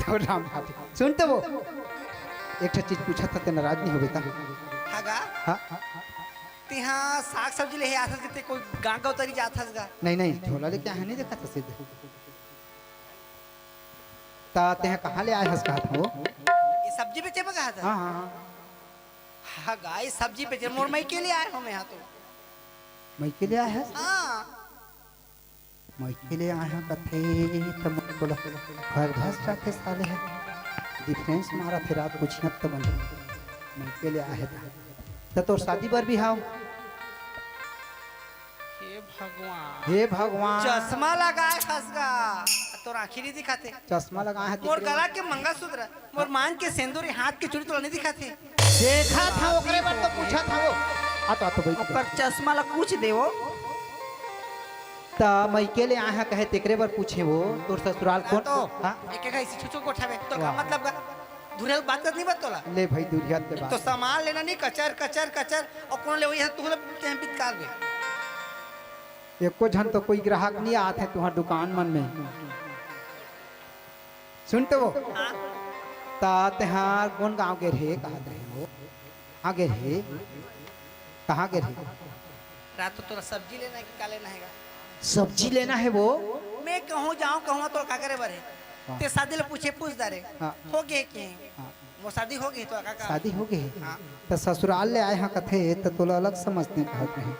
तो राम बात। सुन तो वो, एक ठो चीज पूछा था, ते नाराज नहीं हो बेटा? हाँ गा? हाँ? तिहाँ साग सब्जी ले आथस के ते कोई गाँव गाँव तरी जाथस गा? नहीं, नहीं, झोला लेके आहे नहीं देखा था सीधे। ता ते कहाँ ले आए हस कहा था वो? ये सब्जी बेचे में कहा था? हाँ, हाँ, हाँ। हाँ गा, ये सब्जी बेचे, मोर मई के लिए आए हो मैं यहाँ तो। मई के लिए आए हस? हाँ। मई के ले आए हँव कथे, त मोर तोला घर धस जाथे साले ह। डिफरेंस मारत हे रात कुछ हियत त बने। मई के ले आए हे त। त तोर शादी बर बिहाव। हे भगवान। हे भगवान। चश्मा लगाए हस गा। तोर आँखी नहीं दिखाते। चश्मा लगाए हे मोर तेकरे गला के मंगलसूत्र। मोर मांग के सेंदूरी, हाथ के चूड़ी तोला नहीं दिखत हे? देखत हँव, ओकरे बर तो पूछत हँव। आ तो, आ तो बैठ। ओकर चश्मा ला पूछ दे वो। त मइके ले आए हँव कहे तेकरे बर पूछे वो, तोर ससुराल कोन? तो हाँ? एक एक ऐसी छुछो गोठा में, तोर का वाह। मतलब का? धुरेल बात करत नहीं बा तोला। ले भाई, दुरिया के एक बात। तो सामान लेना नहीं, कचर, कचर, कचर, और कौन ले वही है, तू बोले, ते हैं बितकार बे। एको झन तो कोई ग्राहक नहीं आत हे तुँहर दुकान मन में। सुन तो वो। हाँ। ता तेहार कोन गाँव गे रहे, कहाँ गे रहे वो? कहाँ गे रहे? कहाँ गे रहे? रात तो तोला सब्जी लेना हे कि का लेना हे गा? सब्जी लेना हे वो? मैं कहूँ जाऊँ, कहूँ तोला का करे बर हे? हाँ। ते शादी ले पूछे, पूछ डारे। हाँ। हो गे के? हाँ। मोर शादी हो गे तो का, का? शादी हो गे? हाँ। त ससुराल ले आए हँव कथे, त तोला अलग समझते कहत रहे।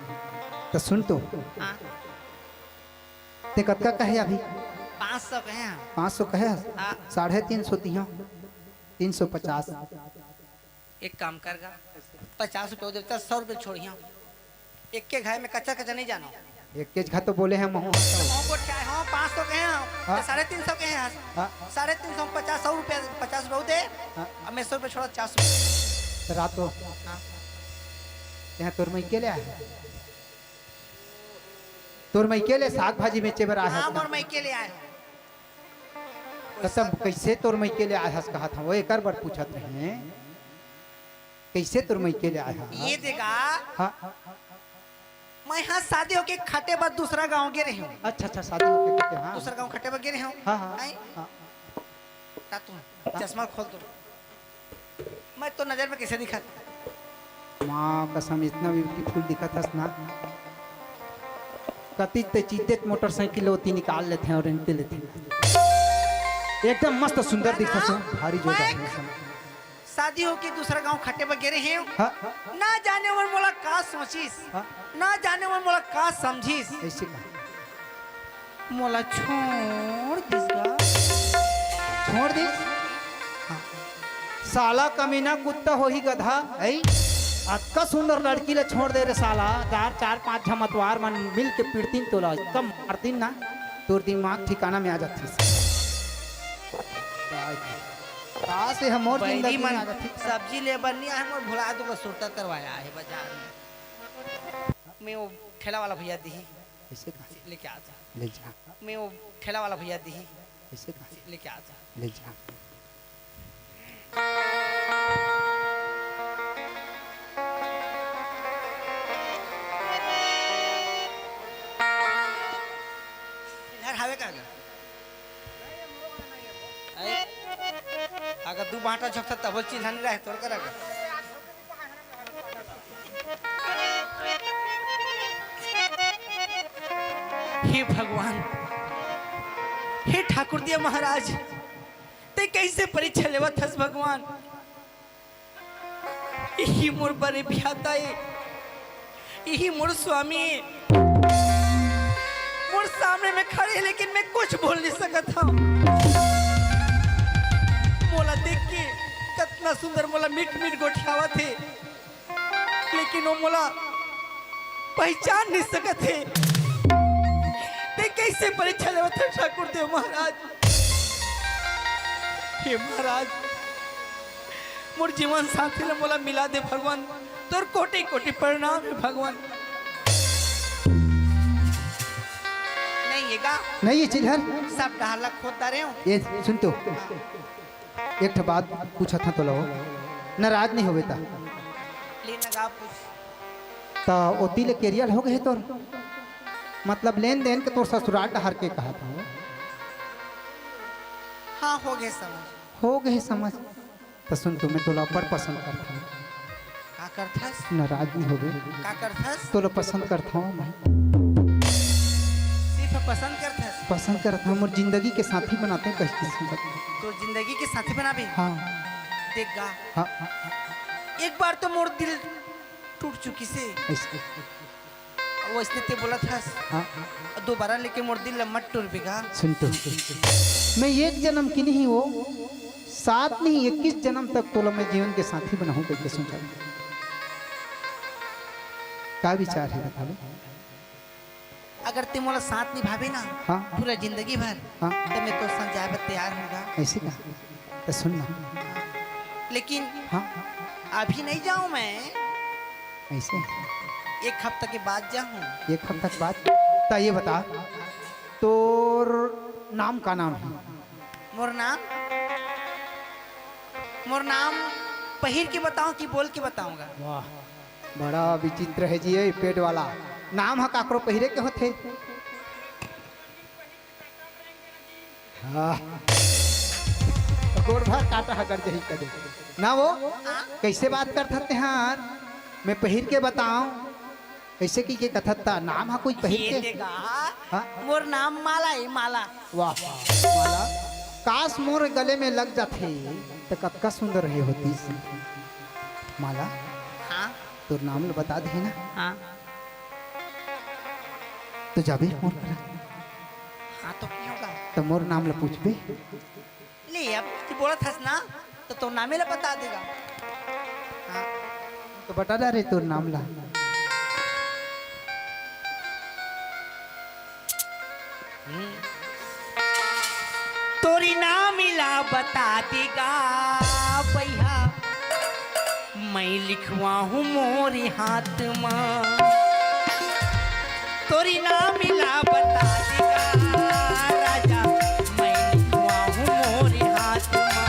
त सुन तो। हाँ। ते कतका कहे अभी? पाँच सौ कहे हँव। पाँच सौ कहे हस? हाँ। साढ़े तीन सौ तिहा, तीन सौ पचास। एक काम कर गा, पचास रुपया दे, त सौ रुपया छोड़िहा। एक के घाय में कच्चा कच्चा नहीं जानो। एक के घा तो बोले हँव महूँ। महूँ को क्या है? हाँ, पाँच सौ कहे हँव, हाँ। त साढ़े तीन सौ कहे हँव। हाँ। साढ़े तीन सौ, पचास, सौ रुपया, पचास रुपया दे, हाँ। अब मैं सौ रुपया छोड़ा, चार सौ रुपया। त रात को हाँ। यहाँ तोर मइके ले आए हँव। तोर मइके ले साग भाजी बेचे बर आए हँव। हाँ, मोर मइके ले आए हँव। त तब कइसे तोर मइके ले आए हस कहत हँव, वो एकर बर पूछत रहे। कइसे तोर मइके ले आए हस? ये दे गा। हाँ। मैं हाँ शादी होके खटे बर दूसरा गाँव गे रहे हँव। अच्छा, अच्छा, शादी होके खटे, हाँ। दूसरा गाँव खटे बर गे रहे हँव। हाँ, हाँ, हैं? हाँ। का तू हाँ। चश्मा खोल तो। मैं तो नजर में कइसे दिखत? माँ कसम, इतना ब्यूटीफुल दिखत हस ना। कतिक ते चीते मोटरसाइकिल ओती निकाल लेथे अउ रेंगते लेथे। एकदम मस्त सुंदर दिखत हस, भारी जोरदार मैं handsome। शादी होके दूसरा गाँव खटे बर गे रहे हँव। हाँ। ना जाने वो मोला का सोचिस, हाँ। ना जाने वो मोला का समझिस। ऐसे का? मोला छोड़ दिस गा। छोड़ दिस? हाँ। साला कमीना कुत्ता होही गधा, ऐ? अतका सुंदर लड़की ला छोड़ दे रे साला। चार, चार पांच झमतवार मन मिल के पिटतिन तोला, अतका मारतिन ना, तोर दिमाग ठिकाना में आ जातिस। का से हमर बैरी जिंदगी में मन आ जातिस। सब्जी ले बर नहीं आए, मोर भुला दो का सुरता करवाया है बाजार में। मैं वो ठेला वाला भैया दी। कैसे का? लेके आ जा। ले जा। मैं वो ठेला वाला भैया दी। कैसे का? लेके आ जा। ले जा। घर हावे का गा? अरे, अगर दू बांटा झोंकता तब चिल्लानी रहे तोर करा गा। हे भगवान, हे ठाकुर दिया महाराज, ते कइसे परीक्षा लेवत हस भगवान? इही मोर बड़े भ्राता ए, इही मोर स्वामी ए। मोर सामने में खड़े हे, लेकिन मैं कुछ बोल नहीं सकत हंव। मोला देख के कतना सुंदर मोला मीठ मीठ गोठियावत हे, लेकिन वो मोला पहचान नहीं सकत हे। ते कइसे परीक्षा लेवत हे ठाकुर देव महाराज? हे महाराज, मोर जीवन साथी ले मोला मिला दे भगवान, तोर कोटि कोटि प्रणाम हे भगवान। नहीं हे गा? नहीं हे चिल्हर। सब डहर ला खोद डारे हंव। ए सुन तो, एक ठो बात पूछत हंव तोला, नाराज नहीं होबे ता। ले ना गा पूछ। त ओती ले केरियल हो गे तोर, मतलब लेन देन के तोर ससुराल डहर के कहत हंव। हाँ, हो गे समझ। हो गे समझ। त सुन तो, मैं तोला बड़ पसंद करत हंव। का करथस? नाराज नहीं होबे। का करथस? तोला पसंद करत हंव मैं। सिर्फ पसंद करथस? पसंद करत हंव, मोर जिंदगी के साथी बनाते कह के सुन। तोर जिंदगी के साथी बनाबे? हाँ। देख गा। हाँ। एक बार तो मोर दिल टूट चुकिस हे। अइसे। वइसने ते बोलत हस। हाँ। दोबारा लेके मोर दिल ला मत टूरबे गा। सुन तो, मैं एक जनम के नहीं हंव, सात नहीं, इक्कीस जनम तक तोला मैं जीवन के साथी बनाहूं कह के सोचत हंव। का विचार हे, बता बे? अगर ते मोला साथ निभाबे ना, हाँ। पूरा जिंदगी भर, हाँ। त मैं तोर संग जाए बर तैयार हंव गा। अइसे का? त सुन ना। लेकिन हाँ। अभी नहीं जांव मैं। अइसे? एक हफ्ता के बाद जाहूं। एक हफ्ता के बाद? त ये बता, तोर नाम का नाम हे? मोर नाम, मोर नाम पहिर के बतावं कि बोल के बतावं गा? वाह, बड़ा विचित्र हे जी ये पेट वाला। नाम ह काकरो पहिरे के होथे? हाँ। गोड़ भर काटा ह गड़ जही कदे। ना वो, हाँ? कइसे बात करथस तेहर? मैं पहिर के बतावं। अइसे कहिके कथस त नाम ह कोई पहिर ये के? देगा। हाँ? मोर नाम माला हे, माला। वाह, माला। काश मोर गले में लग जाथे, त कतका सुंदर हे होतिस। माला, हाँ? तोर नाम ल बता दे ना। हाँ। त जाबे मोर करा। हाँ, त की होगा? त मोर नाम ल पूछबे? ले, अब तैं बोलत हस ना, त तोर नामे ल बता देगा। हाँ। त बता डारे तोर नाम ला। हम्म। तोर नाम ला बता देगा बइहा, मैं लिखवाहूँ मोरे हाथ मा। तोर नाम ला बता देगा राजा, मैं लिखवाहूँ मोरे हाथ मा।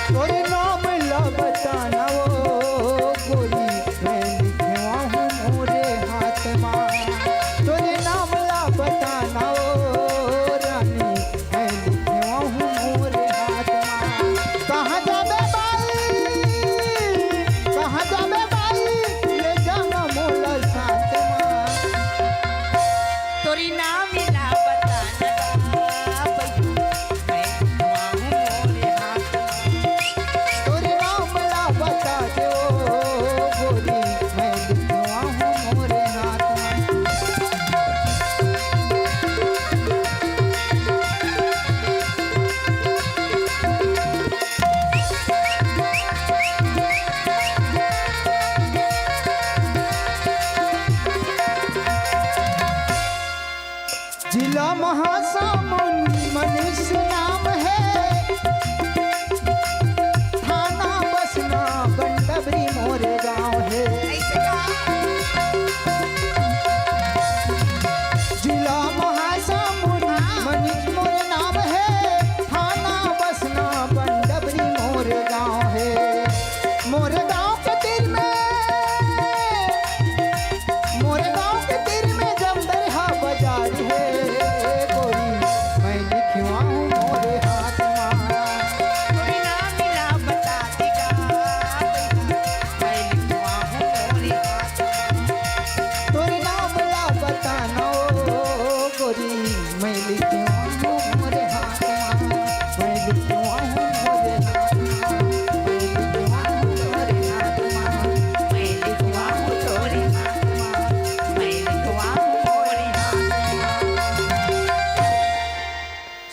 तोर नाम ला बताना ओ गोरी, मैं लिखवाहूँ मोरे हाथ मा। तोर नाम ला बताना ओ रानी, मैं लिखवाहूँ मोरे हाथ मा। कहाँ जाबे बाई, कहाँ जाबे बाई, ले जाना मोला साथ मा। तोर नाम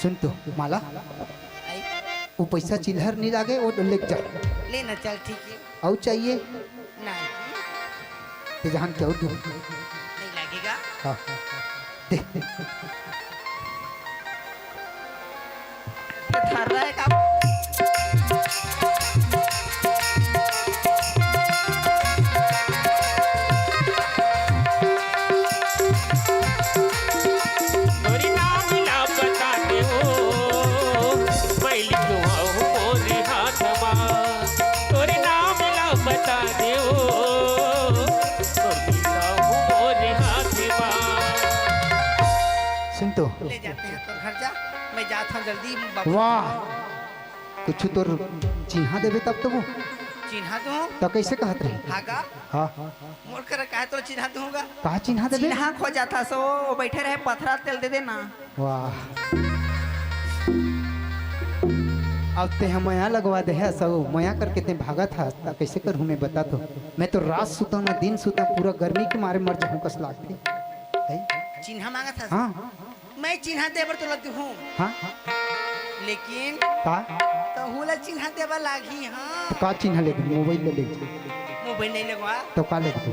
सुन तो माला, आई। वो पैसा चिल्हर नहीं लागे, वो लेके जा। ले ना, चल, ठीक है। अउ चाहिए? नहीं। ते जहान के अउ दू। नहीं लगेगा। हाँ, दे। तो थर्रा है का? तोरी नाम ला बता दे ओ, मैं लिखवाहूँ मोरी हाथ मा। तोरी नाम ला बता दे ओ, तोरी नाम मोरी हाथ मा। सुन तो। ले जाते हैं तोर घर जा, मैं जात हूँ जल्दी बाबू। वाह, कुछ तोर चिन्हा देबे तब तो वो। चिन्हा दूँ? तो कैसे कहत रही? हाँ का? हाँ। मोर कर काहे तोर चिन्हा दूँगा? कहा चिन्हा देबे? चिन्हा खो जाता सो, वो बैठे रहे, पथरा तेल दे देना। वाह। अब ते ह मया लगवा दे है, सब मया करके ते भागत हस, त कैसे करहूँ मैं बता तो? मैं तो रात सुता ना दिन सुता, पूरा गर्मी के मारे मर जाहूँ कस लागथे। है? चिन्हा मांगत हस? हाँ। मैं चिन्हा देबर तोला दूहूँ। हाँ? लेकिन का? तहूँ ला चिन्हा देबर लागही, हाँ। तो का चिन्हा लेबे? मोबाइल ले ले। मोबाइल नहीं लगवा। तो का लेबे?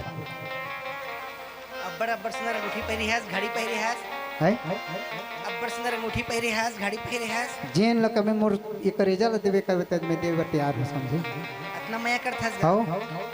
अब्बड़, अब्बड़ सुंदर अंगूठी पहिरे हस, घड़ी पहिरे हस। है? अब्बड़ सुंदर अंगूठी पहिरे हस, घड़ी पहिरे हस। जेन ल कबे मोर ये करेजा ल देबे कबे, तब मैं देबे बर तैयार हूँ, समझे? अतना मया करत हस गा। हौ। हो, हो, हो, हो।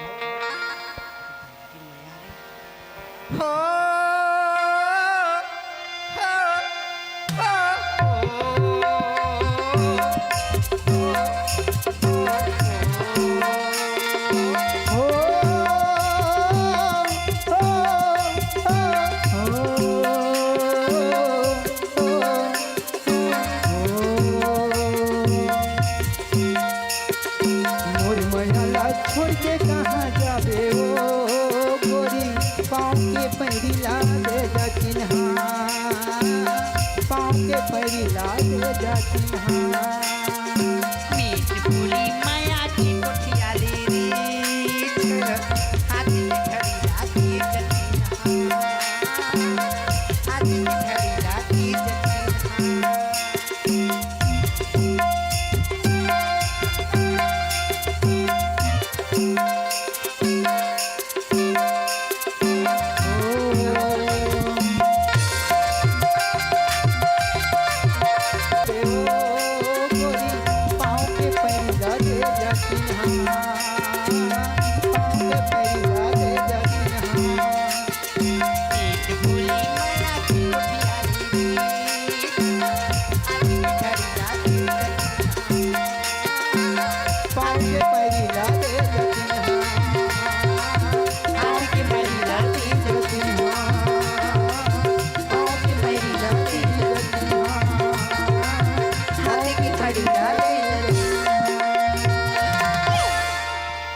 मोर मया ला छोड़ के कहाँ जाबे ओ गोरी, पाँव के पैरी ला दे जा चिन्हा, पाँव के पैरी ला दे जा चिन्हा। मीठ बोली मया की कोठियाली रीत, हाथ में घड़ी ला दे जा चिन्हा, हाथ में घड़ी ला दे जा चिन्हा।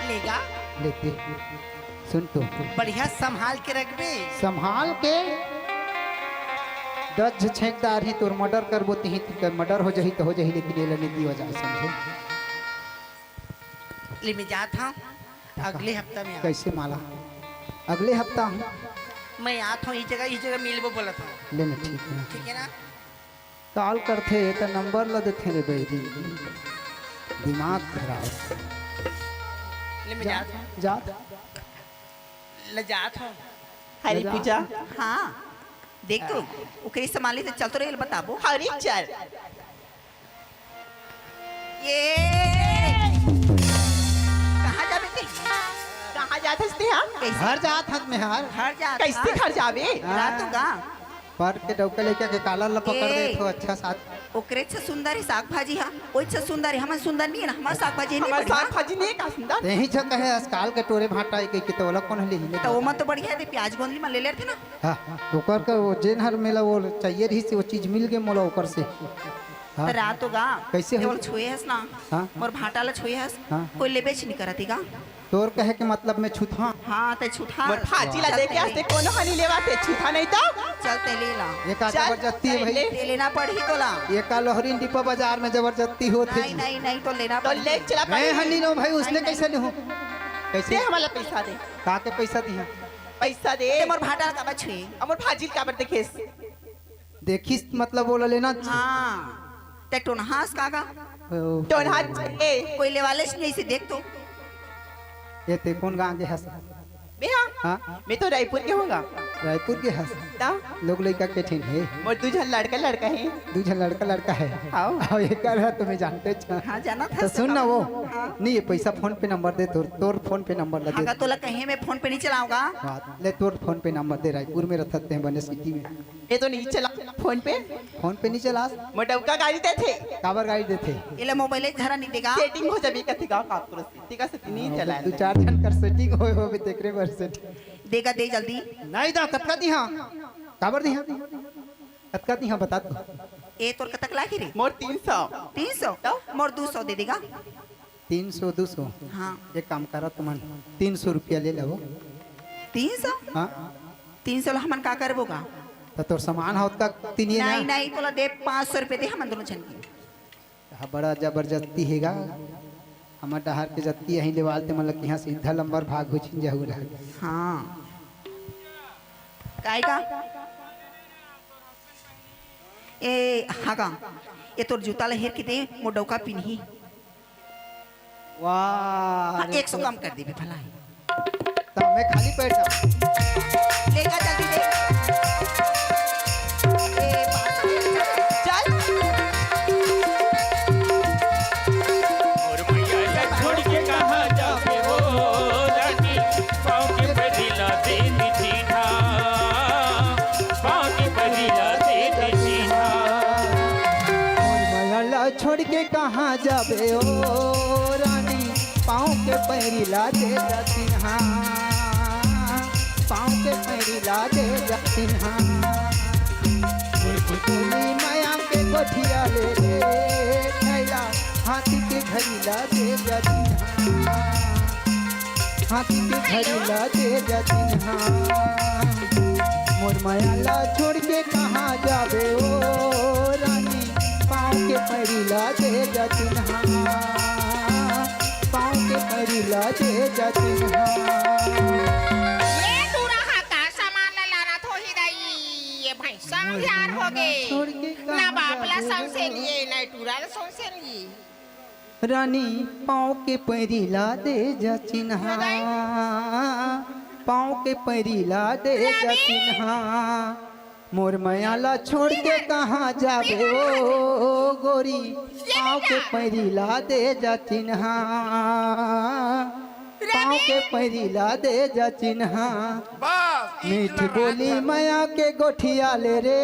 लेगा। लेते। सुन तो। बढ़िया संभाल के रखबे। संभाल के। दस झ छेंक डारही, तोर मर्डर करबो तिही, तिकर मर्डर हो जाही त हो जाही, लेकिन एला नहीं दिया जाए, समझे? ले, मैं जात हूँ, अगले हफ्ता में आ। कैसे माला? अगले हफ्ता हूँ। मैं आत हूँ, इस जगह, इस जगह मिलबो बोलत हूँ। ले ना, ठीक है। ठीक है ना? काल करथे त नंबर ल देथे रे बैरी, दिमाग खराब। ले, मैं जा, जात हूँ। जा। ले जात हूँ। हरी ले जा। पूजा। हाँ, देख तो, ओकरे संभाले से चल तो रे, बताबो। हरी चल। ये कहाँ जाबे ते? कहाँ जात हस ते, हाँ? कैसे? घर जात हस मैं हर। घर जात कैसे हस? घर जाबे? हाँ। रात का? पर के डौका लइका के कालर ल पकड़ ए, दे तो अच्छा साथ। ओकरे से सुंदर है साग भाजी, हाँ। ओइ से सुंदर है, हमन सुंदर नहीं है ना, हमार साग भाजी नहीं हमार बढ़िया। साग भाजी नहीं का सुंदर? तेही छ कहे आजकल के टोरे भाटा के, के तो ओला कौन ले ही तो ओमन तो बढ़िया है, प्याज गोंदली मन ले लेते ना। हाँ, ओकर का वो जेन हर मेला वो चाहिए रही से, वो चीज मिल गए मोला ओकर से। हाँ। त रात होगा। कैसे हो? छुए हस ना। हाँ। मोर भांटा ला छुए हस। हाँ। कोई लेबेच नहीं करत गा। तोर कहे के मतलब मैं छुथा? हाँ, ते छुथा। मोर भाजी ला देखे हस ते कोनो ह नहीं लेवा, ते छुथा नहीं तो। चल ते ले ला। ये का चल, जबरदस्ती है भाई? ले। ते लेना पड़ही तोला। ये का लोहरी डिपो बाजार में जबरदस्ती होत है? नहीं, नहीं, नहीं, तो लेना तो पड़ही। ले चला मैं पड़ही। हनी नो भाई, उसने नहीं, कैसे नहीं। लूँ? कैसे? दे हमला पैसा दे। का के पैसा दिहा? पैसा दे। ते मोर भांटा ला काबर छुए? अब मोर भाजी ला काबर देखेस? देखिस मतलब ओला लेना। हाँ। ते टोनहास का गा? ओ। टोनहा ए। कोई लेवालेच नहीं से देख तो। ये ते कौन गाँव के हस? मैं हाँ? हाँ? मैं तो रायपुर के हूँ गा। रायपुर के हस? ता? लोग लइका के ठिन हे। मोर दू झन लड़का लड़का हे। दू झन लड़का लड़का हे। हाँ। अब ये कर रहा तुम्हें जानते छ। हाँ, जाना था तो सुन ना वो। हाँ। नहीं, ये पैसा फोन पे नंबर दे तोर, तोर फोन पे नंबर ला दे। हाँ, तोला कहे मैं फोन पे नहीं चलाऊंगा। हाँ, ले तोर फोन पे नंबर दे, रायपुर में रहत ते बने सिटी में। ये तो नहीं चला फोन पे। फोन पे नहीं चलास? मोर डउका गारी देथे। काबर गारी देथे? एला मोबाइल धरा नहीं देगा। सेटिंग हो जाबे कथे गा काकरो से। ठीक है, सेटिंग नहीं हाँ, चला। दू चार झन कर सेटिंग होए होबे, तेकरे बर सेटिंग। देगा दे जल्दी। नहीं दा, कतका दिहा? काबर दिहा? कतका दिहा बता तो। ए तोर कतक लागी रे? मोर तीन सौ। तीन सौ? तो? मोर दू सौ दे देगा। तीन सौ, दू सौ। हाँ। एक काम करा तुमन, तीन सौ रुपया ले लेवो। तीन सौ? हाँ। तीन सौ ला हमन का करबो गा? तो तोर सामान हो तक तीन ये नहीं, ना? नहीं, तोला दे पाँच सौ रुपया दे हमन दोनों झन के। हाँ, बड़ा जबरदस्ती हेगा। हमर डहर के जत्ती यहीं लेवाल ते मतलब कि यहाँ सीधा लंबर भाग हो छिन जाहू रहा। हाँ। काय का? ए, हागा, ये तोर जूता ला हेर के दे, मोर डउका पिनही। वाह, हाँ, अरे एक सौ तो कम कर देबे भला है। तो मैं खाली पैर जाऊँ। लेगा जल्दी दे। ए, पास में चल। और मैया ला छोड़ के कहाँ जाबे ओ रानी, पाँव के पैरी ला दे दी चिन्हा, पाँव के पैरी ला दे दी चिन्हा। मोर मया ला छोड़ के कहाँ जाबे ओ रानी, पाँव के पैरी ला दे जा चिन्हा, पाँव के पैरी ला दे जा चिन्हा। बोली मया के गोठिया ले रे, थैला हाथी के घड़ी ला दे जा चिन्हा। हाथी के घड़ी ला दे जा चिन्हा। मोर मया ला छोड़ के कहाँ जाबे ओ रानी, पाँव के पैरी ला दे जा चिन्हा, पाँव के पैरी ला दे जा चिन्हा। ये टूरा हा का सामान ला लानत होही दाई, ये भैंसा अंधियार हो गे। छोड़ के ना कहाँ बाप ला जाबे सौंसे लिए, ना टूरा ला सौंसे लिए। रानी पाँव के पैरी ला दे जा चिन्हा, पाँव के पैरी ला दे जा चिन्हा। मोर मया ला छोड़ के कहाँ जाबे ओ गोरी, पाँव के पैरी ला दे जा चिन्हा, पाँव के पैरी ला दे जा चिन्हा। बस, मीठ बोली मया के गोठिया ले रे,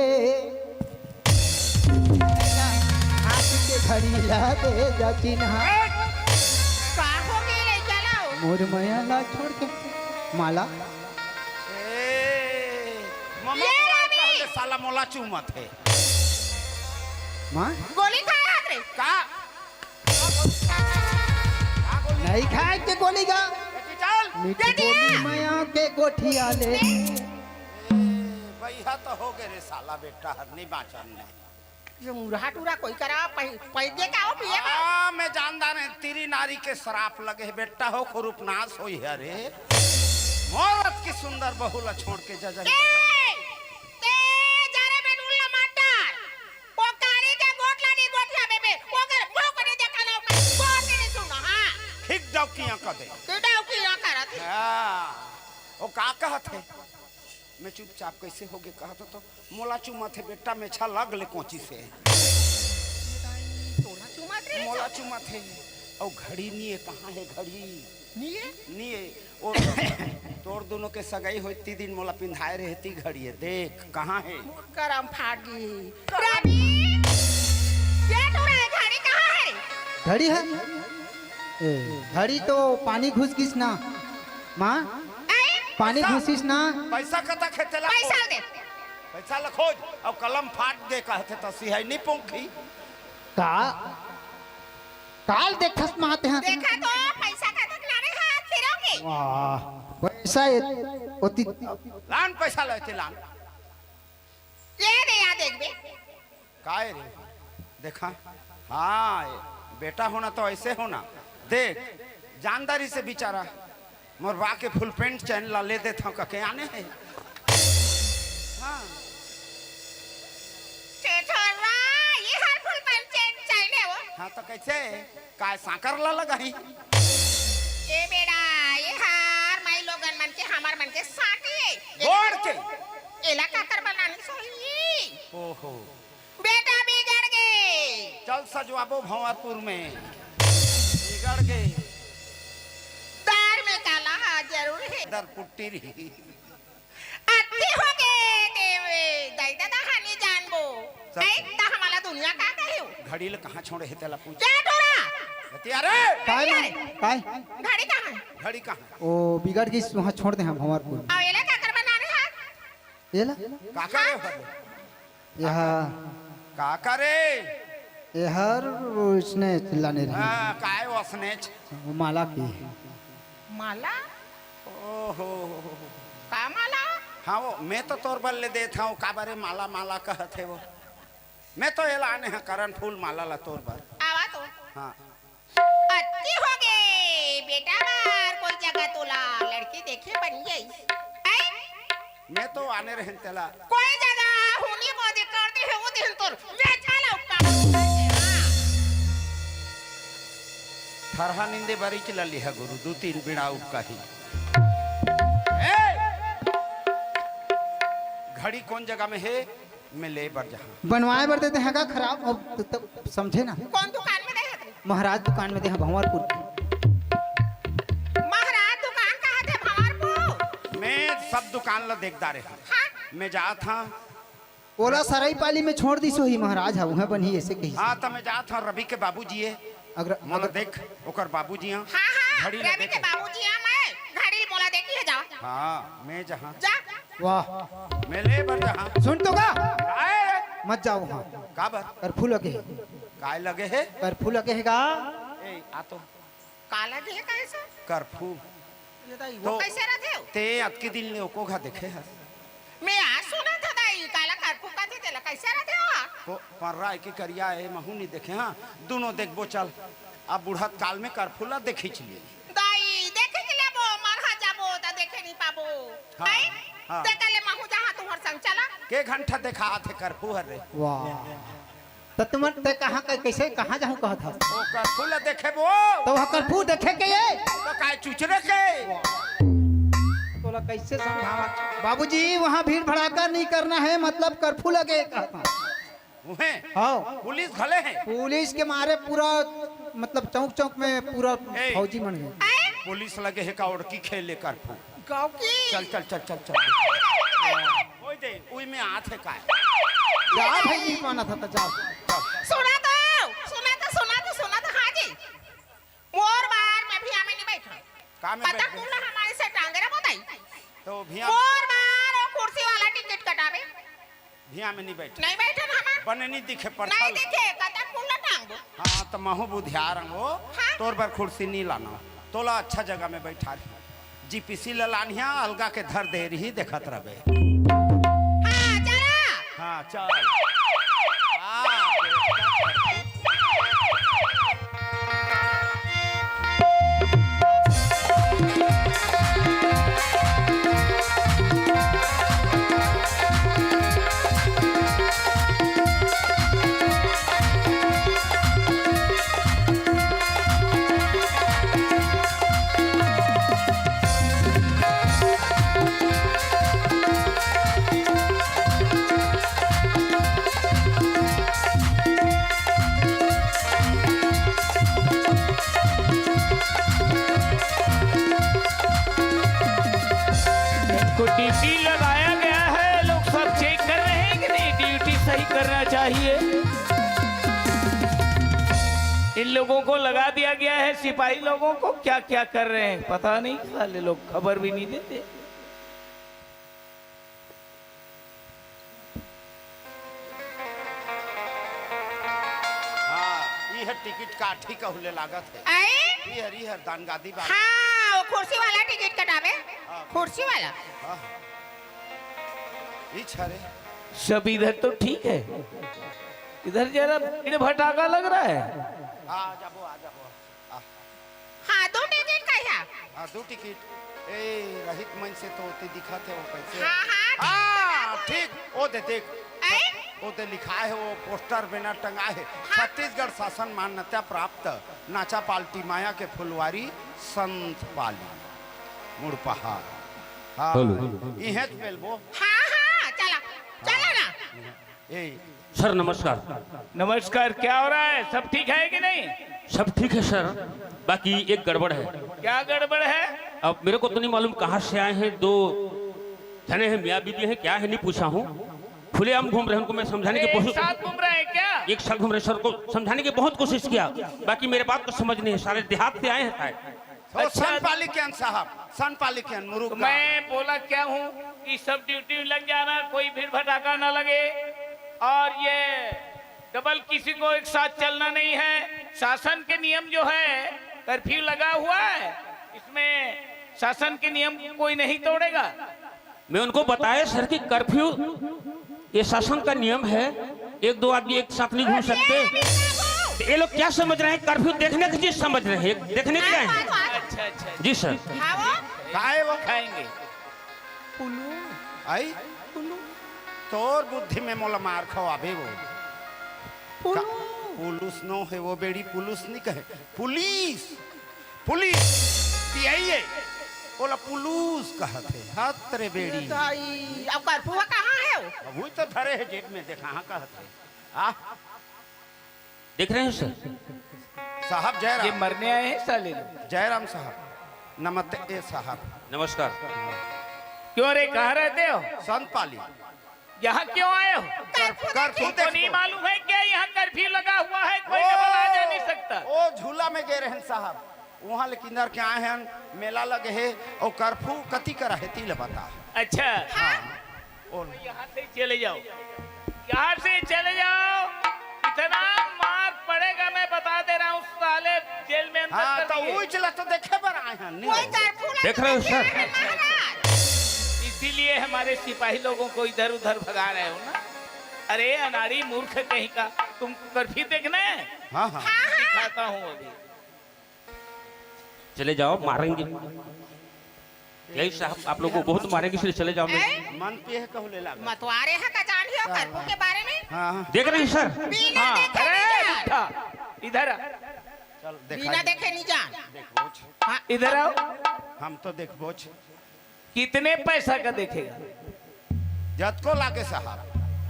हाथ के घड़ी ला दे जा चिन्हा। का हो गे लइका ला? मोर मया ला छोड़ के माला। ए, ममा ये बोला रवि! कहले साला मोला चूमत हे। माँ? गोली खाए हाथ रे। का? नहीं खाए के गोली गा। चल। मीठ बोली मया के गोठिया ले। ए, भैया तो हो गए रे साला बेटा, हर नहीं बाँचन नहीं। ये मुरहा टूरा कोई करा पै-, पैदे का हो पिए का? आ, मैं जानदा नहीं, तेरी नारी के श्राप लगे है, बेटा हो, खुरुप नाश होई है रे। मौरत की सुंदर बहू ला छोड़ के जा, जा, ए! ते जा रे बेनुल ना मार डार। वो काली के गोठ ला नहीं गोठिया बेबे, वो कर, वो करे देखा ना, वो कर, वो करे सुन, हाँ। ठीक डौकियाँ कर दे। तू डौकियाँ करत है। हाँ, वो का कहत है? मैं चुपचाप कैसे होगे कहत हो तो, मोला चुमत हे बेटा, मेछा लग ले कोची से। तोला चुमत रे? मोला चुमत हे। अउ घड़ी निये, कहाँ हे घड़ी? निये? निये। ओ, तोर दोनों के सगाई होती दिन मोला पिंधाए रहती घड़ी हे, देख कहाँ हे? मोर करम फाट गी। रवि, ये तोरा ये घड़ी कहाँ हे? घड़ी हे? ए, घड़ी तो पानी घुस गिस ना। माँ, आई? पानी घुसिस ना। पैसा कतक हे तेला पैसा खोज। दे। पैसा ल खोज, अउ कलम फाट दे कहथे त सिहाई नहीं पोंखी। का? काल देखस माते हाथ में। देखा तो पैसा का तक लाने हाथ फिरो के। वाह, पैसा ए-, ओती लान पैसा लेते लान। ये दे, या देख बे। काय रे? देखा, हाँ, बेटा होना तो ऐसे होना। देख, जानदारी से बिचारा मोर बा के फुल पैंट चैन ला ले देत हव कके आने हे। हाँ। चेथोरवा, ये हर फुल पैंट चैन चैन हे वो। हाँ, तो कैसे? काय सांकर ला लगाही? ए बेड़ा, ये हर माई लोगन मन के, हमर मन के साटी हे। गोड़ के। एला काकर बनानी सोही? ओहो। बेटा बिगड़ गे। चल सजवाबो भंवरपुर में। बिगड़ गे। दार में काला हा जरूर हे। दर पुट्टी रही। अति हो गे देवे, दाई ददा हानि जानबो। सब नहीं त हमला दुनिया का कहियो। घड़ी ल कहाँ छोड़े हे तेला पूछ। क्या डोरा? बतिया रे। काय घड़ी माने? अरे। काय? घड़ी कहाँ हे? घड़ी कहाँ? ओ बिगड़ गे, वहाँ छोड़ दे हम भंवरपुर। अउ एला काकर बनाने हा? एला? काकर हे? एहा का करे? एहर ओसने चिल्लाने रही। हाँ, काय ओसने च-? वो माला के। माला? ओहो। का माला? हाँ, वो मैं तो तोर बर ले देत हव, काबरे माला माला कहत हे वो। मैं तो एला आने हा करन फूल माला ला तोर बर। आवा तो। हाँ। अति हो गे, बेटा बार कोई जगह तोला लड़की देखे बन गई। हैं? मैं तो आने रहेन तेला। कोई जगह हुनी मोदी कर दी हे, वो दिन तोर बेटा ला उपका। थरहा निंदे बारी के ला लिहा गुरु, दू तीन बिड़ा उपका ही। ए! घड़ी कौन जगह में हे? में ले बर जहाँ। बनवाए बर देते हैं का खराब? अब तो, तो समझे ना। कौन दुकान में दे हे? महाराज दुकान में दे हे, भंवरपुर के। महाराज दुकान कहाँ थे भंवरपुर? मैं सब दुकान ला देखदा रहे हूँ। हाँ? मैं जात हँव। ओला सरई पाली में छोड़ दिस होही महाराज, हाँ, उहें बनही ऐसे कही। हाँ, तो मैं जात हँव, रवि के बाबूजी हे। अगर, मोला अगर देख, ओकर बाबूजी हाँ। हाँ, हाँ, घड़ी ला रवि के देखे। बाबूजी हाँ, मैं घड़ी मोला देखी हे, जा। हाँ, मैं जहाँ। जा। वाह। मैं ले बर जहाँ। सुन तो का? काय? मत जाओ हाँ। का बर? कर्फ्यू लगे हे। काय लगे हे? कर्फ्यू लगे हे गा। ए, आ तो। का लगे हे कैसे? कर्फ्यू। ये दाई, तो वो कैसे रथे हो? ते अतके दिन ले ओको घा देखे हस? मैं आज सुना था दाई, काला कर्फ्यू का थे, तेला कैसे रथे हो? तो पर्रा के करिया हे, महू नहीं देखे, हाँ? दोनों देखबो चल। अब बुढ़त काल में कर्फ्यू ला देखी चलिए। दाई, देखे के लेबो, मरहा जाबो, त देखे नहीं पाबो। हाँ, हैं? हाँ। ते कले महू जहाँ तुहर संग चला। के घंटा देखा थे कर्फ्यू हर रे? वाह। त तुमन ते कहाँ क-, कैसे, कहाँ जाहूँ कहत हस? ओ कर्फ्यू ला देखे बो। तो वह कर्फ्यू देखे के ये? तो काय चुचरे के? तोला कैसे समझावा? बाबूजी, वहाँ भीड़ भड़ाका नहीं करना है, मतलब कर्फ्यू लगे कहत हस। उहें? हाँ। पुलिस घले हे। पुलिस के मारे पूरा, मतलब, चौक चौक में पूरा ए। फौजी मन हे। पुलिस लगे हे का ओड़की खेले कर्फ्यू। गाँव की। चल, चल, चल, चल, चल। ओए दे, उई में आत हे काय? जा भाई, नहीं मानत हे त जा। सुना तो, सुना तो, सुना तो, सुना तो, हाँ जी। मोर बार मैं भी आमे नहीं बैठा। का में पता बैठ कुल हमारे से टांगे रे बताई। तो भी आम- मोर बार वो कुर्सी वाला टिकट कटावे। भिया में नहीं बैठ। नहीं बैठे ना हमार। बने नहीं दिखे नहीं पड़ता। दिखे, कतक कुल्ला टांग दो। हाँ, तो महू बुधियार हूँ। हाँ? तोर बर कुर्सी नहीं लाना। तोला अच्छा जगह में बैठा रही। जीपीसी ला लानिया, अलगा के धर दे रही, देखत रहबे। हाँ, चला। हाँ, चल। हाँ, इनको ड्यूटी लगाया गया है, लोग सब चेक कर रहे हैं कि नहीं, ड्यूटी सही करना चाहिए। इन लोगों को लगा दिया गया है, सिपाही लोगों को, क्या क्या कर रहे हैं पता नहीं, साले लोग खबर भी नहीं देते। काठी कहूले लागत हे। आई? इहर, इहर दान गादी बा। हाँ, वो कुर्सी वाला टिकट कटावे। हाँ। कुर्सी वाला। हाँ। ई छरे। सब इधर तो ठीक है, इधर जरा भीड़ भटाका लग रहा है। आ जाबो, आ जाबो। आ। हाँ, दो टिकट का है। हाँ, दो टिकट। ए, रहित मन से तो ओती दिखत हे, वो कैसे? हाँ, हाँ, ठीक हाँ, बता दो। ठीक, ओ दे देख। ऐ? ओ दे लिखा है, वो पोस्टर बैनर टंगा है। हाँ। छत्तीसगढ़ शासन मान्यता प्राप्त नाचा पालटी माया के फुलवारी संत पाली मुड़पहा। हाँ, हेलो। इहें तो बेलबो। हाँ, हाँ, चला, चला ना। ए, सर, नमस्कार। नमस्कार, क्या हो रहा है? सब ठीक है कि नहीं? सब ठीक है सर, बाकी एक गड़बड़ है। क्या गड़बड़ है? अब मेरे को तो नहीं मालूम कहाँ से आए हैं, दो जने हैं, मियाँ बीबी हैं, क्या है, नहीं पूछा हूँ। खुलेआम घूम रहे हैं, उनको मैं समझाने की अरे, एक कोशिश साथ घूम रहे हैं क्या? एक साथ घूम रहे हैं, सर को समझाने की बहुत कोशिश किया, बाकी मेरे बात को समझ नहीं है, सारे देहात से आए हैं शायद। ओ, अच्छा। संत पाली के अन साहब, संत पाली के अन मुरुख तो का। मैं बोला क्या हूँ कि सब ड्यूटी में लग जाना, कोई भीड़ भटाका ना लगे, और ये डबल किसी को एक साथ चलना नहीं है। शासन के नियम जो है, कर्फ्यू लगा हुआ है, इसमें शासन के नियम कोई नहीं तोड़ेगा। मैं उनको बताया सर कि कर्फ्यू ये शासन का नियम है, एक दो आदमी एक साथ नहीं घूम सकते। तो ये लोग क्या समझ रहे हैं, कर्फ्यू देखने की चीज समझ रहे हैं, देखने की आए हैं। अच्छा, अच्छा। जी सर। हाँ, वो? काय वो? खाएंगे। पुलू। आई? पुलू। तोर बुद्धि में मोला मार खवाबे वो। पुलू। का-, पुलुस नो हे वो बेड़ी, पुलुस नहीं कहे, पुलिस। पुलिस, पीआईए, ओला पुलुस कहत हे। हत रे बेड़ी। दाई, अब कर्फ्यू कहाँ हे? अब वही तो धरे हे जेब में, देखा, हाँ कहत हे। आ? देख रहे हैं सर? साहब जयराम। ये मरने आए हैं साले लोग। जयराम साहब, नमस्ते साहब। नमस्कार। क्यों रे, कहाँ रहते हो? संत पाली। यहाँ क्यों आए हो? कर्फ्यू तुमको नहीं मालूम है क्या यहाँ कर्फ्यू लगा हुआ है, कोई डबल आ जा नहीं सकता? ओ झूला में गए रहन साहब, वहाँ ले किंदर के आए हैं, मेला लगे है और कर्फ्यू कति करा है, ती ले बता। अच्छा। हाँ। ओ। यहाँ से चले जाओ, यहाँ से चले जाओ, इतना मार पड़ेगा, मैं बता दे रहा हूँ, साले जेल में अंदर हाँ, कर तो दिए। वो चला तो देखे पर आए हैं, नहीं। कोई कर्फ्यू लगा देख रहे हो, सर? है, महाराज। इसीलिए हमारे सिपाही लोगों को इधर उधर भगा रहे हो ना। अरे अनाड़ी मूर्ख कहीं का, तुमको कर्फ्यू देखना है? हाँ, हाँ। हाँ, हाँ। दिखाता हूँ अभी। चले जाओ, मारेंगे। यही साहब, आप लोगों को बहुत मारेंगे, इसलिए चले जाओ। मैं ए? मन पे है, कहू ले लाग। मतवारे है का जान लियो हाँ, कर्फ्यू हाँ। के बारे में? हाँ, हाँ। देख रहे हैं सर? बिना हाँ। देखे अरे, नहीं जान। उठा। इधर आ। चल, देखा बिना जी। देखे नहीं जान। देखबोच। हाँ। इधर आओ। हम तो देखबोच। कितने पैसा का देखेगा? जतको लागे साहब।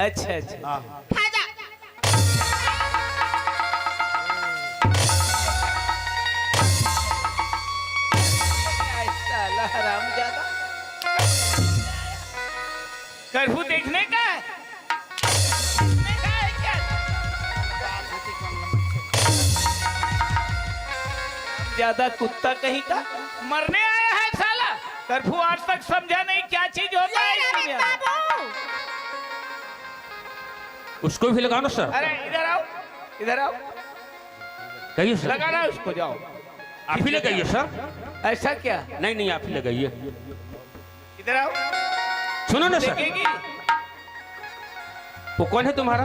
अच्छा, अच्छा। हाँ। खा जा। साला हरामजादा। कर्फ्यू देखने का है? देखने का है क्या? ज्यादा कुत्ता कहीं का। मरने आया है साला। कर्फ्यू आज तक समझा नहीं, क्या चीज होता है ये इस रविंद्र दुनिया में? बाबू। उसको भी लगाओ ना सर। अरे इधर आओ, इधर आओ। कहिए सर। लगाना उसको, जाओ। आप ही लगाइए सर। ऐसा क्या? नहीं, नहीं, आप ही लगाइए। इधर आओ। सुनो ना सर। देखेगी? वो कौन है तुम्हारा?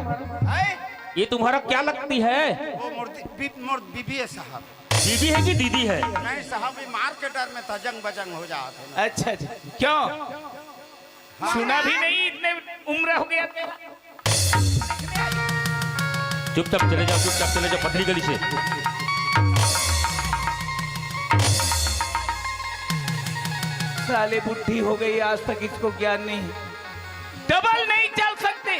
है? ये तुम्हारा क्या लगती है? वो मोर बी-, मोर बीबी है साहब। बीबी है कि दीदी है? नहीं साहब, ये मार के डर में तजंग बजंग हो जाते हैं। अच्छा, अच्छा। क्यों? हाँ। सुना भी नहीं, इतने उम्र हो गया तेरा। चुपचाप चले जाओ, चुपचाप चले जाओ पतली गली से। साले बुढ़ी हो गई, आज तक इसको ज्ञान नहीं। डबल नहीं चल सकती,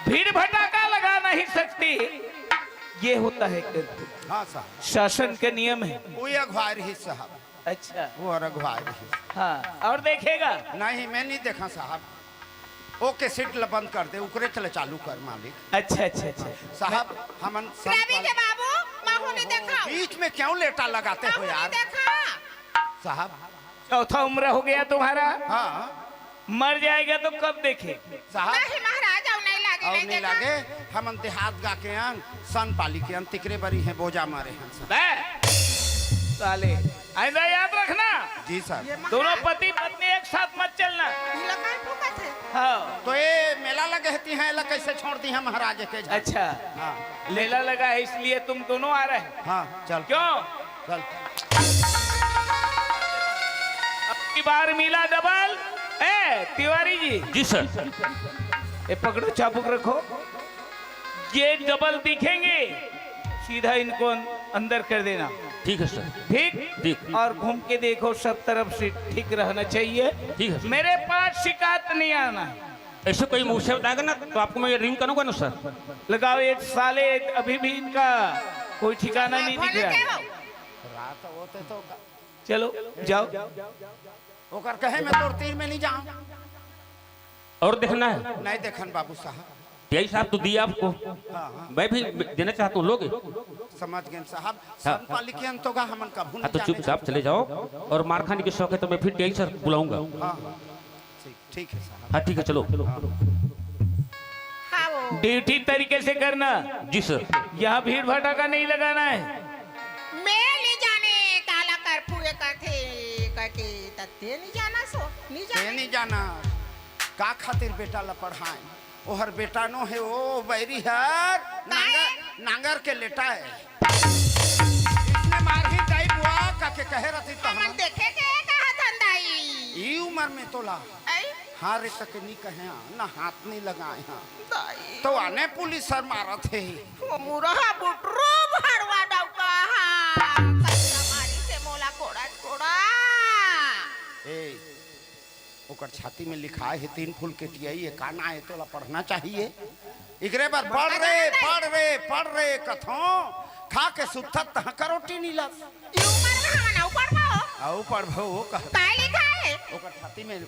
भीड़ भटाका लगा नहीं सकती। ये होता है कर्फ्यू। हाँ साहब। शासन के नियम है। वो अगुवार ही साहब। अच्छा। वो अगुवार ही। हाँ, और देखेगा? नहीं, मैं नहीं देखा साहब। ओके, सीट ल बंद कर दे, ओकरे चले चालू कर मालिक। अच्छा, अच्छा, अच्छा। साहब, हमन संत रवि के बाबू, महू नहीं देखा। बीच में क्यों लेटा लगाते हो यार? देखा। साहब। चौथा उम्र हो गया तुम्हारा। हाँ। मर जाएगा तो कब देखे? साहब। नहीं महाराज, अब नहीं लगे। अउ नहीं लागे, हमन देहात गा के अंग, सन पाली के अंग, तिकरे बरी हैं, बोजा मारे हैं सब। बे, साले, आइंदा याद रखना, जी सर। ये दोनों महाराज पति पत्नी एक साथ मत चलना। ये लोग काहे फूकत है? हाँ। तो ये मेला लगे हती हैं, एला कैसे छोड़ दी हम महाराज के झाड़? अच्छा। हाँ। मेला लगा है इसलिए तुम दोनों आ रहे हैं। हाँ, चल। क्यों? चल। अब की बार मिला डबल। ए, तिवारी जी। जी सर। ये पकड़ो, चाबुक रखो। ये डबल दिखेंगे, सीधा इनको अं-, अंदर कर देना। ठीक है सर। ठीक? ठीक। और घूम के देखो, सब तरफ से ठीक रहना चाहिए। ठीक है सर। मेरे पास शिकायत नहीं आना है। ऐसे कोई मुंह से बताएगा ना, तो आपको मैं रिंग करूंगा ना सर। लगाओ, ये साले अभी भी इनका कोई ठिकाना नहीं दिख रहा है। रात होते तो चलो, जाओ। ओकर कहे में तोर तीर में नहीं जाऊं। और देखना है? नहीं देखन बाबू साहब। टीआई साहब तो दिए आपको। हाँ, हाँ। मैं भी देना चाहता हूँ, लोगे? समझ गए साहब। हाँ। सन पाली के अंतोगा हमन कभू हाँ, नहीं तो जाने चुपचाप चले जाओ। और मार खाने की शौक है तो मैं फिर टीआई सर बुलाऊंगा। हाँ, हाँ। ठीक, ठीक है साहब। हाँ, ठीक है, चलो। हाँ, वो ड्यूटी तरीके से करना। जी सर। यहाँ भीड़ भटाका नहीं लगाना है। मैं नहीं जाने काला कर्फ्यू ये करथे, करके तत्ते नहीं जाना सो, नहीं ते जाने। नहीं जाना। का खातिर बेटा ला पढ़ाए? ओहर बेटा नो है, ओ बैरी हर नांगर, नांगर के लेटा है। इसने मारही दाई बुआ का के कहे रहती तो हमन हम देखे के कहा धंधाई। ई उम्र में तोला। आई? हाँ रे, तक नहीं कहे हाँ, ना हाथ नहीं लगाए हाँ। दाई। तो आने पुलिस सर मारत है। वो मुरहा बुटरू भड़वा डौका हा। कैसा मारी से मोला कोड़ा कोड़ा। ए, ओकर छाती में लिखाए हे तीन फूल के टीआई, ये का ना है, तोला पढ़ना चाहिए। इकरे बर पढ़ रे, पढ़ रे, पढ़ रे, कथों, खा के सुत्थत तहाँ का रोटी नीलस। ई उमर में हमन अउ पढ़बो? अउ पढ़बो, वो कह। काय लिखा है? ओकर छाती में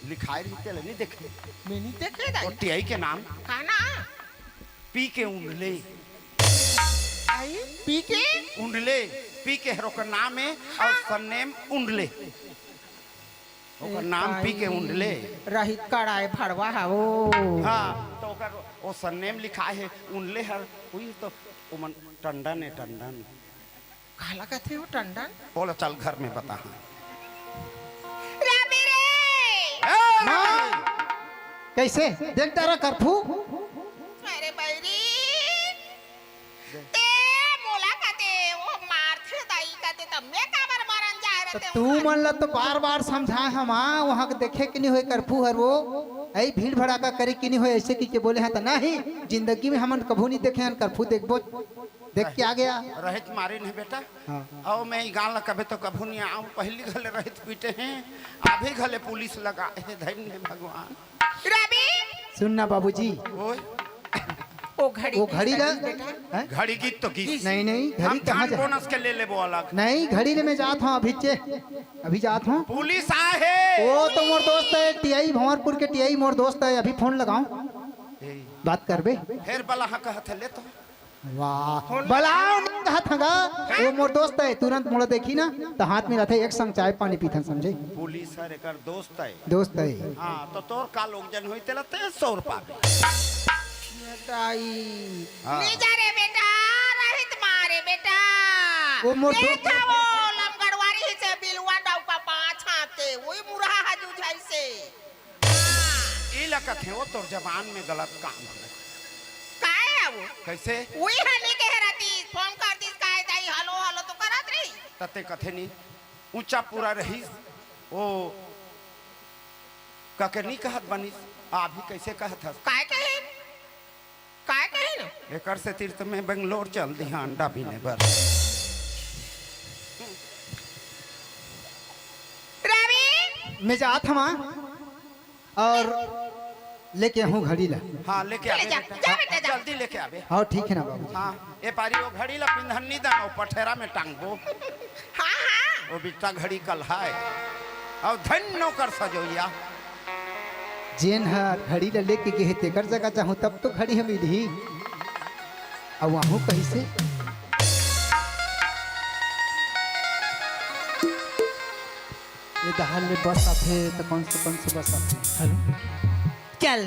लिखाए रही, तेला नहीं देखे। मैं नहीं देखे दाई। वो टीआई के नाम? का ना? पी के उंडले। आई? पी के? उंडले। पी के हर ओकर नाम है, और हाँ। सरनेम उंडले। ओकर ए नाम पी के ताई, उंडले। रहित कड़ाए भड़वा हा वो। हाँ, तो ओकर ओ सरनेम लिखा है उंडले हर, उही तो ओमन टंडन ए टंडन। काला कथे वो टंडन? बोला चल घर में बता। हाँ। रवि रे! ए, माँ! रवि! कैसे? देख तारा करफू? अरे बैरी! ते मोला कते, वो मारथे दाई कते, त मैं काबर मरन जाए तो रहते तू हूँ? मन ला तो बार-बार समझाए हँव, हाँ, वहाँ के देखे के नहीं होय करफू हर वो, ऐ भीड़ भड़ाका करे के नहीं होय, ऐसे कहिके बोले हँव त नहीं, जिंदगी में हमन कभू नहीं देखे हन करफू, देखबो, देख के आ गया। रहित मारे नहीं बेटा। हाँ। अउ मैं ई गाँव ला कभे तो कभू नहीं आऊँ, पहली घले रहित पीटे हैं, अभी घले पुलिस लगा है, धन्य भगवान। रवि! सुन ना बाबूजी। ओए। ओ घड़ी वो घड़ी ला, बेटा। हैं? घड़ी गीत तो गीत। नहीं, नहीं, घड़ी हम कहाँ धान जा-, बोनस के ले लेबो अलग। नहीं, घड़ी ले मैं जात हँव अभी चे, अभी जात हँव। पुलिस आए हे। वो तो मोर दोस्त है, टीआई भंवरपुर के टीआई मोर दोस्त है, अभी फोन लगाऊं, ए। बात करबे। फेर बला हाँ कहत हे ले तो। वाह, बलाओ नहीं कहत हँव गा, वो मोर दोस्त है, तुरंत मोला देखी ना, त हाथ में रहथे, एक संग चाय पानी पीथन, समझे? पुलिस हर एकर दोस्त है। दोस्त है। हाँ, तो तोर का लोग जन होई, तेला तेईस सौ रुपया दे। बेटाई। हाँ। ले जा रे बेटा, रहित मारे बेटा। वो मोर दोस्त देखा वो लमगड़वारी ही से बिलवा डौका पाछा के, वही मुरहा हा जुझाई से। ई ला कथे, वो तोर जबान में गलत काम है। काय है वो? कैसे? उही हनी के रहती, फोन कर दिस, काय दाई, हलो, हलो तो करत रही। तते कथे नहीं, ऊंचा पूरा रही, वो कके नहीं कहत बनिस, अभी कैसे कहत हस? काय कहे? काय कहे न? एकर से तीर तो मैं बेंगलोर चल दिहा अंडा बीने बर। रवि! मैं जात हँव। और लेके आहूँ घड़ी ला। हाँ, लेके ले आबे जा, बेटा। जा बेटा, जा। जल्दी लेके आबे। हाँ, ठीक है ना बाबू। हाँ, ए पारी वो घड़ी ला पिंधन नहीं देना, वो पठेरा में टांगबो। हाँ, हाँ। वो बिट्टा घड़ी कल है। अउ धन्य नौकर सजोइया। जेन ह घड़ी ला लेके गे हे, तेकर जगह जाहूँ, तब तो घड़ी ह मिलही। अउ आहूँ कैसे? ये दहाल ले बस आथे, त कौन से, कौन से बस आथे? हेलो? चल,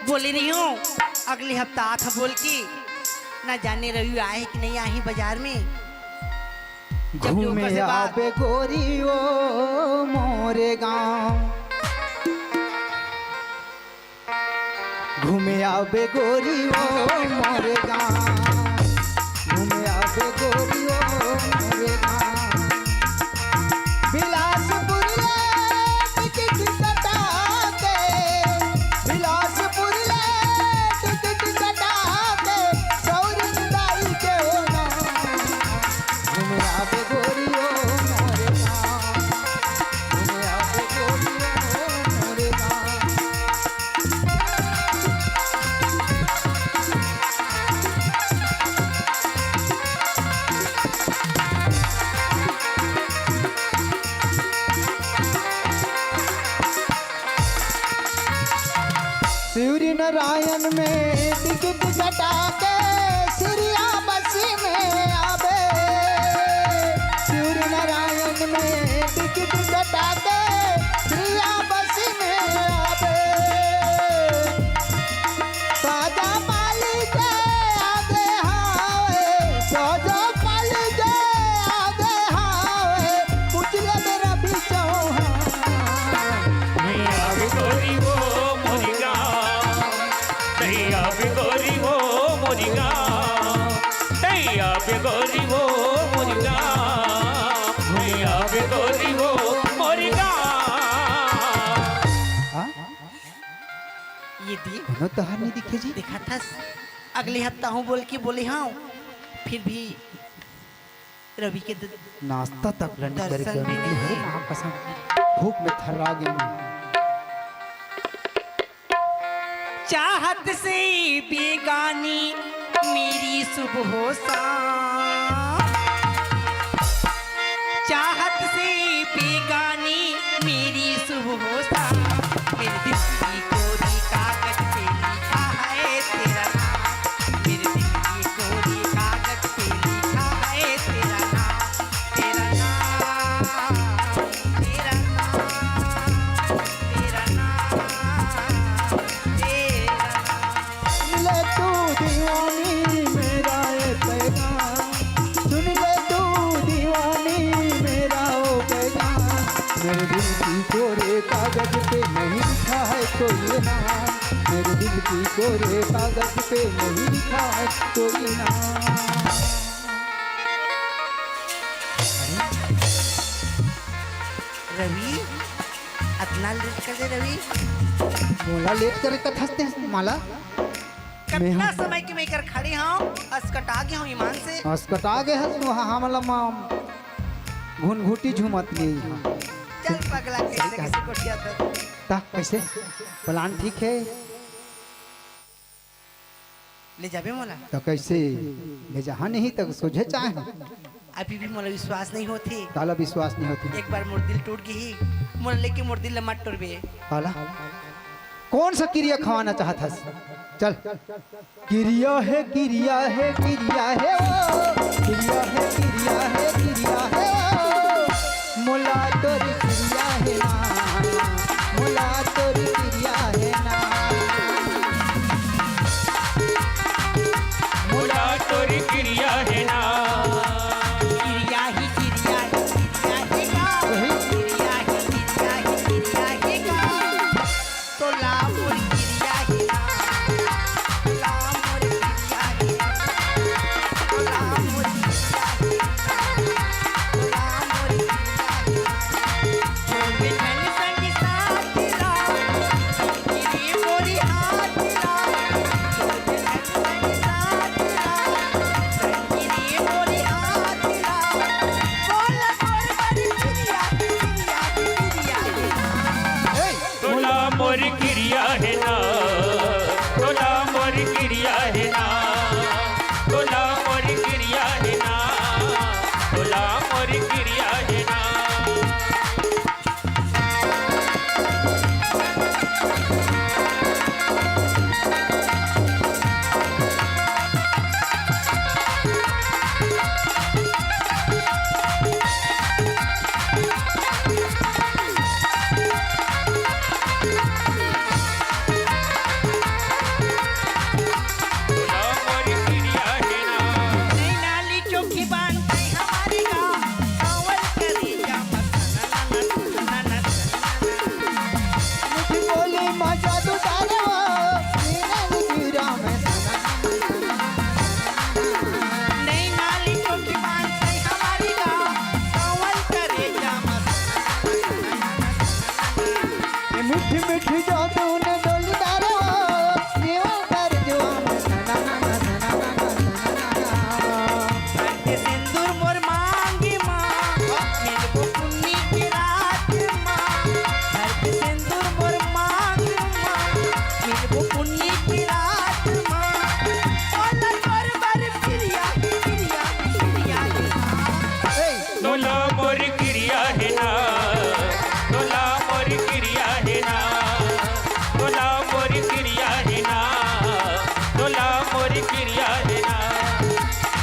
बोली रही हूँ। अगले हफ्ता आत ह बोल के, ना जाने रवि आए कि नहीं आही बाजार में। जब भी घूमे ओकर से बात आबे गोरी ओ मोरे गाँव, घूमे आबे गोरी ओ मोरे गाँव, घूमे आबे गोरी ओ मोरे गाँव। बिलासपुर ले टिकट कटा के, बिलासपुर ले टिकट कटा के, सौरी दाई के हो ना। घूमे आबे गोरी ओ मोरे गाँव, घूमे आबे गोरी ओ मोरे गाँव। शिवरी नारायण में टिकट कटा के श्रिया बस में आबे। शिवरी नारायण में टिकट कटा के श्रिया बस में आबे। ताजा पाली के आगे हावे, ताजा पाली के आगे हावे, पूछ ले मेरा भी चौहान। नहीं आवे गोरी वो मोरी गाँव, नहीं आवे गोरी वो मोरी गाँव, नहीं आवे गोरी वो मोरी गाँव, नहीं आवे गोरी वो मोरी गाँव। हाँ? ये दी। कोनो तहार नहीं दिखे जी। देखा था, अगले हफ्ता हूँ बोल के बोले हाँ, फिर भी रवि के द-, नाश्ता तक ला नहीं करे दर्शन भी नहीं। अरे माँ कसम, भूख में थर्रा गई मैं। चाहत से बेगानी मेरी सुबह हो शाम, चाहत से बेगानी मेरी सुबह हो शाम। मेरे दिल की कोरी कागज पे लिखा है तेरा नाम, मेरे दिल की कोरी कागज पे लिखा है तेरा नाम, तेरा नाम, तेरा नाम, तेरा नाम, तेरा नाम। सुन ले तू दीवानी मेरा ये पैगाम, सुन ले तू दीवानी मेरा ओ पैगाम। मेरे दिल की कोरे कागज पे नहीं लिखा है कोई नाम, मेरे दिल की कोरे कागज पे नहीं लिखा है कोई नाम। रवि, अतना लेट कर दे रवि। मोला लेट करे कथस ते माला? कतना मैं समय के मैं कर खड़े हूँ, असकटा गए हूँ ईमान से। असकटा गए हस, वहाँ हमला माम घुनघुटी झूमत नहीं है। चल पगला, कैसे कैसे गोठिया था? ता कैसे? प्लान ठीक है? ले जाबे मोला? तो कैसे? ले जहाँ नहीं तो सोझे चाहे। अभी भी मोला विश्वास नहीं होथे। काला विश्वास नहीं होथे? एक बार मोर दिल टूट गई, मोला लेके मोर दिल ला मत टूरबे। काला? कौन सा किरिया खवाना चाहत हस? चल। किरिया है, किरिया है, किरिया है ओ, किरिया है, किरिया है, किरिया है ओ, मोला तोर किरिया है ना, मोला तोर किरिया है ना। मोला तोर किरिया हे ना। किरिया ही किरिया हे, किरिया हे का। वही। किरिया ही किरिया हे, किरिया हे का। तोला मोर किरिया हे ना। तोला मोर किरिया हे ना। तोला मोर किरिया हे ना। तोला मोर किरिया हे ना। तोला मोर किरिया हे ना, तोला मोर किरिया हे ना, तोला मोर किरिया हे ना, तोला मोर किरिया हे ना। तोला मोर किरिया हे ना, तोला मोर किरिया हे ना, तोला मोर किरिया हे ना, तोला मोर किरिया हे ना,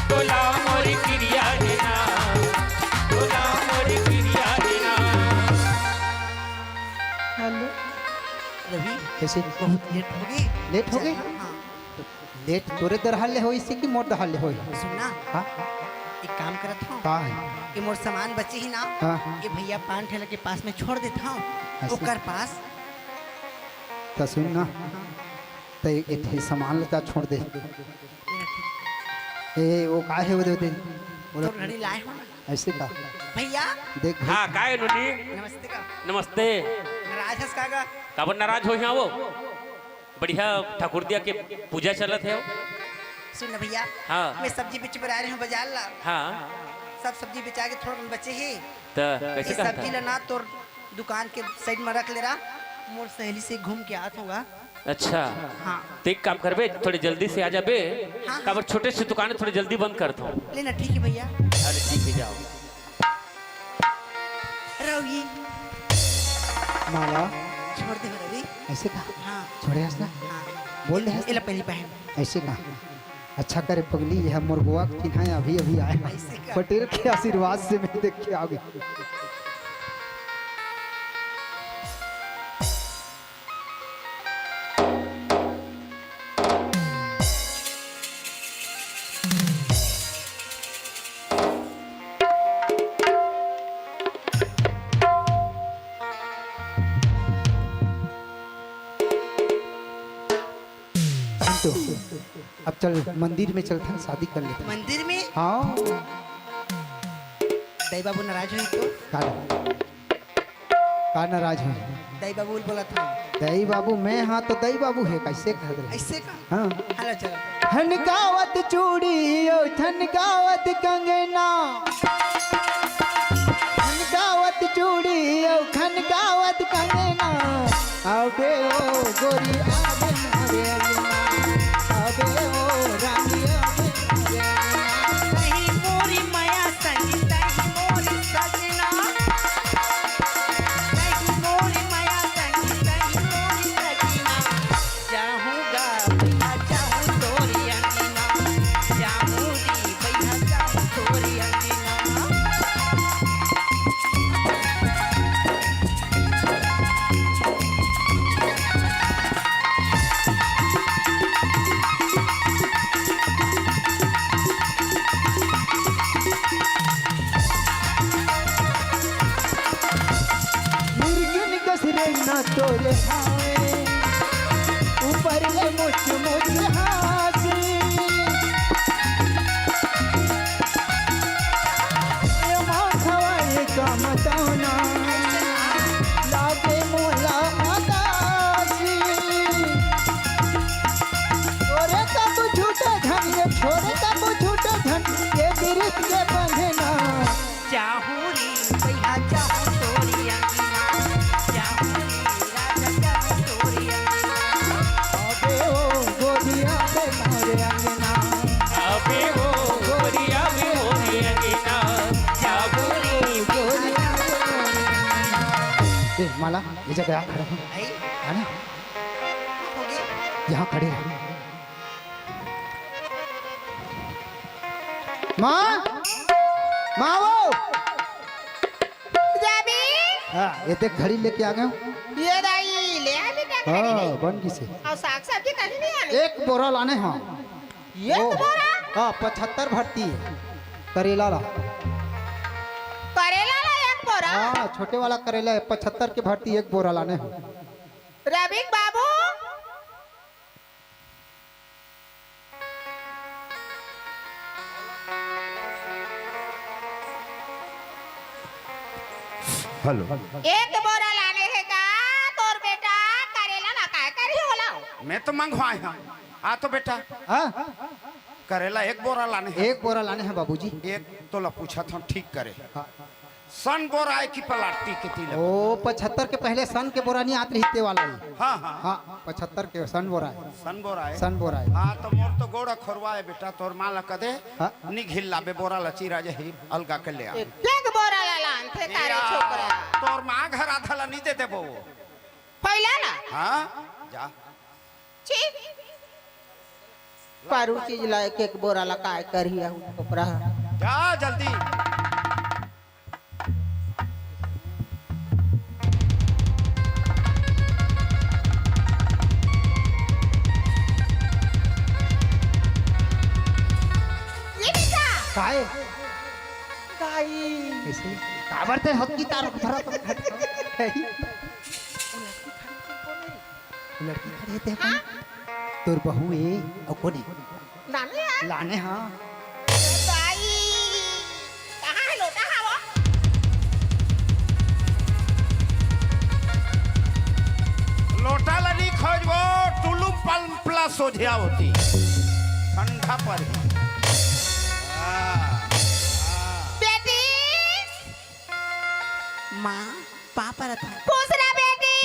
तोला मोर किरिया हे ना, तोला मोर किरिया हे ना। हेलो। रवि, कैसे? बहुत लेट हो गई। लेट हो गई? हाँ। लेट तोरे दरहाल ले होइस कि मोर दरहाल ले होइस? सुन ना। हाँ? एक काम करत हूँ। का है? ये मोर सामान बचे ही ना, हाँ। ये भैया पान ठेला के पास में छोड़ देता हूँ। ऐसे? ओकर पास। त सुन ना, त एक ठे सामान लेता छोड़ दे। ए, वो का है वो दे दे। बोलो। तोर घड़ी लाए हो ना। ऐसे का? भैया। देख भाई। हाँ, का है नोनी? नमस्ते का। नमस्ते। नाराज हस का गा? काबर नाराज होही वो? बढ़िया ठाकुर दिया के पूजा चलत हे। सुन ना भैया, हाँ। मैं सब्जी बेचे बर आए रहे हूँ बाजार ला। हाँ। सब सब्जी बेचा के थोड़ा कन बचे हे। त कैसे ये कहत सब्जी हस? ला ना तोर दुकान के साइड में रख ले रहा, मोर सहेली से घूम के आत हूँ गा। अच्छा। हाँ। त एक काम करबे, थोड़े जल्दी से आ जाबे। हाँ, हाँ। काबर छोटे से दुकान हे, थोड़े जल्दी बंद करत हूँ। ले ना, ठीक है भैया। अरे ठीक है, जाओ। रवि। माला। छोड़ दे रवि। ऐसे का? हाँ। छोड़े हस ना? हाँ। बोल दे हस। एला पहली पहन। ऐसे का? अच्छा करे पगली, ये मोर गोवा के चिन्हा है, अभी अभी आए। ऐसे का? पटेल के आशीर्वाद से मैं देख के आ गई। तो अब चल मंदिर में चलथन, शादी कर लेथन। मंदिर में? हाँ। दाई बाबू नाराज होही तो? का नाराज? का नाराज होही? दाई बाबू बोलत हन। दाई बाबू, मैं हाँ तो दाई बाबू हे, कैसे कह दे? ऐसे का? हाँ। हेलो, चलो। खनकावत चूड़ी ओ खनकावत कंगना, खनकावत चूड़ी ओ खनकावत कंगना, आबे ओ गोरी आबे मोरे अंगना, आबे ओ रानी आबे मोरे अंगना। तही मोरी मया संगी, तही मोरी सजना, तही मोरी मया संगी, तही मोरी सजना। जाहूँ गा भैया, जाहूँ तोरी अंगना, जाहूँ री भैया, जाहूँ तोरी अंगना। मिर्गिन कस रेंगना तोरे हावे, ऊपर ले मुच मुच हासी। ए माखवा ए का मतौना, लागे मोला अदासी। छोरे तब झूठे धन, ये छोरे तब झूठे धन, ये बिरित के बंधना। जाहूँ री भैया, जाहूँ तोरी अंगना, जाहूँ री राजा, जाहूँ तोरी अंगना। अबे ओ गोरिया बे मोरे अंगना। अबे ओ गोरिया बे मोरे अंगना। जाहूँ री गोरिया बे मोरे अंगना। ए, माला, ये जगह आ खड़ा हूँ। आई? है ना? हो गई? यहाँ खड़े रहो। माँ, माँ वो। जाबी। हाँ, ये देख घड़ी लेके आ गए हूँ। ये दाई, ले आ बेटा घड़ी। हाँ, बन गिसे। अउ साग सब्जी कहीं नहीं आने। एक बोरा लाने हाँ। एक ओ, बोरा? हाँ, पचहत्तर भरती है। करेला ला। करेला ला एक बोरा? हाँ, छोटे वाला करेला है, पचहत्तर के भरती एक बोरा लाने हाँ। रविक बाबू। हेलो। एक बोरा लाने हे का तोर बेटा? करेला ला काय करही ओला? मैं तो मंगवाए हँव। आ तो बेटा। हाँ? करेला एक बोरा लाने हे। एक बोरा लाने हे बाबूजी। एक तोला पूछत हँव ठीक करे। हाँ। सन बोरा आय कि प्लास्टिक के तिलक? ओ, पचहत्तर के पहले सन के बोरा नहीं आत रहिस ते वाला ही। हाँ, हाँ। हाँ, पचहत्तर के सन बोरा आय। सन बोरा आय। सन बोरा आय। हाँ, तो मोर तो गोड़ खोरवा आय बेटा, तोर माँ ला कदे हाँ। निघिल लाबे बोरा ला चिरा जही, अलगा के ले आ। एक से तारे या, छोकरा। तोर माँ घर आधा ला नहीं दे देबो। फैला ना। हाँ, जा। छी। पारू चीज ला एक एक बोरा ला काय करही आहू छोकरा। जा जल्दी। ये देखा। काय? गाई। कैसे? काबर ते हक की तार धरा तो खट। लड़की खड़ी हे ते हाँ? तोर बहू ए, अउ कोन ए? लाने हा? लाने हा। दाई, कहाँ हे लोटा हा वो? लोटा ला नहीं खोजबो, टुल्लू पल प्लस हो गया होती। ठंडा पर ही। हाँ, हाँ। बेटी। माँ, पाँव परत हँव। खुश रह बेटी,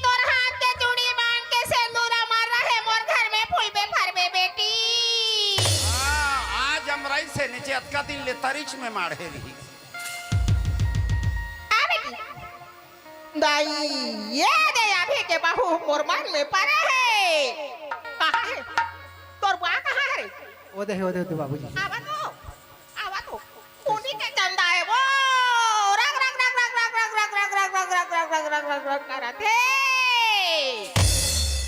तोर हाथ के चूड़ी मांग के सेंदूर अमर रहे मोर घर में फूलबे फरबे बेटी। हाँ, आज अमराई से नीचे अतका दिन ले तरिच में माढ़े रही। आ बेटी, दाई, ये दे अभी के बहू मोर मन में परे हे। कहाँ हे? तोर बुआ कहाँ हे रे? ओ दे, ओ दे, ओ दे बाबूजी। आवा तो। आवा तो, कोनी के चंदा हे वो, रग, रग, रग, रग करत हे।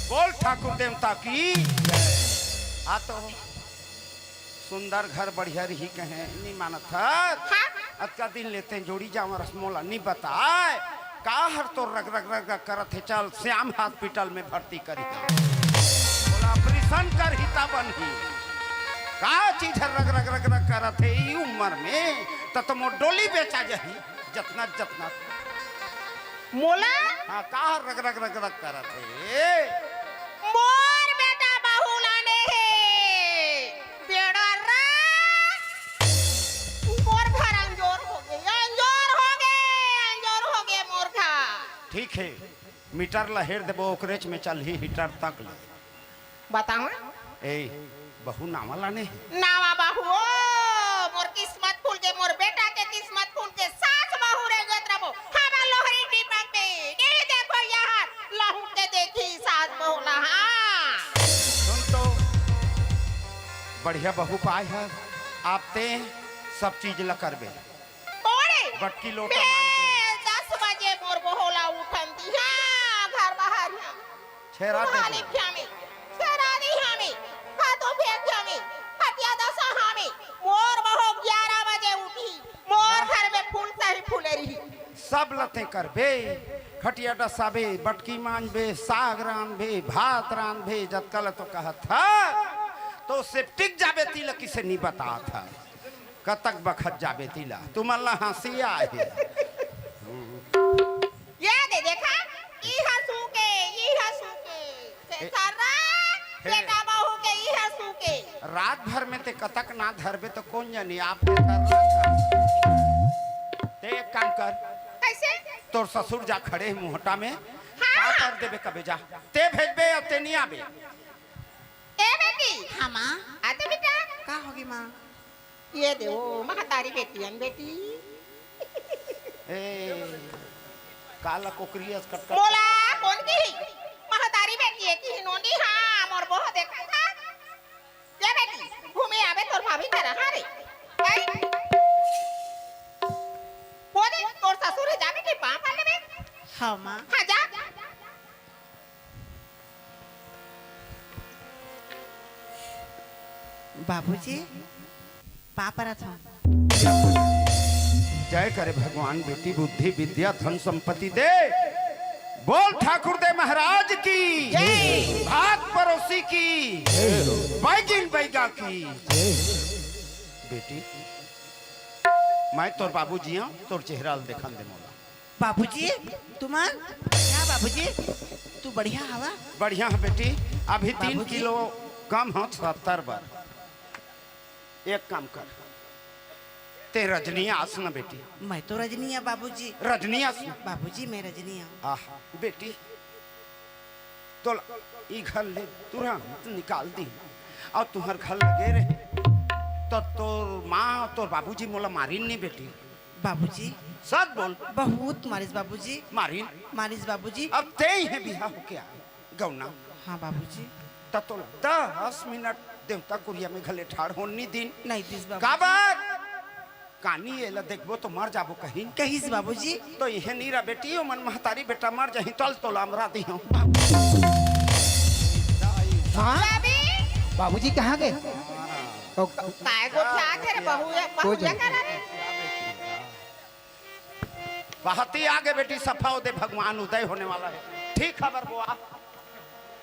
बोल ठाकुर देवता की। आ तो सुंदर घर बढ़िया रही कहे, नी मानत हस। हाँ? अतका दिन ले तें जोड़ी जांवर अस मोला नी बताय। का हर तोर रग रग रग रग करत हे? चल, श्याम हॉस्पिटल में भर्ती करिहा। बोला, ऑपरेशन करही तब बनही। का चीज हर रग रग रग रग करत हे ई उम्र में? त तो मोर डोली बेचा जाही। जतना जतना। मोला? हाँ, का हर रग रग रग रग करत हे? मोर बेटा बहू लाने हे। बेड़ा रा। मोर घर अंजोर होगे, अंजोर होगे, अंजोर होगे मोर घर। ठीक हे, मीटर ला हेर देबो, ओकरेच में चलही हीटर तक ले। बताओ। ए, बहू नावा लाने हे? नावा बहू, ओ, मोर किस्मत खुल गे, मोर बेटा के किस्मत खुल गे, सास बहू रे जतरा बहू, हमर लोहरी टीपक में, नहीं देखो यहाँ, लहुट के देखी सास बहू ला, हाँ। सुन तो, बढ़िया बहू पाए हे, आप ते सब चीज ला करबे। कोड़े। बटकी लोटा मैं मांजबे। दस बजे मोर बहू ला उठन दिहा, घर बाहर छेरा दे दे। फेंक हमी, छेरा दी हमी, खातू फेंक हमी, खटिया दसा हमी, मोर बहू ग्यारह बजे उठी, मोर घर में फूल सही फूले रही। सब लते करबे, खटिया डसाबे, बटकी मांजबे, साग रांधबे, भात रांधबे, जतका ल तो कहत ह, तो सेप्टिक जाबे तिला किसे नी बतात ह। कतक बखत जाबे तिला, तुमन ला हंसी आए हे। ये दे देखा, ई ह सूके, ई ह सूके। से ए, थर्रा, हे। बेटा बहू के ई ह सूके। रात भर में ते कतक ना धरबे तो कोन जनी आप हे थर्रा। ते एक काम कर। कैसे? तोर ससुर जा खड़े हे मुहटा में। हाँ। का कर देबे कबे जा। ते भेजबे या ते नी आबे। ए बेटी। हाँ माँ। आते बेटा। का होगे माँ? ये दे ओ महतारी बेटी अन बेटी। ए, काला कोकरी अस कटकट। मोला कोन की? महतारी बेटी ए की नोनी, हाँ, मोर बहू देखा था। ये बेटी, घूमे आबे तोर भाभी करा, हाँ रे। भाई। वो दे, तोर ससुर हे, जा बेटी, पाँव पड़ लेबे। हाँ माँ। हाँ, जा। बाबूजी, पाँव परत हँव। जय करे भगवान, बेटी बुद्धि विद्या धन संपत्ति दे। बोल ठाकुर दे महाराज की, जय। भात परोसी की, जय। बैगिन बैगा की। बेटी, मैं तोर बाबूजी हँव, तोर चेहरा ल देखन दे मोला। बाबूजी, तुमन? हाँ बाबूजी, तू बढ़िया हवा? बढ़िया हँव बेटी, अभी तीन बाबूजी? किलो कम हँव सत्तर बर। एक काम कर, ते रजनी आस न बेटी। मैं तो रजनी हँव बाबूजी। रजनी आस न। बाबूजी, मैं रजनी हँव। आह, बेटी, तोला ई घर ले तुरंत निकाल दी अउ तुँहर घर लगे रहे, त तोर माँ, तोर बाबूजी मोला मारिन नहीं बेटी। बाबूजी। सच बोल। बहुत मारिस बाबूजी। मारिन? मारिस बाबूजी। अब तें इहें बिहा होके आ गौना। हाँ बाबूजी। त तोला दस मिनट देवता कुरिया में घले ठाड़ होन नी दिन। नहीं दिस बाबूजी। काबर? कानी एला देखबो तो मर जाबो कहिन। कहिस बाबूजी। तो इहें नी रह बेटी, ओमन महतारी बेटा मर जाही, तल तोला अमरा दिहूं। हाँ? बाबूजी कहाँ गए? ओ, काय गोठियाथे रे बहू, ये बहू ये करा रे। बहती आगे बेटी, सफा हो दे, भगवान उदय होने वाला है। ठीक खबर बोआ।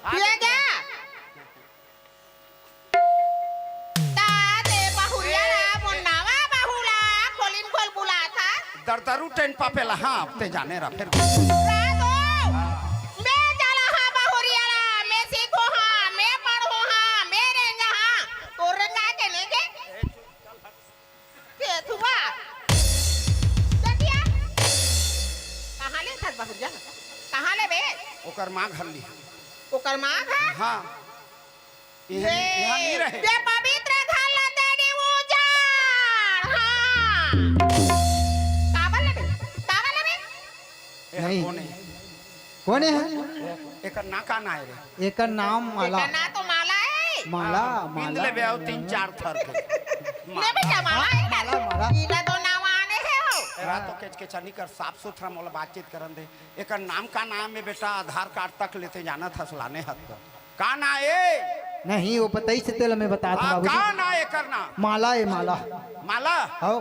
आगे ये क्या? ता दे बहुरिया ला, मोर नावा बहू ला, खोलिन खोल बुलाथा। दरदरू टेन पापे ला, हाँ, अब ते जाने रह फिर। रा दो। मैं चला हाँ बहुरिया ला, मैं सीखो हाँ, मैं पढ़ो हाँ, मैं रेंगा हाँ, तो रेंगा के नहीं के? के थुआ? चटिया। कहाँ ले थस बहुरिया? कहाँ ले बे? ओकर माँ घर ली। ओकर माँ घर? हाँ। इहाँ, ले, इहाँ नहीं रहे। ये पवित्र घर ला तेरी उजाड़। हाँ। काबर ले बे? काबर ले बे? ए, नहीं। कोन हे? कोन हे? एकर ना का ना हे रे? एकर नाम माला। एकर ना तो माला हे। माला, हाँ, बिंद माला। ले बे आओ तीन चार थर के। ले बेटा, माला हे ना। माला, माला। इला तो नाम आने हे हो। ए, रात तो केच केच नी कर, साफ सुथरा मोला बातचीत करन दे। एकर नाम का नाम हे बेटा? आधार कार्ड तक लेते जाना था, सलाने हत तो। का ना हे? नहीं, वो बताइस तेला मैं बतात हूँ हाँ, बाबूजी। का ना एकर ना? माला हे, माला। माला? हाँ।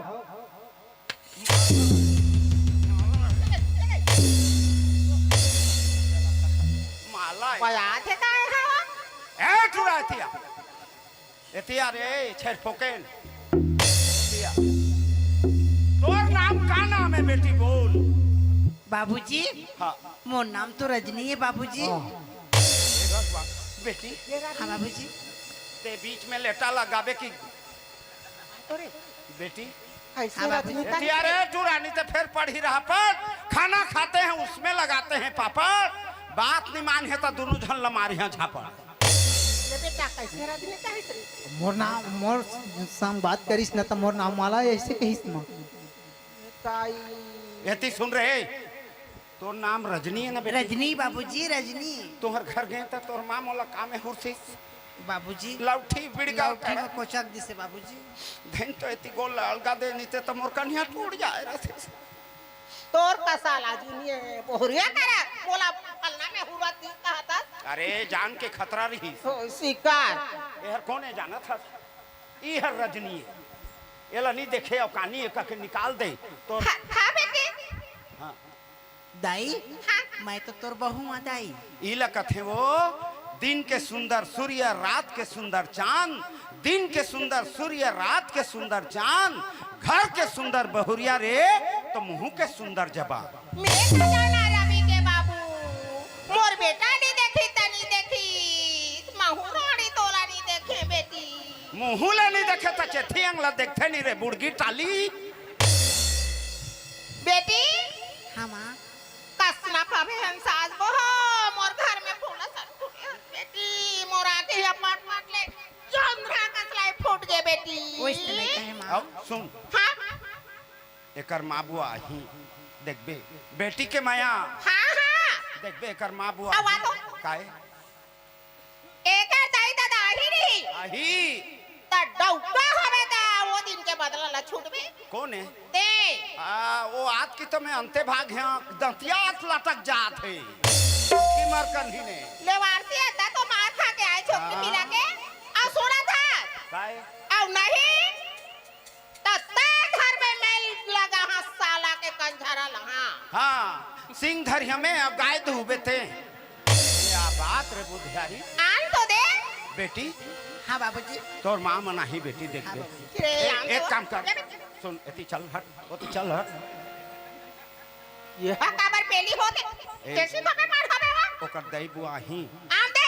माला। बजात हे का हे हवा? ए, टुरा एतिया। एतिया रे, छेर फोकेन। एतिया। तोर नाम का नाम हे बेटी, बोल? बाबूजी, हाँ। मोर नाम तो रजनी हे बाबूजी। हाँ। ए रजवा, बेटी। हाँ बाबूजी। ते बीच में लेटा लगाबे कि अरे बेटी, ऐसे हाँ, बाबू। रजनी का एतिया रे, टुरा नी ते फेर पढ़ी रहा पढ़, खाना खाते हैं उसमें लगाते हैं पापड़, बात नी मानही त दुनों झन ल मारिहा झापड़। ले बेटा, कैसे रजनी कहिस रे? मोर नाम, मोर संग बात करिस न त मोर नाम माला ऐसे कहिस म। ताई। एती सुन रे, तोर नाम रजनी हे ना बेटी? रजनी बाबूजी, रजनी। तोहर घर गेंव त तोर माँ मोला का में हुरसिस? बाबूजी। लौठी बिड़गा लौठी करा। में कोचक दिसे बाबूजी। धन तो एती गोल अलगा दे, नी ते त मोर कनिहा टूट जाय रहिस। तोर कसा लाजू नी हे, बहुरिया करा, मोला फलना में हुरत दिस कहत हस। अरे, जान के खतरा रहिस। हो, शिकार। एहर कोन हे जानत हस? इहर रजनी हे। एला नी देखे अउ कानी हे कहिके निकाल दे। तोर हाँ, हाँ बेटी। हाँ। दाई, हाँ। मैं तो तोर बहू आं दाई। इला कथे वो, दिन के सुंदर सूर्य, रात के सुंदर चांद, दिन के सुंदर सूर्य, रात के सुंदर चांद, घर के सुंदर बहुरिया रे, त मुहूं के सुंदर जबान। मैं तो जाना रवि के बाबू, मोर बेटा नी देखिस त नी देखिस, महूं रानी तोला नी देखें बेटी। मुहूं ला नी देखे त चेथी अंग ला देखथे नी रे बुड़गी टाली। बेटी। हाँ माँ। कस ना पाबे हन सास बहू, मोर घर में फूल असन फूटे हस बेटी, मोर आँखी ह पट पट ले चंद्रा कस लाई फूट गे बेटी। ओइसने नहीं कहे माँ। अब सुन। हाँ। एकर माँ बुआ आही, देखबे, बेटी के मया। हाँ, हाँ। देखबे, एकर माँ बुआ अब आ आही। तो। काय? एकर दाई ददा आही नहीं। आही। त डौका होबे त ओ दिन के बदला ला छूटबे। कोन हे? ते। आ, ओ आत की तो मैं अंते भाग हे, दंतिया आत लटक जात हे। कि मर कन्ही ने। लेवारसी अद्दा तो मार खा के आए छोकरी हाँ। मिला के। अउ सुना था। काय? अउ नहीं। त तैं घर में मेल लगा हाँ साला के कंझरा लहा। हाँ, सिंग धरिया में अब गाय दुहबे ते। या बात रे बुधियारी। आन तो दे। बेटी। हाँ बाबूजी। तोर माँ मन आही बेटी देख हाँ दे। बाबूजी। रे ए, आन एक तो। काम कर। ये बेटी। सुन, एती चल हट, ओती चल हट। ये हाँ, काबर पेली होते। ए। कैसे बाबे मार हवे हो? ओकर दई बुआ आही। आन दे।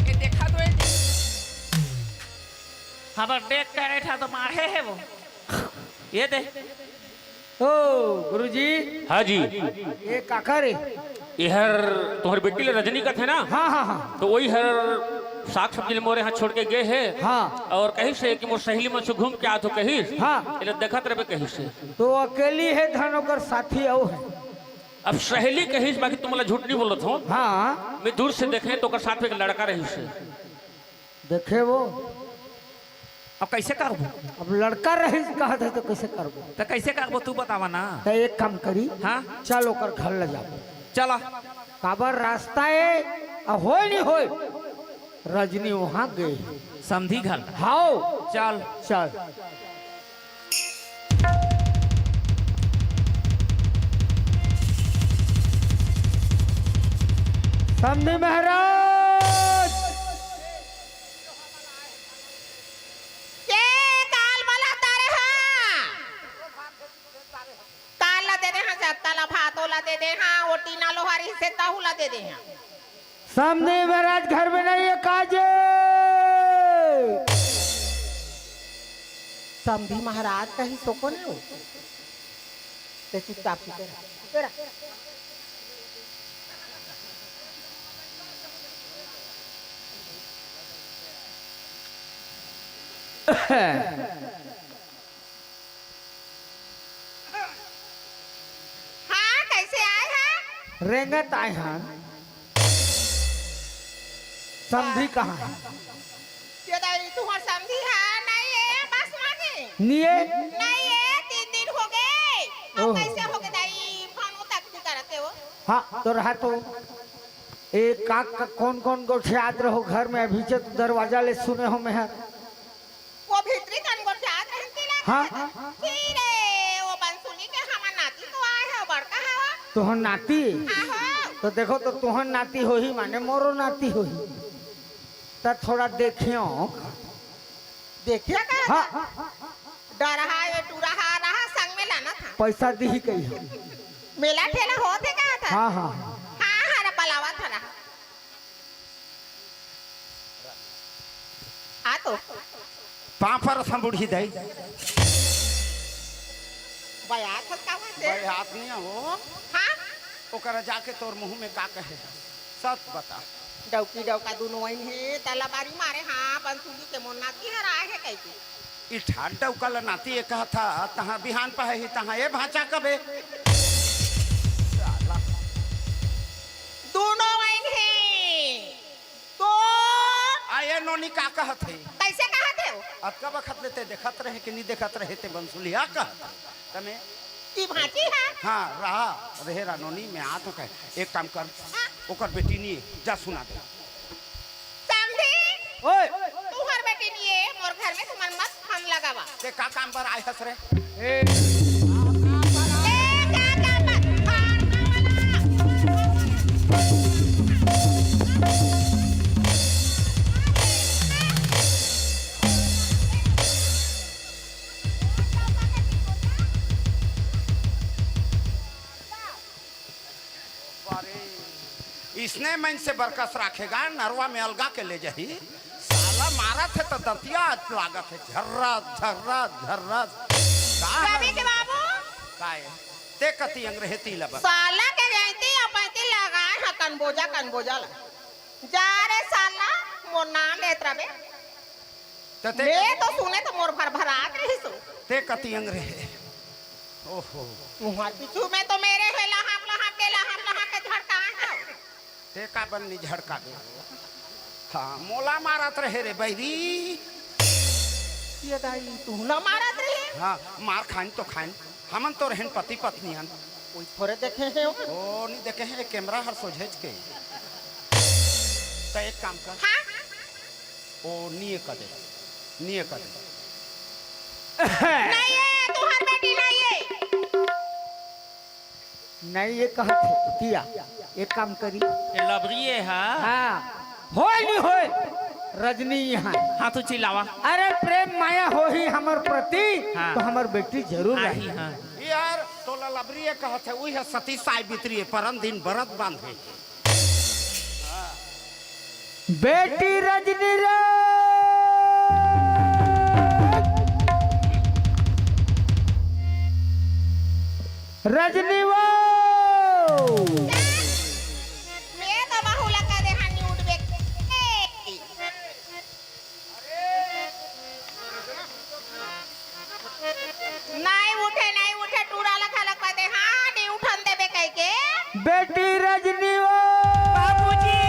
ए, देखा तो ए, हमर डेग करे ठा तो मारे हे वो। ये दे। ओ गुरुजी। हाँ जी। ये काकर हे? एहर तुम्हर बेटी ले रजनी कथे ना? हाँ, हाँ, हाँ। तो वही हर साग सब्जी ले मोरे हाथ छोड़ के गे हे। हाँ। और कहिस हे कि मोर सहेली मन से घूम के आथो कहिस। हाँ। एला देखत रहिबे कहिस हे। तो अकेली हे धन ओकर साथी अउ हे। अब सहेली कहिस, बाकी तुमला झूठ नहीं बोलत हो। हाँ। मैं दूर से देखे तो ओकर साथ में एक लड़का रहिस हे। देखे वो। अब कैसे करबो? अब लड़का रहिस कहत हे तो कैसे करबो? तो कैसे करबो तू बतावा ना। तो एक काम करी। हाँ? चल ओकर घर ले जाबो। चला। काबर रास्ता हे, आ होय नहीं होय, रजनी वहाँ गे हे। समधी घर। हाव। चल। चल। समधी महाराज। के काल वाला तारे हा? काल ला दे दे हा, जत्ता ला भातो ला दे दे हा, वो टीना लोहारी से तहू ला दे दे हा। समधी महाराज घर में नहीं हे काजे। समधी महाराज कहीं सोको नहीं हो। ते चुपचाप सुते रह, सुते रह। हाँ, कैसे आए हैं? रेंगत आए हैं। समधी कहाँ हे? ये दाई, तुम्हार समधी हे? नहीं हे, बस मांगे। नहीं हे? नहीं हे, तीन दिन हो गे। अब ओह। कैसे हो गे दाई? फोन तक नहीं करते हो। हाँ, तो रहा तो। ए, का, का, कौन, कौन गोठियात रहो घर में? अभी से तो दरवाजा ले सुने हो मैं। वो भीतरी कन गोठियात रहन की ला हाँ। कहत हे। फिर ए, वो बंसुली के हमर नाती तो आए हे, वो बड़का हे वो। तुहर नाती? आहो। तो देखो तो तुहर नाती होही माने मोरो नाती होही। त थोड़ा देखियो। देखियो का? हाँ। डरहा ये टुरहा रहा संग में लाना था। पैसा दिही कही हम। मेला ठेला होत हे का था? हाँ, हाँ। हाँ, हाँ, रे बलावा था रहा। आ तो। पाँव परत हँव बूढ़ी दाई। बयात हस का बात हे? बयात नहीं हो। हाँ? ओकरा जाके तोर मुँह में का कहे? सच बता। डौकी डौका दुनों वइन हे, तला बारी मारे, हाँ, बंसुली के मोर नाती हर आए हे कहिके। ई ठाट डौका ल नाती ए कहत हा, तहाँ बिहान पहे ही, तहाँ ए भाँचा कबे। साला। दुनों वइन हे। तो आ, ए नोनी का कहत हे? कैसे कहत हे वो? अतका बखत ले ते देखत रहे कि नहीं देखत रहे, ते बंसुलिया कहत हे। तमे ई भाँची हे? हाँ, रहा, रहे रहा नोनी, मैं आत हँव कहे। एक काम कर, हाँ? ओकर बेटी नहीं हे, जा सुना दे। समधी, ओए! तुहर बेटी नहीं हे, मोर घर में तुमन मत फोन लगावा। ते का काम बर आए हस रे? ए। ए, का काम बर? फाड़ना वाला। बारे, इसने मन से बरकस राखेगा, नरवा में अलगा के ले जाही। साला मारत हे त दंतिया लागत हे, झर्रा, झर्रा, झर्रा। का रवि के बाबू? काय? ते कति अंग्रेहती लबा। साला के गैती अपैती लगाए ह कनबोजा, कनबोजा ला। जा रे साला, मोर नाम लेत रबे। त ते मैं तो सुने तो मोर भरभरात रहिस हो। ते कति अंग रहे। ओहो। तुहर पीछू में तो मेरे हे लहाप लहाप के, लहाप लहाप के झड़काए हो। ते का बन नहीं झड़का दे। हाँ, मोला मारत रहे रे बैरी। ये दाई, तू ना मारत रहे? हाँ, मार खाइन तो खाइन। हमन तो रहन पति पत्नी हन। कोई थोड़े देखे हे वो। ओ, नहीं देखे हे, कैमरा हर सोझेच के। त एक काम कर। हाँ? ओ, निये कर दे, निये कर दे। नहीं हे, तुहर बेटी नहीं हे। नहीं हे कहत हे, किया, एक काम करी। ये लबरी हे, हाँ। हाँ, होय नहीं होय, रजनी यहाँ। हाँ, तो चिल्लावा। अरे, प्रेम माया होही हमर प्रति, हाँ। तो हमर बेटी जरूर आही, आही। हाँ। यार, तोला लबरी हे कहत हे, उही सती सावित्री हे, परन दिन बरत बांधे। बेटी रजनी रे, रजनी वो। मैं तो बहू लगा दे हनी उठबे। नहीं उठे, नहीं उठे, टूरा लखा लखा दे, हाँ, नहीं उठन देबे कह के। बेटी रजनी वो। बाबूजी।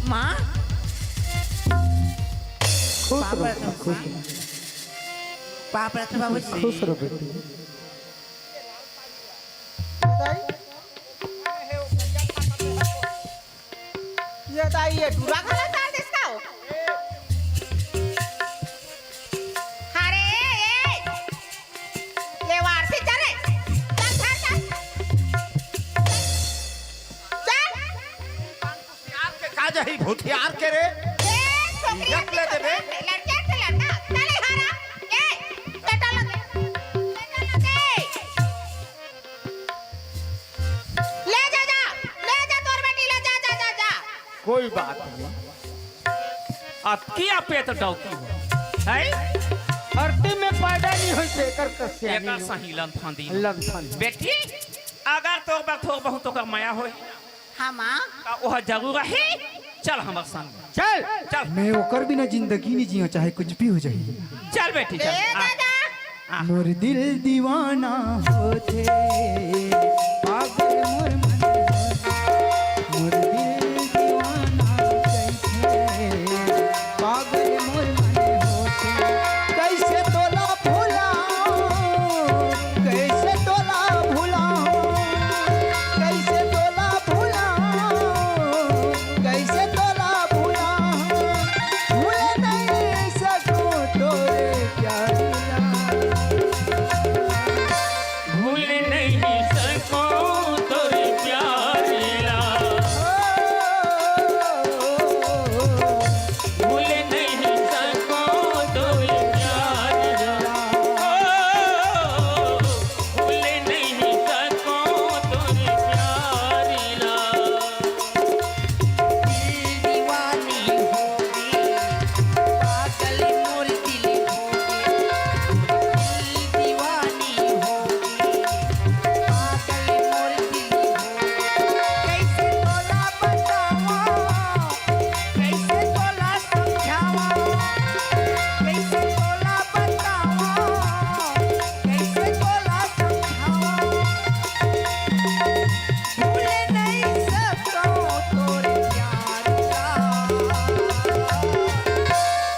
माँ। खुश रहो, खुश रहो। पाप रहे बाबूजी। खुश रहो बेटी। ये दाई, ये टूरा घला डाल दे इसका हो। अरे, ए, ले वार से चल रे। चल, चल, चल। चल। का जही भूतियार के रे? ए, छोकरी इज्जत ले देबे? लड़के से लड़का। चल, हरा। ए, बेटा लगे। बेटा लगे। ले जा, जा, ले जा तोर बेटी ला, जा, जा, जा, जा। कोई बात नहीं। अतकी अपेत डौकी हो, हैं? धरती में पैदा नहीं होई से एकर कस्या एकर नहीं। सही लंथन दी। लंथन। बेटी, अगर तोर बर थोर बहुत ओकर मया होय, हाँ, माँ। त ओह जरूर आही। चल हमर संग। चल। चल। मैं ओकर बिना जिंदगी नहीं जिया, चाहे कुछ भी हो जाए। चल बेटी, चल। ए आ। दादा। आ। मोर दिल दीवाना होथे, पागल मोर मन होथे। मोर दिल दीवाना कइसे, पागल मोर मन होथे। कइसे तोला भुलाओं, कइसे तोला भुलाओं, कइसे तोला भुलाओं, कइसे तोला भुलाओं, भूल नहीं सकूं तोरे प्यार ला। भूल नहीं सकूं तोरे प्यार ला। भूल नहीं सकूं तोरे प्यार ला। भूल नहीं सकूं तोरे प्यार ला। दिल दीवानी होगे, पागल मोर दिल होगे। दिल दीवानी होगे, पागल मोर दिल होगे। कइसे तोला बतावं, कइसे तोला समझावं, कइसे तोला बतावं, कइसे तोला समझावं। भूल नहीं सकूं तोर प्यार ला।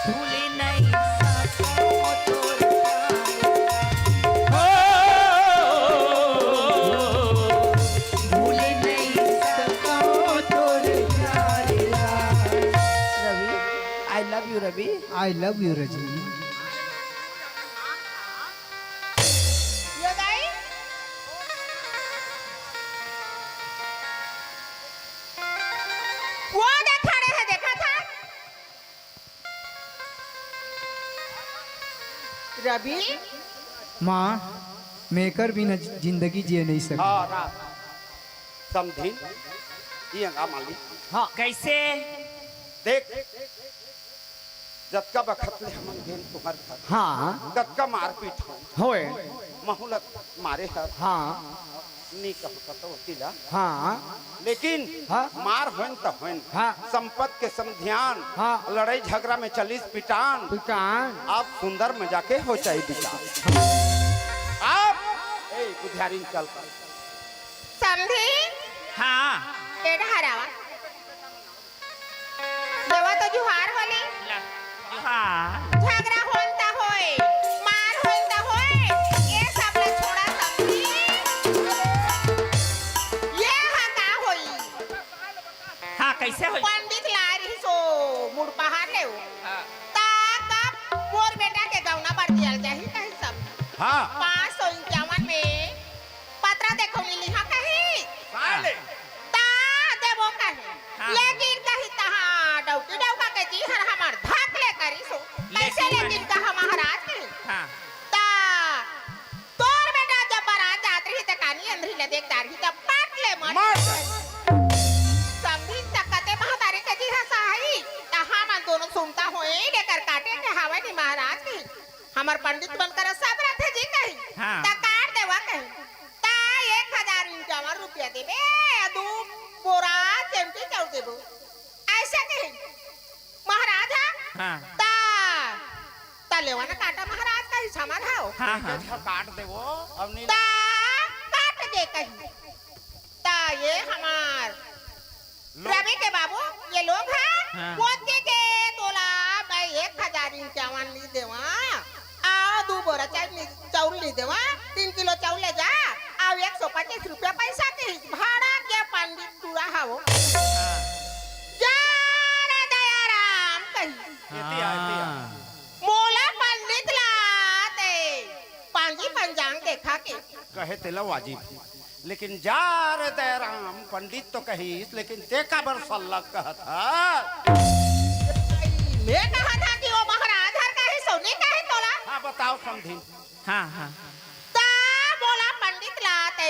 भूल नहीं सकूं तोर प्यार ला। भूल नहीं सकूं तोर प्यार ला। रवि, I love you, rabi. I love you, रजनी। ये दाई? वो देख खड़े हे, देखा था? रवि? माँ, मैं एकर बिना जिंदगी जिए नहीं सकूं। हाँ, रात। समधिन, ये अंगा मालिक। हाँ। कइसे? देख, जतका बखत ले हमन गेन तुंहर घर, हाँ। कतका मारपीट होय। होय। महूँ ल मारे हर। हाँ। नी कहूँ कतौ ओती ला। हाँ। लेकिन हाँ। मार होइन त होइन। हाँ। संपत के समधियान, हाँ। लड़ई झगरा में चलिस पिटान। पिटान। अब सुंदर मजा के हो जाई बिचार। अब, ए, बुधियारिन चल कर। समधी? हाँ। ए डहर आवा। देवा तो जुहार होली। ला, जुहार। झगरा होन त होय, मार होन त होय, ये सब ला छोड़ा समधी। ये हा का होई? हाँ, कइसे होई? पंडित ला रिहिस ओ मुड़ पहाड़ ले ओ। हाँ। ता कब मोर बेटा के गौना बर दियल जाही कही समधी। हाँ। पाँच सौ इक्यावन में पतरा देखो नी लिहा कही। काले। ता देबो कही। हाँ। लेकिन कही तहाँ डौकी डौका के जी हर हमार धाक ले करी सो। कइसे लेकिन लेकिन कहा महाराज कही। हाँ। ता तोर बेटा जब बारात जात रही त कानी अंधरी ल देख डारही त पाट ले मर। मर। समधी त कते महतारी के जी हर सहाई। तहाँ मन दोनों सुनता होए लेकर काटे के हवय नी महाराज कही। हमर पंडित मन करा सब रथे जी कही। हाँ। त काट देवा कही। त एक हजार इंक्यावन रुपया देबे, दू बोरा चेमटी चाउर देबो। अइसे कही। महाराज हा? हाँ। त, त लेवा न काटा महाराज कही समझ हव। हाँ, हाँ। काट देबो, अब नहीं त काट दे कही। त ये हमर लो। रवि के बाबू, ये लोग हैं, हाँ। मोती के तोला मैं एक हजार इंक्यावन ली देवा, आ दू बोरा चाउर ली, चाउर ली देवा, तीन किलो चाउर ले जा, आ एक सौ पच्चीस रुपया पैसा के भाड़ा के पंडित टूरा हव। हाँ। जा रे दयाराम कही। एती आ, एती आ। हाँ। मोला पंडित ला ते पांजी पंजांग देखा के। कहे तेला वाजिब। लेकिन जा रे दयाराम, पंडित तो कहिस, लेकिन ते काबर सल्लक कहत हस? मैं कहत हंव कि ओ महाराज हर कहिस, ओ नइ कहे तोला। हाँ, बताव समधिन। हाँ, हाँ। त मोला पंडित ला ते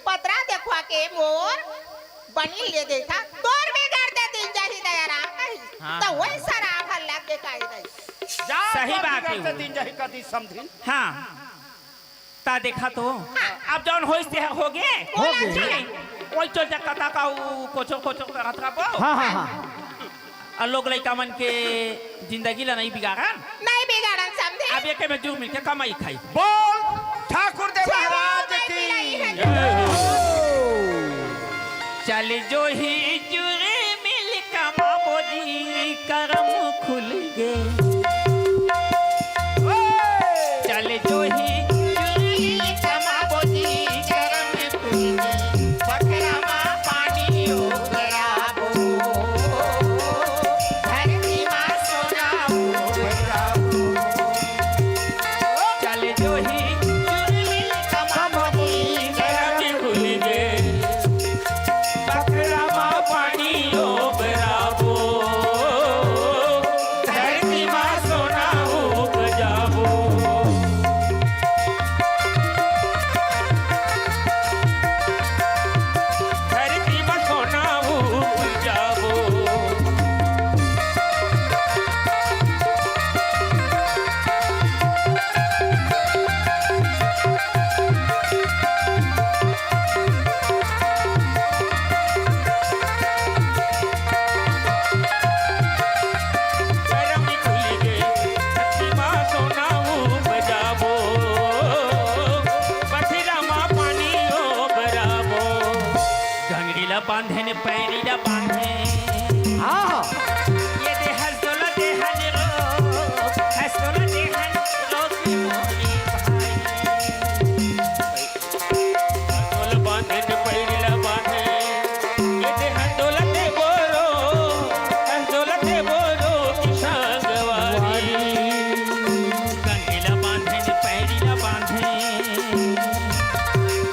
पतरा देखवा के मोर बनी ले देथा, तोर बिगड़ दे दिन जाही दयाराम कहिस। हाँ। त वही सराप हर लग के कहि दे। जा सही तो बात हे बिगड़ दे वो। दिन जाही कहिस समधिन। हाँ। त देखा तो, अब जौन होइस तेहा होगे। होगे। जी, ओही चोर जकता का उ कोचो कोचो करत रहिबो। हाँ, हाँ, हाँ। अउ लोग लइका मन के जिंदगी ला नइ बिगाड़न। नइ बिगाड़न समधिन। अब एके में जुर मिल के कमाई खाई। बोल ठाकुर देव महाराज की। चल जोही जुर मिल कमाबो जी, करम खुल गे। चल जोही जुर मिल कमाबो जी, करम खुल गे। बखरा मा पानी ओबराबो, धरती मा सोना ओबराबो। चल जोही जुर मिल कमाबो जी, करम खुल गे। बखरा मा पानी ओबराबो, धरती मा सोना उपजाबो। धरती मा सोना उपजाबो। करम खुल गे, धरती मा सोना उपजाबो, बखरा मा पानी ओबराबो। घंगरी ला बांधे ने पैरी ला बांधे। हाँ, हाँ। ये दे हंस डोला दे हंस रो, हंस डोला दे हंस रो की मोरी भाई। हंस डोला बांधे ने पैरी ला बांधे। ये दे हंस डोला दे बोरो, हंस डोला दे बोरो की संगवारी। घंगरी ला बांधे ने पैरी ला बांधे।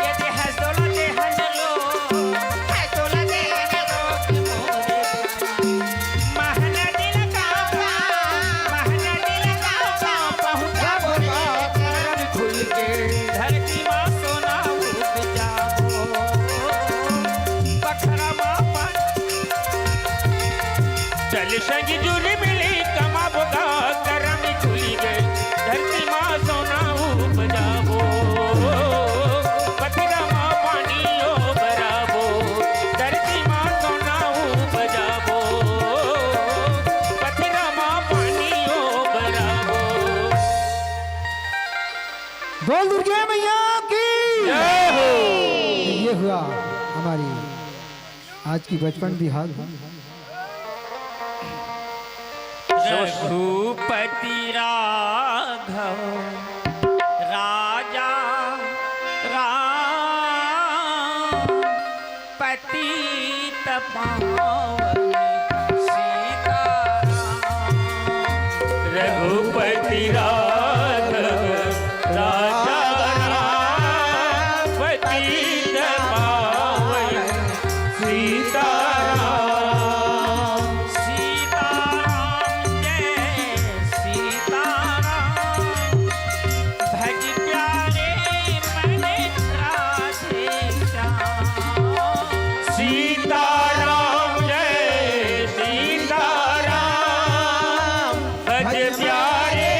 ये दे हंस डोला दे हंस रो, हंस डोला दे हंस रो की मोरी। महना दिल गावा, महना दिल गावा, पहुंचा बोले करम खुल गे। धरती मा सोना उपजाबो, बखरा मा पानी। चल संग जुर मिल कमाबो गा, करम खुल गे। धरती मा सोना उपजाबो, बखरा मा पानी ओबराबो। धरती मा सोना उपजाबो, बखरा मा पानी ओबराबो। बोल दुर्गे मैया की। जय हो। ये हुआ हमारी आज की बचपन बिहार। रघुपति राघव राजा राम, पतित पावन सीताराम। रघुपति राघव राजा राम, पतित पावन सीताराम। सीताराम जय सीताराम, भज प्यारे मन राधे श्याम। सीताराम जय सीताराम, भज प्यारे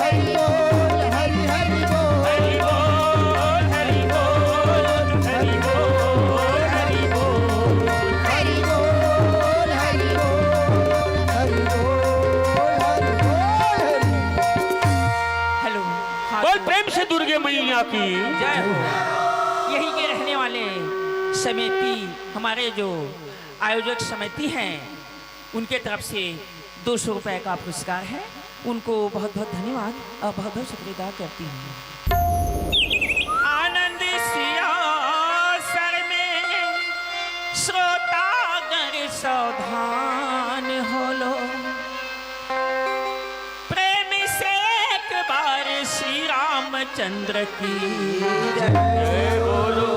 हरि बोल, हरि हरि बोल। हरि बोल, हरि बोल, हरि बोल, हरि बोल। हरि बोल, हरि बोल, हरि बोल, हरि बोल, हरि बोल। हेलो। हाँ, बोल तो प्रेम से दुर्गे मैया की। जय हो। यहीं के रहने वाले समिति, हमारे जो आयोजक समिति हैं, उनके तरफ से दो सौ रुपए का पुरस्कार है। उनको बहुत बहुत धन्यवाद और बहुत बहुत शुक्रिया अदा करती हूँ। आनंद सिया सर में श्रोतागण सावधान हो लो। प्रेम से एक बार श्री रामचंद्र की जय बोलो।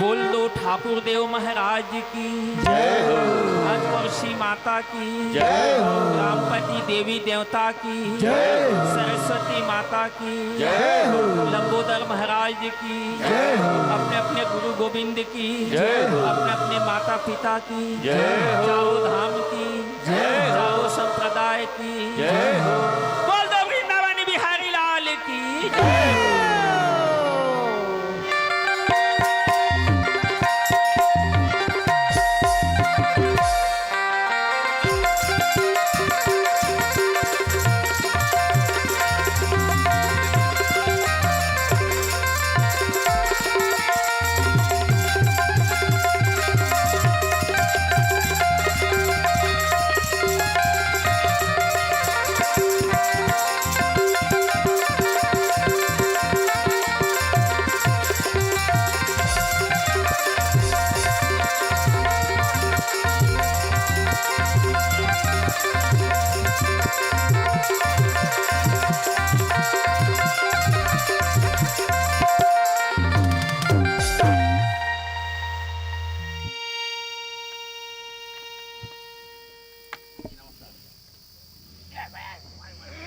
बोल दो ठाकुर देव महाराज की जय हो। राजवर्षी माता की जय हो। रामपति देवी देवता की जय हो। सरस्वती माता की जय हो। लंबोदर महाराज की जय हो। अपने अपने गुरु गोविंद की जय हो। अपने अपने माता पिता की जय हो। चारों धाम की जय हो। चारों संप्रदाय की जय हो।